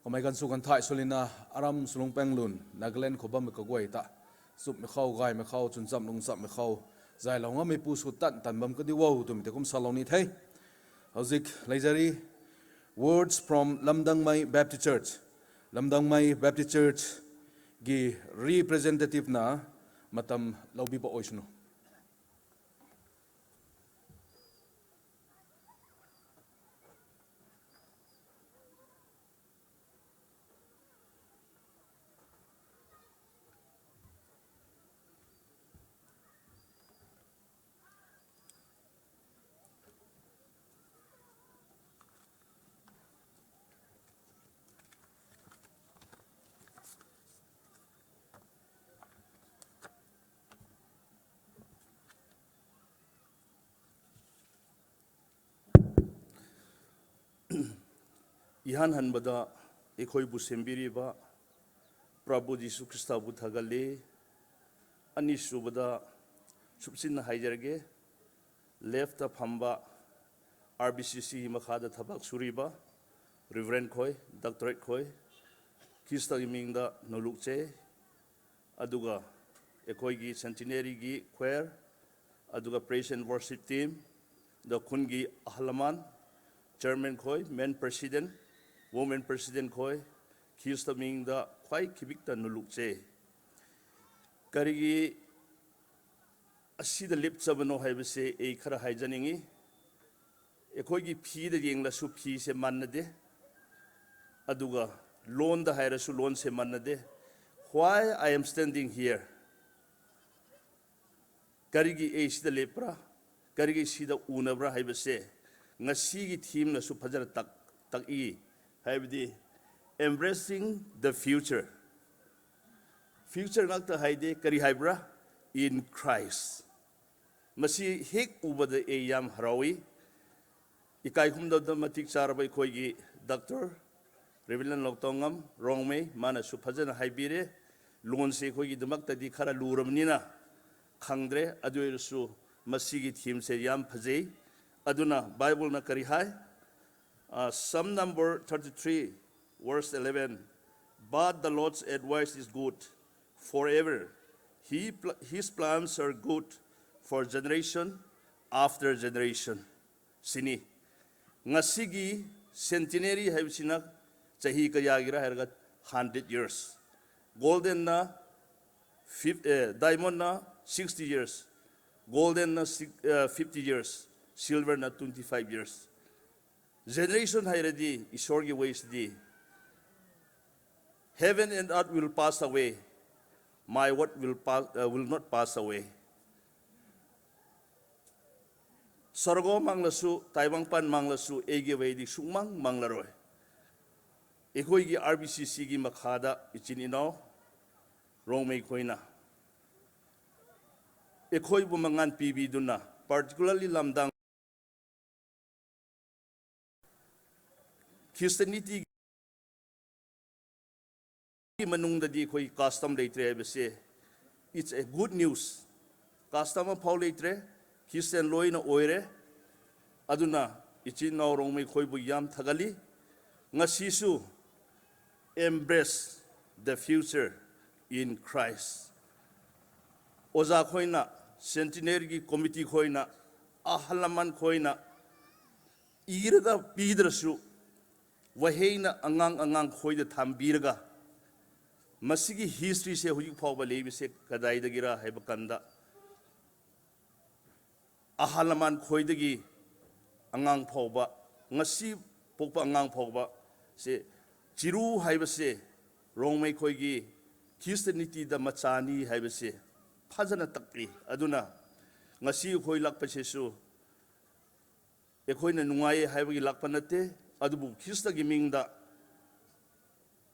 kamei ganv sw ganvthai sw lina, aram Sulungpaeng lun Nagaland khou bammei kaguay ta, chumhmei khou, gaymei khou, chwncham lungchammei khou, zaylou ngammeipu sw tan tan bam kandiu o twmei tei kum salou ni the. Howzik leizari, words from Lamdangmei Baptist Church. Lamdangmei Baptist Church gi representative na matam loubi ba oi sunu. ꯏꯍꯥꯟ ꯍꯥꯟꯕꯗ ꯑꯩꯈꯣꯏꯕꯨ ꯁꯦꯝꯕꯤꯔꯤꯕ ꯄ꯭ꯔꯚꯨ ꯖꯤꯁꯨ ꯈ꯭ꯔꯤꯁꯇꯕꯨ ꯊꯥꯒꯠꯂꯤ꯫ ꯑꯅꯤꯁꯨꯕꯗ ꯁꯨꯞꯆꯤꯟꯅ ꯍꯥꯏꯖꯔꯒꯦ, ꯂꯦꯐꯇ ꯐꯝꯕ ꯑꯥꯔ ꯕꯤ ꯁꯤ ꯁꯤꯒꯤ ꯃꯈꯥꯗ ꯊꯕꯛ ꯁꯨꯔꯤꯕ ꯔꯤꯚꯔꯦꯟ ꯈꯣꯏ, ꯗꯥꯛꯇꯔꯦꯠ ꯈꯣꯏ, ꯈ꯭ꯔꯤꯁꯇꯒꯤ ꯃꯤꯡꯗ ꯅꯣꯂꯨꯛ ꯆꯦ꯫ ꯑꯗꯨꯒ ꯑꯩꯈꯣꯏꯒꯤ ꯁꯦꯟꯇꯤꯅꯔꯤꯒꯤ ꯈ꯭ꯋꯦꯔ, ꯑꯗꯨꯒ praise and worship team, ꯑꯗꯨꯒ ꯈꯨꯟꯒꯤ ꯑꯍꯜ ꯂꯃꯟ, ꯆꯤꯌꯔꯃꯦꯟ ꯈꯣꯏ, ꯃꯦꯟ ꯄ꯭ꯔꯦꯁꯤꯗꯦꯟ, ꯋꯨꯃꯦꯟ ꯄ꯭ꯔꯦꯁꯤꯗꯦꯟ ꯈꯣꯏ, ꯈ꯭ꯔꯤꯁꯇ ꯃꯤꯡꯗ ꯈ꯭ꯋꯥꯏ ꯈꯤꯕꯤꯛꯇ ꯅꯣꯂꯨꯛ ꯆꯦ꯫ ꯀꯔꯤꯒꯤ ꯑꯁꯤꯗ ꯂꯦꯞꯆꯕꯅꯣ ꯍꯥꯏꯕꯁꯦ ꯑꯩ ꯈꯔ ꯍꯥꯏꯖꯅꯤꯡꯉꯤ꯫ ꯑꯩꯈꯣꯏꯒꯤ ꯐꯤꯗ ꯌꯦꯡꯂꯁꯨ ꯐꯤꯁꯦ ꯃꯥꯟꯅꯗꯦ, ꯑꯗꯨꯒ ꯂꯣꯟꯗ ꯍꯥꯏꯔꯁꯨ ꯂꯣꯟꯁꯦ ꯃꯥꯟꯅꯗꯦ꯫ Why I am standing here? ꯀꯔꯤꯒꯤ ꯑꯩ ꯁꯤꯗ ꯂꯦꯞꯄ꯭ꯔꯥ? ꯀꯔꯤꯒꯤ ꯁꯤꯗ ꯎꯅꯕ꯭ꯔꯥ ꯍꯥꯏꯕꯁꯦ ꯉꯁꯤꯒꯤ themeꯅꯁꯨ ꯐꯖꯅ ꯇꯥꯛ-, ꯇꯥꯛꯏ꯫ ꯍꯥꯏꯕꯗꯤ, embracing the future꯫ Future ꯉꯥꯛꯇ ꯍꯥꯏꯗꯦ, ꯀꯔꯤ ꯍꯥꯏꯕ꯭ꯔꯥ? In Christ꯫ ꯃꯁꯤ ꯍꯦꯛ ꯎꯕꯗ ꯑꯩ ꯌꯥꯝ ꯍꯔꯥꯎꯏ꯫ ꯏꯀꯥꯏ ꯈꯨꯝꯅꯕꯗ ꯃꯇꯤꯛ ꯆꯥꯔꯕ ꯑꯩꯈꯣꯏꯒꯤ ꯗꯥꯛꯇꯔ ꯔꯦꯚꯔꯦꯟ ꯂꯧꯇꯣꯡꯉꯝ ꯔꯣꯡꯃꯩ, ꯃꯥꯅꯁꯨ ꯐꯖꯅ ꯍꯥꯏꯕꯤꯔꯦ꯫ ꯂꯣꯟꯁꯦ ꯑꯩꯈꯣꯏꯒꯤꯗꯃꯛꯇꯗꯤ ꯈꯔ ꯂꯨꯔꯕꯅꯤꯅ ꯈꯪꯗ꯭ꯔꯦ, ꯑꯗꯨ ꯑꯣꯏꯔꯁꯨ ꯃꯁꯤꯒꯤ themeꯁꯦ ꯌꯥꯝ ꯐꯖꯩ꯫ ꯑꯗꯨꯅ ꯕꯥꯏꯕꯜꯅ ꯀꯔꯤ ꯍꯥꯏ? Uh, Psalm number thirty-three, verse eleven, "But the Lord's advice is good forever. He pl-, his plans are good for generation after generation." Sini. Ngasigi centenary haibsina chahi kayagi ra hairaga hundred years. Golden na fif- eh, diamond na sixty years, golden na six- eh, fifty years, silver na twenty five years. Generation hei radi Isor ki ways di, heaven and earth will pass away, my word will pass, uh, will not pass away. Sargo mang lasu, taiwang pan mang lasu, ei ki ways di sung mang mang la rui. Ikoi ki R B C C ki makha da ichin inau Rongmei khoina, ikoi bu mangan pibi duna, particularly lamdang Christianity ki manung da di khui custom lei tre haiba se, it's a good news. Custom a phau lei tre, Christian loina oire. Aduna ichin nau Rongmei khoi bu yam thagali. Ngasi su embrace the future in Christ. Oja khoina, centenary ki committee khoina, ahalaman khoina, iraga pidrasu, waheina angang angang khoi da tham biraga, masigi history se huyu phau ba leibi se kadai da gira haiba kanda, ahalaman khoi dagi angang phau ba, ngasi pokpa angang phau ba se, chiru haiba se, Rongmei khoi ki Christianity da machani haiba se phazana takpi. Aduna ngasi khoi lakpa se su, ikhoina nungai haiba ki lakpa nate, adubu Khrista ki ming da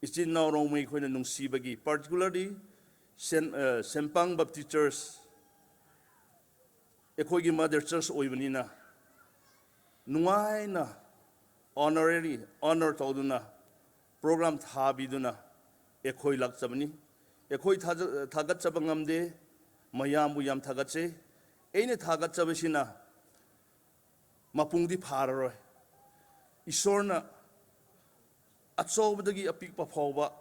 ichin nau Rongmei khoina nungsiba ki, particularly Sen- eh, Sempang Baptist Church, ikoi ki mother church oibanina, nungaina honorary, honor tau duna, program thabi duna, ikoi lak chabani. Ikoi tha- thagat chaba ngam de, mayam bu yam thagat se. Eina thagat chaba sina, mapung di phara rui, Isorna achauba dagi apik pa phau ba,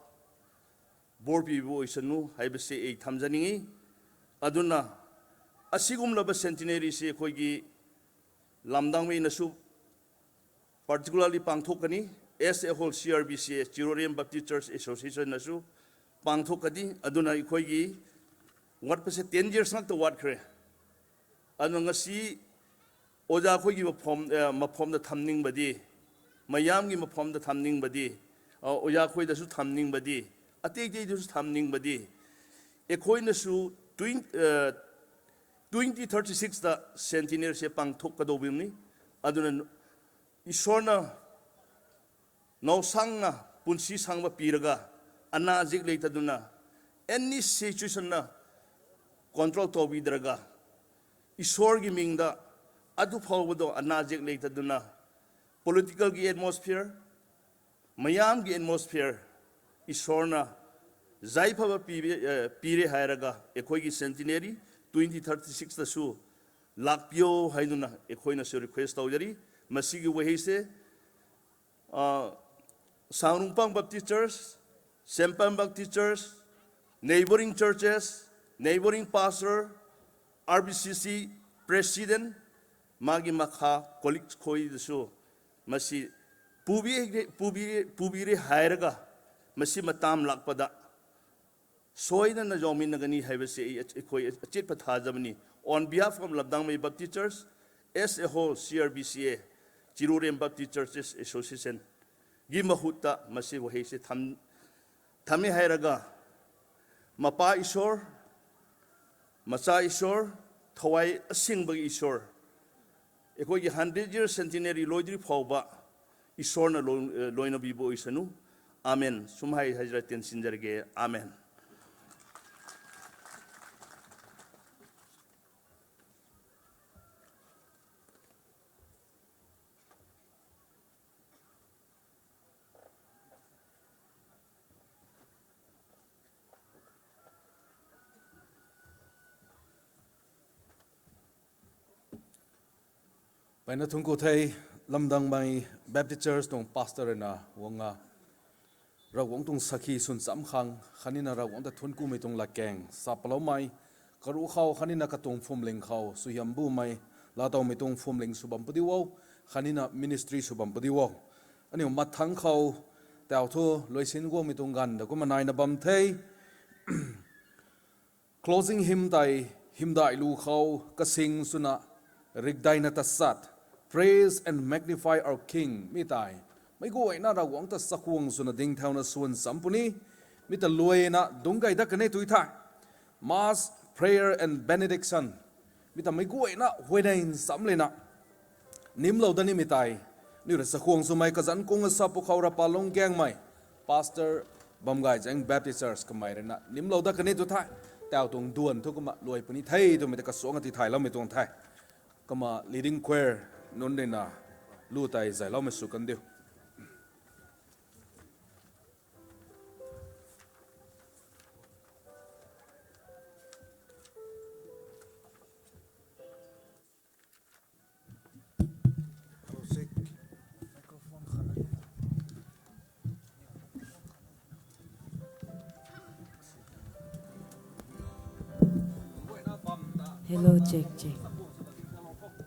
bor pibu oisanu haiba se ei thamzaningi. Aduna, asigum laba centenary se khoi ki lamdangmei na su, particularly pangthuk kani, as a whole C R B C A, Chirorem Baptist Church Association na su pangthuk kadi, aduna ikhoi ki wat pa se ten years ngak ta wat khre. Aduna ngasi oja khoi ki maphom, eh, maphom da thamning ba di, mayam ki maphom da thamning ba di, uh, oja khoi da su thamning ba di, ati ti da su thamning ba di. Ikhoi na su twenty, uh, twenty thirty six da centenary se pangthuk kado bimni. Aduna Isorna nau sangna punsi sangba piraga, ana zik lei taduna, any situation na control tau bi draga, Isor ki ming da, adu phau ba do ana zik lei taduna, political ki atmosphere, mayam ki atmosphere, Isorna zai phaba pi- eh, pire hai raga, ikhoi ki centenary twenty thirty six da su lak piu hai duna, ikhoina su request tau jari, masigi wahei se, uh, Sangrungpang Baptist Church, Sempang Baptist Church, neighboring churches, neighboring pastor, R B C C president, magi makha colleagues khoi da su, masi pubi, pubi, pubi re hai raga, masi matam lak pada. Soina na zaumin na gani haiba se i- ikhoi achit patha jabani. On behalf of Lamdangmei Baptist Church, as a whole, C R B C A, Chirurem Baptist Churches Association, gi mahut ta masi wahei se tham, thami hai raga, mapa Isor, macha Isor, thawai asing bagi Isor, ikhoi ki hundred year centenary loidri phau ba, Isorna lo- eh, loina bibo isanu. Amen. Sumhai hajra ten sinjar ge. Amen. Peyna thungku thei, Lamdangmei Baptist Church tuang pastor na wanga, Ravguangc tuang sakhi swn cham khang, khatnina Ravguangc ta thunkumei tuang latkaeng sa paloumei, karuh khou khatnina katuang phwamling khou suaihiam bumei, laatowmei tuang phwamling sw bam pudi o, khatnina ministry sw bam pudi o. Aniu mathangc khou, tau thu luisin guangmei tuang ganv da kumna naina bam the. Closing hymn tei, hymdaih lu khou kasing swna rikdaina tachat, Praise and Magnify Our King, mi tei meic guayna Ravguangc ta chakhwang swna dingthauna swan cham puni. Mi ta luaina dungc gay dat kan e tw the. Mass, prayer and benediction, mi ta meic guayna huayney ncham lena nimlou dat nimei tei, aniu rui chakhwang swmei kazanc kung asa pwkhou Rapalung Gaengmei, Pastor Bamgayzang Baptist Church kamei ruina nimlou dat kan e tw the. Tau tuang duan thu kumna luai puni the twmei ta kasuangc a tithayloumei tuang the. Kumna leading choir nunc ruina lu tei zayloumei sw kan diu. Hello, check, check.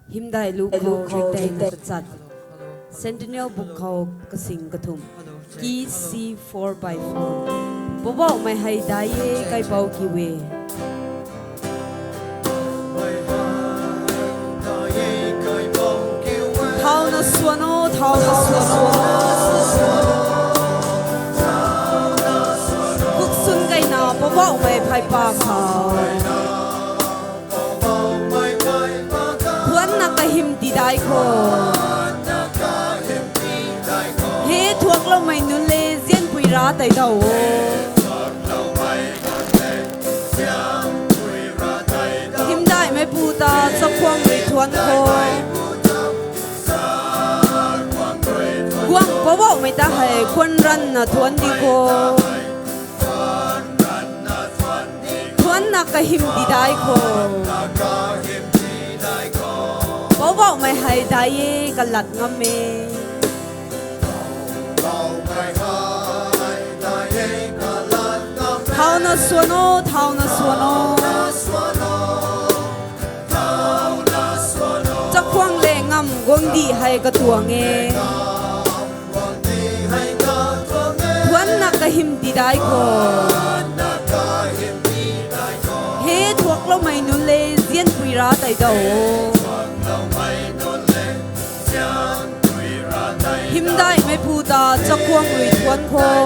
Hymdaih lu khou rikdaina tachat, Centennial buk khou kasing kathumh, key C four by four. Poubauhmei hei dai e, kaipouc kiu e. Thauna swan o, thauna swan o. Kuk swn gayna Poubauhmei phey pa khou, thuanna kahym tiidai khou, he thuakloumei nunc le, nzianpui rav tei daw o. Hymdaihmeipu ta chakhwang rui thuanc khou, guangc Poubauhmei ta hei khwan ranvna thuanc di khou, thuanna kahym tiidai khou, Poubauhmei hei dai e, kalat ngam e. Thauna swan o, thauna swan o. Chakhwang le ngamv guangcdic hei katuang e. Thuanna kahym tiidai khou, he thuakloumei nunc le, nzianpui rav tei daw o. Hymdaihmeipu ta chakhwang rui thuanc khou,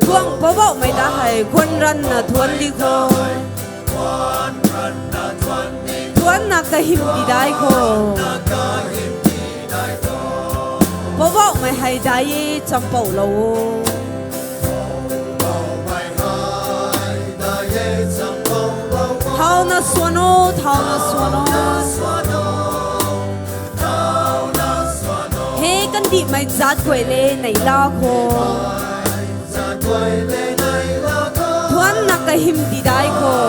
guangc Poubauhmei ta hei khwan ranvna thuanc di khou, thuanna kahym tiidai khou, Poubauhmei hei dai e, champoulou o. Thauna swan o, thauna swan o. He kandihmei zaat guay le neihla khou, thuanna kahym tiidai khou,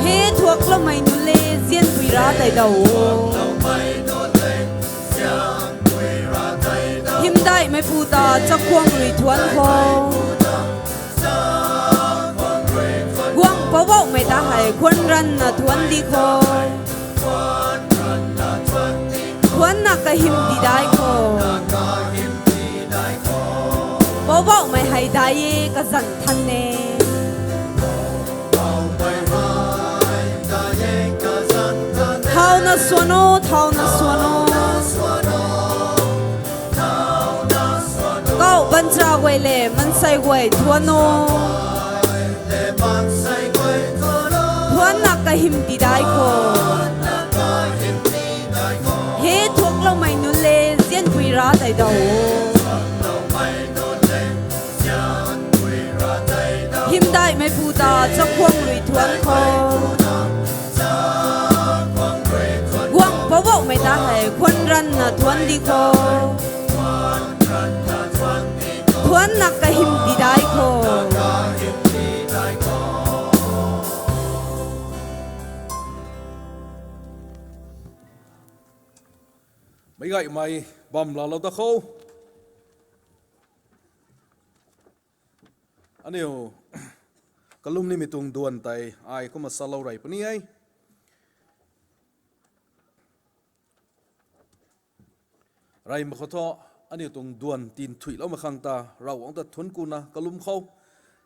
he thuakloumei nunc le, nzianpui rav tei daw o. Hymdaihmeipu ta chakhwang rui thuanc khou, guangc Poubauhmei ta hei khwan ranvna thuanc di khou, thuanna kahym tiidai khou, Poubauhmei hei dai e, kazanc than e. Thauna swan o, thauna swan o. Kauh banchara guay le maansei guay thuanc o. Thuanna kahym tiidai khou, he thuakloumei nunc le, nzianpui rav tei daw o. Hymdaihmeipu ta chakhwang rui thuanc khou, guangc Poubauhmei ta hei khwan ranvna thuanc di khou, thuanna kahym tiidai khou, meic gaymei bam laalou da khou. Aniu kalum nimei tuang duan tei ai kumna salou rey puni e. Rey mak khou thu, Aniu tuang duan tinthuiloumei khang ta Ravguangc ta thuanc kuna kalum khou,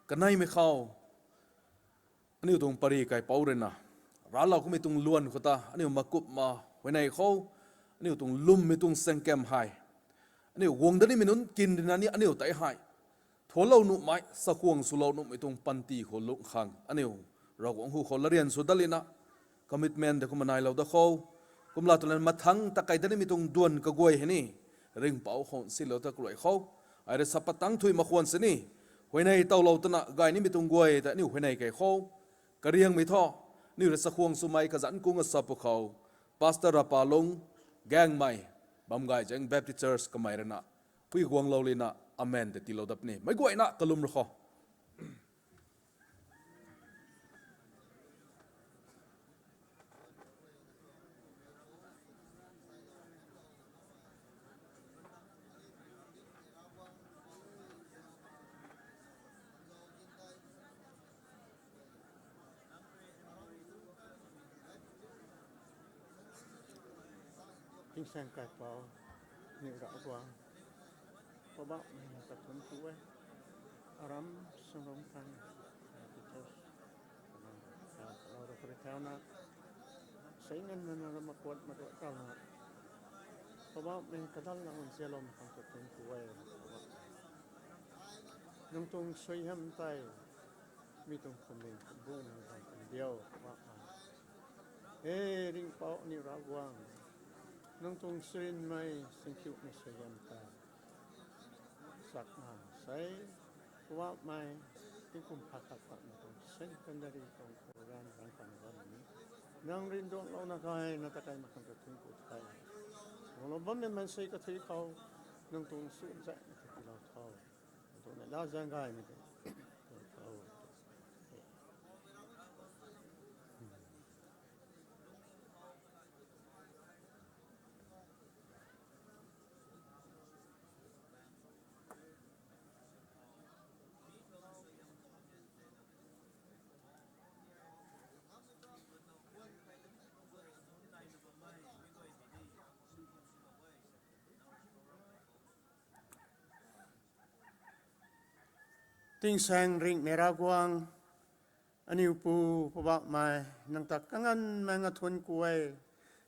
kaneimei khou aniu tuang pary kaipouc ruina raclou kummei tuang luan khou ta aniu makumna huayney khou aniu tuang lwmmei tuang saengkam hei aniu guang dat nimei nunc kin ruina ni aniu tei hei thuanclou nuhmei, sakhwang swlou nuhmei tuang panty khou lungc khang aniu Ravguangc hu khou latryan sw dat lina commitment de kumna nailou dat khou, kumna twna mathangc ta kei dat nimei tuang duan kaguay hei ni ringhpouc khou silou ta kaluai khou, ai rui sa patang thuy mak khwan sini huayney towlou twna gay nimei tuang guay ta aniu huayney kei khou, kariangmei thu aniu rui sakhwang swmei kazanc kung asa pwkhou Pastor Rapalung Gaengmei, Bamgayzang Baptist Church kamei ruina pui guanglou lina amen ta tiilou dat puni. Meic guayna kalum ra khou. Tingsaeng kaipouc, aniu Ravguangc, Poubauhmei, nang ta thuanc ku e. Aram Sangrong Pang, Baptist Church, nang ta kalou rui thauna, sei nganvna nang rui makuat maduat tauna, Poubauhmei, kadallou nzianloumei khang ta thuanc ku e. Nang tuang suaihiam tei mi tuang phuamling phuambu nang khang kan diu, Poubauhmei. He ringhpouc aniu Ravguangc, nang tuang charynmei singkhiumei suaihiam tei chakna sei, Poubauhmei, tingkum phay khat patmei tuang centenary tuang program rang kan bam ni, nang rui nduanglouna gayna ta kaimei khang ta thuanc ku the. Guanglou bammei maansei kathuic khou nang tuang suaihiam ta tiilou tho. Nang tuang neihla zaeng gaymei tei tiilou tho. Tingsaeng ringhmei Ravguangc, aniu Pu, Poubauhmei, nang ta kanganv manga thuanc ku e.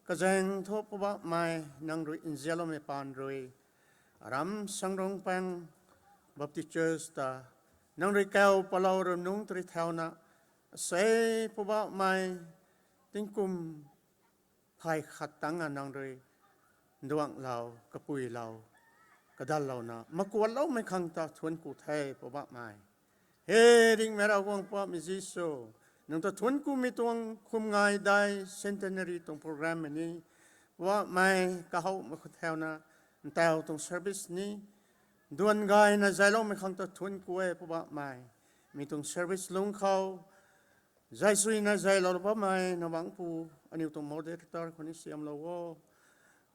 Kazaeng thu Poubauhmei, nang rui nzianloumei paan rui Aram Sangrong Pang Baptist Church ta nang rui kau palou rui nungc tari thauna, sei Poubauhmei, tingkum phay khat tangna nang rui nduanglou, kapuilou, kadallouna makuatloumei khang ta thuanc ku the, Poubauhmei. He ringhmei Ravguangc, Poubauhmei Jisu, nang ta thuanc kumei tuang khum ngai dai centenary tuang programmei ni, Poubauhmei, kahowmei khou thauna, ntau tuang service ni duan gayna zayloumei khang ta thuanc ku e, Poubauhmei. Mi tuang service lungc khou zay suina zaylou bammei Nambangpu, aniu tuang moderator khou ni siamlou o.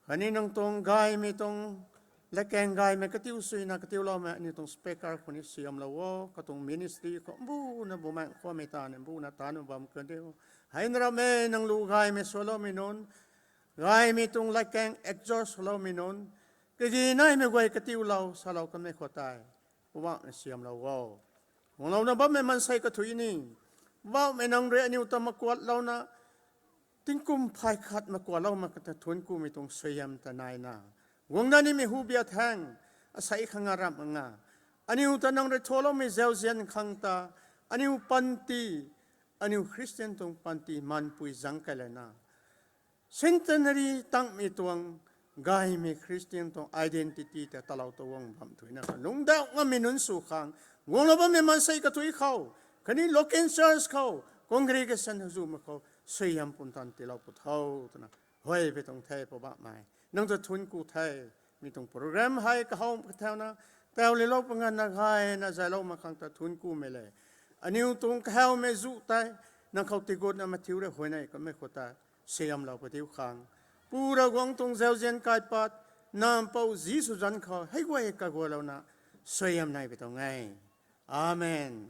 Khatni nang tuang gaymei tuang latkaeng gaymei katiu suina katiuloumei aniu tuang speaker khou ni siamlou o. Katuang ministry khou mbuna bumaengh khuamei ta ni mbuna tanu bam kan diu. Hei na rammei nang lu gaymei sualoumei nunc, gaymei tuang latkaeng exhaust swloumei nunc, kagi naimei guay katiulou salou kanmei khou tei Poubauhmei siamlou o. Guanglouna bammei maansei kathuic ni, Poubauhmei nang rui aniu ta makuatlouna, tingkum phay khat makuatlou mak kata thuanc kumei tuang suaihiam ta naina, guang dat nimei hubia thaeng, asei khang aram nga, aniu ta nang rui thualoumei zauzian khang ta, aniu panty, aniu Christian tuang panty manpui zang kai lana centenary tangmei tuang gaymei Christian tuang identity ta talou ta guang bam thuina kha lungcdauh ngammei nunc sw khang, guanglou bammei maansei kathuic khou, khatni local church khou, congregation huzumei khou suaihiam pumtan tiilou pw tho twna huay pei tuang the, Poubauhmei. Nang ta thuanc ku the, mi tuang program hei kahow kathauna, tau lilou panganna gayna zaylou mak khang ta thuanc kumei le. Aniu tuang kahawmei zu tei nang khou tigutna mathiu rui huayney kanmei khou ta suaihiamlou kadiu khang, Pu Ravguangc tuang zauzian kaipat, Nampouh Jisu zanc khou hei guay kaguaylouna suaihiam nei pei tuang e. Amen.